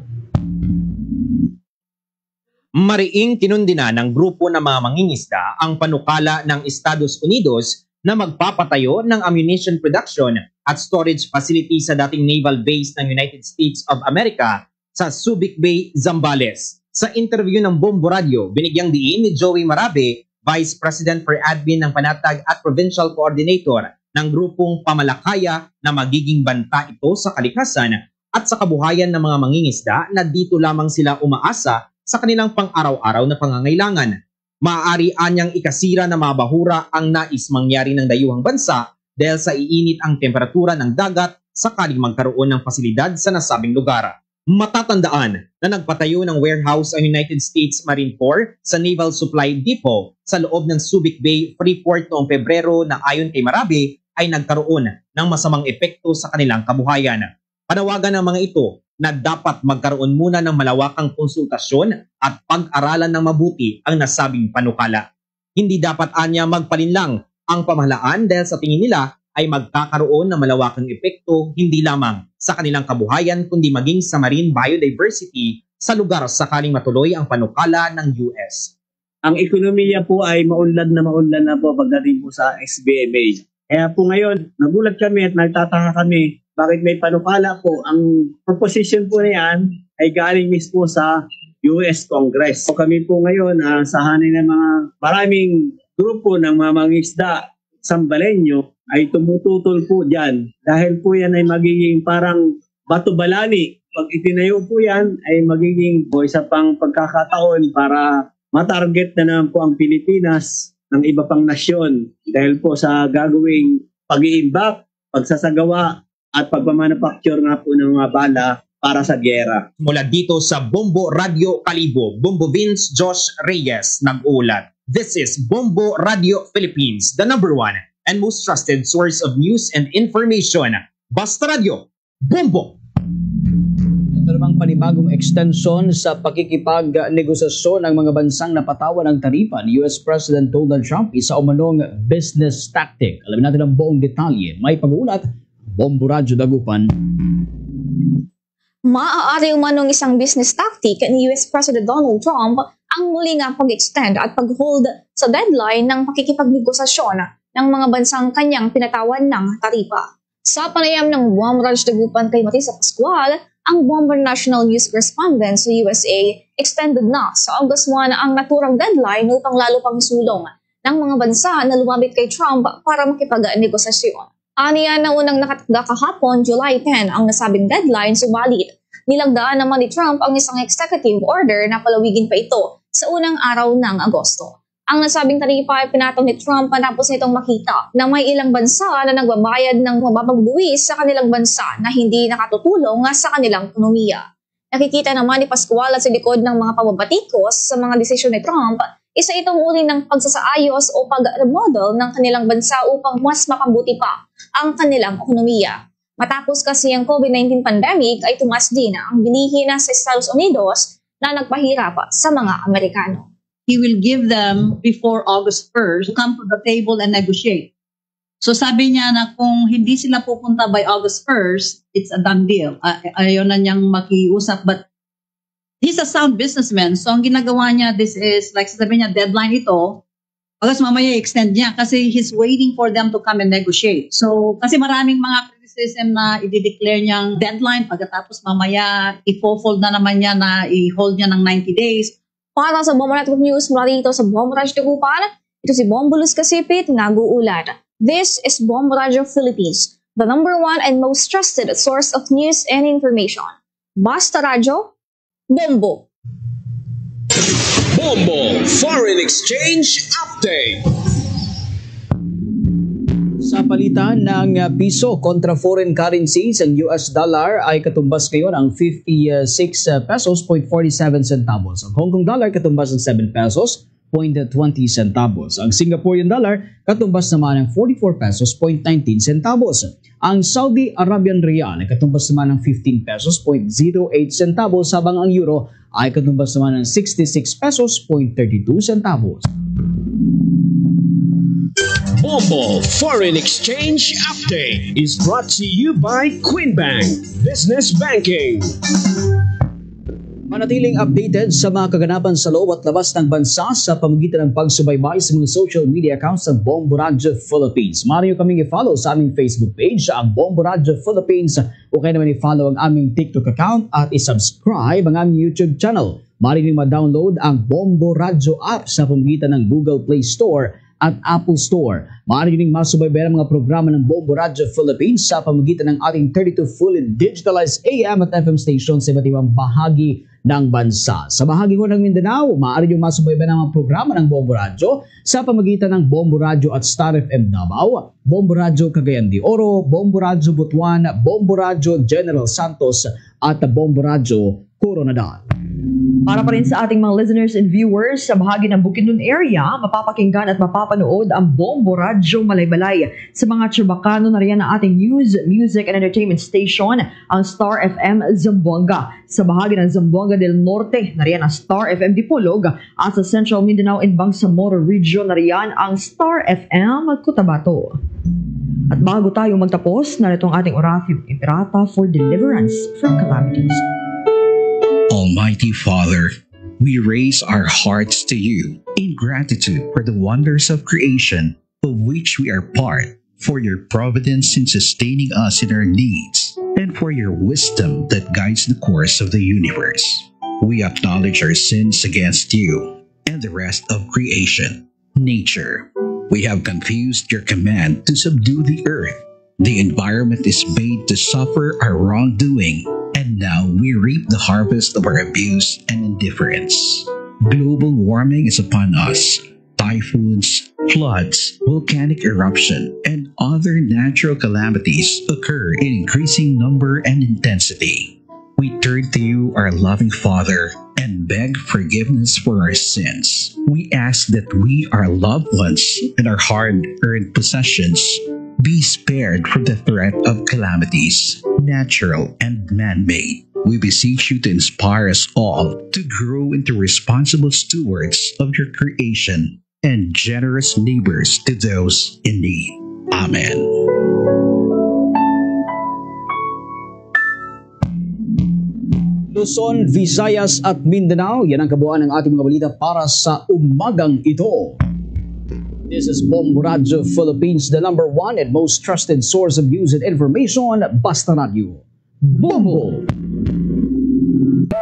Mariing kinundina ng grupo ng mga mangingisda ang panukala ng Estados Unidos na magpapatayo ng ammunition production at storage facility sa dating naval base ng United States of America sa Subic Bay, Zambales. Sa interview ng Bombo Radio, binigyang diin ni Joey Marabe, Vice President for Admin ng Panatag at Provincial Coordinator ng grupong Pamalakaya na magiging banta ito sa kalikasan at sa kabuhayan ng mga mangingisda na dito lamang sila umaasa sa kanilang pang-araw-araw na pangangailangan. Maaari anyang ikasira na mabahura ang nais mangyari ng dayuhang bansa dahil sa iinit ang temperatura ng dagat sakaling magkaroon ng pasilidad sa nasabing lugar. Matatandaan na nagpatayo ng warehouse ang United States Marine Corps sa Naval Supply Depot sa loob ng Subic Bay Freeport noong Pebrero na ayon kay Marabe ay nagkaroon ng masamang epekto sa kanilang kabuhayan. Panawagan ng mga ito na dapat magkaroon muna ng malawakang konsultasyon at pag-aralan ng mabuti ang nasabing panukala. Hindi dapat anya magpalinlang ang pamahalaan dahil sa tingin nila ay magkakaroon ng malawakang epekto hindi lamang sa kanilang kabuhayan kundi maging sa marine biodiversity sa lugar sakaling matuloy ang panukala ng U S. Ang ekonomiya po ay maunlad na maunlad na po pagdating po sa S B M A. Kaya po ngayon, nagulat kami at nagtataka kami bakit may panukala po. Ang proposition po na yan ay galing mismo sa U S Congress. So kami po ngayon, ah, sa hanay ng mga maraming grupo ng mga mangisda, Sambalenyo, ay tumututol po dyan. Dahil po yan ay magiging parang bato balani. Pag itinayo po yan, ay magiging o isa pang pagkakataon para matarget na naman po ang Pilipinas ng iba pang nasyon dahil po sa gagawing pag-iimbak, pagsasagawa at pagmamanufacture nga po ng mga bala para sa giyera. Mula dito sa Bombo Radyo Kalibo, Bombo Vince Josh Reyes nag-uulat. This is Bombo Radyo Philippines, the number one and most trusted source of news and information. Basta Radyo, Bombo! Ito namang panibagong ekstensyon sa pakikipag-negosasyon ng mga bansang napatawan ng taripa ni U S President Donald Trump, isa umanong business tactic. Alamin natin ang buong detalye. May pag-uulat, Bombo Radyo Dagupan. Maaari umanong isang business tactic ni U S President Donald Trump ang muli nga pag-extend at pag-hold sa deadline ng pakikipagnegosasyon ng mga bansang kanyang pinatawan ng taripa. Sa panayam ng Bombo Radyo Dagupan kay Marisa Pascual, ang Bombo National News Correspondent sa U S A, extended na sa August one ang naturang deadline upang lalo pang isulong ng mga bansa na lumapit kay Trump para makipag-negosasyon. Aniya na unang nakatakda kahapon, July ten, ang nasabing deadline, subalit nilagdaan naman ni Trump ang isang executive order na palawigin pa ito sa unang araw ng Agosto. Ang nasabing taripa ay pinataw ni Trump matapos nitong makita na may ilang bansa na nagbabayad ng mababang buwis sa kanilang bansa na hindi nakatutulong sa kanilang ekonomiya. Nakikita naman ni Pascual sa likod ng mga pagbabatikos sa mga desisyon ni Trump, isa itong uri ng pagsasaayos o pag-remodel ng kanilang bansa upang mas mapabuti pa ang kanilang ekonomiya. Matapos kasi ang COVID nineteen pandemic ay tumaas din ang bilihin sa Estados Unidos na nagpahirap sa mga Amerikano. He will give them before August first to come to the table and negotiate. So sabi niya na kung hindi sila pupunta by August first, it's a done deal. A- ayaw na niyang makiusap. But he's a sound businessman. So ang ginagawa niya, this is, like sabi niya, deadline ito. Pagkas mamaya i-extend niya kasi he's waiting for them to come and negotiate. So kasi maraming mga criticism na i-declare niyang deadline, pagkatapos mamaya i-fold na naman niya na i-hold niya ng ninety days. Para sa Bombo Network News, mula dito sa Bombo Radyo Dagupan, ito si Bombo Luz Casipit, nag-uulat. This is Bombo Radyo Philippines, the number one and most trusted source of news and information. Basta Radyo, Bombo! Bombo Foreign Exchange Update. Sa palitan ng, ah, piso kontra foreign currencies, ang U S dollar ay katumbas ngayon ang fifty-six pesos point forty-seven centavos. Ang Hong Kong dollar katumbas ng seven pesos point twenty centavos. Ang Singaporean dollar katumbas naman ng forty-four pesos point nineteen centavos. Ang Saudi Arabian riyal ay katumbas naman ng fifteen pesos point zero eight centavos, habang ang euro ay katumbas naman ng sixty-six pesos point thirty-two centavos. Bombo Foreign Exchange Update is brought to you by Queen Bank Business Banking. Manatiling updated sa mga kaganapan sa loob at labas ng bansa sa pamamagitan ng pagsubaybay sa mga social media accounts ng Bombo Radyo Philippines. Maaari niyo kaming i-follow sa aming Facebook page, ang Bombo Radyo Philippines, o kaya naman i-follow ang aming TikTok account at i-subscribe ang aming YouTube channel. Maaari niyong ma-download ang Bombo Radyo app sa pamamagitan ng Google Play Store at Apple Store. Maaari niyo ring masubaybayan ang mga programa ng Bombo Radyo Philippines sa pamagitan ng ating thirty-two fully digitalized A M at F M station sa iba't ibang bahagi ng bansa. Sa bahagi ho ng Mindanao, maaari niyo masubaybayan ang mga programa ng Bombo Radyo sa pamagitan ng Bombo Radyo at Star F M Davao, Bombo Radyo Cagayan de Oro, Bombo Radyo Butuan, Bombo Radyo General Santos at Bombo Radyo Coronadal. Para pa rin sa ating mga listeners and viewers sa bahagi ng Bukidnon area, mapapakinggan at mapapanood ang Bombo Radyo Malaybalay. Sa mga Chavacano, nariyan ang ating news, music and entertainment station, ang Star F M Zamboanga. Sa bahagi ng Zamboanga del Norte, nariyan ang Star F M Dipolog. At sa Central Mindanao and Bangsamoro Region, nariyan ang Star F M Cotabato. At bago tayo magtapos, narito ang ating Oratio Imperata for deliverance from calamities. Almighty Father, we raise our hearts to you in gratitude for the wonders of creation of which we are part, for your providence in sustaining us in our needs, and for your wisdom that guides the course of the universe. We acknowledge our sins against you and the rest of creation. Nature, we have confused your command to subdue the earth. The environment is made to suffer our wrongdoing, and now we reap the harvest of our abuse and indifference. Global warming is upon us. Typhoons, floods, volcanic eruption, and other natural calamities occur in increasing number and intensity. We turn to you, our loving Father, and beg forgiveness for our sins. We ask that we, our loved ones, and our hard earned possessions be spared from the threat of calamities, natural and man made. We beseech you to inspire us all to grow into responsible stewards of your creation and generous neighbors to those in need. Amen. Luzon, Visayas at Mindanao, yan ang kabuuan ng ating mga balita para sa umagang ito. This is Bombo Radyo Philippines, the number one and most trusted source of news and information. Basta Radyo. Bombo!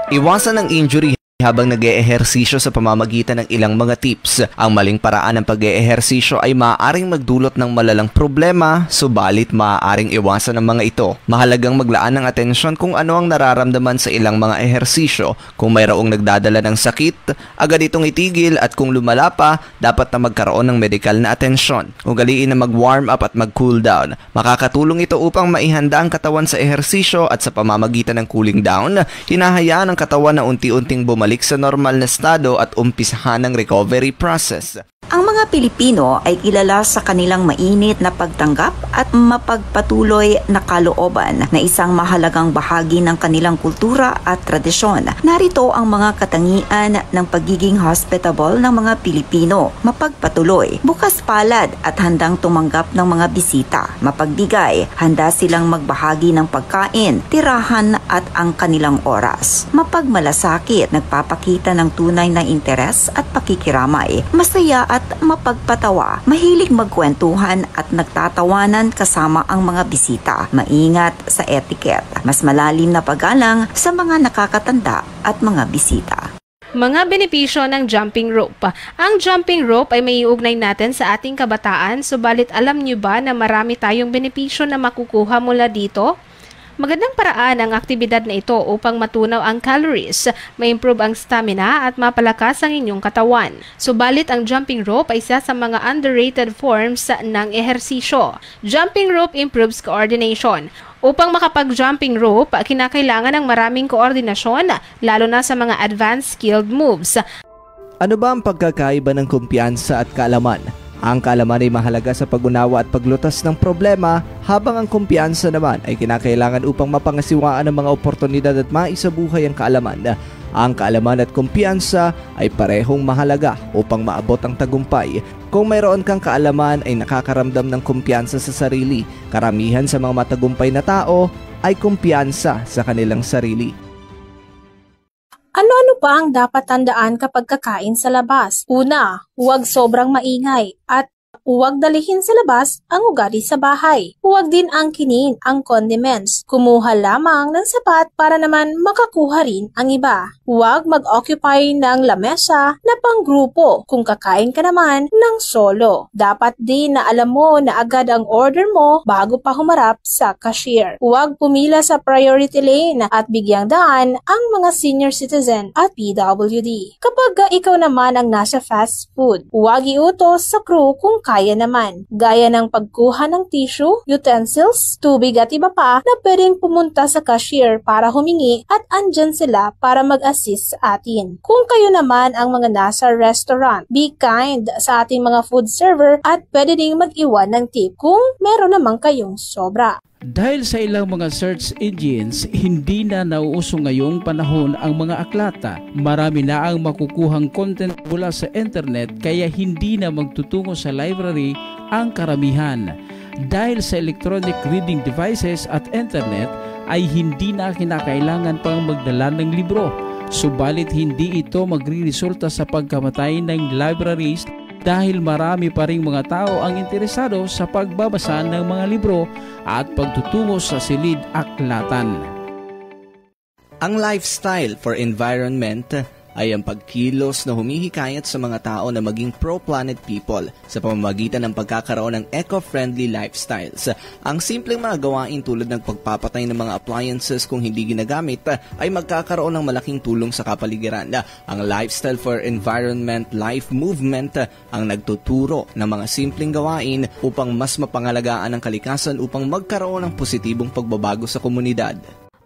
Iwasan ang injury habang nag-eehersisyo sa pamamagitan ng ilang mga tips. Ang maling paraan ng pag-eehersisyo ay maaaring magdulot ng malalang problema, subalit maaaring iwasan ang mga ito. Mahalagang maglaan ng atensyon kung ano ang nararamdaman sa ilang mga ehersisyo. Kung mayroong nagdadala ng sakit, agad itong itigil, at kung lumala pa, dapat na magkaroon ng medikal na atensyon. Ugaliin na mag-warm up at mag-cool down. Makakatulong ito upang maihanda ang katawan sa ehersisyo, at sa pamamagitan ng cooling down, hinahayaan ang katawan na unti-unting bumalik sa normal na estado at umpisahan ang recovery process. Ang mga Pilipino ay kilala sa kanilang mainit na pagtanggap at mapagpatuloy na kalooban, na isang mahalagang bahagi ng kanilang kultura at tradisyon. Narito ang mga katangian ng pagiging hospitable ng mga Pilipino: mapagpatuloy, bukas palad at handang tumanggap ng mga bisita, mapagbigay, handa silang magbahagi ng pagkain, tirahan at ang kanilang oras, mapagmalasakit, nagpapakita ng tunay na interes at pakikiramay, masaya at mapagpatawa, mahilig magkwentuhan at nagtatawanan kasama ang mga bisita, maingat sa etiquette, mas malalim na paggalang sa mga nakakatanda at mga bisita. Mga benepisyo ng jumping rope. Ang jumping rope ay maiugnay natin sa ating kabataan, subalit alam niyo ba na marami tayong benepisyo na makukuha mula dito? Magandang paraan ang aktibidad na ito upang matunaw ang calories, ma-improve ang stamina at mapalakas ang inyong katawan. Subalit ang jumping rope ay isa sa mga underrated forms ng ehersisyo. Jumping rope improves coordination. Upang makapag-jumping rope, kinakailangan ng maraming koordinasyon, lalo na sa mga advanced skilled moves. Ano ba ang pagkakaiba ng kumpiyansa at kaalaman? Ang kaalaman ay mahalaga sa pag-unawa at paglutas ng problema, habang ang kumpiyansa naman ay kinakailangan upang mapangasiwaan ang mga oportunidad at maisabuhay ang kaalaman. Ang kaalaman at kumpiyansa ay parehong mahalaga upang maabot ang tagumpay. Kung mayroon kang kaalaman ay nakakaramdam ng kumpiyansa sa sarili. Karamihan sa mga matagumpay na tao ay kumpiyansa sa kanilang sarili. Ano-ano pa ang dapat tandaan kapag kakain sa labas? Una, huwag sobrang maingay at Huwag dalihin sa labas ang ugali sa bahay. Huwag din angkinin ang condiments. Kumuha lamang ng sapat para naman makakuha rin ang iba. Huwag mag-occupy ng lamesa na panggrupo kung kakain ka naman ng solo. Dapat din na alam mo na agad ang order mo bago pa humarap sa cashier. Huwag pumila sa priority lane at bigyang daan ang mga senior citizen at P W D. Kapag ikaw naman ang nasa fast food, huwag iutos sa crew kung kaya naman, gaya ng pagkuha ng tissue, utensils, tubig at iba pa na pwedeng pumunta sa cashier para humingi at andyan sila para mag-assist sa atin. Kung kayo naman ang mga nasa restaurant, be kind sa ating mga food server at pwede ding mag-iwan ng tip kung meron naman kayong sobra. Dahil sa ilang mga search engines, hindi na nauuso ngayong panahon ang mga aklat. Marami na ang makukuhang content mula sa internet, kaya hindi na magtutungo sa library ang karamihan. Dahil sa electronic reading devices at internet, ay hindi na kinakailangan pang magdala ng libro. Subalit hindi ito magriresulta sa pagkamatay ng libraries dahil marami pa ring mga tao ang interesado sa pagbabasa ng mga libro at pagtutungo sa silid-aklatan. Ang Lifestyle for Environment ay ang pagkilos na humihikayat sa mga tao na maging pro-planet people sa pamamagitan ng pagkakaroon ng eco-friendly lifestyles. Ang simpleng mga gawain tulad ng pagpapatay ng mga appliances kung hindi ginagamit ay magkakaroon ng malaking tulong sa kapaligiran. Ang Lifestyle for Environment Life Movement ang nagtuturo ng mga simpleng gawain upang mas mapangalagaan ang kalikasan upang magkaroon ng positibong pagbabago sa komunidad.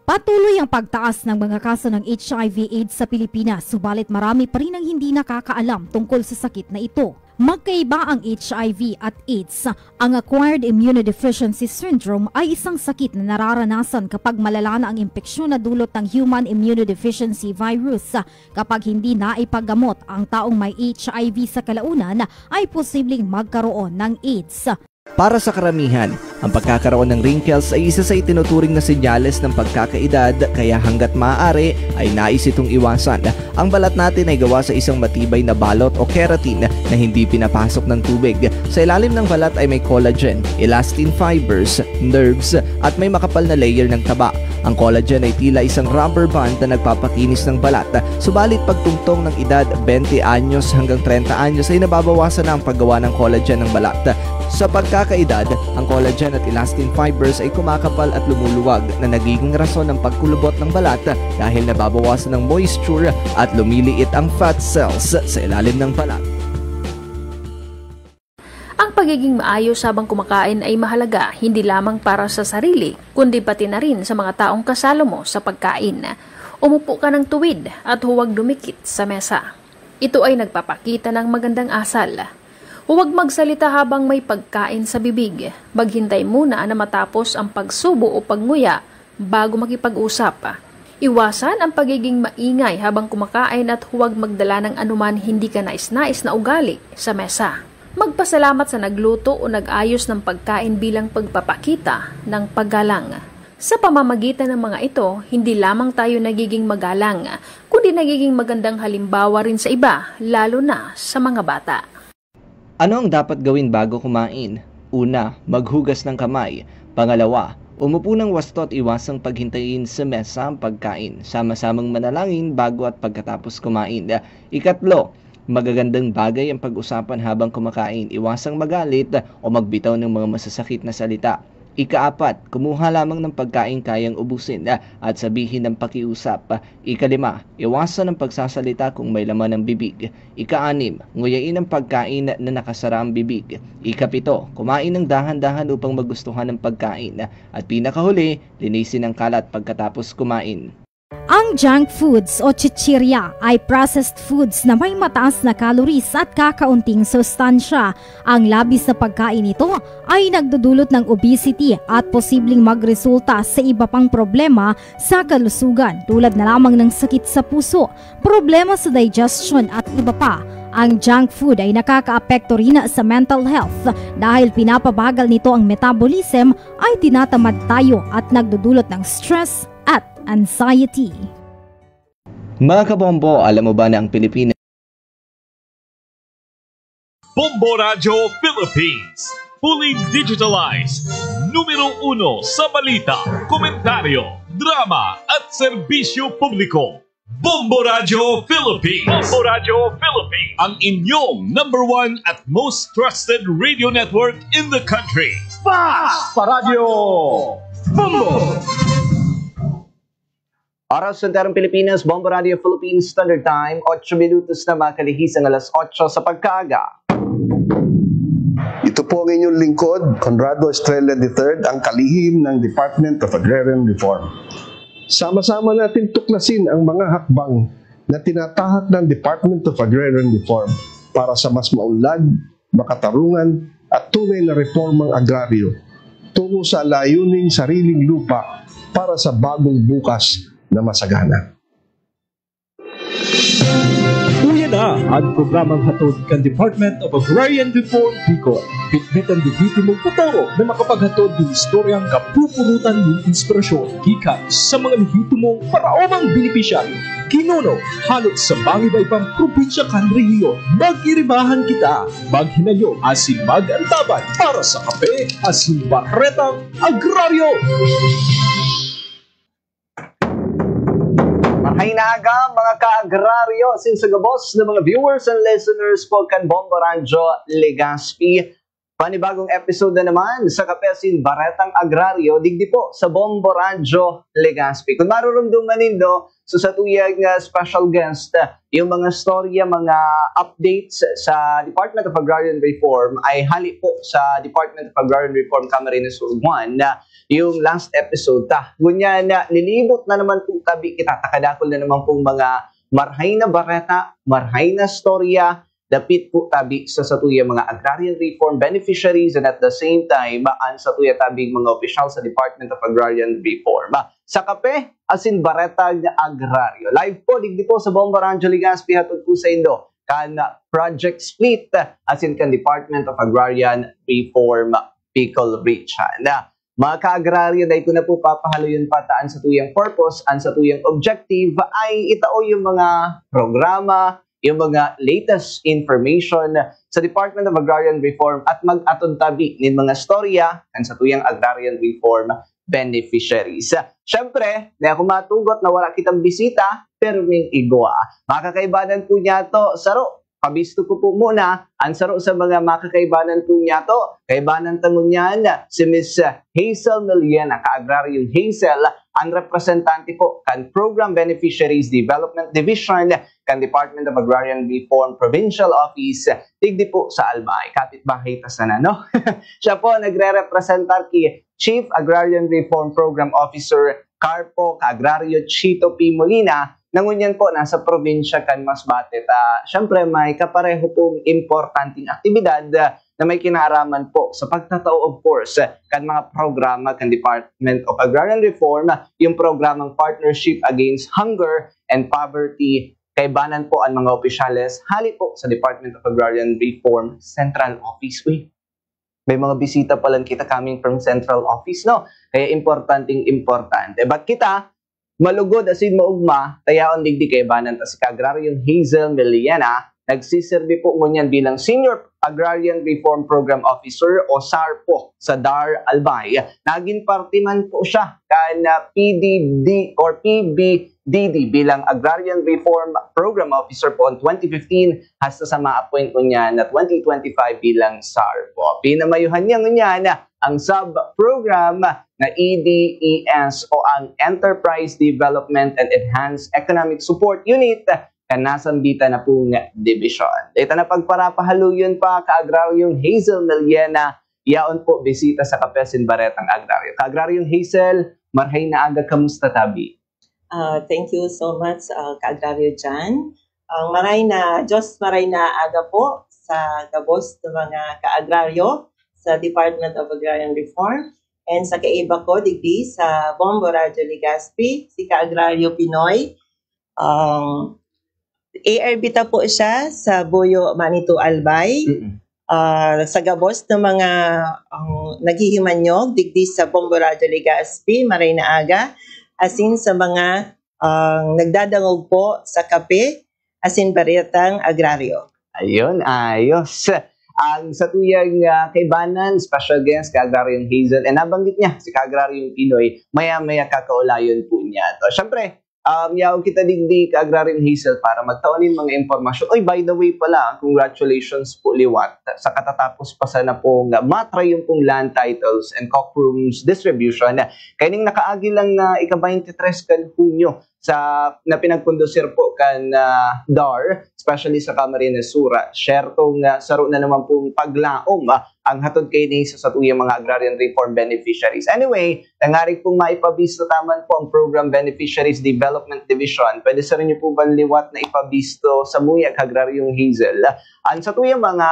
Patuloy ang pagtaas ng mga kaso ng H I V AIDS sa Pilipinas, subalit marami pa rin ang hindi nakakaalam tungkol sa sakit na ito. Magkaiba ang H I V at AIDS. Ang acquired immunodeficiency syndrome ay isang sakit na nararanasan kapag malala na ang impeksyon na dulot ng human immunodeficiency virus. Kapag hindi naipaggamot ang taong may H I V sa kalaunan, ay posibleng magkaroon ng AIDS. Para sa karamihan, ang pagkakaroon ng wrinkles ay isa sa itinuturing na senyales ng pagkakaedad, kaya hangga't maaari ay nais itong iwasan. Ang balat natin ay gawa sa isang matibay na balot o keratin na hindi pinapasok ng tubig. Sa ilalim ng balat ay may collagen, elastin fibers, nerves, at may makapal na layer ng taba. Ang collagen ay tila isang rubber band na nagpapakinis ng balat. Subalit pagtungtong ng edad, twenty anyos hanggang treinta anyos, ay nababawasan na ang paggawa ng collagen ng balat. Sa pagkakaedad, ang collagen at elastin fibers ay kumakapal at lumuluwag na nagiging rason ng pagkulubot ng balat dahil nababawasan ng moisture at lumiliit ang fat cells sa ilalim ng balat. Ang pagiging maayos habang kumakain ay mahalaga hindi lamang para sa sarili, kundi pati na rin sa mga taong kasalo mo sa pagkain. Umupo ka ng tuwid at huwag dumikit sa mesa. Ito ay nagpapakita ng magandang asal. Huwag magsalita habang may pagkain sa bibig. Maghintay muna na matapos ang pagsubo o pagnguya bago makipag-usap. Iwasan ang pagiging maingay habang kumakain at huwag magdala ng anuman hindi ka nais-nais na ugali sa mesa. Magpasalamat sa nagluto o nag-ayos ng pagkain bilang pagpapakita ng paggalang. Sa pamamagitan ng mga ito, hindi lamang tayo nagiging magalang, kundi nagiging magandang halimbawa rin sa iba, lalo na sa mga bata. Ano ang dapat gawin bago kumain? Una, maghugas ng kamay. Pangalawa, umupo ng wasto at iwasang paghintayin sa mesa ang pagkain. Sama-samang manalangin bago at pagkatapos kumain. Ikatlo, magagandang bagay ang pag-usapan habang kumakain. Iwasang magalit o magbitaw ng mga masasakit na salita. Ikaapat, kumuha lamang ng pagkain kayang ubusin, ah, at sabihin ng pakiusap. Ikalima, iwasan ang pagsasalita kung may laman ang bibig. Ikaanim, nguyain ang pagkain na nakasara ang bibig. Ikapito, kumain ng dahan-dahan upang magustuhan ang pagkain. At pinakahuli, linisin ang kalat pagkatapos kumain. Ang junk foods o chichirya ay processed foods na may mataas na calories at kakaunting sustansya. Ang labis na pagkain nito ay nagdudulot ng obesity at posibleng magresulta sa iba pang problema sa kalusugan, tulad na lamang ng sakit sa puso, problema sa digestion at iba pa. Ang junk food ay nakakaapekto rin sa mental health dahil pinapabagal nito ang metabolism, ay tinatamad tayo at nagdudulot ng stress at anxiety. Mga kabombo, alam mo ba na ang Pilipinas Bombo Radyo Philippines. Fully digitalized. Numero uno sa balita, komentaryo, drama at serbisyo publiko. Bombo Radyo Philippines. Bombo Radyo Philippines. Ang inyong number one at most trusted radio network in the country. Fast Paradyo! Bombo! Oras sa Terang Pilipinas, Bombo Radio Philippines Standard Time, otso minutos na makalihis ang alas otso sa pagkaaga. Ito po ang inyong lingkod, Conrado Estrella the third, ang kalihim ng Department of Agrarian Reform. Sama-sama natin tuklasin ang mga hakbang na tinatahak ng Department of Agrarian Reform para sa mas maunlad, makatarungan at tunay na reformang agraryo tungo sa layuning sariling lupa para sa bagong bukas na masagana. Uya na an programang hatod kan Department of Agrarian Reform Bicol. Bitbit an lehitimong futuro na makapaghatod nin istoryang kapupurutan nin inspirasyon gikan sa mga lehitimong paraomang benepisyaryo. Ginuno, halo't sa mga iba-ibang probinsya kan rehiyon. Mag-iribahan kita, maghinayong asin mag-antaban para sa kape asin baretang agraryo. Maray na aga, mga ka-agraryo, asin sa gabos na mga viewers and listeners po kan Bombo Radyo Legazpi. Panibagong episode na naman sa Kape asin Baretang Agraryo, digdi po sa Bombo Radyo Legazpi. Kung marurumduman nindo, so sa tuyang ah, special guest, ah, yung mga storya, mga updates sa Department of Agrarian Reform ay hali po sa Department of Agrarian Reform Camarines Sur one, ah, yung last episode ta. Ngunyan, ah, lilibot na naman po tabi kita, takadakol na naman pong mga marhay na bareta, marhay na storya, dapit po tabi sa satuya mga agrarian reform beneficiaries and at the same time, an satuya tabing mga opisyal sa Department of Agrarian Reform. Sa Kape asin Baretang Agraryo. Live po, digdi po sa Bombo Radyo Legazpi, hatod po sa indo kan Project Split asin kan Department of Agrarian Reform Bicol Region. Mga ka-agraryo, dai ko na po papahaloyon pa ta an satuyang purpose, an satuyang objective ay itao yung mga programa, yung mga latest information sa Department of Agrarian Reform at mag-atod tabi nin mga storya kan satuyang agrarian reform beneficiaries. Siyempre, dai ako matugot na wala kitang bisita, perming igwa. Makakaibanan po niya to, saro, pabisto ko po muna an saro sa mga makakaibanan po niyato. Kaibanan ta ngunyan si Miss Hazel Meliana, Ka-agraryong Hazel, an representante po kan Program Beneficiaries Development Division kan Department of Agrarian Reform Provincial Office, digdi po sa Albay. Kapitbahay ta sana, no? Siya po nagre-representar ki Chief Agrarian Reform Program Officer Carpo Ka-agraryo Chito P. Molina, na ngunyan po nasa probinsya kan Masbate ta. Siyempre, may kapareho pong importanteng aktibidad, ah, na may kinaaraman po sa pagtatao, of course, kan mga programa kan Department of Agrarian Reform, yung programang Partnership Against Hunger and Poverty. Kaibanan po an mga opisyales hali po sa Department of Agrarian Reform Central Office. Uy, may mga bisita pa lang kita coming from Central Office, no? Kaya importanteng importante. But kita, malugod asin maugma, ta yaon digdi kaibanan ta si Ka-agraryong Hazel Meliana, nagsiserbi po ngunyan bilang Senior Agrarian Reform Program Officer o SARPO sa DAR Albay. Nagin parte man po siya kan, ah, P D D or P B D D bilang Agrarian Reform Program Officer po on twenty fifteen hasta sa ma-appoint po niya na twenty twenty-five bilang SARPO. Pinamayuhan niya ngunyan ang sub-program na E D E S o ang Enterprise Development and Enhanced Economic Support Unit kan nasambitan na pong dibisyon. Dai ta na pagparapahaluyon pa, Ka-agraryong Hazel Meliana, yaon po bisita sa Kape asin Baretang Agraryo. Ka-agraryong Hazel, marhay na aga, kamusta tabi? Ah, thank you so much, ah, Ka-agraryo Jan. Ang maray na, Diyos maray na aga po sa gabos ng mga ka-agraryo sa Department of Agrarian Reform and sa kaiba ko digdi sa Bombo Radyo Legazpi, si Ka-agraryo Pinoy. Um, A R B ta po siya sa Buyo, Manitu, Albay. Mm-mm. Ah, sa gabos ng mga, ang naghihimanyog digdi sa Bombo Radyo Legazpi, maray na aga, asin sa mga, ang nagdadangog po sa Kape asin Baretang Agraryo. Ayun, ayos. ang satuyang, ah, kaibanan, special guest, Ka-Agraryong Hazel, and nabanggit niya si Ka-Agraryong Pinoy, maya-maya kakaulayon po niya. So, syempre, um, yaon kita digdi, Ka-Agraryong Hazel, para magtao nin mga impormasyon. Oy, by the way pala, congratulations po liwat sa katatapos pa sana pong, ah, matry yung pong land titles and cookrooms distribution. Kaining nakaagi lang na ika-twenty-three kan Hunyo sa, na pinagkondusir po kan, ah, dar, especially sa Camarines Sur. Siyerto nga saro na naman pong paglaom, ah, ang hatod kaini sa satuyang mga agrarian reform beneficiaries. Anyway, tangarig pong maipabista taman po ang Program Beneficiaries Development Division. Pwede sa ninyo po ba liwat na ipabisto sa muya, Ka-Agraryong Hazel? Ang satuyang mga,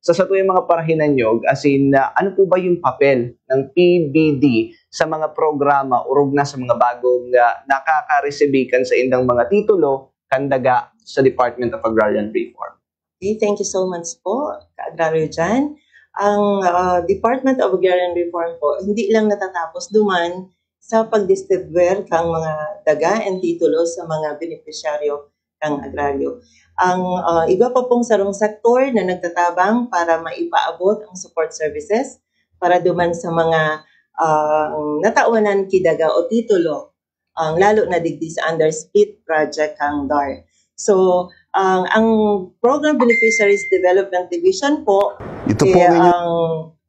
sa satuyang mga parahinanyog, as in, ah, ano po ba yung papel ng P B D sa mga programa, orog na sa mga bagong, ah, nakakaresibir kan saindang mga titulo, kan daga sa Department of Agrarian Reform? Okay, thank you so much po, Ka-Agraryo Jan. Ang, ah, Department of Agrarian Reform po, hindi lang natatapos duman sa pag-distribute kang mga daga and titulo sa mga benepisyaryo kang agraryo. Ang, ah, igwa pa pong sarong sektor na nagtatabang para maipaabot ang support services para duman sa mga, ah, natawanan ki daga o titulo, ang lalo na digdi sa under split project kang dar. So, ang, ang Program Beneficiaries Development Division po, Ito po ang inyong, ang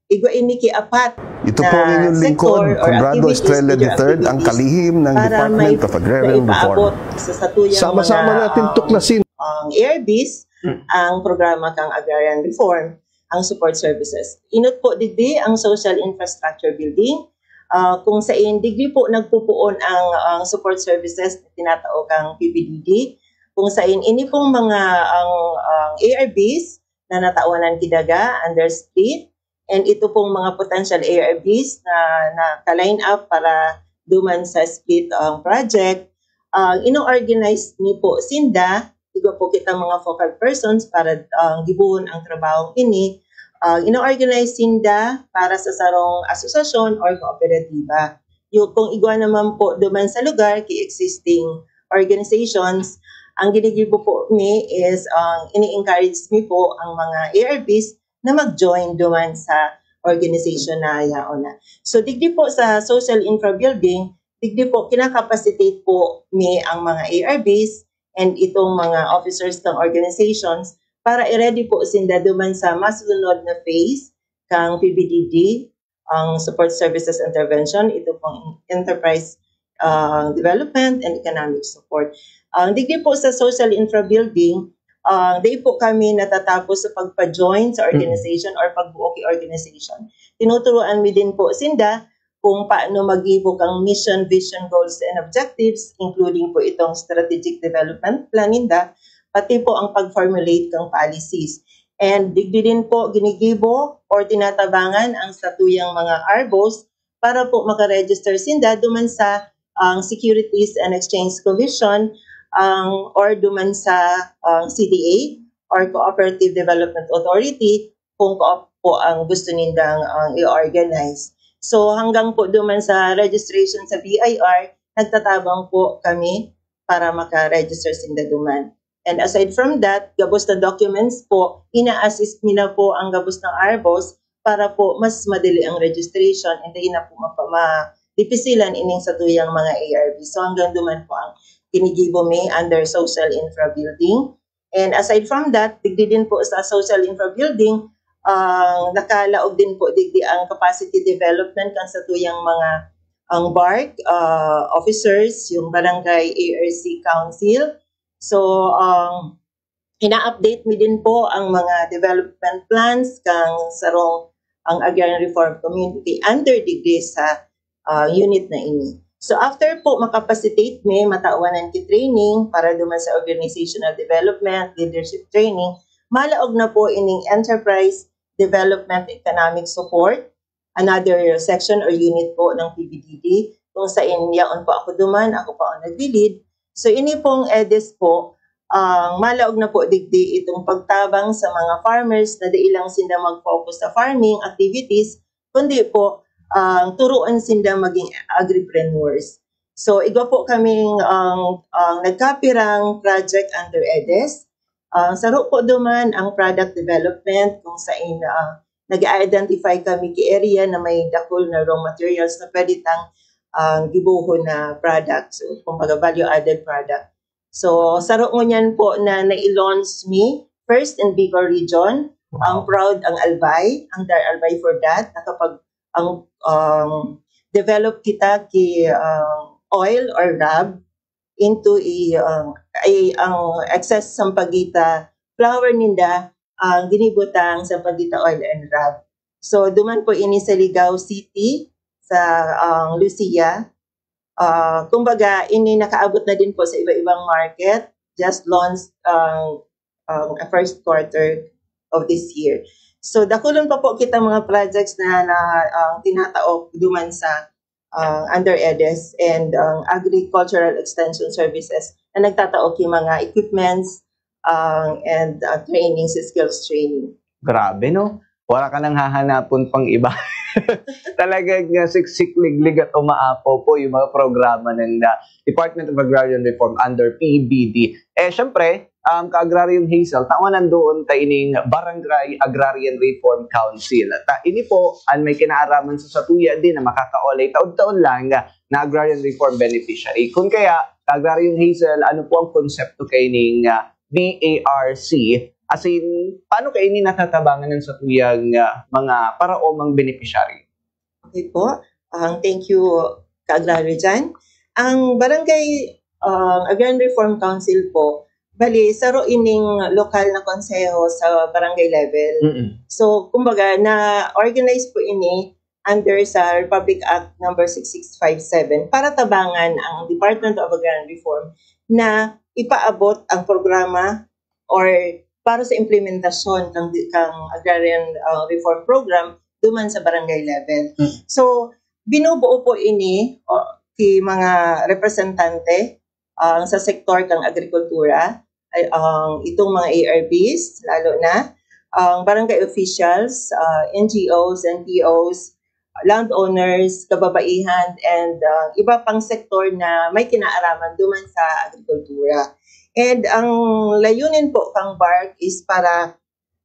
igwa ini ki apat ito po ang na inyong lingkod, sektor or Conrado activities, Estrella major the third, ang activities kalihim ng para Department may- of Agrarian maipaabot Reform. Sa satuyang Sama-sama mga, natin um, tuklasin. ang A R Bs, ang programa kang Agrarian Reform, ang support services. Inot po digdi ang social infrastructure building, ah, kung sain digdi po nagpupuon ang, ang support services na tinatao kang P B D D, kung sain ini pong mga ang, ang A R Bs na natawanan ki daga under split, and ito pong mga potential A R Bs na naka-line up para duman sa split ang project, ah, ino-organize ni po sinda, igwa po kita mga focal persons para, ah, gibohon ang trabahong ini. Ah, ino-organize sinda para sa sarong asosasyon or kooperatiba. Yung, kung igwa naman po duman sa lugar, ki existing organizations, ang ginigibo po mi is, ang ini-encourage mi po ang mga A R Bs na mag-join duman sa organization na yaon na. So, digdi po sa social infra building, digdi po kinakapacitate po mi ang mga A R Bs and itong mga officers ng organizations para i-ready po sinda duman sa masunod na phase kang P B D D, ang support services intervention, ito pong enterprise, ah, development and economic support. Ang digdi po sa social infra building, ah, di po kami natatapos sa pagpa-join sa organization or pagbuo ki organization. Tinuturuan mi din po sinda kung paano maggibo kang mission, vision, goals, and objectives, including po itong strategic development plan ninda, pati po ang pag-formulate kang policies. And digdi din po ginigibo or tinatabangan ang satuyang mga ARBOs para po makaregister sinda duman sa, ang Securities and Exchange Commission, ang, or duman sa, ang C D A or Cooperative Development Authority kung co-op po ang gusto nindang, ang i-organize. So, hanggang po duman sa registration sa B I R, nagtatabang po kami para maka-register sinda duman. And aside from that, gabos na documents po, ina-assist mi na po ang gabos na ARBOs para po mas madali ang registration and dai na po mapa-, ma-, dipisilan ining satuyang mga ARB. So, hanggang duman po ang ginigibo mi under social infra building. And aside from that, digdi din po sa social infra building, ang nakalaog din po digdi ang capacity development kan satuyang mga, ang BARC, ah, officers, yung Barangay A R C Council. So, ang ina-update mi din po ang mga development plans kang sarong ang Agrarian Reform Community under digdi sa, ah, unit na ini. So, after po makapacitate mi, matawanan ki training para duman sa organizational development, leadership training, malaog na po ining enterprise development economic support, another section or unit po ng P B D D, kung sain yaon po ako duman, ako po ang nagli-lead. So, ini pong EDIS po, ang malaog na po digdi itong pagtabang sa mga farmers na dai lang sinda mag-focus sa farming activities, kundi po, ang turuan sinda maging agripreneurs. So, igwa po kaming, ang, ang nagkapirang project under EDIS. Ah, saro po duman ang product development, kung sain, ah, nag-identify kami ki area na may dakul na raw materials na pwede tang, ah, gibohon na product. So, kumbaga, value-added product. So, saro ngunyan po na nai-launch mi, first in Bicol Region, ang Proud ang Albay, ang Dar Albay for that, nakapag-, ang, ang develop kita ki, ah, oil or rub into i, ah, ay, ang excess sampagita flour ninda, ah, ginibutang sampagita oil and rub. So, duman po ini sa Ligao City, sa, ah, Lucia. Ah, kumbaga, ini nakaabot na din po sa iba-ibang market, just launched, ah, ah, first quarter of this year. So, dakulon pa po kita mga projects na, na, ah, tinataok duman sa, ah, under EDES and ang Agricultural Extension Services na nagtatao ki mga equipments, ah, and, ah, training, sa skills training. Grabe, no? Wala ka nang hahanapon pang iba. Talagang, ah, siksik, liglig at umaapaw po yung mga programa ng, ah, Department of Agrarian Reform under P B D. Eh, syempre, um, Ka-Agraryong Hazel, tawan nandoon ta ining Barangay Agrarian Reform Council. At, ah, ini po, an may kinaaraman sa satuya din na makakaolay taon-taon lang, ah, na agrarian reform beneficiary. Kun kaya, Ka-Agraryong Hazel, ano po ang konsepto kaining, ah, B A R C? As in, paano kaini natatabangan ng satuyang, ah, mga paraomang beneficiary? Okay po. Ang thank you, Ka-Agraryo Jan. Ang Barangay, ah, Agrarian Reform Council po, bali, saro ining lokal na konseho sa barangay level. Mm-mm. So, kumbaga, na-organize po ini under sa Republic Act number six six five seven para tabangan ang Department of Agrarian Reform na ipaabot ang programa or para sa implementasyon ng, ng Agrarian, uh, Reform Program duman sa barangay level. Mm. So, binubuo po ini, o, ki mga representante, ah, sa sektor kang agrikultura, ay, ang itong mga A R Bs, lalo na ang barangay officials, ah, N G Os, N P Os, landowners, kababaihan, and, ah, iba pang sektor na may kinaaraman duman sa agrikultura. And ang layunin po kang BARC is para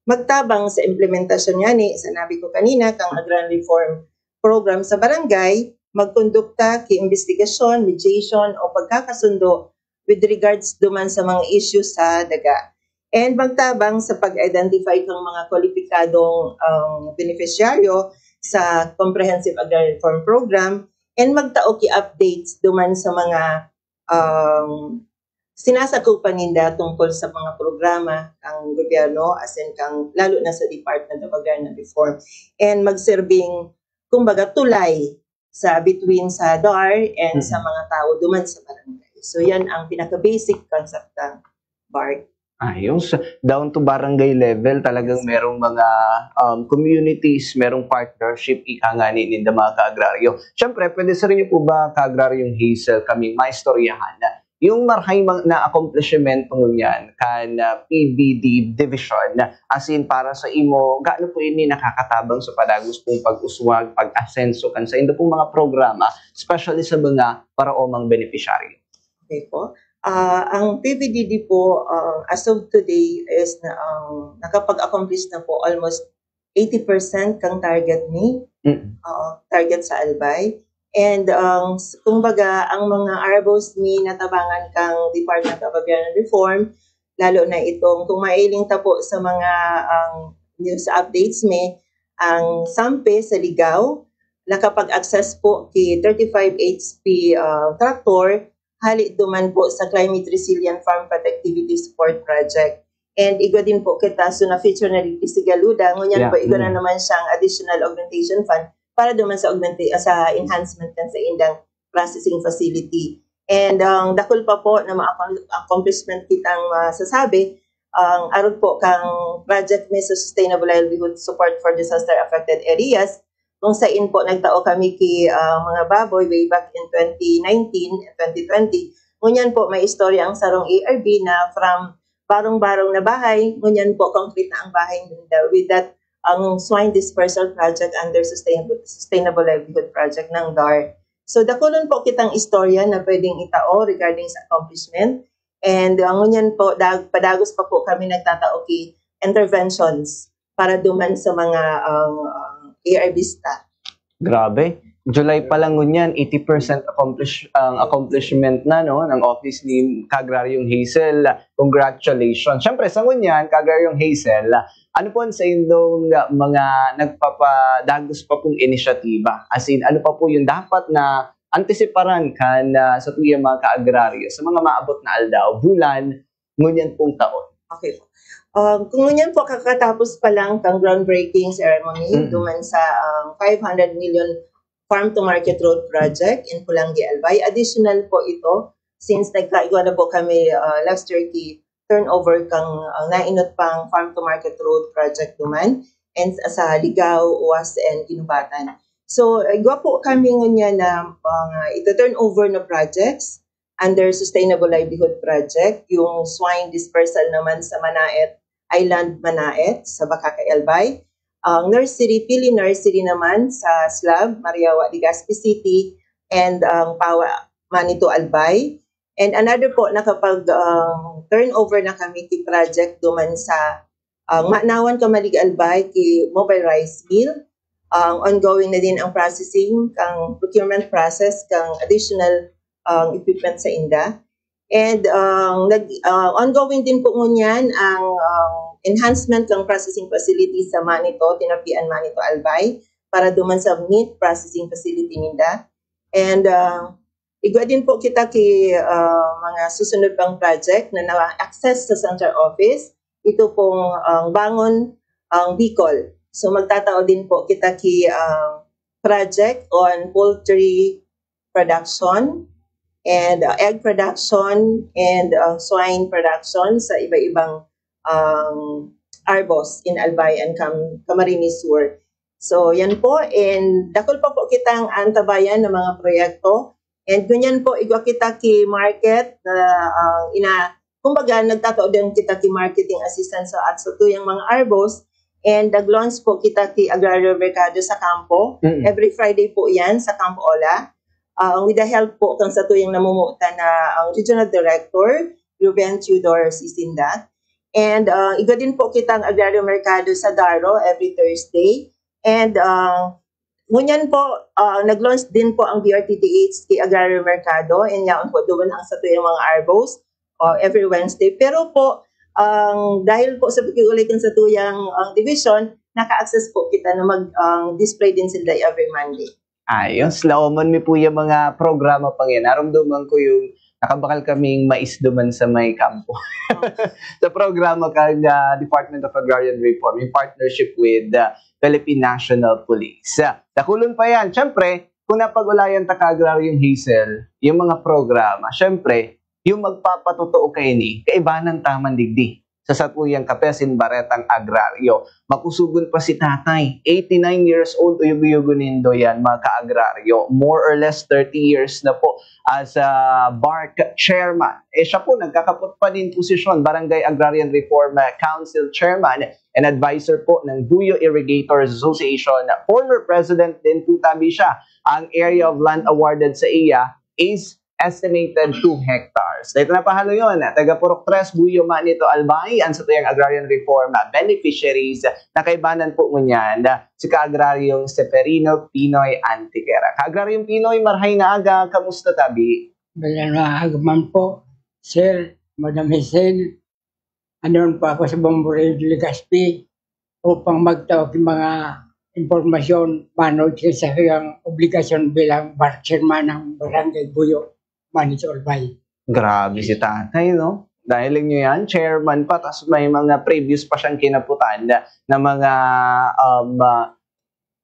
magtabang sa implementasyon ngani, sinabi ko kanina, kang Agrarian Reform Program sa barangay, magkondukta ki imbestigasyon, mediation o pagkakasundo with regards duman sa mga issues sa daga. And magtabang sa pag-identify kang mga kwalipikadong, um, benepisyaryo sa Comprehensive Agrarian Reform Program and magtao ki updates duman sa mga, um, sinasakupan ninda tungkol sa mga programa ng gobyerno, as in kang, lalo na sa Department of Agrarian Reform. And magserbing, kumbaga, tulay sa between sa DAR and Mm. sa mga tao duman sa barangay. So, yan ang pinaka-basic concept ng BARC. Ayos. Down to barangay level, talagang merong mga, um, communities, merong partnership, ika nga ni ninda mga ka-agraryo. Siyempre, pwede sa rin po ba, ka-agraryong Hazel, kaming maistoryahan na yung marhay mang, na accomplishment ngunyan kan, ah, P B D division, as in, para sa imo, gaano po ini nakakatabang sa padagos pong pag-uswag, pag-asenso kan sa indo pong mga programa, especially sa mga paraomang beneficiary? Okay po. Ah, ang P B D D po, ah, as of today is na, ang nakapag-accomplish na po almost eighty percent kang target ni, Mm. oo, target sa Albay. And, ang, kumbaga, ang mga ARBOs ni natabangan kang Department of Agrarian Reform, lalo na itong, kung mailing ta po sa mga, ang news updates mi, ang SAMPE sa Ligao, nakapag-access po ki thirty-five H P, ah, tractor, hali duman po sa Climate Resilient Farm Productivity Support Project. And igwa din po kita, so na-feature na digdi si Galuda, ngunyan Yeah. po igwa na Mm. naman siyang additional augmentation fund para duman sa augmenta-, sa enhancement kan sa indang processing facility. And ang dakul pa po na mga accom-, accomplishment kitang masasabi, ang arog po kang project mi sa Sustainable Livelihood Support for Disaster Affected Areas, kung sain po nagtao kami ki, ah, mga baboy way back in twenty nineteen and twenty twenty. Ngunyan po, may istorya ang sarong A R B na from barong-barong na bahay, ngunyan po, concrete na ang bahay ninda. With that, ang swine dispersal project under sustainable, sustainable livelihood project ng DAR. So, dakulon po kitang istorya na pwedeng itao regarding sa accomplishment. And uh, ngunyan po, dag, padagos pa po kami nagtatao ki interventions para duman sa mga um, um, A R Bista. Grabe. July pa lang ngunyan, eighty percent accomplish, ang accomplishment na, no, ng office ni Kaagraryong Hazel. Congratulations. Siyempre, sa ngunyan, Kaagraryong Hazel, ano po ang sa indong mga nagpapadagos pa pong inisyatiba? As in, ano pa po yung dapat na antisiparan kan uh, sa tuyang mga kaagraryo sa mga maabot na aldaw, bulan, ngunyan pong taon? Okay po. Um, kung ngunyan po, kakatapos pa lang kang groundbreaking ceremony mm-hmm. duman sa um, five hundred million farm to market road project in Pulanggi, Albay. Additional po ito since nagkaigwa na po kami uh, last year ki turnover kang uh, nainot pang farm to market road project duman and sa Ligao, Uas and Guinobatan. So, igwa po kami ngunyan na mga ito turnover na projects under Sustainable Livelihood Project, yung swine dispersal naman sa Manaet Island, Manaet, sa Bakaka, Albay. Ang nursery, Pili Nursery naman sa Slab, Mariawa, Legazpi City, and ang Pawa, Manito, Albay. And another po, nakapag um, turnover na kami ki project duman sa ang Manawan, Camalig, Albay ki mobile rice mill. Ang ongoing na din ang processing, kang procurement process, kang additional um, equipment sa inda. And um, nag, uh, ongoing din po ngunyan ang um, enhancement ng processing facility sa Manito, Tinapian, Manito, Albay para duman sa meat processing facility ninda. And uh, igwa din po kita ki uh, mga susunod pang project na na-access sa central office. Ito pong ang uh, Bangon ang Bicol. So magtatao din po kita ki uh, project on poultry production and uh, egg production and uh, swine production sa iba-ibang um, arbos in Albay and Cam Camarines Sur. So, yan po. And dakul pa po kitang antabayan ng mga proyekto. And ganyan po, igwa kita ki market na uh, ina kumbaga, nagtatao din kita ki marketing assistance sa at sa tuyang mga arbos. And nag-launch po kita ki Agrario Mercado sa Campo. Mm-hmm. Every Friday po yan sa Campo Ola. Uh, with the help po kang sa tuyang namumutan na ang regional director, Ruben Theodore Sisinda. And uh, iga din po kitang Agrario Mercado sa Daro every Thursday. And uh, ngunyan po, uh, nag-launch din po ang B R T T H ki Agrario Mercado. And yaon po doon ang sa tuyang mga arbos uh, every Wednesday. Pero po, ang dahil po sa pag-iulay kan sa tuyang ang division, naka-access po kita na mag-display din sila every Monday. Ayos, laoman mi po yung mga programa pang yan. Narumduman ko yung nakabakal kaming mais duman sa may kampo. Sa programa kang uh, Department of Agrarian Reform in partnership with uh, Philippine National Police. Uh, dakulon pa yan. Siyempre, kung napag-ulayan ta ka agraryong Hazel, yung mga programa, siyempre, yung magpapatotoo kaini, kaibanan taman digdi sa satuyang kape asin baretang agraryo. Makusugon pa si tatay, eighty-nine years old, uyog-uyogon nindo yan, mga kaagraryo. More or less thirty years na po as a BARC chairman. Eh, siya po nagkakapot pa nin posisyon, Barangay Agrarian Reform Council chairman and advisor po ng Buyo Irrigators Association. Former president din po tabi siya. Ang area of land awarded sa iya is estimated two hectares. Dito na pahalo yun, taga Purok Tres, Buyo, Manito, Albay, ang satuyang agrarian reform beneficiaries na kaibanan po ngunyan si Kaagraryong Seferino Pinoy Antiquera. Kaagraryong Pinoy, marhay na aga, kamusta tabi? Bala na aga man po, Sir, Madam Hazel, anon pa ako sa Bombo Radio Legazpi upang magtao ng mga impormasyon manod sa sahiyang obligasyon bilang bar chairman ng Barangay Buyo, Manito, Albay. Grabe si tatay, no? Dahil nyo yan, chairman pa, tapos may mga previous pa siyang kinaputan na, na mga um, uh,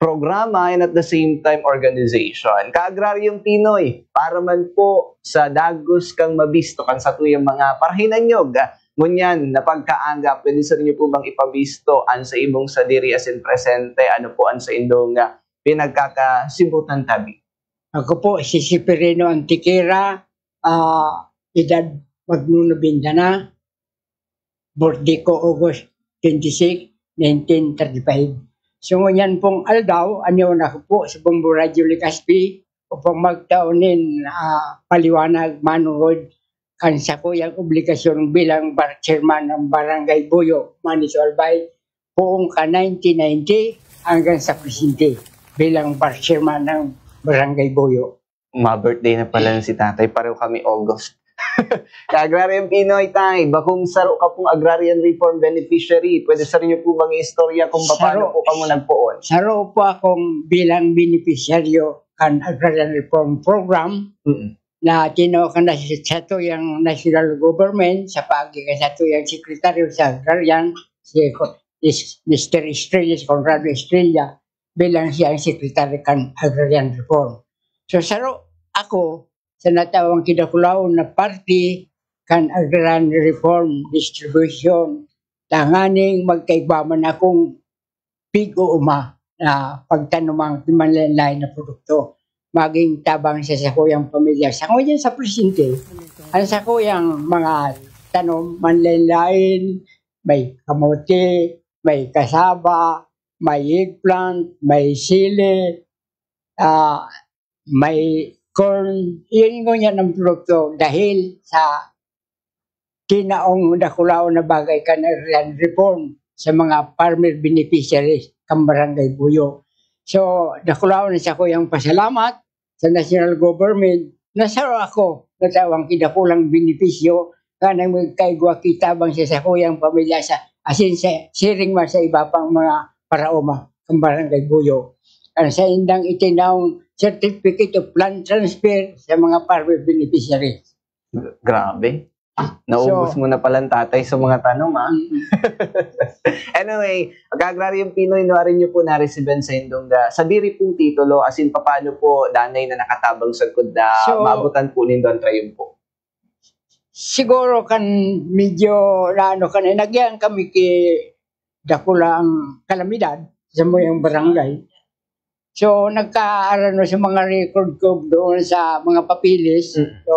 programa and at the same time organization. Kaagraryong Pinoy, para man po sa dagos kang mabisto kan satuyang mga parahinanyog, ngunyan na pagkaangga, pwede sa inyo po bang ipabisto ang sa ibong sadiri asin presente, ano po ang sa indong uh, pinagkakasibutan tabi? Ako po, si Seferino Antiquera, uh, edad magno-nobenta na, birthday ko August twenty-six, nineteen thirty-five. So ngunyan pong aldaw, ano na ako po sa Bombo Radio Legazpi upang magtao nin uh, paliwanag manungod kan sakuyang obligasyon bilang bar chairman ng Barangay Buyo, Maniso Albay, poong ka nineteen ninety hanggang sa presente bilang bar chairman ng Barangay Buyo. Ma-birthday na pala si tatay. Pareho kami August. Ka-Agrarian Pinoy, tay, bakong saro ka pong agrarian reform beneficiary. Pwede sa inyo po bang istorya kung paano Saro. po kamo nagpoon? Saro po akong bilang beneficiaryo kan Agrarian Reform Program Mm-mm. na tinao kan nas- satuyang national government sa paagi kan satuyang sekretaryo sa Agrarian, si Co- is- Mister Estrella, si Conrado Estrella, bilang siya ang sekretary kan Agrarian Reform. So, saro ako sa natawang kidakulaon na parte kan Agrarian Reform Distribution, tanganing magkaigwa man akong pig-uuma na pagtanomang manlain-lain na produkto, maging tabang sa sakuyang pamilya. Sa ngunyan sa presente, ang sakuyang mga tanom manlain-lain, may kamote, may kasaba, may eggplant, may sili, ah, may corn. Yun ngunyan ang produkto dahil sa tinaong dakulaon na bagay kan Agrarian Reform sa mga farmer beneficiaries kan Barangay Buyo. So, dakulaon na sakuyang pasalamat sa national government na saro ako natawang kidakulang benepisyo kanang magkaigwa kitabang sa sakuyang pamilya sa asin sa siring man sa iba pang mga paraoma kan Barangay Buyo. Ang saindang itinaong Certificate of Land Transfer sa mga farmer beneficiaries. Grabe. Naubos So- mo na palang tatay sa mga tanom, ah. Mm. Anyway, Ka-Agrarian Pinoy, no, arin nyo po naresiben sa indong da, sa diri pong titulo, asin paano po danay na nakatabang sagkod na So- maabutan po nindo ang trayumpo? Siguro kan medyo naano kan nagyan kami ki dakulang kalamidad sa muyang barangay. So nagkaarano sa mga record ko doon sa mga papilis. Mm. So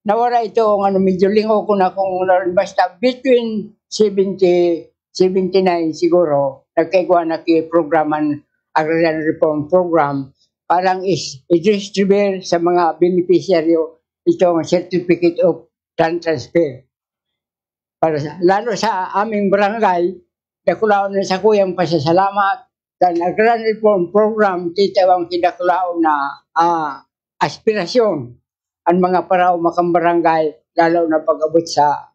nawara ito ang ano, medyo lingaw ko na kung ano, basta between seventy, seventy-nine siguro, nagkaigwa na ki programan Agrarian Reform Program, parang is i-distribute sa mga beneficiaryo itong Certificate of Land Transfer. Para sa, lalo sa aming barangay, dakulaon na sakuyang pasasalamat kan Agrarian Reform Program, titawang kidakulaon na, ah, aspirasyon ang mga paraoma kan barangay, lalo na pag-abot sa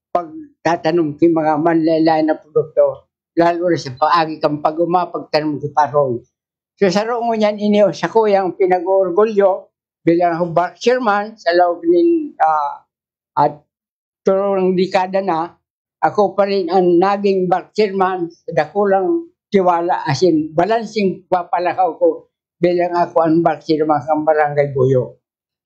pagtatanom ki mga manlain-lain na produkto, lalo na sa paagi kan pag-uma, pagtanom ki paroy. So, saro ngunyan ini sakuyang pinag-oorgulyo bilang ako bar chairman sa laog nin, ah, at turong dekada na, ako pa rin ang naging bar chairman sa dakulang tiwala asin balanseng papalakaw ko bilang ako ang bar chairman kan Barangay Buyo.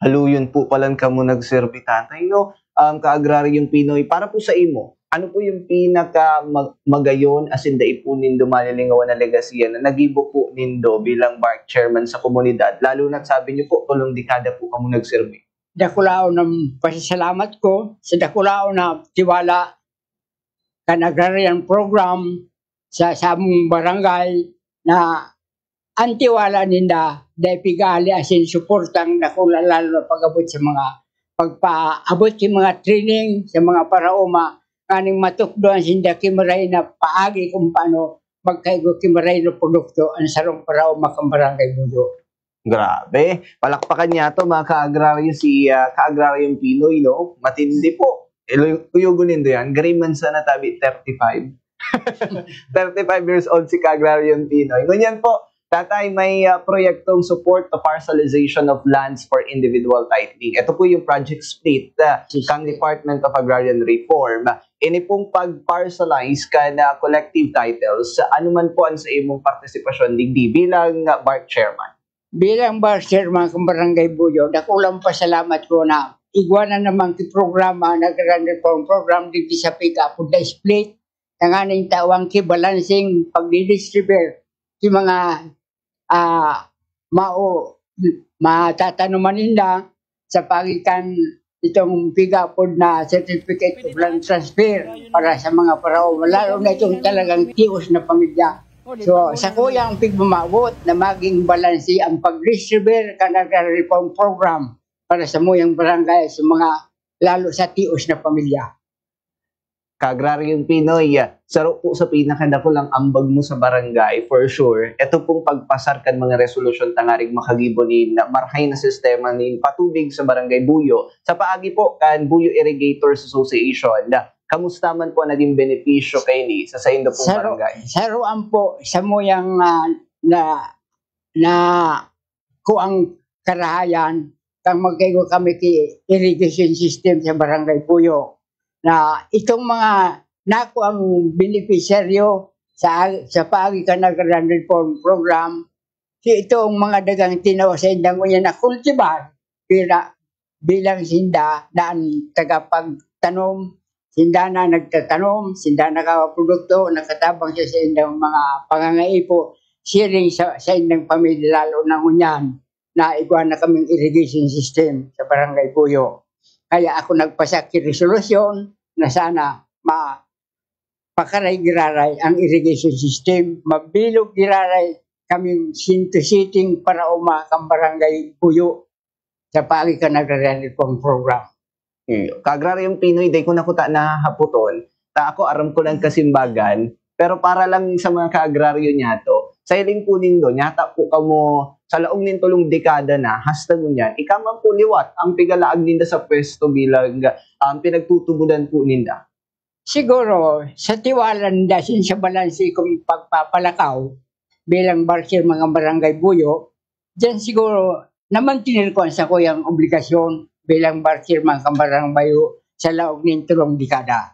Haluyon po palan kamo nagserbi, tatay, no? Um, Ka-Agrarian Pinoy, para po sa imo, ano po yung pinaka mag- magayon asin dai po nindo malilingawan na legasiya na nagibo po nindo bilang bar chairman sa komunidad? Lalo na sabi niyo po, tulong dekada po kamo nagserbi. Dakulaon ang pasasalamat ko sa dakulaon na tiwala kan Agrarian Program sa samong barangay na ang tiwala ninda dai pigali asin suportang dakula lalo na pag-abot sa mga pagpaabot sa mga training sa mga paraoma nganing matukdoan sinda ki maray na paagi kung paano magkaigo ki maray na produkto ang sarong paraoma kan Barangay Buyo. Grabe. Palakpakan niya to, mga ka-agraryo, si ah, ka-agraryong Pinoy, no? Matindi po. Ilo- Kuyogon nindo yan. Gari man sana tabi thirty-five. thirty-five years old si ka-agraryong Pinoy. Ngunyan po, tatay, may ah, proyektong support to parcelization of lands for individual titling. Ito po yung Project Split ah, Yes. kang Department of Agrarian Reform. Ini pong pag-parcelize kan ah, collective titles, ano man po ang sa imong partisipasyon digdi bilang ah, BARC chairman? Bilang bar chairman kan Barangay Buyo, dakulang pasalamat ko na igwa na naman ki programa na Grand Reform Program digdi sa pick-up na split, tanganing tawang ki balancing pagdidistribute ki mga ah, mao matatanuman ninda sa pagitan itong pigapod na certificate of land transfer para sa mga paraoma, lalo na itong talagang tios na pamilya. So, sa kuyang pigmamawot na maging balanse ang pag-distribute kan Agrarian Reform Program para sa muyang barangay, sa mga lalo sa tios na pamilya. Kaagraryong Pinoy, saro po sa pinakadakulang ambag mo sa barangay, for sure, eto pong pagpasar kan mga resolusyon tangarig makagibo nin marahay na sistema nin patubig sa Barangay Buyo sa paagi po kan Buyo Irrigators Association. Kamusta man po naging benepisyo kaini sa saindo pong Saro-, barangay? Saruan po, samuyang, ah, na, na kuang karahayan, kan magkaigwa kami ki irrigation system sa Barangay Buyo, na itong mga nakuang benepisyaryo sa, sa paagi kan Agrarian Reform Program, si itong mga dagang tinaw sa indang unya na kultibar, pira, bilang sinda na an tagapagtanom, sinda na nagtatanom, sinda nakakaprodukto, nakatabang sa saindang mga pangangaipo, siring sa, saindang pamilya, lalo na ngunyan na igwa na kaming irrigation system sa Barangay Buyo. Kaya ako nagpasaki resolusyon na sana ma-, pakaray giraray ang irrigation system, mabilog giraray kaming sintusiting para uma kan Barangay Buyo sa paagi kan Agrarian Reform Program. Hmm. Kaagraryong Pinoy, dai ko na kuta nahahapoton. Ta ako, aram ko lang kasimbagan. Pero para lang sa mga kaagraryo niyato, sa hiling po nindo, nyata po kamo sa laog nin tolong dekada na, hasta ngunyan, ika man po liwat ang pigalaag ninda sa pwesto bilang, um, pinagtutubodan po ninda? Siguro, sa tiwala ninda, asin sa balanse kong pagpapalakaw bilang vice chairman kan Barangay Buyo, diyan siguro namantener ko an sakuyang obligasyon bilang vice chairman kan Barangay Buyo sa laog nin tolong dekada.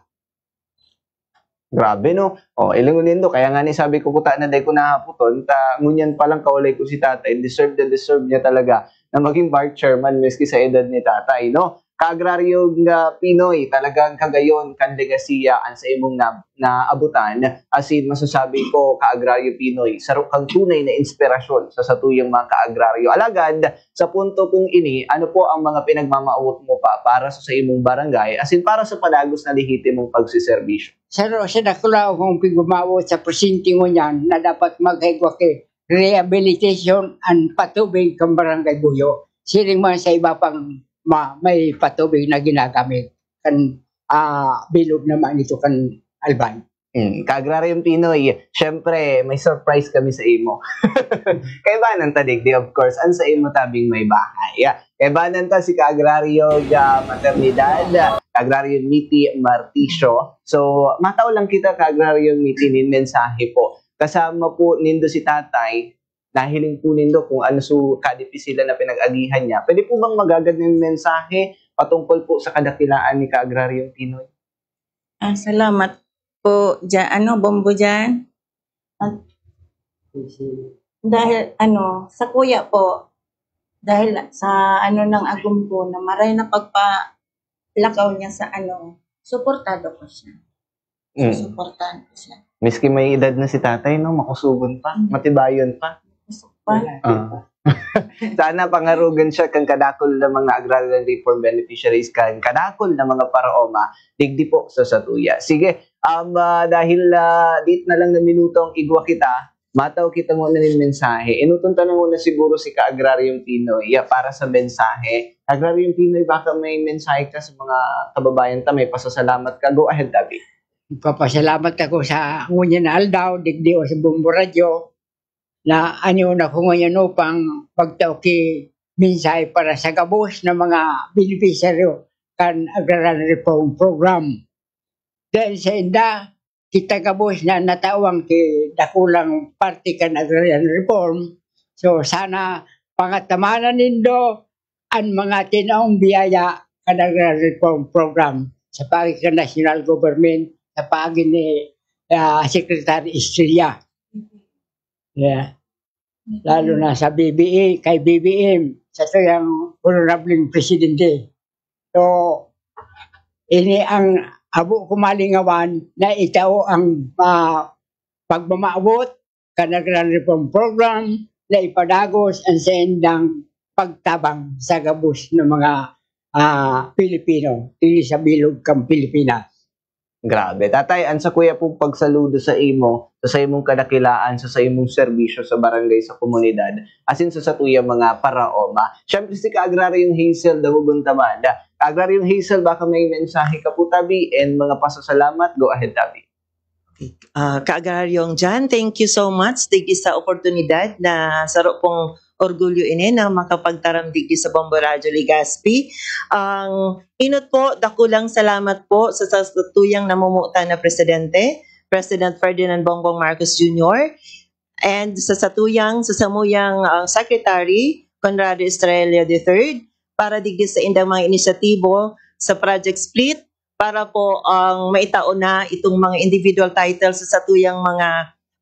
Grabe, no? O, hilingon nindo, kaya nga ni sabi ko, kuta na dai ko nahapoton, ta ngunyan pa lang kaulay ko si tatay, deserve na deserve niya talaga na maging vice chairman, maski sa edad ni tatay, no? Kaagraryong, ah, Pinoy, talagang kagayon kan legasiya an sa imong na, naabutan. Asin masasabi ko, Kaagraryo Pinoy, saro kang tunay na inspirasyon sa satuyang mga kaagraryo. Alagad, sa punto pong ini, ano po ang mga pinagmamawot mo pa para sa, sa imong barangay, asin para sa padagos na lehitimong pagseserbisyo? Saro sa dakulaw kong pigmamawot sa presinti ngunyan na dapat magkaigwa ki rehabilitation an patubig kan Barangay Buyo. Siring man sa iba pang ma-, may patubig na ginagamit kan, ah, bilog naman ito kan Albay. Hmm, Kaagraryong Pinoy, syempre, may surprise kami sa imo. Kaibanan ta digdi, of course, an sa imo tabing may bahay. Kaibanan ta si Kaagraryo, ah, Maternidad, Kaagraryo Miti Marticio. So, matao lang kita, Kaagraryo Miti, nin mensahe po. Kasama po nindo si tatay, nahiling po nindo kung ano su-, kadipisilan na pinag-agihan niya. Pwede po bang magagad nin mensahe patungkol po sa kadakilaan ni Kaagraryong Pinoy? Ah, salamat po, dya-, ano, Bombo dyan. At dahil, ano, sa kuya po, dahil sa, ano, ng agom ko na maray na pagpalakaw niya sa, ano, suportado ko siya. Mm. Susuportahan ko siya. Miski may edad na si tatay, no, makusugon pa, Mm. matibayon pa. Gusto pa. Ah. Sana pangarugan siya kan kadakul na mga agrarian reform beneficiaries, kan kadakul na mga paraoma, digdi po sa satuya. Sige, um, ah, dahil, ah, dit na lang na minuto ang igwa kita, mataw kita muna nin mensahe. Inuton ta na muna siguro si Kaagraryong Pinoy, yeah, para sa mensahe. Kaagraryong Pinoy, baka may mensahe ka sa mga kababayan ta, may pasasalamat ka. Go ahead, Tabi. Nagpapasalamat ako sa ngunyan na aldaw, digdi o sa Bombo Radyo, na anyo na ko ngayon upang pagtao ki mensahe para sa gabos na mga benepisyaryo kan Agrarian Reform Program. Dahil sa inda, kita gabos na natawan ki dakulang parte kan Agrarian Reform. So, sana pangatamanan nindo an mga tinaong biyaya kan Agrarian Reform Program sa paagi kan national government, sa paagi ni, ah, Secretary Estrella. Yeah. Lalo na sa B B A, kay B B M, sa tuyang honorableng presidente. So, ini ang abo ko malingawan na itao ang, ah, pagmamawot kan Agrarian Reform Program na ipadagos ang saindang pagtabang sa gabos na mga, ah, Pilipino, diri sa bilog kan Pilipinas. Grabe. Tatay, ang sakuya pong pagsaludo sa imo, sa, sa imong kadakilaan, sa, sa imong serbisyo sa barangay, sa komunidad, asin sa satuyang mga paraoma. Siyempre, si Ka-Agraryong Hazel, dangogon ta man. Ka-Agraryong Hazel, baka may mensahe ka po, tabi, and mga pasasalamat. Go ahead, tabi. Okay. Ah, Ka-Agraryong Jan, thank you so much digdi sa oportunidad na saro pong orgulyo ini na makapagtaram digdi sa Bombo Radyo Legazpi. Ang inot po, dakulang salamat po sa, sa satuyang namumutan na presidente, President Ferdinand Bongbong Marcos Junior, and sa satuyang, sa samuyang ah, Secretary, Conrado Estrella the third, para digdi sa indang mga inisyatibo sa Project Split, para po ang maitao na itong mga individual titles sa satuyang mga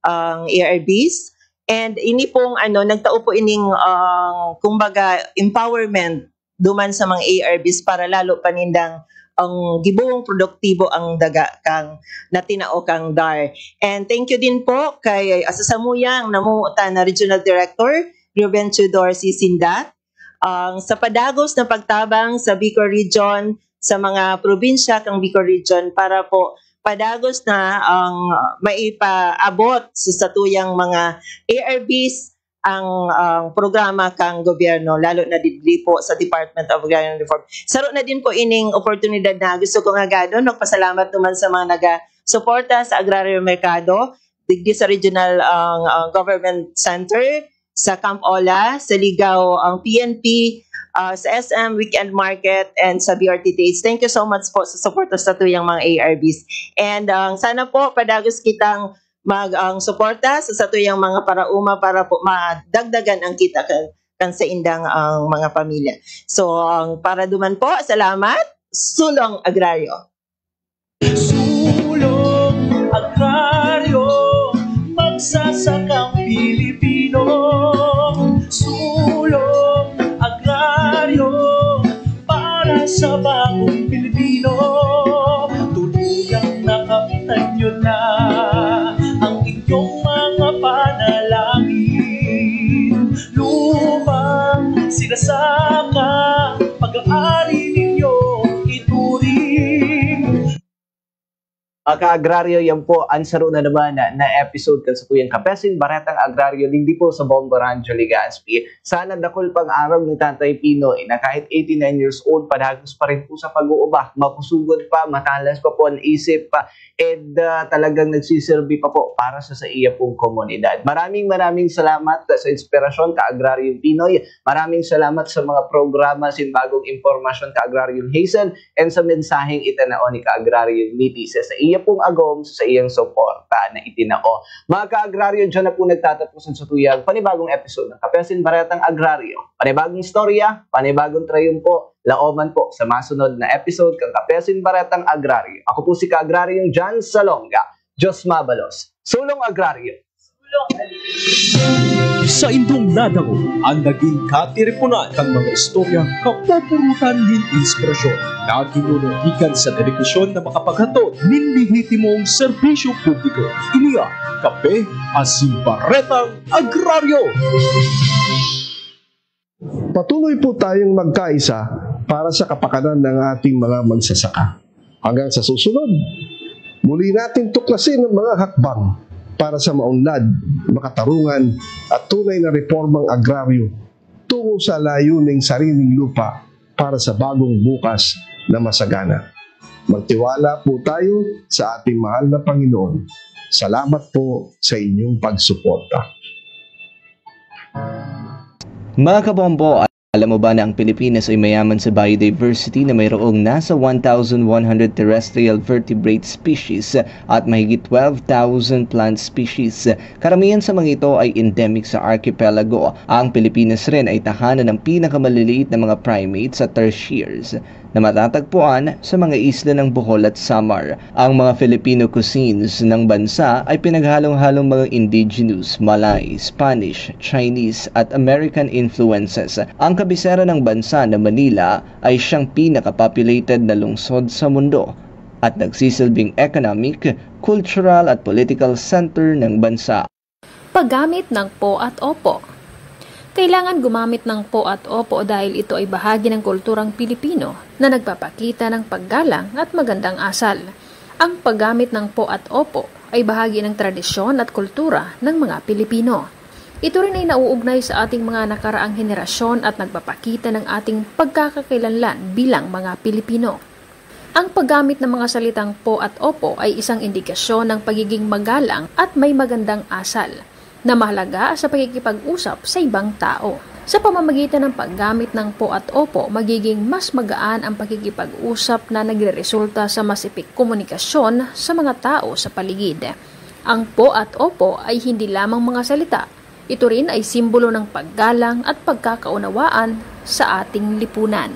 ang A R Bs. And ini pong ano, nagtao po ining ang kumbaga empowerment duman sa mga A R Bs para lalo pa nindang ang gibong produktibo ang daga kang natinao kang dar. And thank you din po kay asasamuyang namuta na Regional Director Ruben Tudor Sisinda, ang sa padagos na pagtabang sa Bicol Region, sa mga probinsya kang Bicol Region para po padagos na ang maipaabot sa satuyang mga A R Bs ang, ang programa kang gobyerno, lalo na digdi po sa Department of Agrarian Reform. Saro na din po ining oportunidad na gusto ko nga gadon, magpasalamat naman sa mga naga-suporta sa agraryo merkado, digdi sa Regional ang, ang Government Center, sa Camp Ola, sa Ligaw ang P N P, ah, sa S M Weekend Market, and sa B R T T H. Thank you so much po sa suporta sa tuyang mga A R Bs. And ang sana po padagos kitang mag ang suporta sa satuyang mga paraoma para po madagdagan ang kita kan, kan sa indang ang mga pamilya. So, ang para duman po, salamat. Sulong Agraryo. Sulong Agraryo, magsasakang Pilipino. Sulong Agraryo, para sa bagong Pilipino. Tuluyang nakamtan nyo na ang inyong mga panalangin. Lupang sinasaka, pag-aari ninyo ituring. Mga ka-agraryo, yan po ang saro na naman na, na episode kan satuyang Kape asin Baretang Agraryo digdi po sa Bombo Radyo Legazpi. Sana dakul pang arog ni Tatay Pinoy na kahit eighty-nine years old, padagos pa rin po sa pag-uubak, makusugon pa, matalas pa po ang isip pa, and ah, talagang nagsiserbi pa po para sa, sa iya pong komunidad. Maraming maraming salamat sa inspirasyon, ka-agraryong Pinoy. Maraming salamat sa mga programa sin bagong impormasyon, ka-agraryong Hazel, and sa mensaheng itinao ni ka-agraryong Liti sa, sa iya pong agom, sa iyang suporta na itinao. Mga ka-agraryo, dyan na po nagtatapos ang satuyang panibagong episode ng Kape asin Baretang Agraryo. Panibagong istorya, panibagong trayumpo, laoman po sa masunod na episode kan Kape asin Baretang Agraryo. Ako po si ka-agraryong Jan Salonga. Diyos mabalos. Sulong Agraryo. Saindong nadangog an nagin katiriponan kan mga istorya kapupurutan nin inspirasyon na ginuno gikan sa dedikasyon na makapaghatod nin lehitimong serbisyo publiko. Ini an Kape asin Baretang Agraryo. Patuloy po tayong magkaisa para sa kapakanan ng ating mga magsasaka. Hanggang sa susunod, muli nating tuklasin ang mga hakbang para sa maunlad, makatarungan at tunay na reformang agraryo tungo sa layuning sariling lupa para sa bagong bukas na masagana. Magtiwala po tayo sa ating mahal na Panginoon. Salamat po sa inyong pagsuporta. Mga kabombo, alam mo ba na ang Pilipinas ay mayaman sa biodiversity na mayroong nasa one thousand one hundred terrestrial vertebrate species at mahigit twelve thousand plant species? Karamihan sa mga ito ay endemic sa archipelago. Ang Pilipinas rin ay tahanan ng pinakamaliliit na mga primates at tarsiers na matatagpuan sa mga isla ng Bohol at Samar. Ang mga Filipino cuisines ng bansa ay pinaghalong-halong mga indigenous, Malay, Spanish, Chinese at American influences. Ang kabisera ng bansa na Manila ay siyang pinakapopulated na lungsod sa mundo at nagsisilbing economic, cultural at political center ng bansa. Paggamit ng po at opo. Kailangan gumamit ng po at opo dahil ito ay bahagi ng kulturang Pilipino na nagpapakita ng paggalang at magandang asal. Ang paggamit ng po at opo ay bahagi ng tradisyon at kultura ng mga Pilipino. Ito rin ay nauugnay sa ating mga nakaraang henerasyon at nagpapakita ng ating pagkakakilanlan bilang mga Pilipino. Ang paggamit ng mga salitang po at opo ay isang indikasyon ng pagiging magalang at may magandang asal na mahalaga sa pakikipag-usap sa ibang tao. Sa pamamagitan ng paggamit ng po at opo, magiging mas magaan ang pakikipag-usap na nagreresulta sa masipik komunikasyon sa mga tao sa paligid. Ang po at opo ay hindi lamang mga salita. Ito rin ay simbolo ng paggalang at pagkakaunawaan sa ating lipunan.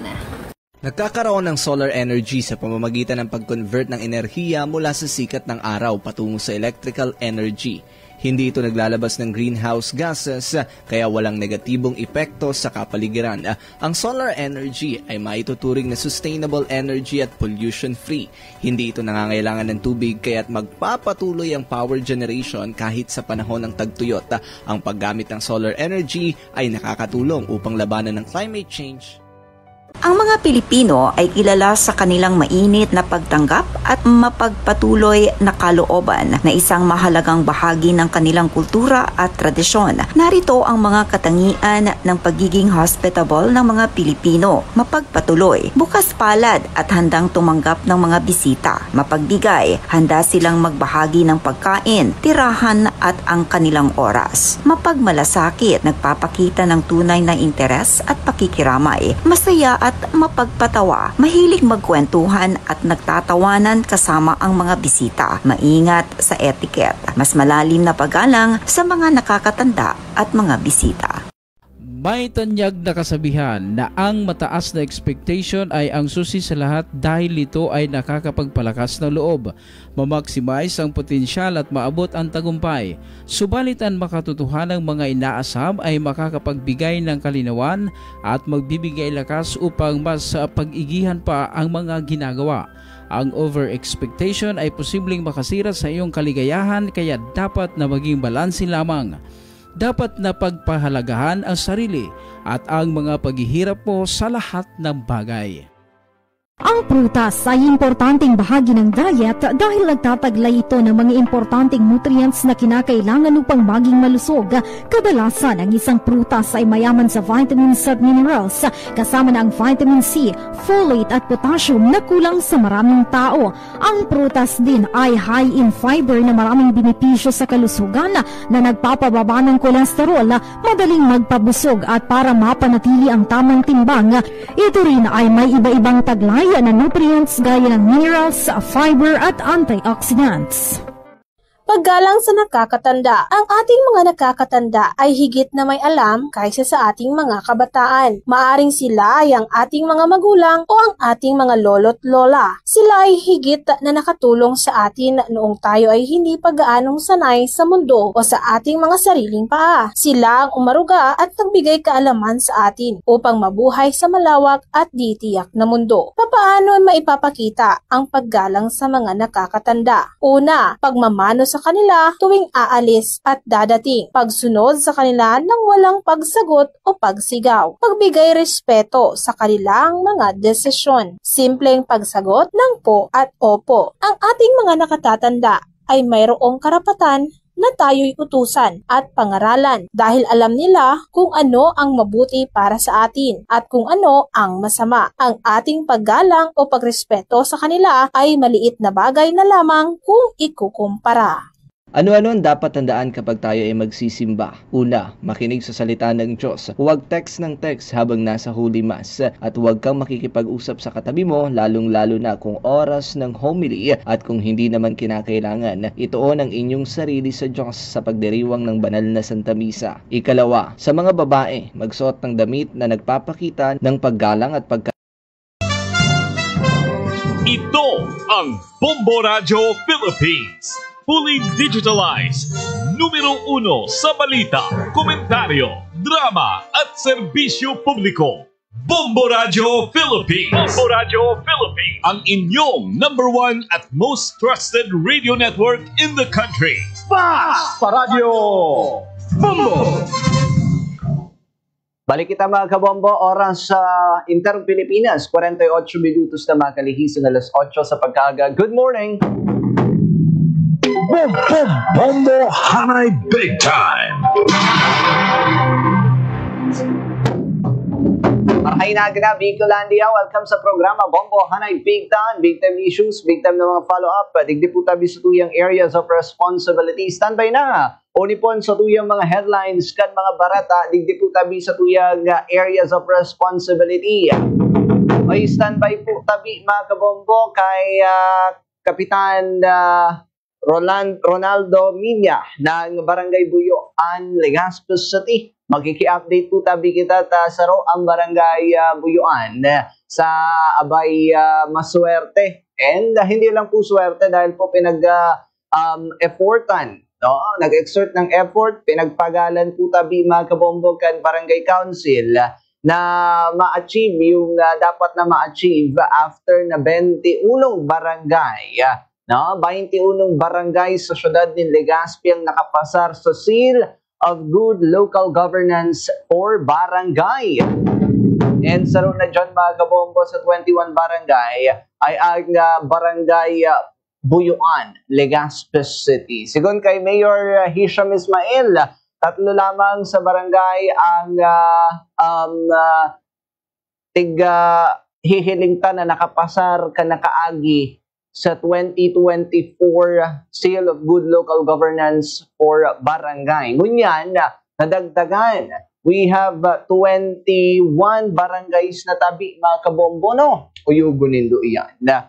Nagkakaroon ng solar energy sa pamamagitan ng pag-convert ng enerhiya mula sa sikat ng araw patungo sa electrical energy. Hindi ito naglalabas ng greenhouse gases, kaya walang negatibong epekto sa kapaligiran. Ang solar energy ay maituturing na sustainable energy at pollution-free. Hindi ito nangangailangan ng tubig, kaya't magpapatuloy ang power generation kahit sa panahon ng tagtuyot. Ang paggamit ng solar energy ay nakakatulong upang labanan ng climate change. Ang mga Pilipino ay kilala sa kanilang mainit na pagtanggap at mapagpatuloy na kalooban na isang mahalagang bahagi ng kanilang kultura at tradisyon. Narito ang mga katangian ng pagiging hospitable ng mga Pilipino: mapagpatuloy, bukas palad at handang tumanggap ng mga bisita, mapagbigay, handa silang magbahagi ng pagkain, tirahan at ang kanilang oras. Mapagmalasakit, nagpapakita ng tunay na interes at pakikiramay. Masaya at mapagpatawa, mahilig magkwentuhan at nagtatawanan kasama ang mga bisita. Maingat sa etiquette. Mas malalim na paggalang sa mga nakakatanda at mga bisita. May tanyag na kasabihan na ang mataas na expectation ay ang susi sa lahat dahil ito ay nakakapagpalakas ng loob, ma-maximize ang potensyal at maabot ang tagumpay. Subalit an makatotohanang mga inaasam ay makakapagbigay ng kalinawan at magbibigay lakas upang mas pag-igihan pa ang mga ginagawa. Ang over-expectation ay posibleng makasira sa iyong kaligayahan, kaya dapat na maging balanse lamang. Dapat na pagpahalagahan ang sarili at ang mga paghihirap mo sa lahat ng bagay. Ang prutas ay importanteng bahagi ng diet dahil nagtataglay ito ng mga importanteng nutrients na kinakailangan upang maging malusog. Kadalasan, ang isang prutas ay mayaman sa vitamins at minerals, kasama na ang vitamin C, folate at potassium na kulang sa maraming tao. Ang prutas din ay high in fiber na maraming benepisyo sa kalusugan na nagpapababa ng kolesterol, madaling magpabusog at para mapanatili ang tamang timbang. Ito rin ay may iba-ibang taglay na nutrients gaya ng minerals, fiber at antioxidants. Paggalang sa nakakatanda. Ang ating mga nakakatanda ay higit na may alam kaysa sa ating mga kabataan. Maaring sila ay ang ating mga magulang o ang ating mga lolo't lola. Sila ay higit na nakatulong sa atin noong tayo ay hindi pa gaanong sanay sa mundo o sa ating mga sariling paa. Sila ang umaruga at nagbigay kaalaman sa atin upang mabuhay sa malawak at di tiyak na mundo. Papaano maipapakita ang paggalang sa mga nakakatanda? Una, pagmamano sa kanila tuwing aalis at dadating. Pagsunod sa kanila nang walang pagsagot o pagsigaw. Pagbigay respeto sa kanilang mga desisyon. Simpleng pagsagot ng po at opo. Ang ating mga nakatatanda ay mayroong karapatan na tayo'y utusan at pangaralan dahil alam nila kung ano ang mabuti para sa atin at kung ano ang masama. Ang ating paggalang o pagrespeto sa kanila ay maliit na bagay na lamang kung ikukumpara. Ano-ano ang dapat tandaan kapag tayo ay magsisimba? Una, makinig sa salita ng Diyos. Huwag text ng text habang nasa Holy Mass. At huwag kang makikipag-usap sa katabi mo, lalong-lalo na kung oras ng homily at kung hindi naman kinakailangan. Itoon ang inyong sarili sa Diyos sa pagdiriwang ng banal na Santa Misa. Ikalawa, sa mga babae, magsuot ng damit na nagpapakita ng paggalang at pagka- Ito ang Bombo Radyo Philippines. Fully digitalized. Numero uno sa balita, komentaryo, drama at serbisyo publiko. Bombo Radyo Philippines. Bombo Radyo Philippines. Ang inyong number one at most trusted radio network in the country. Fast Paradyo Bombo! Balik kita, mga kabombo, oras sa Inter Pilipinas, forty-eight minutos na makalihi sa alas otso sa pagkaaga. Good morning! Bom, bom, Bombo Hanay Big Time. Marhay na gana, Bicolandia. Welcome sa programa Bombo Hanay Big Time. Big time issues, big time na mga follow-up. Digdi po tabi sa tuyang areas of responsibility. Standby na. Onipon sa tuyang mga headlines kan mga barata. Digdi po tabi sa tuyang, ah, areas of responsibility. May standby po tabi, mga kabombo, kay, ah, Kapitan, ah, Roland, Ronaldo Minya ng Barangay Buyoan, Legazpi City. Magkiki-update po tabi kita ta saro ang Barangay, ah, Buyoan sa abay, ah, maswerte. And, ah, hindi lang po swerte dahil po pinag, ah, um, effortan, no? Nag-exert ng effort, pinagpagalan po tabi, mga kabombo, kan Barangay Council na ma-achieve yung, ah, dapat na ma-achieve after na twenty-unong barangay, ah, no? Twenty-unong barangay sa siyudad nin Legazpi ang nakapasar sa Seal of Good Local Governance for Barangay. And saro na dyan, mga kabombo, sa twenty-one barangay ay ang, ah, barangay, ah, Buyoan, Legazpi City. Sigon kay Mayor, ah, Hisham Ismail, tatlo lamang sa barangay ang, ah, um, ah, tig, ah, hihiling ta na nakapasar kan nakaagi sa twenty twenty-four Seal of Good Local Governance for Barangay. Ngunyan, nadagdagan. We have, ah, twenty-one barangays na tabi, mga kabombo, no? Kuyugon nindo iyan. Na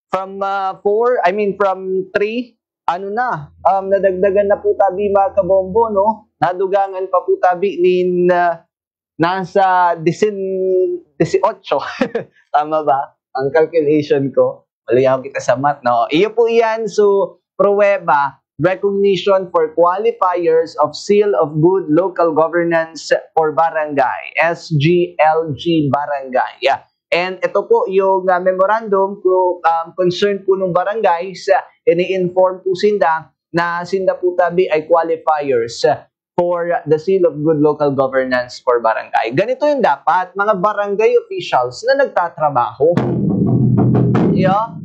from, ah, four, I mean, from three, ano na, um, nadagdagan na po tabi, mga kabombo, no? Nadugangan pa po tabi nin, ah, nasa disin-, disiotso. Tama ba ang calculation ko? Mali ako kita sa math, no? Iyo po iyan. So, pruweba, recognition for qualifiers of Seal of Good Local Governance for Barangay, S G L G Barangay. Yeah. And ito po yung, ah, memorandum ko, um, concern po ng barangays, ah, ini-inform po sinda na sinda po tabi ay qualifiers, ah, for the Seal of Good Local Governance for Barangay. Ganito yung dapat, mga barangay officials na nagtatrabaho. Yeah?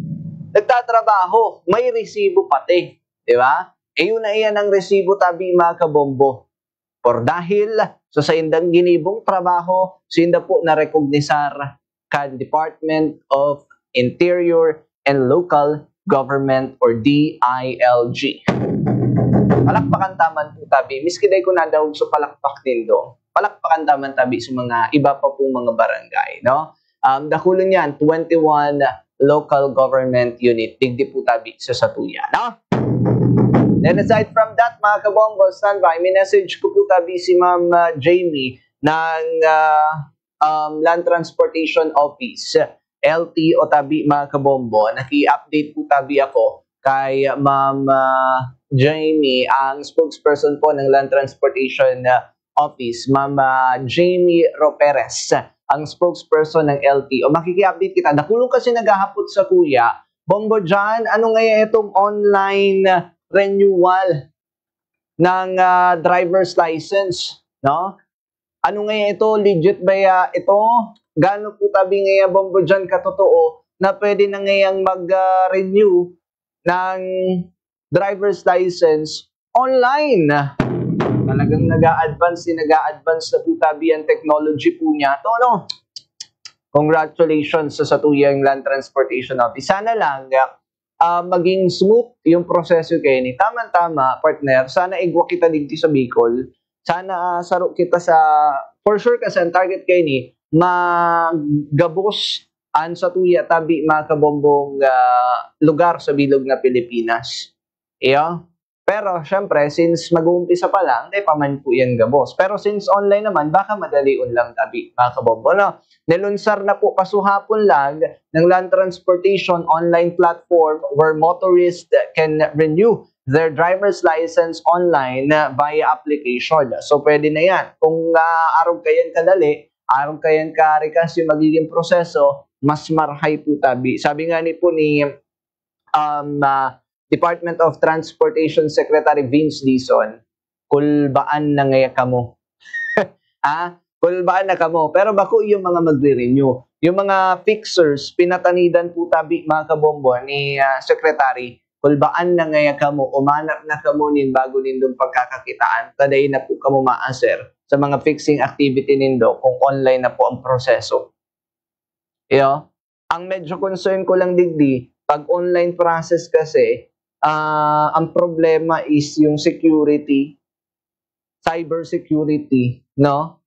Nagtatrabaho, may resibo pati. Di ba? E yun na iyan ang resibo tabi, mga kabombo. Por dahil sa saindang ginibong trabaho, sinda po narekognisar kan Department of Interior and Local Government or D I L G. Palakpakan ta man po tabi, miski dai ko nadangog sa palakpak nindo, palakpakan ta man tabi sa mga iba pa pong mga barangay, no? Um, dakulon yan, twenty-one local government unit, digdi po tabi sa satuya, no? Then aside from that, mga kabombo, standby, may message ko po tabi si Ma'am, ah, Jamie ng, ah, um, Land Transportation Office, L T O tabi, mga kabombo. Naki-update po tabi ako kay Ma'am, ah, Jamie, ang spokesperson po ng Land Transportation, ah, Office, Ma'am, ah, Jamie Roperes, ang spokesperson ng L T O. Makiki-update kita. Dakulon kasi naghahapot sa kuya, Bombo John, ano ngaya itong online renewal ng, ah, driver's license, no? Ano ngaya ito? Legit ba ya ito? Gaano po tabi ngaya, Bombo John, katotoo na pwede na ngayang mag, ah, renew ng driver's license online? Talagang nag-a-advance, nag-a-advance na po tabi ang technology po niya. To, no? Congratulations sa satuyang Land Transportation Office. Sana lang, ah, maging smooth yung proseso kaini. Tama-tama, partner. Sana igwa kita digdi sa Bicol. Sana, ah, saro kita sa, for sure kasi ang target kaini, magabos an satuya tabi, mga kabombong, ah, lugar sa bilog na Pilipinas. Iyo? Pero, syempre, since mag-uumpisa pa lang, di pa man po yan gabos. Pero since online naman, baka madalion lang tabi, mga kabombo, no? Nilunsar na po kasuhapon lang ng Land Transportation online platform where motorists can renew their driver's license online via application. So, pwede na yan. Kung, ah, arog kayan kadali, arog kayan karikas yung magiging proseso, mas marhay po tabi. Sabi nga ni po ni, um, ah, Department of Transportation Secretary Vince Dizon, "Kulbaan na ngaya kamo." Ha? Kulbaan na kamo. Pero bako yung mga magre-renew. Yung mga fixers, pinatanidan po tabi, mga kabombo, ni, ah, Secretary, hulbaan na ngaya kamo, umanap na kamo nin bago nindong pagkakakitaan, ta dai na po kamo maaser sa mga fixing activity nindo kung online na po ang proseso. Iyo, ang medyo concern ko lang digdi, pag online process kasi, ah, ang problema is yung security, cyber security, no?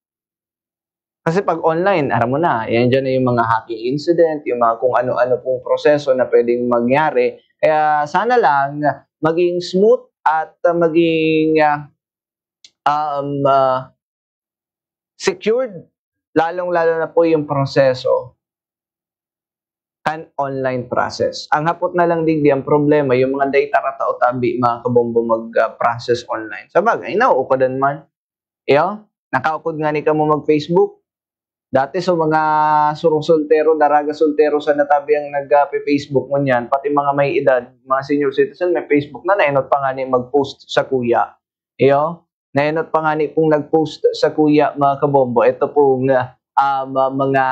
Kasi pag online, aram mo na, yan dyan na yung mga hacking incident, yung mga kung ano-ano pong proseso na pwedeng mangyari. Kaya sana lang maging smooth at, ah, maging, ah, um, ah, secured, lalong-lalo na po yung proseso kan online process. Ang hapot na lang digdi, ang problema, yung mga data ra tao tabi, mga kabombo, mag, ah, process online. Sa bagay, nauukodan man. Iyo, nakaukod nga ni kamo mag-Facebook. Dati sa mga suro soltero, daraga soltero sa natabi ang nag-, ah, pe-Facebook mo niyan, pati mga may edad, mga senior citizen, may Facebook na, nainot pa nga ni mag-post sa kuya. Iyo, nainot pa nga ni kung nag-post sa kuya, mga kabombo, ito pong, ah, um, ah, mga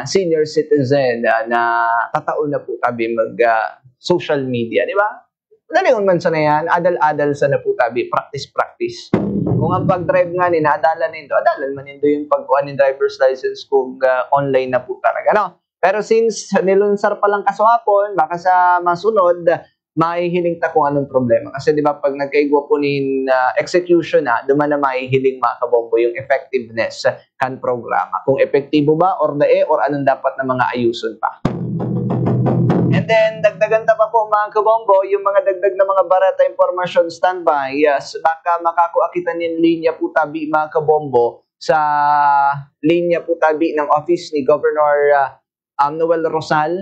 senior citizen, ah, na tatao na po tabi mag, ah, social media, di ba? Dali man sana yan, adal-adal sana po tabi, practice-practice. Kung ang pag-drive nga ni, naadalan nindo, adalan man nindo yung pagkuha ng driver's license kung, ah, online na po talaga, no? Pero since nilunsar pa lang kaswapon, baka sa masunod, mahihiling ta kung anong problema. Kasi di ba, pag nagkaigwa po nin, ah, execution na, duman na mahihiling, mga kabombo, yung effectiveness kan programa. Kung epektibo ba or dae or anong dapat na mga ayuson pa. And then, dagdagan ta pa po, mga kabombo, yung mga dagdag na mga bareta impormasyon, standby. Yes, baka makakua kita nin linya po tabi, mga kabombo, sa linya po tabi ng office ni Governor, ah, um, Noel Rosal,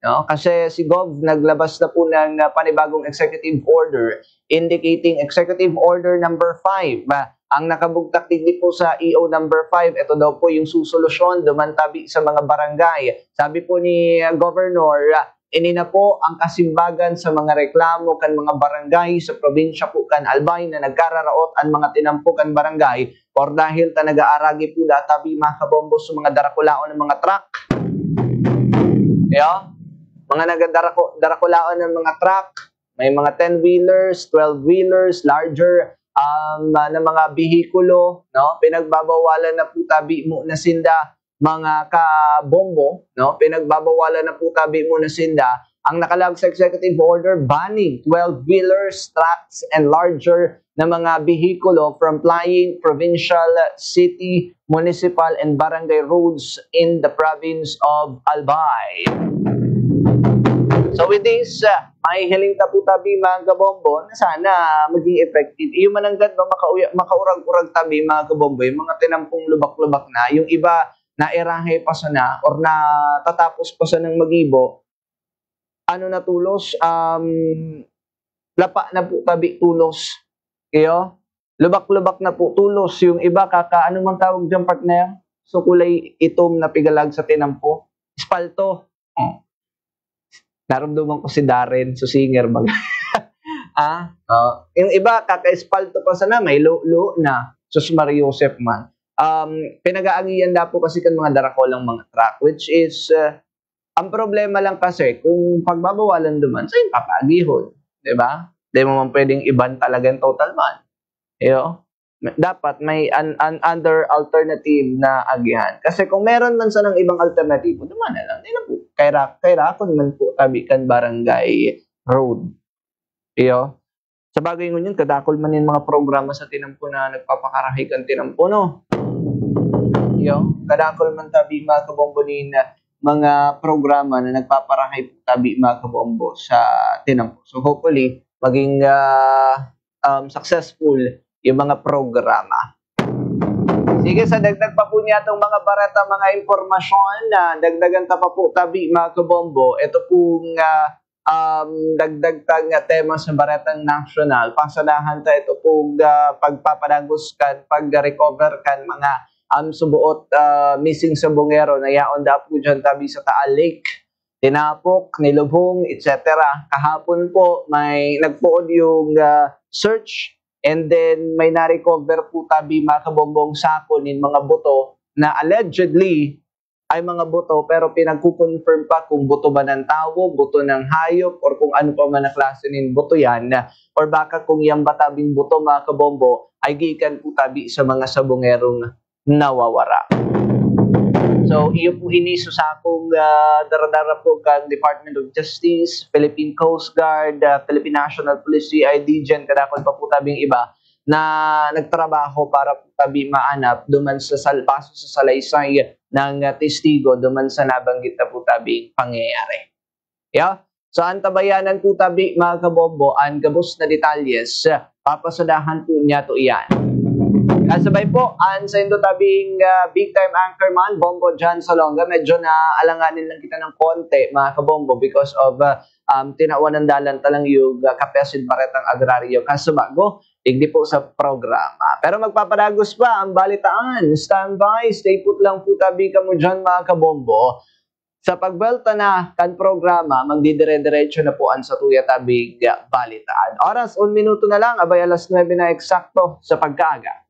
no? Kasi si Gov naglabas na po ng, ah, panibagong executive order indicating executive order number five, ah, ang nakabugtak digdi po sa E O number five, ito daw po yung susolusyon duman tabi sa mga barangay. Sabi po ni, ah, Governor, ah, ini na po ang kasimbagan sa mga reklamo kan mga barangay sa probinsya po kan Albay na nagkararaot an mga tinampo kan barangay or dahil ta nag-aaragi po da tabi, mga kabombo, sa mga darakulaon ng mga truck. Iyo, mga nagadarako-, darakulaon ng mga truck, may mga ten-wheelers, twelve-wheelers, larger, um, na mga behikulo, no? Pinagbabawalan na po tabi mo na sinda, mga kabombo, no? Pinagbabawalan na po tabi mo na sinda. Ang nakalaag sa executive order, banning twelve-wheelers, trucks, and larger na mga behikulo from plying provincial, city, municipal, and barangay roads in the province of Albay. So with this, uh, mahihiling ta po tabi, mga kabombo, na sana maging effective. Iyo mananggad ba, makauya-, makaurag-urag tabi, mga kabombo, yung mga tinampong lubak-lubak na, yung iba nairahe pa sana or natatapos pa sanang magibo, ano na tulos, um, lapa na po tabi tulos. Iyo, lubak-lubak na po tulos. Yung iba, kaka-, ano mang tawag diyan, partner? So, kulay itom na pigalag sa tinampo. Espalto. Oh. Naramdaman ko si Darren, so singer baga. Ah, oh. Yung iba, kaka-espalto pa sana, may lo-, lo na. Sus Maria Joseph man. Um, pinag-aagihan na po kasi kan mga darakulang mga truck, which is, uh, ang problema lang kasi, kung pagbabawalan duman, saan papaagihon? Di ba? Di mo man pwedeng iban talagang total man. Iyo. Dapat may an-, an-, other alternative na agihan. Kasi kung meron man sanang ibang alternatibo, duman na lang. Di na po. Kaira-, kairakon man po tabi kan barangay road. Iyo. Sa bagay ngunyan, kadakol man yung mga programa sa tinampo na nagpapakarahay kan tinampo, no? Iyo. Kadakol man tabi, mga kabombo, nin mga programa na nagpaparahay po tabi, mga kabombo, sa tinampo. So, hopefully, maging, ah, um, successful yung mga programa. Sige, sa dagdag pa po niya itong mga bareta, mga impormasyon na dagdagan ta pa po tabi, mga kabombo, ito pong, ah, um, dagdag ta nga tema sa baretang nasyonal, pasadahan ta ito pong, ah, pagpapadagos kan, pag-recover kan mga, um, subuot, ah, missing sa Bungero na yaon da po dyan tabi sa Taal Lake. Tinapok, nilubhong, et cetera. Kahapon po, may nagpoon yung, ah, search, and then may na-recover po tabi, mga kabombong, sako nin mga buto na allegedly ay mga buto, pero pinagko-confirm pa kung buto ba ng tawo, buto ng hayop, or kung ano pa man na klase nin buto yan, or baka kung yan ba tabing buto, mga kabombo, ay gikan po tabi sa mga sabongerong nawawara. So, iyo po ini sa sakong, ah, daradara po kan Department of Justice, Philippine Coast Guard, ah, Philippine National Police, C I D, diyan kadakon pa po tabing iba na nagtrabaho para po tabi maanap duman sa sal-, paso sa salaysay ng, ah, testigo duman sa nabanggit na po tabing pangyayari. Yeah? So, antabayanan po tabi, mga kabombo, ang gabos na detalyes. Papasadahan po niya to iyan. Kasabay po, ang saindo tabing, ah, big time anchorman, Bombo John Salonga. Medyo naalanganin lang kita ng konti, mga kabombo, because of, ah, um, tinawan ng dalan talang yung, ah, Kape asin Baretang Agraryo. Kaso bago, digdi po sa programa. Pero magpapadagos pa ang balitaan. Standby, stay put lang po tabi kamo dyan, mga kabombo. Sa pagbwelta na kan programa, magdidire-diretso na po ang satuya tabing balitaan. Oras, un minuto na lang, abay alas nuebe na eksakto sa pagkaaga.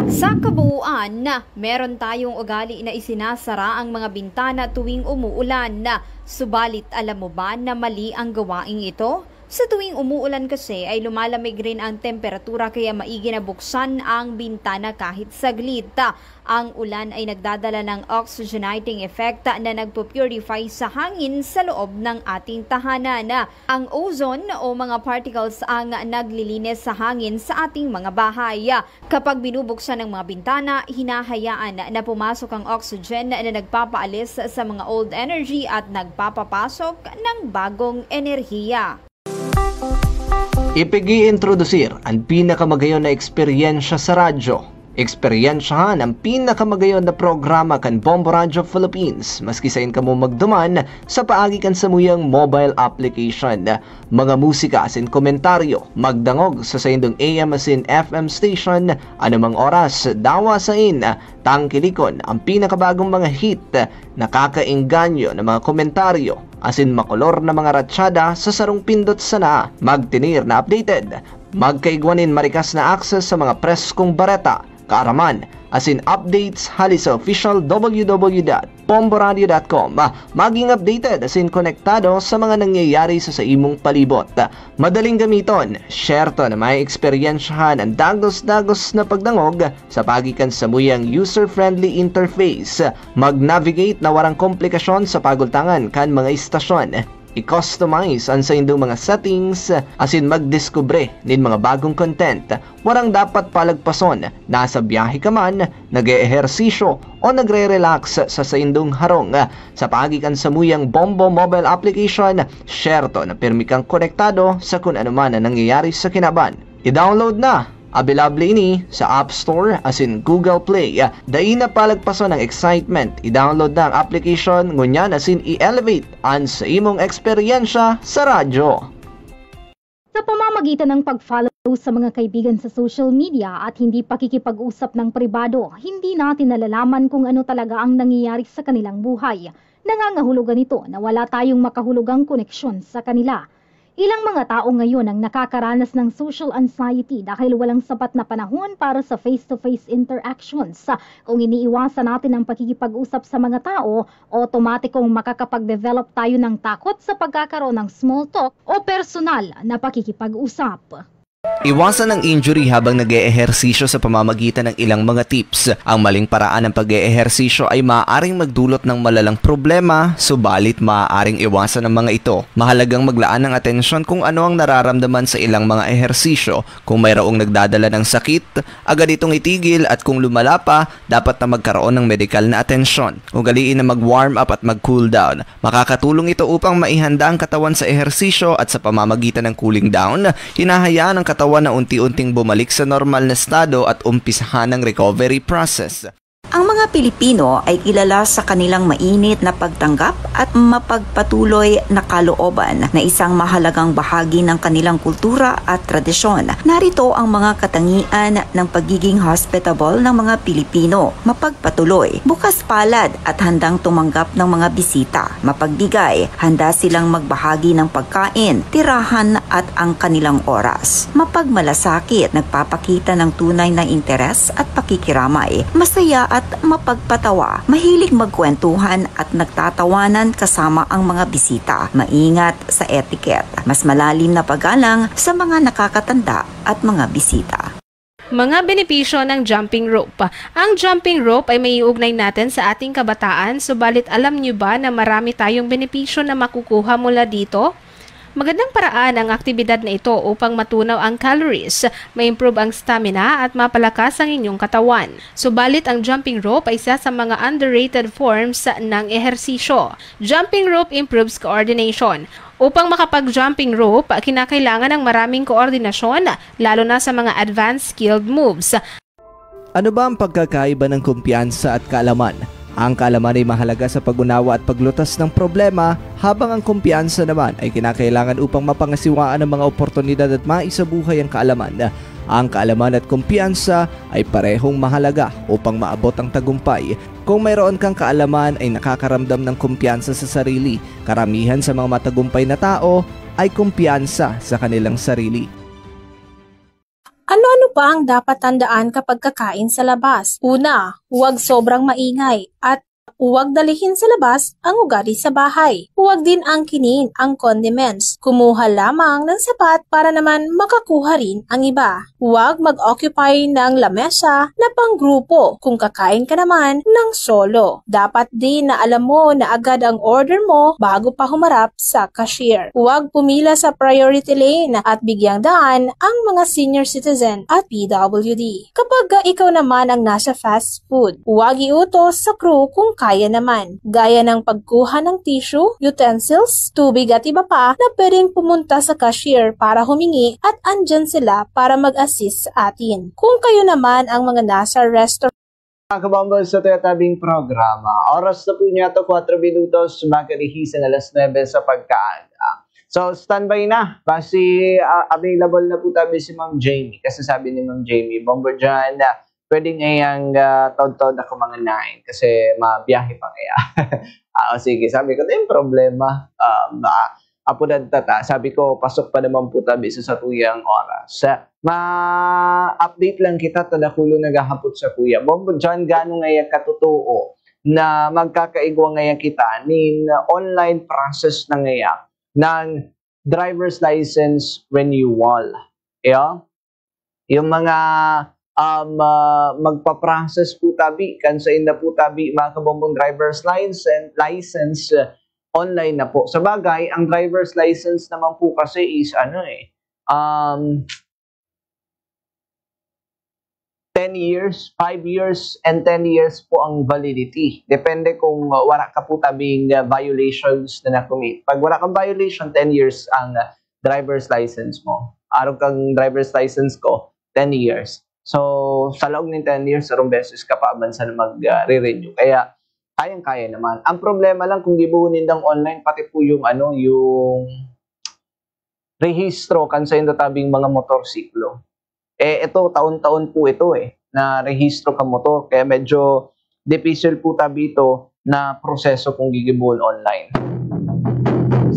Sa kabuuan, meron tayong ugali na isinasara ang mga bintana tuwing umuulan. Subalit, alam mo ba na mali ang gawaing ito? Sa tuwing umuulan kasi ay lumalamig rin ang temperatura, kaya maigi na buksan ang bintana kahit saglit. Ang ulan ay nagdadala ng oxygenating effect na nagpo-purify sa hangin sa loob ng ating tahanan. Ang ozone o mga particles ang naglilinis sa hangin sa ating mga bahay. Kapag binubuksan ang mga bintana, hinahayaan na pumasok ang oxygen na nagpapaalis sa mga old energy at nagpapapasok ng bagong enerhiya. Ipig-iintrodusir an pinakamagayon na eksperyensya sa radyo. Eksperyensyahan ang pinakamagayon na programa kan Bombo Radyo Philippines, maski sain kamo magduman sa paagi kan samuyang mobile application. Mga musika asin komentaryo, magdangog sa saindong A M asin F M station, anumang oras, dawa sain, tangkilikon ang pinakabagong mga hit, nakakaengganyo na mga komentaryo, asin makolor na mga ratsada sa sarong pindot sana. Magtinir na updated. Magkaigwa nin marikas na access sa mga preskong bareta, kaaraman, asin updates hali sa official W W W dot bomboradio dot com. Maging updated asin konektado sa mga nangyayari sa, sa imong palibot. Madaling gamiton, syerto na may eksperyensyahan ang dagos-dagos na pagdangog sa paagi kan samuyang user-friendly interface. Mag-navigate na warang komplikasyon sa pagultangan kan mga istasyon. I-customize ang saindong mga settings asin magdiskubre nin mga bagong content. Warang dapat palagpason, nasa biyahe ka man, nag-eehersisyo o nagre-relax sa saindong harong. Sa paagi kan samuyang Bombo mobile application, syerto na pirmi kang konektado sa kun ano man na nangyayari sa kinaban. I-download na! Abilable ini sa App Store asin Google Play. Dai na palagpason ang excitement. I-download na ang application ngunyan asin i-elevate an sa imong eksperyensya sa radyo. Sa pamamagitan ng pag-follow sa mga kaibigan sa social media at hindi pakikipag-usap ng pribado, hindi natin nalalaman kung ano talaga ang nangyayari sa kanilang buhay. Nangangahulugan ito na wala tayong makahulugang koneksyon sa kanila. Ilang mga tao ngayon ang nakakaranas ng social anxiety dahil walang sapat na panahon para sa face-to-face interactions. Kung iniiwasan natin ang pakikipag-usap sa mga tao, otomatikong makakapag-develop tayo ng takot sa pagkakaroon ng small talk o personal na pakikipag-usap. Iwasan ang injury habang nag-eehersisyo sa pamamagitan ng ilang mga tips. Ang maling paraan ng pag-eehersisyo ay maaaring magdulot ng malalang problema, subalit maaaring iwasan ang mga ito. Mahalagang maglaan ng atensyon kung ano ang nararamdaman sa ilang mga ehersisyo. Kung mayroong nagdadala ng sakit, agad itong itigil, at kung lumala pa, dapat na magkaroon ng medikal na atensyon. Ugaliin na mag-warm up at mag-cool down. Makakatulong ito upang maihanda ang katawan sa ehersisyo at sa pamamagitan ng cooling down, hinahayaan ang katawan na unti-unting bumalik sa normal na estado at umpisahan ang recovery process. Ang mga Pilipino ay kilala sa kanilang mainit na pagtanggap at mapagpatuloy na kalooban na isang mahalagang bahagi ng kanilang kultura at tradisyon. Narito ang mga katangian ng pagiging hospitable ng mga Pilipino: mapagpatuloy, bukas palad at handang tumanggap ng mga bisita, mapagbigay, handa silang magbahagi ng pagkain, tirahan at ang kanilang oras, mapagmalasakit, nagpapakita ng tunay na interes at pakikiramay, masaya at mapagpatawa, mahilig magkwentuhan at nagtatawanan kasama ang mga bisita, maingat sa etiquette, mas malalim na paggalang sa mga nakakatanda at mga bisita. Mga benepisyo ng jumping rope. Ang jumping rope ay maiugnay natin sa ating kabataan, subalit alam niyo ba na marami tayong benepisyo na makukuha mula dito? Magandang paraan ang aktibidad na ito upang matunaw ang calories, ma-improve ang stamina at mapalakas ang inyong katawan. Subalit ang jumping rope ay isa sa mga underrated forms ng ehersisyo. Jumping rope improves coordination. Upang makapag-jumping rope, kinakailangan ng maraming koordinasyon, lalo na sa mga advanced skilled moves. Ano ba ang pagkakaiba ng kumpiyansa at kaalaman? Ang kaalaman ay mahalaga sa pag-unawa at paglutas ng problema, habang ang kumpiyansa naman ay kinakailangan upang mapangasiwaan ang mga oportunidad at maisabuhay ang kaalaman. Ang kaalaman at kumpiyansa ay parehong mahalaga upang maabot ang tagumpay. Kung mayroon kang kaalaman ay nakakaramdam ng kumpiyansa sa sarili. Karamihan sa mga matagumpay na tao ay kumpiyansa sa kanilang sarili. Ano-ano pa ang dapat tandaan kapag kakain sa labas? Una, huwag sobrang maingay at huwag dalihin sa labas ang ugali sa bahay. Huwag din angkinin ang condiments. Kumuha lamang ng sapat para naman makakuha rin ang iba. Huwag mag-occupy ng lamesa na panggrupo kung kakain ka naman ng solo. Dapat din na alam mo na agad ang order mo bago pa humarap sa cashier. Huwag pumila sa priority lane at bigyang daan ang mga senior citizen at P W D. Kapag ikaw naman ang nasa fast food, huwag iutos sa crew kung kaya naman, gaya ng pagkuha ng tissue, utensils, tubig at iba pa na pwedeng pumunta sa cashier para humingi at andyan sila para mag-assist sa atin. Kung kayo naman ang mga nasa restaurant, mga kabombo, sa tatabing programa. Oras na po niya to, kwatro minutos, magkadihis ang alas nuebe sa pagkaaga. So, standby na. Basi, ah, available na po tabi si Ma'am Jamie. Kasi sabi ni Ma'am Jamie, Bombo John, ah, pwedeng ayang, ah, taod-taod ako mga nine kasi mabiyahe pa kaya. Ah, o sige, sabi ko, "Di problema." Ah, ba, apo na tata, sabi ko, "Pasok pa naman po tabi sa satuyang oras." Ah, ma-update lang kita, ta dakulo naghahapot sa kuya. Bombo John, gano ngaya katotoo na magkakaigwa ngaya kita nin online process na ngaya ng driver's license renewal? Iyo? Yung mga, um, ah, magpa-process po tabi, kan sainda po tabi, mga kabombong, driver's license, license, ah, online na po. Sa bagay, ang driver's license naman po kasi is ano eh, um, ten years, five years, and ten years po ang validity. Depende kung, uh, wala ka po tabing, uh, violations na na-commit. Pag wala kang violation, ten years ang, uh, driver's license mo. Arog kang driver's license ko, ten years. So, sa laog ng ten years, sarong beses ka pa man sana mag, uh, re-renew. Kaya, kayang-kaya naman. Ang problema lang, kung gibohon nindang online, pati po yung, ano, yung rehistro kan sainda tabing mga motorsiklo. Eh, ito, taon-taon po ito eh, na rehistro kan motor. Kaya medyo dipisil po tabi ito na proseso kung gigibohon online.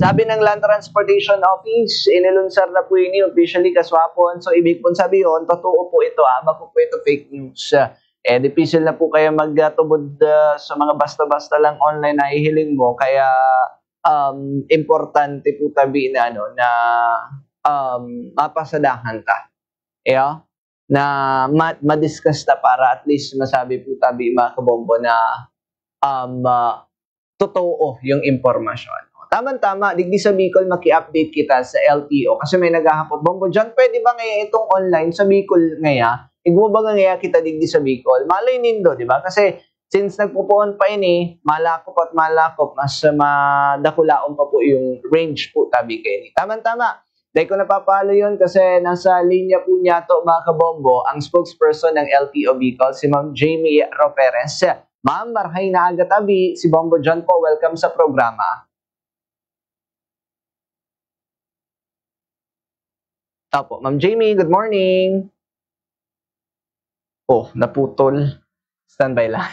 Sabi ng Land Transportation Office, inilunsar na po ini officially kaswapon. So, ibig pong sabihin, totoo po ito, ah. Bako po ito fake news. Eh, dipisil na po kaya magtubod, ah, sa mga basta-basta lang online na hihiling mo. Kaya, um, importante po tabi na, ano, na, um, mapasadahan ta. Iyo? Na ma-, ma-discuss ta para at least masabi po tabi, mga kabombo, na, um, ah, totoo yung impormasyon. Tama-tama, digdi sa Bicol, maki-update kita sa L T O kasi may naghahapot, "Bombo John, pwede ba ngaya itong online sa Bicol ngaya? Igwa ba ngaya kita digdi sa Bicol?" Malay nindo, di ba? Kasi since nagpupuon pa ini, malakop at malakop, mas madakulaon pa po yung range po tabi kaini. Tama-tama, dai ko napapalo yun kasi nasa linya po niya to, mga kabombo, ang spokesperson ng L T O Bicol, si Ma'am Jamie Roperes. Ma'am, marhay na aga tabi. Si Bombo John po, welcome sa programa. Opo, Ma'am Jamie, good morning. Oh, naputol. Standby lang.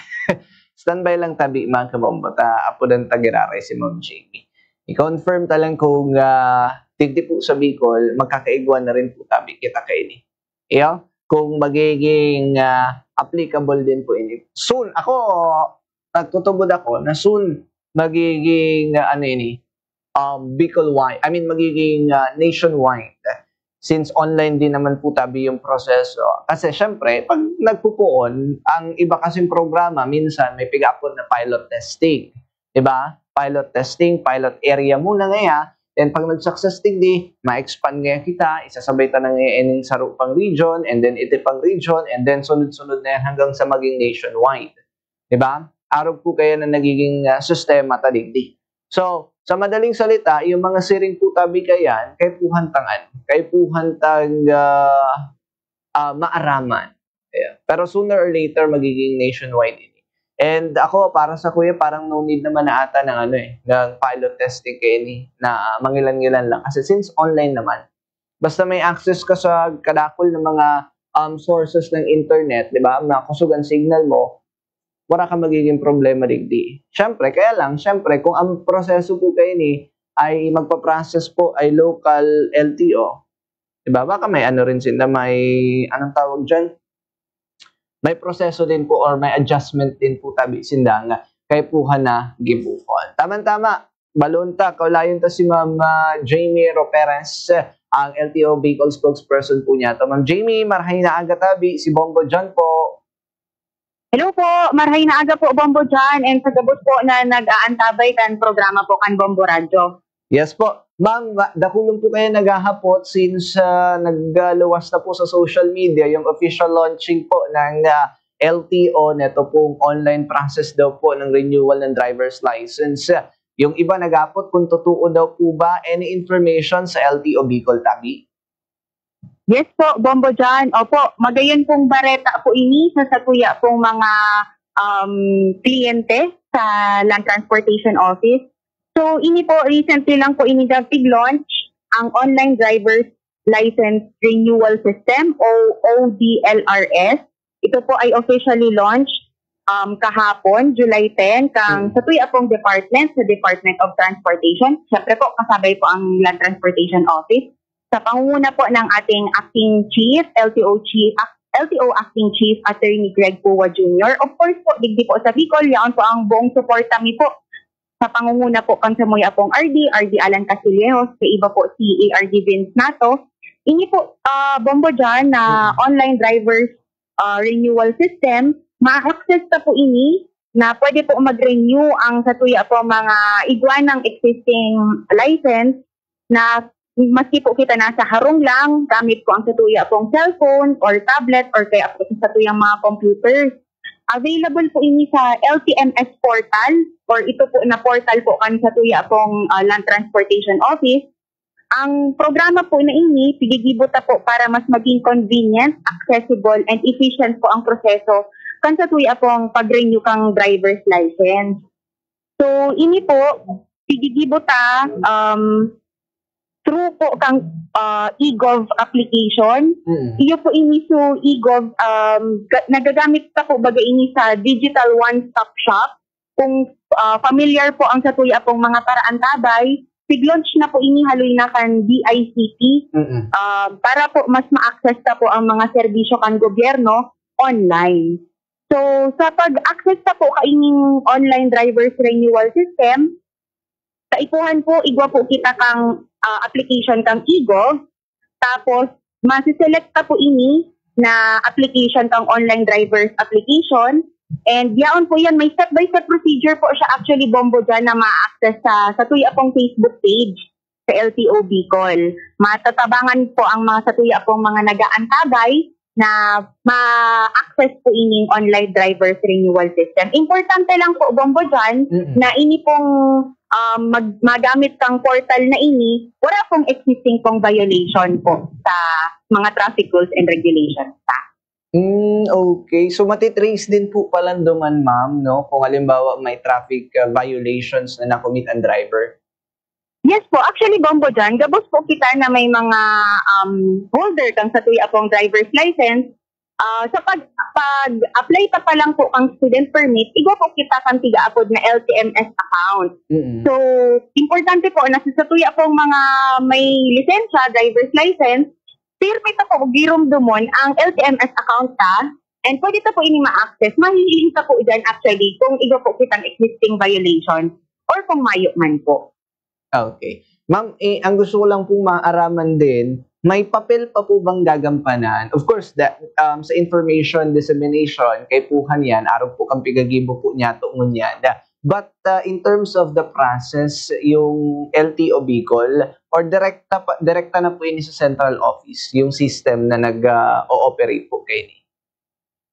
Standby lang tabi, mga kabombo. Ta, apodan ta giraray si Ma'am Jamie. I-confirm ta lang kung, ah, digdi po sa Bicol, magkakaigwa na rin po tabi kita kaini. Iyo, kung magiging, ah, applicable din po ini. Soon, ako, nagtutubod ako na soon, magiging, ah, ano ini, um, Bicol wide, I mean, magiging, ah, nationwide. Since online din naman po tabi yung proseso. Kasi syempre, pag nagpupuon, ang iba kasing programa, minsan may pig-apod na pilot testing. Diba? Pilot testing, pilot area muna ngaya. Then pag nag-success digdi, ma-expand ngaya kita, isasabay ta na ngaya ining saro pang region, and then iti pang region, and then sunod-sunod na yan hanggang sa maging nationwide. Diba? Arog po kaya na nagiging, ah, sistema ta digdi. So, sa madaling salita, yung mga siring po tabi kayan, kaipuhan tangan, kaipuhan tag, ah, ah, maaraman. Ayan. Pero sooner or later, magiging nationwide ini. And ako, para sa kuya, parang no need naman na ata ng ano eh, ng pilot testing kayo ni, na mangilan-ngilan lang. Kasi since online naman, basta may access ka sa kadakol ng mga, um, sources ng internet, di ba? Makusog ang signal mo, wala ka magiging problema digdi. Siyempre, kaya lang, siyempre, kung ang proseso po kayo ni ay magpa-process po ay local L T O, di ba? Baka may ano rin sila, may, anong tawag dyan? May proseso din po or may adjustment din po tabi sinda nga kaipuhan na gibuhon. Tama-tama, balon ta, kaulayon ta si Ma'am, ah, Jamie Roperes, ang L T O Bicol spokesperson po niya. To, Ma'am Jamie, marhay na aga tabi, si Bombo John po. Hello po, marhay na aga po, Bombo John, and sa gabos po na nag-aantabay kan programa po kan Bombo Radyo. Yes po. Ma'am, ma-, dakulon po kayo naghahapot since, ah, nagluwas na po sa social media yung official launching po ng, ah, L T O neto pong online process daw po ng renewal ng driver's license. Yung iba naghapot kung totoo daw po ba, any information sa L T O Bicol tabi? Yes po, Bombo John. Opo, magayon pong bareta po ini sa satuya pong mga, um, kliyente sa Land Transportation Office. So, ini po, recently lang po ini nag-launch ang Online Driver's License Renewal System o O D L R S. Ito po ay officially launched, um, kahapon, July ten, kang Mm. satuya pong department, sa Department of Transportation. Siyempre po, kasabay po ang Land Transportation Office. Sa pangunguna po ng ating acting chief, L T O chief, ac-, L T O acting chief, Attorney Greg Pua Junior. Of course po, digdi po sa Bicol, yaon po ang buong suporta mi po. Sa pangunguna po kan samuya pong R D, R D Alan Castillejos, sa iba po si A R D Vince Nato. Ini po, ah, Bombo John, na Mm. online driver's, ah, renewal system, ma-access ta po ini na pwede po mag-renew ang satuya po mga igwa ng existing license na maski po kita nasa harong lang, gamit po ang satuya pong cellphone or tablet or kaya po sa satuyang mga computers. Available po ini sa L T M S portal or ito po na portal po kan satuya pong, ah, Land Transportation Office. Ang programa po na ini, pigigibot ta po para mas maging convenient, accessible, and efficient po ang proseso kan satuya pong pag-renew kang driver's license. So, ini po, pigigibot ta, um, through po kang, ah, e-gov application. Mm. Iyo po ini so e-gov, um, ga-, nagagamit ta po baga ini sa digital one-stop shop. Kung, ah, familiar po ang satuya pong mga paraantabay, pig-launch na po ini haloy na kan D I C T, Mm-mm. ah, para po mas ma-access ta po ang mga serbisyo kan gobyerno online. So, sa pag-access ta po kaining online driver's renewal system, kaipuhan po, igwa po kita kang, ah, application kang e-gov, tapos masiselect ta po ini na application kang online driver's application. And yaon po yan, may step-by-step procedure po siya actually, Bombo, dyan na ma-access sa, sa tuya pong Facebook page sa L T O Bicol. Matatabangan po ang mga sa tuya pong mga nag-aantabay na ma-access po ining online driver's renewal system. Importante lang po, Bombo, dyan, Mm-mm. na ini pong, um, mag-, magamit kang portal na ini, wala pong existing pong violation po sa mga traffic rules and regulations ta. Mm, okay. So, matitrace din po pala duman, ma'am, no? Kung halimbawa may traffic, uh, violations na nakomit ang driver. Yes po. Actually, Bombo, dyan, gabos po kita na may mga, um, holder kang sa tuya pong driver's license. Ah, sa pag, pag-apply pa pa lang po ang student permit, igwa po kita kang tiga-apod na L T M S account. Mm. So, importante po na sa, sa tuya pong mga may lisensya, driver's license, pirmi ta po giromdomon ang L T M S account ta, And pwede ta po ini ma-access. Mahihiling ta po dyan actually kung igwa po kitang existing violation or kung mayo man po. Okay. Ma'am, eh, ang gusto ko lang pong maaraman din, may papel pa po bang gagampanan? Of course, the, um, sa information dissemination, kaipuhan yan, arog po kang pigagibo po niya, tungon yan. The, but uh, in terms of the process, yung L T O Bicol, or direkta, pa, direkta na po yun sa central office, yung system na nag-ooperate po kayo ni?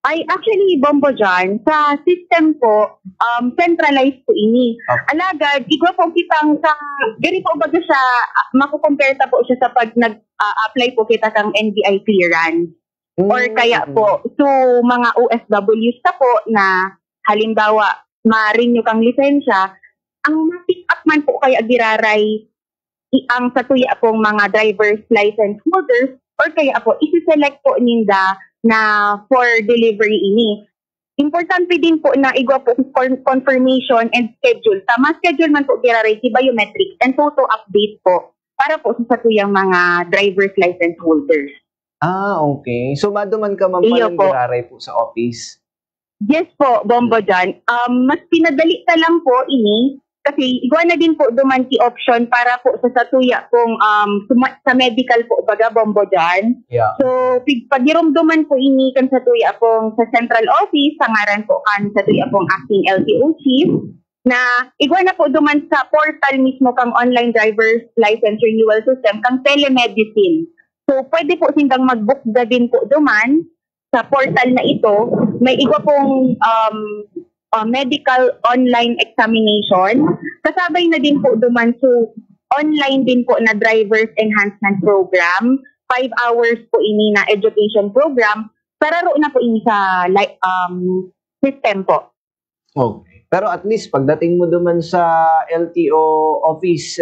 Ay, actually, Bombo John, sa system po, um, centralized po ini. Okay. Alagad, igwa po kitang sa, diri po baga siya, ah, makukumpare ta po siya sa pag nag-apply po kita kang N B I clearance. Or kaya po, so mga O F Ws ta po na, halimbawa, ma-renew kang lisensya, ang ma-pick up man po kaya giraray i- ang satuya pong mga driver's license holders or kaya po, isi-select po ninda na for delivery ini. Importante din po na igwa po con- confirmation and schedule. Sa ma-schedule man po giraray si biometrics and photo update po para po sa satuyang mga driver's license holders. Ah, okay. So, maduman ka man Iyo palang po. Giraray po sa office? Yes po, Bombo John. Um, mas pinadali ta lang po ini kasi igwa na din po duman si option para po sa satuya pong um, suma- sa medical po baga, Bombo John. Yeah. So, pig- pagirumduman po ini kan satuya pong sa central office, sa ngaran po kan satuya pong acting L T O chief, na igwa na po duman sa portal mismo kang online driver's license renewal system, kang telemedicine. So, pwede po sindang mag-book da din po duman sa portal na ito. May igwa pong um, uh, medical online examination. Kasabay na din po duman so online din po na driver's enhancement program. Five hours po ini na education program. Sararo na po ini sa like um, system po. Okay. Pero at least, pagdating mo duman sa L T O office,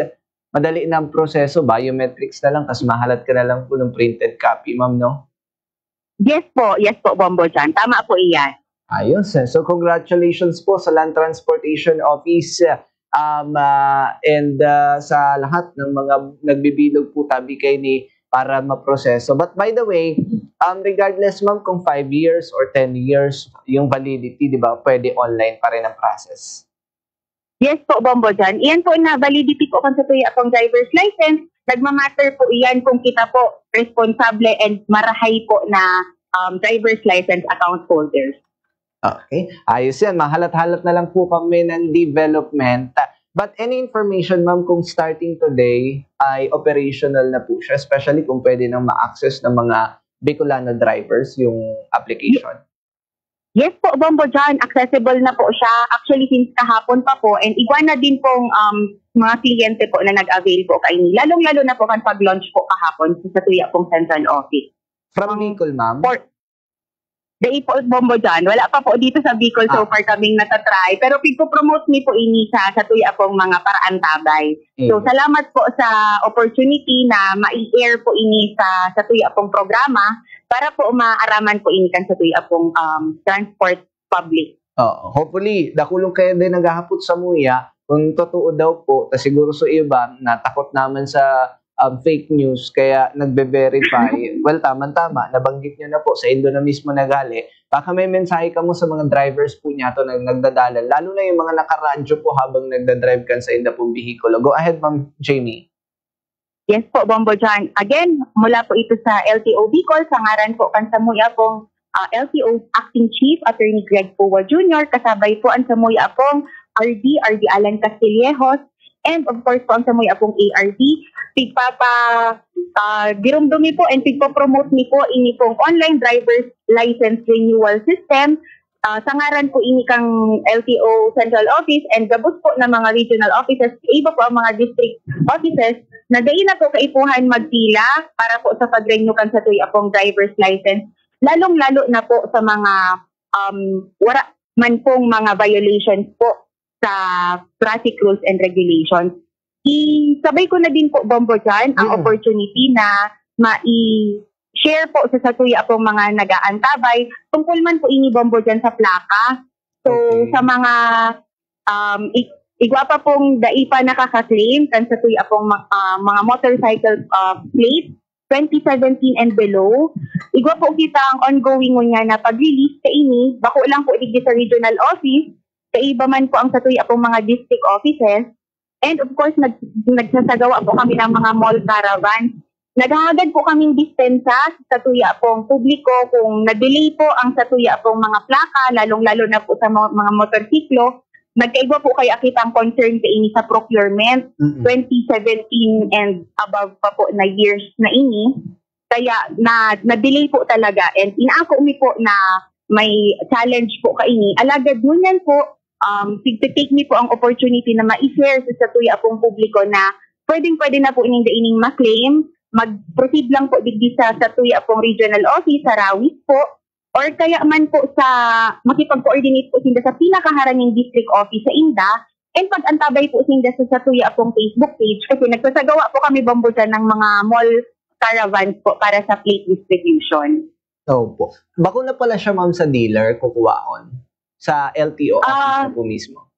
madali na ang proseso. Biometrics na lang, tas mahalat ka na lang po ng printed copy, ma'am, no? Yes po, yes po, Bombo John. Tama po iyan. Ayos. Eh. So, congratulations po sa Land Transportation Office um, uh, and uh, sa lahat ng mga nagbibilog po tabi kay ni para maproseso. But by the way, um, regardless ma'am kung five years or ten years yung validity, di ba, pwede online pa rin ang process? Yes po, Bombo John. Iyan po na validity po kan satuya pong driver's license. Nagmamatter po iyan kung kita po responsable and marahay po na um, driver's license account holders. Okay. Ayos yan. Mahalat-halat na lang po kami ng development. But any information, ma'am, kung starting today ay operational na po siya, especially kung pwede nang ma-access ng mga Bicolano drivers yung application? Yes po, Bombo John. Accessible na po siya. Actually, since kahapon pa po, and igwa na din pong um, mga kliyente po na nag-avail po kaini. Lalong-lalo na po kan pag-launch po kahapon sa satuya pong central office. From Bicol, ma'am? For, Dai po, Bombo John. Wala pa po dito sa Bicol so Ah. far kaming natatry. Pero pigpo-promote mi po ini sa satuya pong mga paraantabay. So, Mm. salamat po sa opportunity na mai-air po ini sa satuya pong programa para po maaraman po ini kan satuya pong um, transport public. Oo. Hopefully, dakulong kayo din naghahapot sa muya. Kung totoo daw po, ta siguro sa iba, natakot naman sa um, fake news, kaya nagbe-verify. Well, tama-tama, nabanggit nyo na po, sa indo na mismo naghali. Baka may mensahe ka mo sa mga drivers po niya to na nagdadalan, lalo na yung mga nakaradyo po habang nagdadrive kan sa inda pong bihikulo. Go ahead, Ma'am Jamie. Yes po, Bombo John. Again, mula po ito sa L T O Bicol, sa ngaran po kan samuya pong ah, L T O Acting Chief, Attorney Greg Poa Junior, kasabay po ang samuya pong R D, R D Alan Castillejos, and of course po ang samuya pong A R D. Pigpapa, ah, girumdumi po and pigpo-promote ni po ini pong online driver's license renewal system. Ah, sa ngaran po ini kang L T O Central Office and gabos po na mga regional offices, iba po ang mga district offices na dai na po kaipuhan magpila para po sa pag-renew kan satuya pong driver's license, lalong-lalo na po sa mga um, wala man pong mga violations po sa traffic rules and regulations. Isabay ko na din po, Bombo John, ang Mm. opportunity na mai-share po sa satuya pong mga nag-aantabay tungkol man po ini, Bombo John, sa plaka. So, Okay. sa mga um, i- igwa pa pong dai pa nakaka-claim kan satuya pong ma- ah, mga motorcycle ah, plate, twenty seventeen and below. Igwa po kita ang ongoing ngunyan na pag-release kaini, bako lang po digdi sa regional office, kaiba man po ang satuya pong mga district offices. And of course, nag-, nagsasagawa po kami ng mga mall caravan. Naghahagad po kaming dispensa sa satuya pong publiko kung na-delay po ang satuya pong mga plaka, lalong-lalo na po sa mo-, mga motorsiklo. Nagkaigwa po kaya kitang concern kaini sa procurement, Mm-mm. twenty seventeen and above pa po na years na ini. Kaya na, na-delay po talaga, and inaako mi po na may challenge po kaini. Alagad ngunyan po, um, tigtitake mi po ang opportunity na ma-share sa satuya pong publiko na pwedeng-pwede na po ining daining ma-claim. Mag-proceed lang po digdi sa satuya pong regional office sa Rawis po, or kaya man po sa makipag-coordinate po sinda sa pinakaharani ning district office sa inda, and pag-antabay po sinda sa satuya pong Facebook page, kasi nagsasagawa po kami, Bombo John, ng mga mall caravans po para sa plate distribution. Opo. Bako na pala siya, ma'am, sa dealer kukuhaon? Sa L T O office Ah. na po mismo?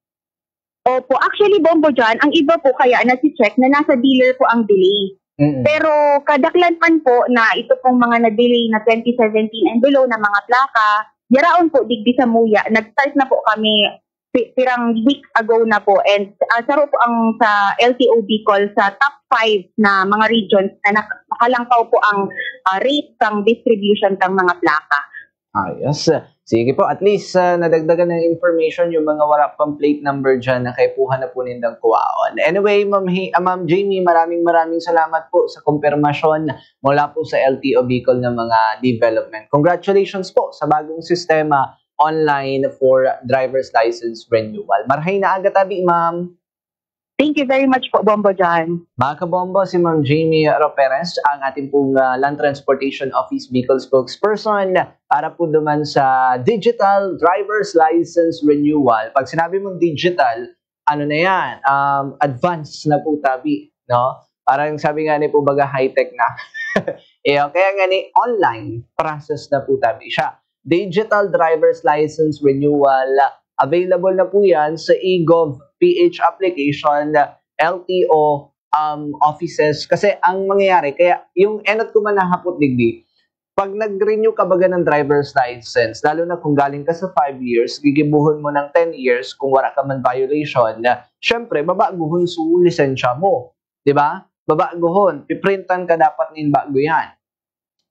Opo. Actually, Bombo John, ang iba po kaya nasi-check na nasa dealer po ang delay. Mm-mm. Pero kadaklan man po na ito pong mga na-delay na twenty seventeen and below na mga plaka, yaraon po digdi sa Muya, nag-start na po kami pi-, pirang week ago na po, and ah, saro po ang sa L T O Bicol sa top five na mga regions na nak-, nakalangkaw po ang ah, rate kang distribution kang mga plaka. Ah, yes. Sige po, at least ah, nadagdagan ng information yung mga wala pang plate number dyan na kaipuhan na po nindang kuwaon. Anyway, Ma'am, Hi- ah, Ma'am Jamie, maraming maraming salamat po sa kumpirmasyon mula po sa L T O Bicol ng mga development. Congratulations po sa bagong sistema online for driver's license renewal. Marhay na aga tabi, ma'am. Thank you very much po, Bombo John. Mga kabombo, si Ma'am Jamie Roperes, ang ating pong ah, Land Transportation Office Bicol spokesperson para po duman sa digital driver's license renewal. Pag sinabi mong digital, ano na yan? Um, advanced na po tabi, no? Parang sabi nga ni po baga high-tech na. Eh, kaya nga ni online process na po tabi siya. Digital driver's license renewal, available na po yan sa eGov P H application, L T O um, offices. Kasi ang mangyayari, kaya yung enot ko man nahapot digdi, pag nag-renew ka baga ng driver's license, lalo na kung galing ka sa five years, gigibuhon mo ng ten years kung wala ka man violation, syempre, babaguhon su lisensya mo. Di ba? Babaguhon. Piprintan ka dapat nin bago yan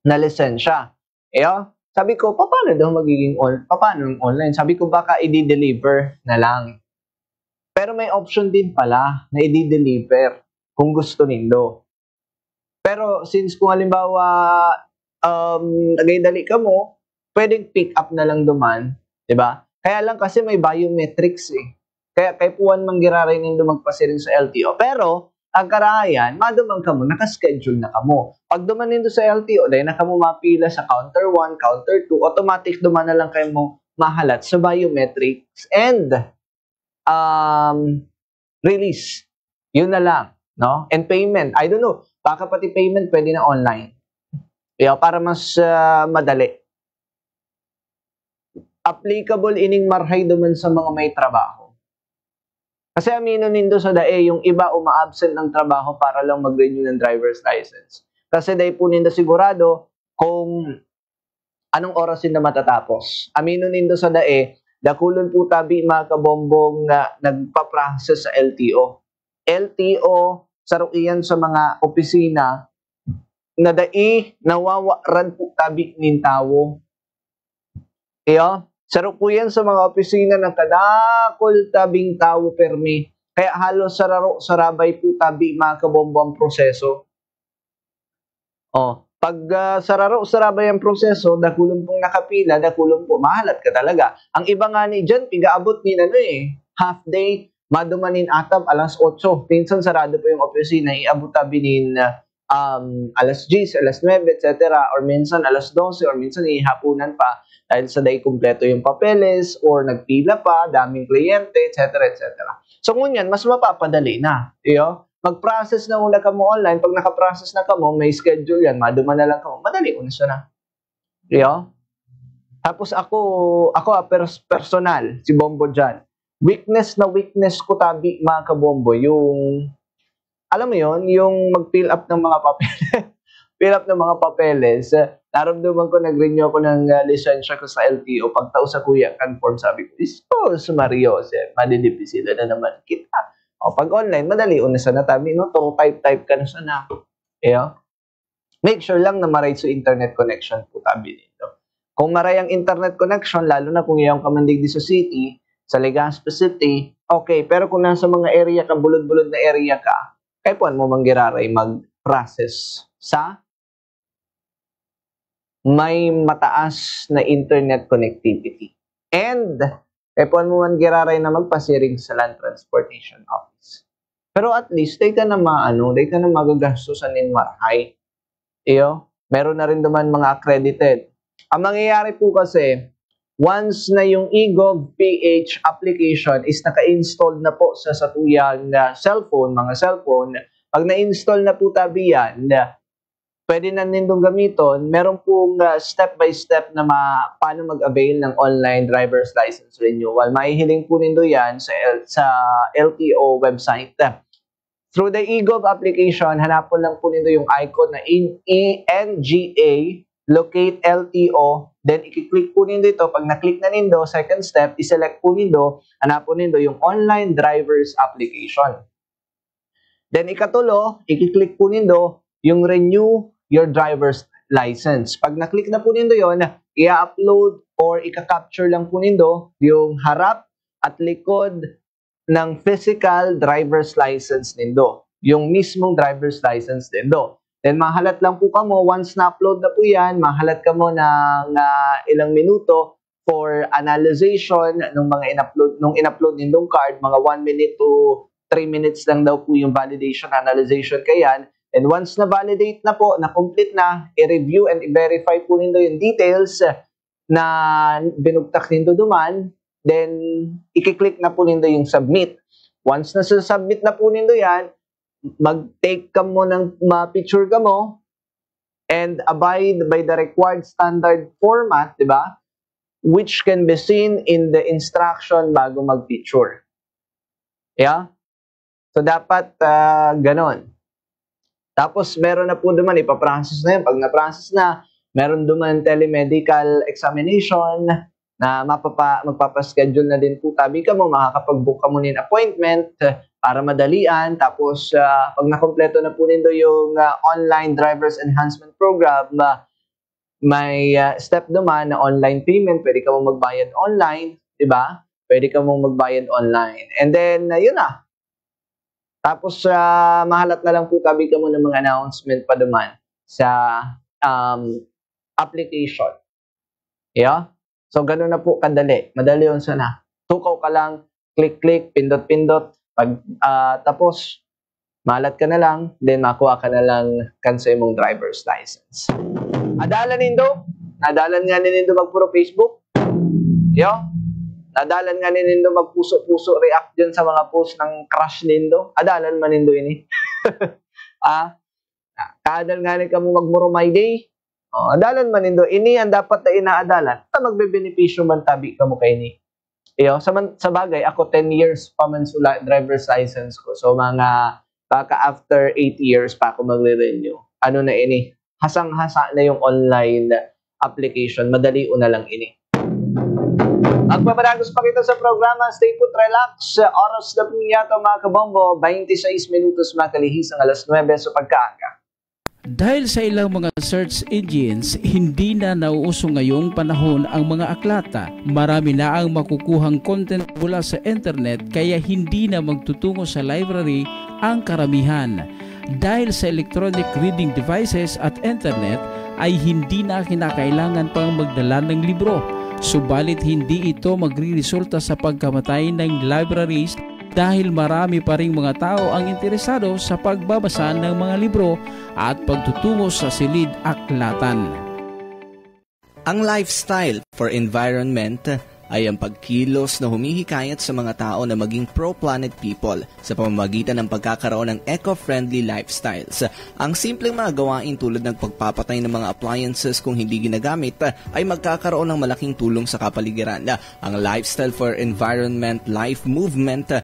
na lisensya. Iyo, sabi ko, paano daw magiging on, paano yung online? Sabi ko, baka i-deliver na lang. Pero may option din pala na i-deliver kung gusto nindo. Pero since kung halimbawa, um, nagay-dali ka mo, pwedeng pick up na lang duman, di ba? Kaya lang kasi may biometrics eh. Kaya kaipuhan man giraray nindo magpasiring sa L T O. Pero, ang karahayan, maduman kamo, naka-schedule na kamo. Pag duman nindo sa L T O, dahil na kamo mapila sa counter one, counter two, automatic duman na lang kayo mo mahalat sa biometrics and um, release. Yun na lang. No? And payment. I don't know. Baka pati payment pwede na online. Yeah, para mas ah, madali. Applicable ining marhay duman sa mga may trabaho. Kasi amino nindo sa dae, yung iba uma-absent ng trabaho para lang mag-renew ng driver's license. Kasi dai po nindo sigurado kung anong oras yun na matatapos. Amino nindo sa dae, dakulon po tabi mga kabombong na nagpa-process sa L T O. L T O, saro iyan sa mga opisina na dai nawawaran po tabi nin tawo. Iyo, saro po yan sa mga opisina na kadakol tabing tawo permi. Kaya halos sararo-sarabay po tabi mga kabombo ang proseso. Oh, pag ah, sararo-sarabay ang proseso, dakulon pong nakapila, dakulon po, mahalat ka talaga. Ang iba nga ni dyan, pigaabot ni ano eh, half day, maduman nin atab alas otso. Minsan sarado po yung opisina, iabot tabi nin ah, um, alas diyes, alas nuebe, et cetera. Or minsan alas dose, or minsan ihapunan pa dahil sa dai kumpleto yung papeles, or nagpila pa, daming kliyente, et cetera, et cetera. So ngunyan, mas mapapadali na. Iyo? Mag-process na una kamo online. Pag naka-process na kamo, may schedule yan. Maduman na lang kamo. Madali una siya na. Iyo? Tapos ako, ako ah, pers- personal, si Bombo dyan. Weakness na weakness ko tabi, mga kabombo, yung, alam mo yon, yung mag-fill up ng mga papel. fill up ng mga papeles. Naramdaman ko, nag-renew ako ng, ah, lisensya ko sa L T O. Pagtao sa kuya kan form, sabi ko, "Diyos ko, Maria Jose, madidipisilan na naman kita." O, pag online, madali na sana tabi, no? Turo type-type ka na sana. Iyo. Make sure lang na maray so internet connection po tabi nindo. Kung maray ang internet connection, lalo na kung yaon ka man digdi sa city, sa Legazpi City, okay. Pero kung nasa mga area ka, bulod-bulod na area ka, kaipuhan mo man giraray mag-process sa may mataas na internet connectivity. And kaipuhan mo man giraray na magpasiring sa Land Transportation Office. Pero at least, dai ka na maano, dai ka na magagastos sa nin marahay. Iyo, meron na rin naman mga accredited. Ang mangyayari po kasi, once na yung eGov P H application is naka-installed na po sa satuyang, ah, cellphone, mga cellphone, pag na-install na po tabi yan, pwede na nindong gamiton. Meron pong, ah, step by step na ma-, paano mag-avail ng online driver's license renewal. Mahihiling po nindo yan sa L-, sa L T O website. Through the eGov application, hanapon lang po nindo yung icon na in E N G A, locate L T O. Then, i-click po nindo ito. Pag na-click na nindo, second step, i-select po nindo, hanapon nindo yung online driver's application. Then, ikatulo, i-click po nindo yung renew your driver's license. Pag na-click na po nindo yon, i-upload or ika-capture lang po nindo yung harap at likod ng physical driver's license nindo. Yung mismong driver's license nindo. Then, mahalat lang po kamo, once na-upload na po yan, mahalat kamo ng, ah, ilang minuto for analyzation nung mga in-upload, nung in-upload nindong card, mga one minute to three minutes lang daw po yung validation, analyzation kayan. And once na-validate na po, na-complete na, i-review and i-verify po nindo yung details na binugtak nindo duman, then i-click na po nindo yung submit. Once na submit na po nindo yan, mag-take kamo ng, ma-picture kamo, and abide by the required standard format, di ba? Which can be seen in the instruction bago mag-picture. Yeah? So, dapat, ah, ganon. Tapos, meron na po duman, ipaprocess na yun. Pag na-process na, meron duman telemedical examination na mapapa-, magpapaschedule na din po tabi kamo, makakapag-book kamo nin appointment, eh, para madalian. Tapos, ah, pag nakompleto na po nindo yung, ah, online driver's enhancement program, ah, may, ah, step duman na online payment. Pwede kamo magbayad online, di ba? Pwede kamo magbayad online. And then, ah, yun na. Tapos, ah, mahalat na lang po tabi kamo ng mga announcement pa duman sa, um, application. Yeah? So, ganun na po kadali. Madali yun sana. Tukaw ka lang, click-click, pindot-pindot. Pag, ah, tapos, mahalat ka na lang, then makuha ka na lang kan sa imong driver's license. Adalan nindo? Nadalan nga nindo magpuro Facebook? Yo? Nadalan nga nindo magpuso-puso react dyan sa mga post ng crush nindo? Adalan man nindo ini? Ah, kadal nga ni kamo magmurumay day? Oh, adalan man nindo. Ini ang dapat na inaadalan. Ta magbebenepisyo man tabi kamo kaini. Iyo, sa man, sa bagay, ako, ten years pa man sula driver's license ko. So, mga, baka after eight years pa ako magre-renew. Ano na ini? Hasang-hasa na yung online application. Madali na lang ini. Magpapadagos pa kita sa programa. Stay put, relax. Oras na po niya to, mga kabombo. Twenty-six minutos makalihis ang alas nuebe sa pagkaaga. Dahil sa ilang mga search engines, hindi na nauuso ngayong panahon ang mga aklat. Marami na ang makukuhang content mula sa internet, kaya hindi na magtutungo sa library ang karamihan. Dahil sa electronic reading devices at internet, ay hindi na kinakailangan pang magdala ng libro. Subalit, hindi ito magriresulta sa pagkamatay ng libraries dahil marami pa ring mga tao ang interesado sa pagbabasa ng mga libro at pagtutungo sa silid-aklatan. Ang Lifestyle for Environment ay ang pagkilos na humihikayat sa mga tao na maging pro-planet people sa pamamagitan ng pagkakaroon ng eco-friendly lifestyles. Ang simpleng mga gawain tulad ng pagpapatay ng mga appliances kung hindi ginagamit ay magkakaroon ng malaking tulong sa kapaligiran. Ang Lifestyle for Environment Life Movement